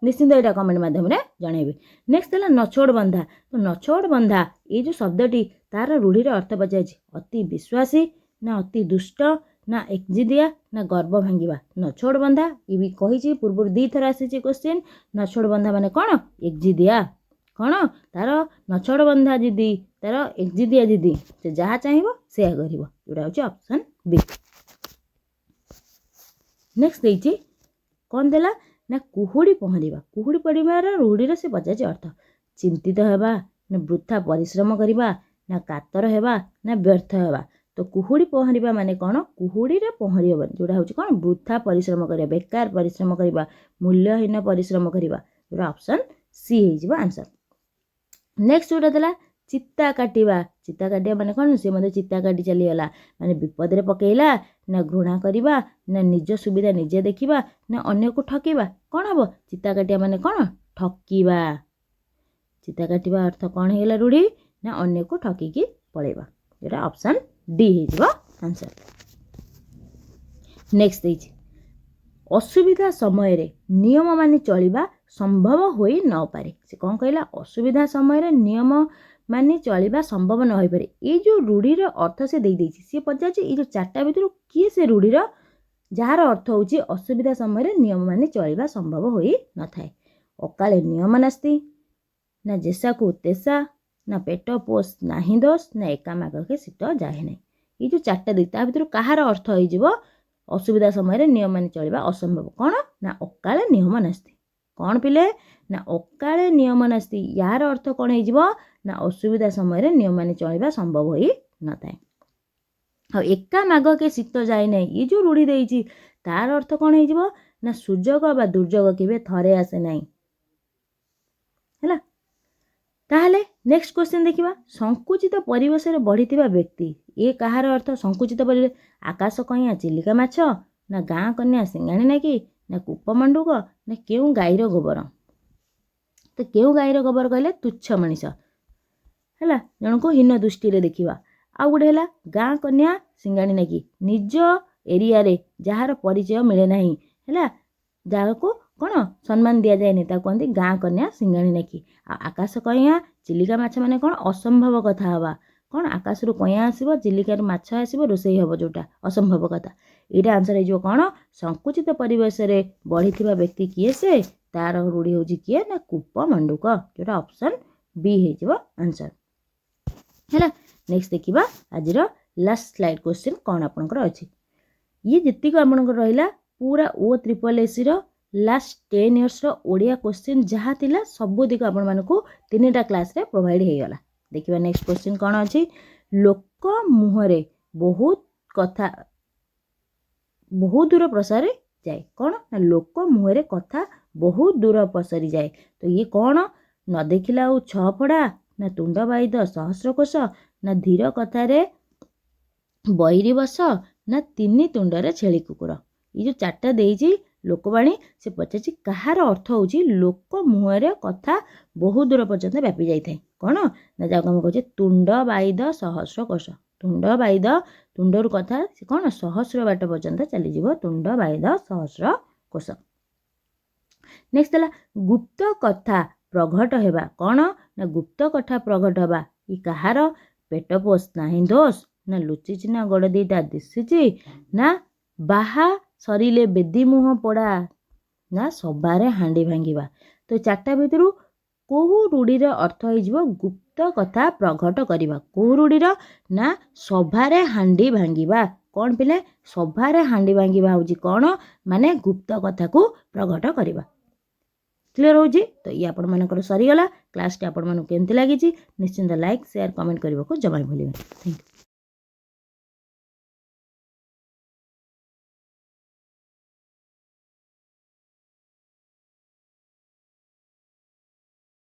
ନିଶ୍ଚିନ୍ତ ଏଇଟା କମେଣ୍ଟ ମାଧ୍ୟମରେ ଜଣାଇବେ। ନେକ୍ସଟ ହେଲା ନଛୋଡ଼ ବନ୍ଧା। ତ ନଛୋଡ଼ ବନ୍ଧା ଏଇ ଯେଉଁ ଶବ୍ଦଟି ତାର ରୂଢ଼ିର ଅର୍ଥ ପଚାରିଛି, ଅତି ବିଶ୍ୱାସୀ ନା ଅତି ଦୁଷ୍ଟ ନା ଏକଜିଦିଆ ନା ଗର୍ବ ଭାଙ୍ଗିବା। ନଛୋଡ଼ ବନ୍ଧା ଇଏ ବି କହିଛି ପୂର୍ବରୁ ଦୁଇଥର ଆସିଛି କ୍ୱେଶ୍ଚିନ୍। ନଛୋଡ଼ ବନ୍ଧା ମାନେ କ'ଣ, ଏକଜିଦିଆ। କ'ଣ ତାର ନଛୋଡ଼ ବନ୍ଧା ଜିଦି, ତାର ଏକଜିଦିଆ ଜିଦି, ସେ ଯାହା ଚାହିଁବ ସେୟା କରିବ, ଯେଉଁଟା ହେଉଛି ଅପସନ୍ ବି। ନେକ୍ସଟ ଦେଇଛି କ'ଣ ଦେଲା ନା କୁହୁଡ଼ି ପହଁରିବା। କୁହୁଡ଼ି ପହଁରିବାର ରୂଢ଼ିର ସେ ପଚାରିଛି ଅର୍ଥ, ଚିନ୍ତିତ ହେବା ନା ବୃଥା ପରିଶ୍ରମ କରିବା ନା କାତର ହେବା ନା ବ୍ୟର୍ଥ ହେବା। ତ କୁହୁଡ଼ି ପହଁରିବା ମାନେ କ'ଣ? କୁହୁଡ଼ିରେ ପହଁରି ହେବନି, ଯେଉଁଟା ହେଉଛି କ'ଣ? ବୃଥା ପରିଶ୍ରମ କରିବା, ବେକାର ପରିଶ୍ରମ କରିବା, ମୂଲ୍ୟହୀନ ପରିଶ୍ରମ କରିବା, ଯେଉଁଟା ଅପସନ୍ ସି ହେଇଯିବ ଆନ୍ସର୍। ନେକ୍ସଟ ଯେଉଁଟା ଥିଲା ଚିତା କାଟିବା। ଚିତା କାଟିବା ମାନେ କ'ଣ? ସେ ମଧ୍ୟ ଚିତା କାଟି ଚାଲିଗଲା ମାନେ ବିପଦରେ ପକେଇଲା, ନା ଘୃଣା କରିବା, ନା ନିଜ ସୁବିଧା ନିଜେ ଦେଖିବା, ନା ଅନ୍ୟକୁ ଠକିବା? କ'ଣ ହେବ? ଚିତା କାଟିବା ମାନେ କ'ଣ? ଠକିବା। ଚିତା କାଟିବା ଅର୍ଥ କ'ଣ ହେଇଗଲା ରୂଢ଼ି? ନା ଅନ୍ୟକୁ ଠକିକି ପଳେଇବା, ଯେଉଁଟା ଅପସନ୍ ଡି ହେଇଯିବ ଆନ୍ସର୍। ନେକ୍ସଟ ଦେଇଛି, ଅସୁବିଧା ସମୟରେ ନିୟମ ମାନି ଚଳିବା ସମ୍ଭବ ହୋଇ ନପାରେ। ସେ କ'ଣ କହିଲା? ଅସୁବିଧା ସମୟରେ ନିୟମ ମାନି ଚଳିବା ସମ୍ଭବ ନ ହୋଇପାରେ। ଏଇ ଯେଉଁ ରୂଢ଼ିର ଅର୍ଥ ସେ ଦେଇଦେଇଛି, ସିଏ ପଚାରୁଛି ଏଇ ଯେଉଁ ଚାରିଟା ଭିତରୁ କିଏ ସେ ରୂଢ଼ିର ଯାହାର ଅର୍ଥ ହେଉଛି ଅସୁବିଧା ସମୟରେ ନିୟମ ମାନି ଚଳିବା ସମ୍ଭବ ହୋଇନଥାଏ। ଅକାଳେ ନିୟମ ନାସ୍ତି, ନା ଯେସାକୁ ତେସା, ନା ପେଟ ପୋଷ ନାହିଁ ଦୋଷ, ନା ଏକା ମାଘକେ ଶୀତ ଯାଏ ନାହିଁ। ଏଇ ଯେଉଁ ଚାରିଟା ଦେଇଛି, ତା ଭିତରୁ କାହାର ଅର୍ଥ ହେଇଯିବ ଅସୁବିଧା ସମୟରେ ନିୟମ ମାନି ଚଳିବା ଅସମ୍ଭବ? କ'ଣ ନା ଅକାଳେ ନିୟମ ନାସ୍ତି। କ'ଣ ପିଲେ? ନା ଅକାଳେ ନିୟମ ନାସ୍ତି, ୟାର ଅର୍ଥ କ'ଣ ହେଇଯିବ? ନା ଅସୁବିଧା ସମୟରେ ନିୟମ ମାନି ଚଳିବା ସମ୍ଭବ ହୋଇନଥାଏ। ଆଉ ଏକା ମାଘକେ ଶୀତ ଯାଏ ନାହିଁ, ଏ ଯେଉଁ ରୂଢ଼ି ଦେଇଛି ତାର ଅର୍ଥ କ'ଣ ହେଇଯିବ? ନା ସୁଯୋଗ ବା ଦୁର୍ଯୋଗ କେବେ ଥରେ ଆସେ ନାହିଁ। ହେଲା, ତାହେଲେ ନେକ୍ସଟ କ୍ୱେଶ୍ଚନ୍ ଦେଖିବା। ସଂକୁଚିତ ପରିବେଶରେ ବଢ଼ିଥିବା ବ୍ୟକ୍ତି, ଏ କାହାର ଅର୍ଥ? ସଂକୁଚିତ ପରିବେଶ, ଆକାଶ କଇଁଆ ଚିଲିକା ମାଛ, ନା ଗାଁ କନ୍ୟା ସିଙ୍ଗାଣି ନାକି, ନା କୂପମଣ୍ଡୁକ, ନା କେଉଁ ଗାଈର ଗୋବର? ତ କେଉଁ ଗାଈର ଗୋବର କହିଲେ ତୁଚ୍ଛ ମଣିଷ, ହେଲା, ଜଣକୁ ହୀନ ଦୃଷ୍ଟିରେ ଦେଖିବା। ଆଉ ଗୋଟେ ହେଲା ଗାଁ କନ୍ୟା ସିଙ୍ଗାଣି ନାକି, ନିଜ ଏରିଆରେ ଯାହାର ପରିଚୟ ମିଳେ ନାହିଁ, ହେଲା, ଯାହାକୁ କ'ଣ ସମ୍ମାନ ଦିଆଯାଏନି, ତାକୁ କୁହନ୍ତି ଗାଁ କନ୍ୟା ସିଙ୍ଗାଣି ନାକି। ଆଉ ଆକାଶ କଇଁଆ ଚିଲିକା ମାଛ ମାନେ କ'ଣ? ଅସମ୍ଭବ କଥା ହେବା। କ'ଣ ଆକାଶରୁ କଇଁଆ ଆସିବ, ଚିଲିକାରୁ ମାଛ ଆସିବ, ରୋଷେଇ ହେବ, ଯେଉଁଟା ଅସମ୍ଭବ କଥା। ଏଇଟା ଆନ୍ସର୍ ହେଇଯିବ କ'ଣ? ସଂକୁଚିତ ପରିବେଶରେ ବଢ଼ିଥିବା ବ୍ୟକ୍ତି କିଏ ସେ? ତାର ରୂଢ଼ି ହେଉଛି କିଏ? ନା କୂପମଣ୍ଡୁକ, ଯେଉଁଟା ଅପସନ୍ ବି ହେଇଯିବ ଆନ୍ସର୍। ହେଲା, ନେକ୍ସଟ ଦେଖିବା ଆଜିର ଲାଷ୍ଟ ସ୍ଲାଇଡ୍ କ୍ୱେଶ୍ଚିନ୍ କ'ଣ ଆପଣଙ୍କର ଅଛି। ଇଏ ଯେତିକି ଆପଣଙ୍କର ରହିଲା ପୁରା OSSSCର ଲାଷ୍ଟ 10 ଇୟର୍ସର ଓଡ଼ିଆ କ୍ୱେଶ୍ଚିନ୍ ଯାହା ଥିଲା, ସବୁତିକ ଆପଣମାନଙ୍କୁ ତିନିଟା କ୍ଲାସ୍ରେ ପ୍ରୋଭାଇଡ଼ ହେଇଗଲା। ଦେଖିବା ନେକ୍ସଟ କ୍ୱେଶ୍ଚିନ୍ କ'ଣ ଅଛି। ଲୋକ ମୁହଁରେ ବହୁତ କଥା ବହୁତ ଦୂର ପ୍ରସାରି ଯାଏ। କ'ଣ ନା ଲୋକ ମୁହଁରେ କଥା ବହୁତ ଦୂର ପସରି ଯାଏ। ତ ଇଏ କ'ଣ? ନ ଦେଖିଲା ଆଉ ଛଅ ଫଡ଼ା, ନା ତୁଣ୍ଡ ବାଇଦ ସହସ୍ର କୋଷ, ନା ଧୀର କଥାରେ ବୈରୀ ବସ, ନା ତିନି ତୁଣ୍ଡରେ ଛେଳି କୁକୁର? ଏଇ ଯେଉଁ ଚାରିଟା ଦେଇଛି ଲୋକବାଣୀ, ସେ ପଚାରିଛି କାହାର ଅର୍ଥ ହେଉଛି ଲୋକ ମୁହଁରେ କଥା ବହୁତ ଦୂର ପର୍ଯ୍ୟନ୍ତ ବ୍ୟାପି ଯାଇଥାଏ। କ'ଣ ନା ଯାହାକୁ ଆମେ କହୁଛେ ତୁଣ୍ଡ ବାଇଦ ସହସ୍ର କୋଷ। ତୁଣ୍ଡ ବାଇଦ, ତୁଣ୍ଡରୁ କଥା ସେ କ'ଣ ସହସ୍ର ବାଟ ପର୍ଯ୍ୟନ୍ତ ଚାଲିଯିବ, ତୁଣ୍ଡ ବାଇଦ ସହସ୍ର କୋଷ। ନେକ୍ସଟ ହେଲା ଗୁପ୍ତ କଥା ପ୍ରଘଟ ହେବା। କ'ଣ ନା ଗୁପ୍ତ କଥା ପ୍ରଘଟ ହେବା ଇ କାହାର? ପେଟ ପୋଷ ନାହିଁ ଦୋଷ, ନା ଲୁଚିଛି ନା ଗୋଡ଼ ଦୁଇଟା ଦିଶିଛି, ନା ବାହା ସରିଲେ ବେଦି ମୁହଁ ପୋଡ଼ା, ନା ସଭାରେ ହାଣ୍ଡି ଭାଙ୍ଗିବା? ତ ଚାରିଟା ଭିତରୁ କେଉଁ ରୂଢ଼ିର ଅର୍ଥ ହେଇଯିବ ଗୁପ୍ତ କଥା ପ୍ରଘଟ କରିବା? କେଉଁ ରୂଢ଼ିର? ନା ସଭାରେ ହାଣ୍ଡି ଭାଙ୍ଗିବା। କ'ଣ ପିଲେ? ସଭାରେ ହାଣ୍ଡି ଭାଙ୍ଗିବା ହେଉଛି କ'ଣ? ମାନେ ଗୁପ୍ତ କଥାକୁ ପ୍ରଘଟ କରିବା। କ୍ଲିଅର୍ ହେଉଛି ତ? ଇଏ ଆପଣମାନଙ୍କର ସରିଗଲା। କ୍ଲାସ୍ଟି ଆପଣମାନଙ୍କୁ କେମିତି ଲାଗିଛି, ନିଶ୍ଚିନ୍ତ ଲାଇକ୍, ସେୟାର, କମେଣ୍ଟ କରିବାକୁ ଜମା ଭୁଲିବେନି। Thank you.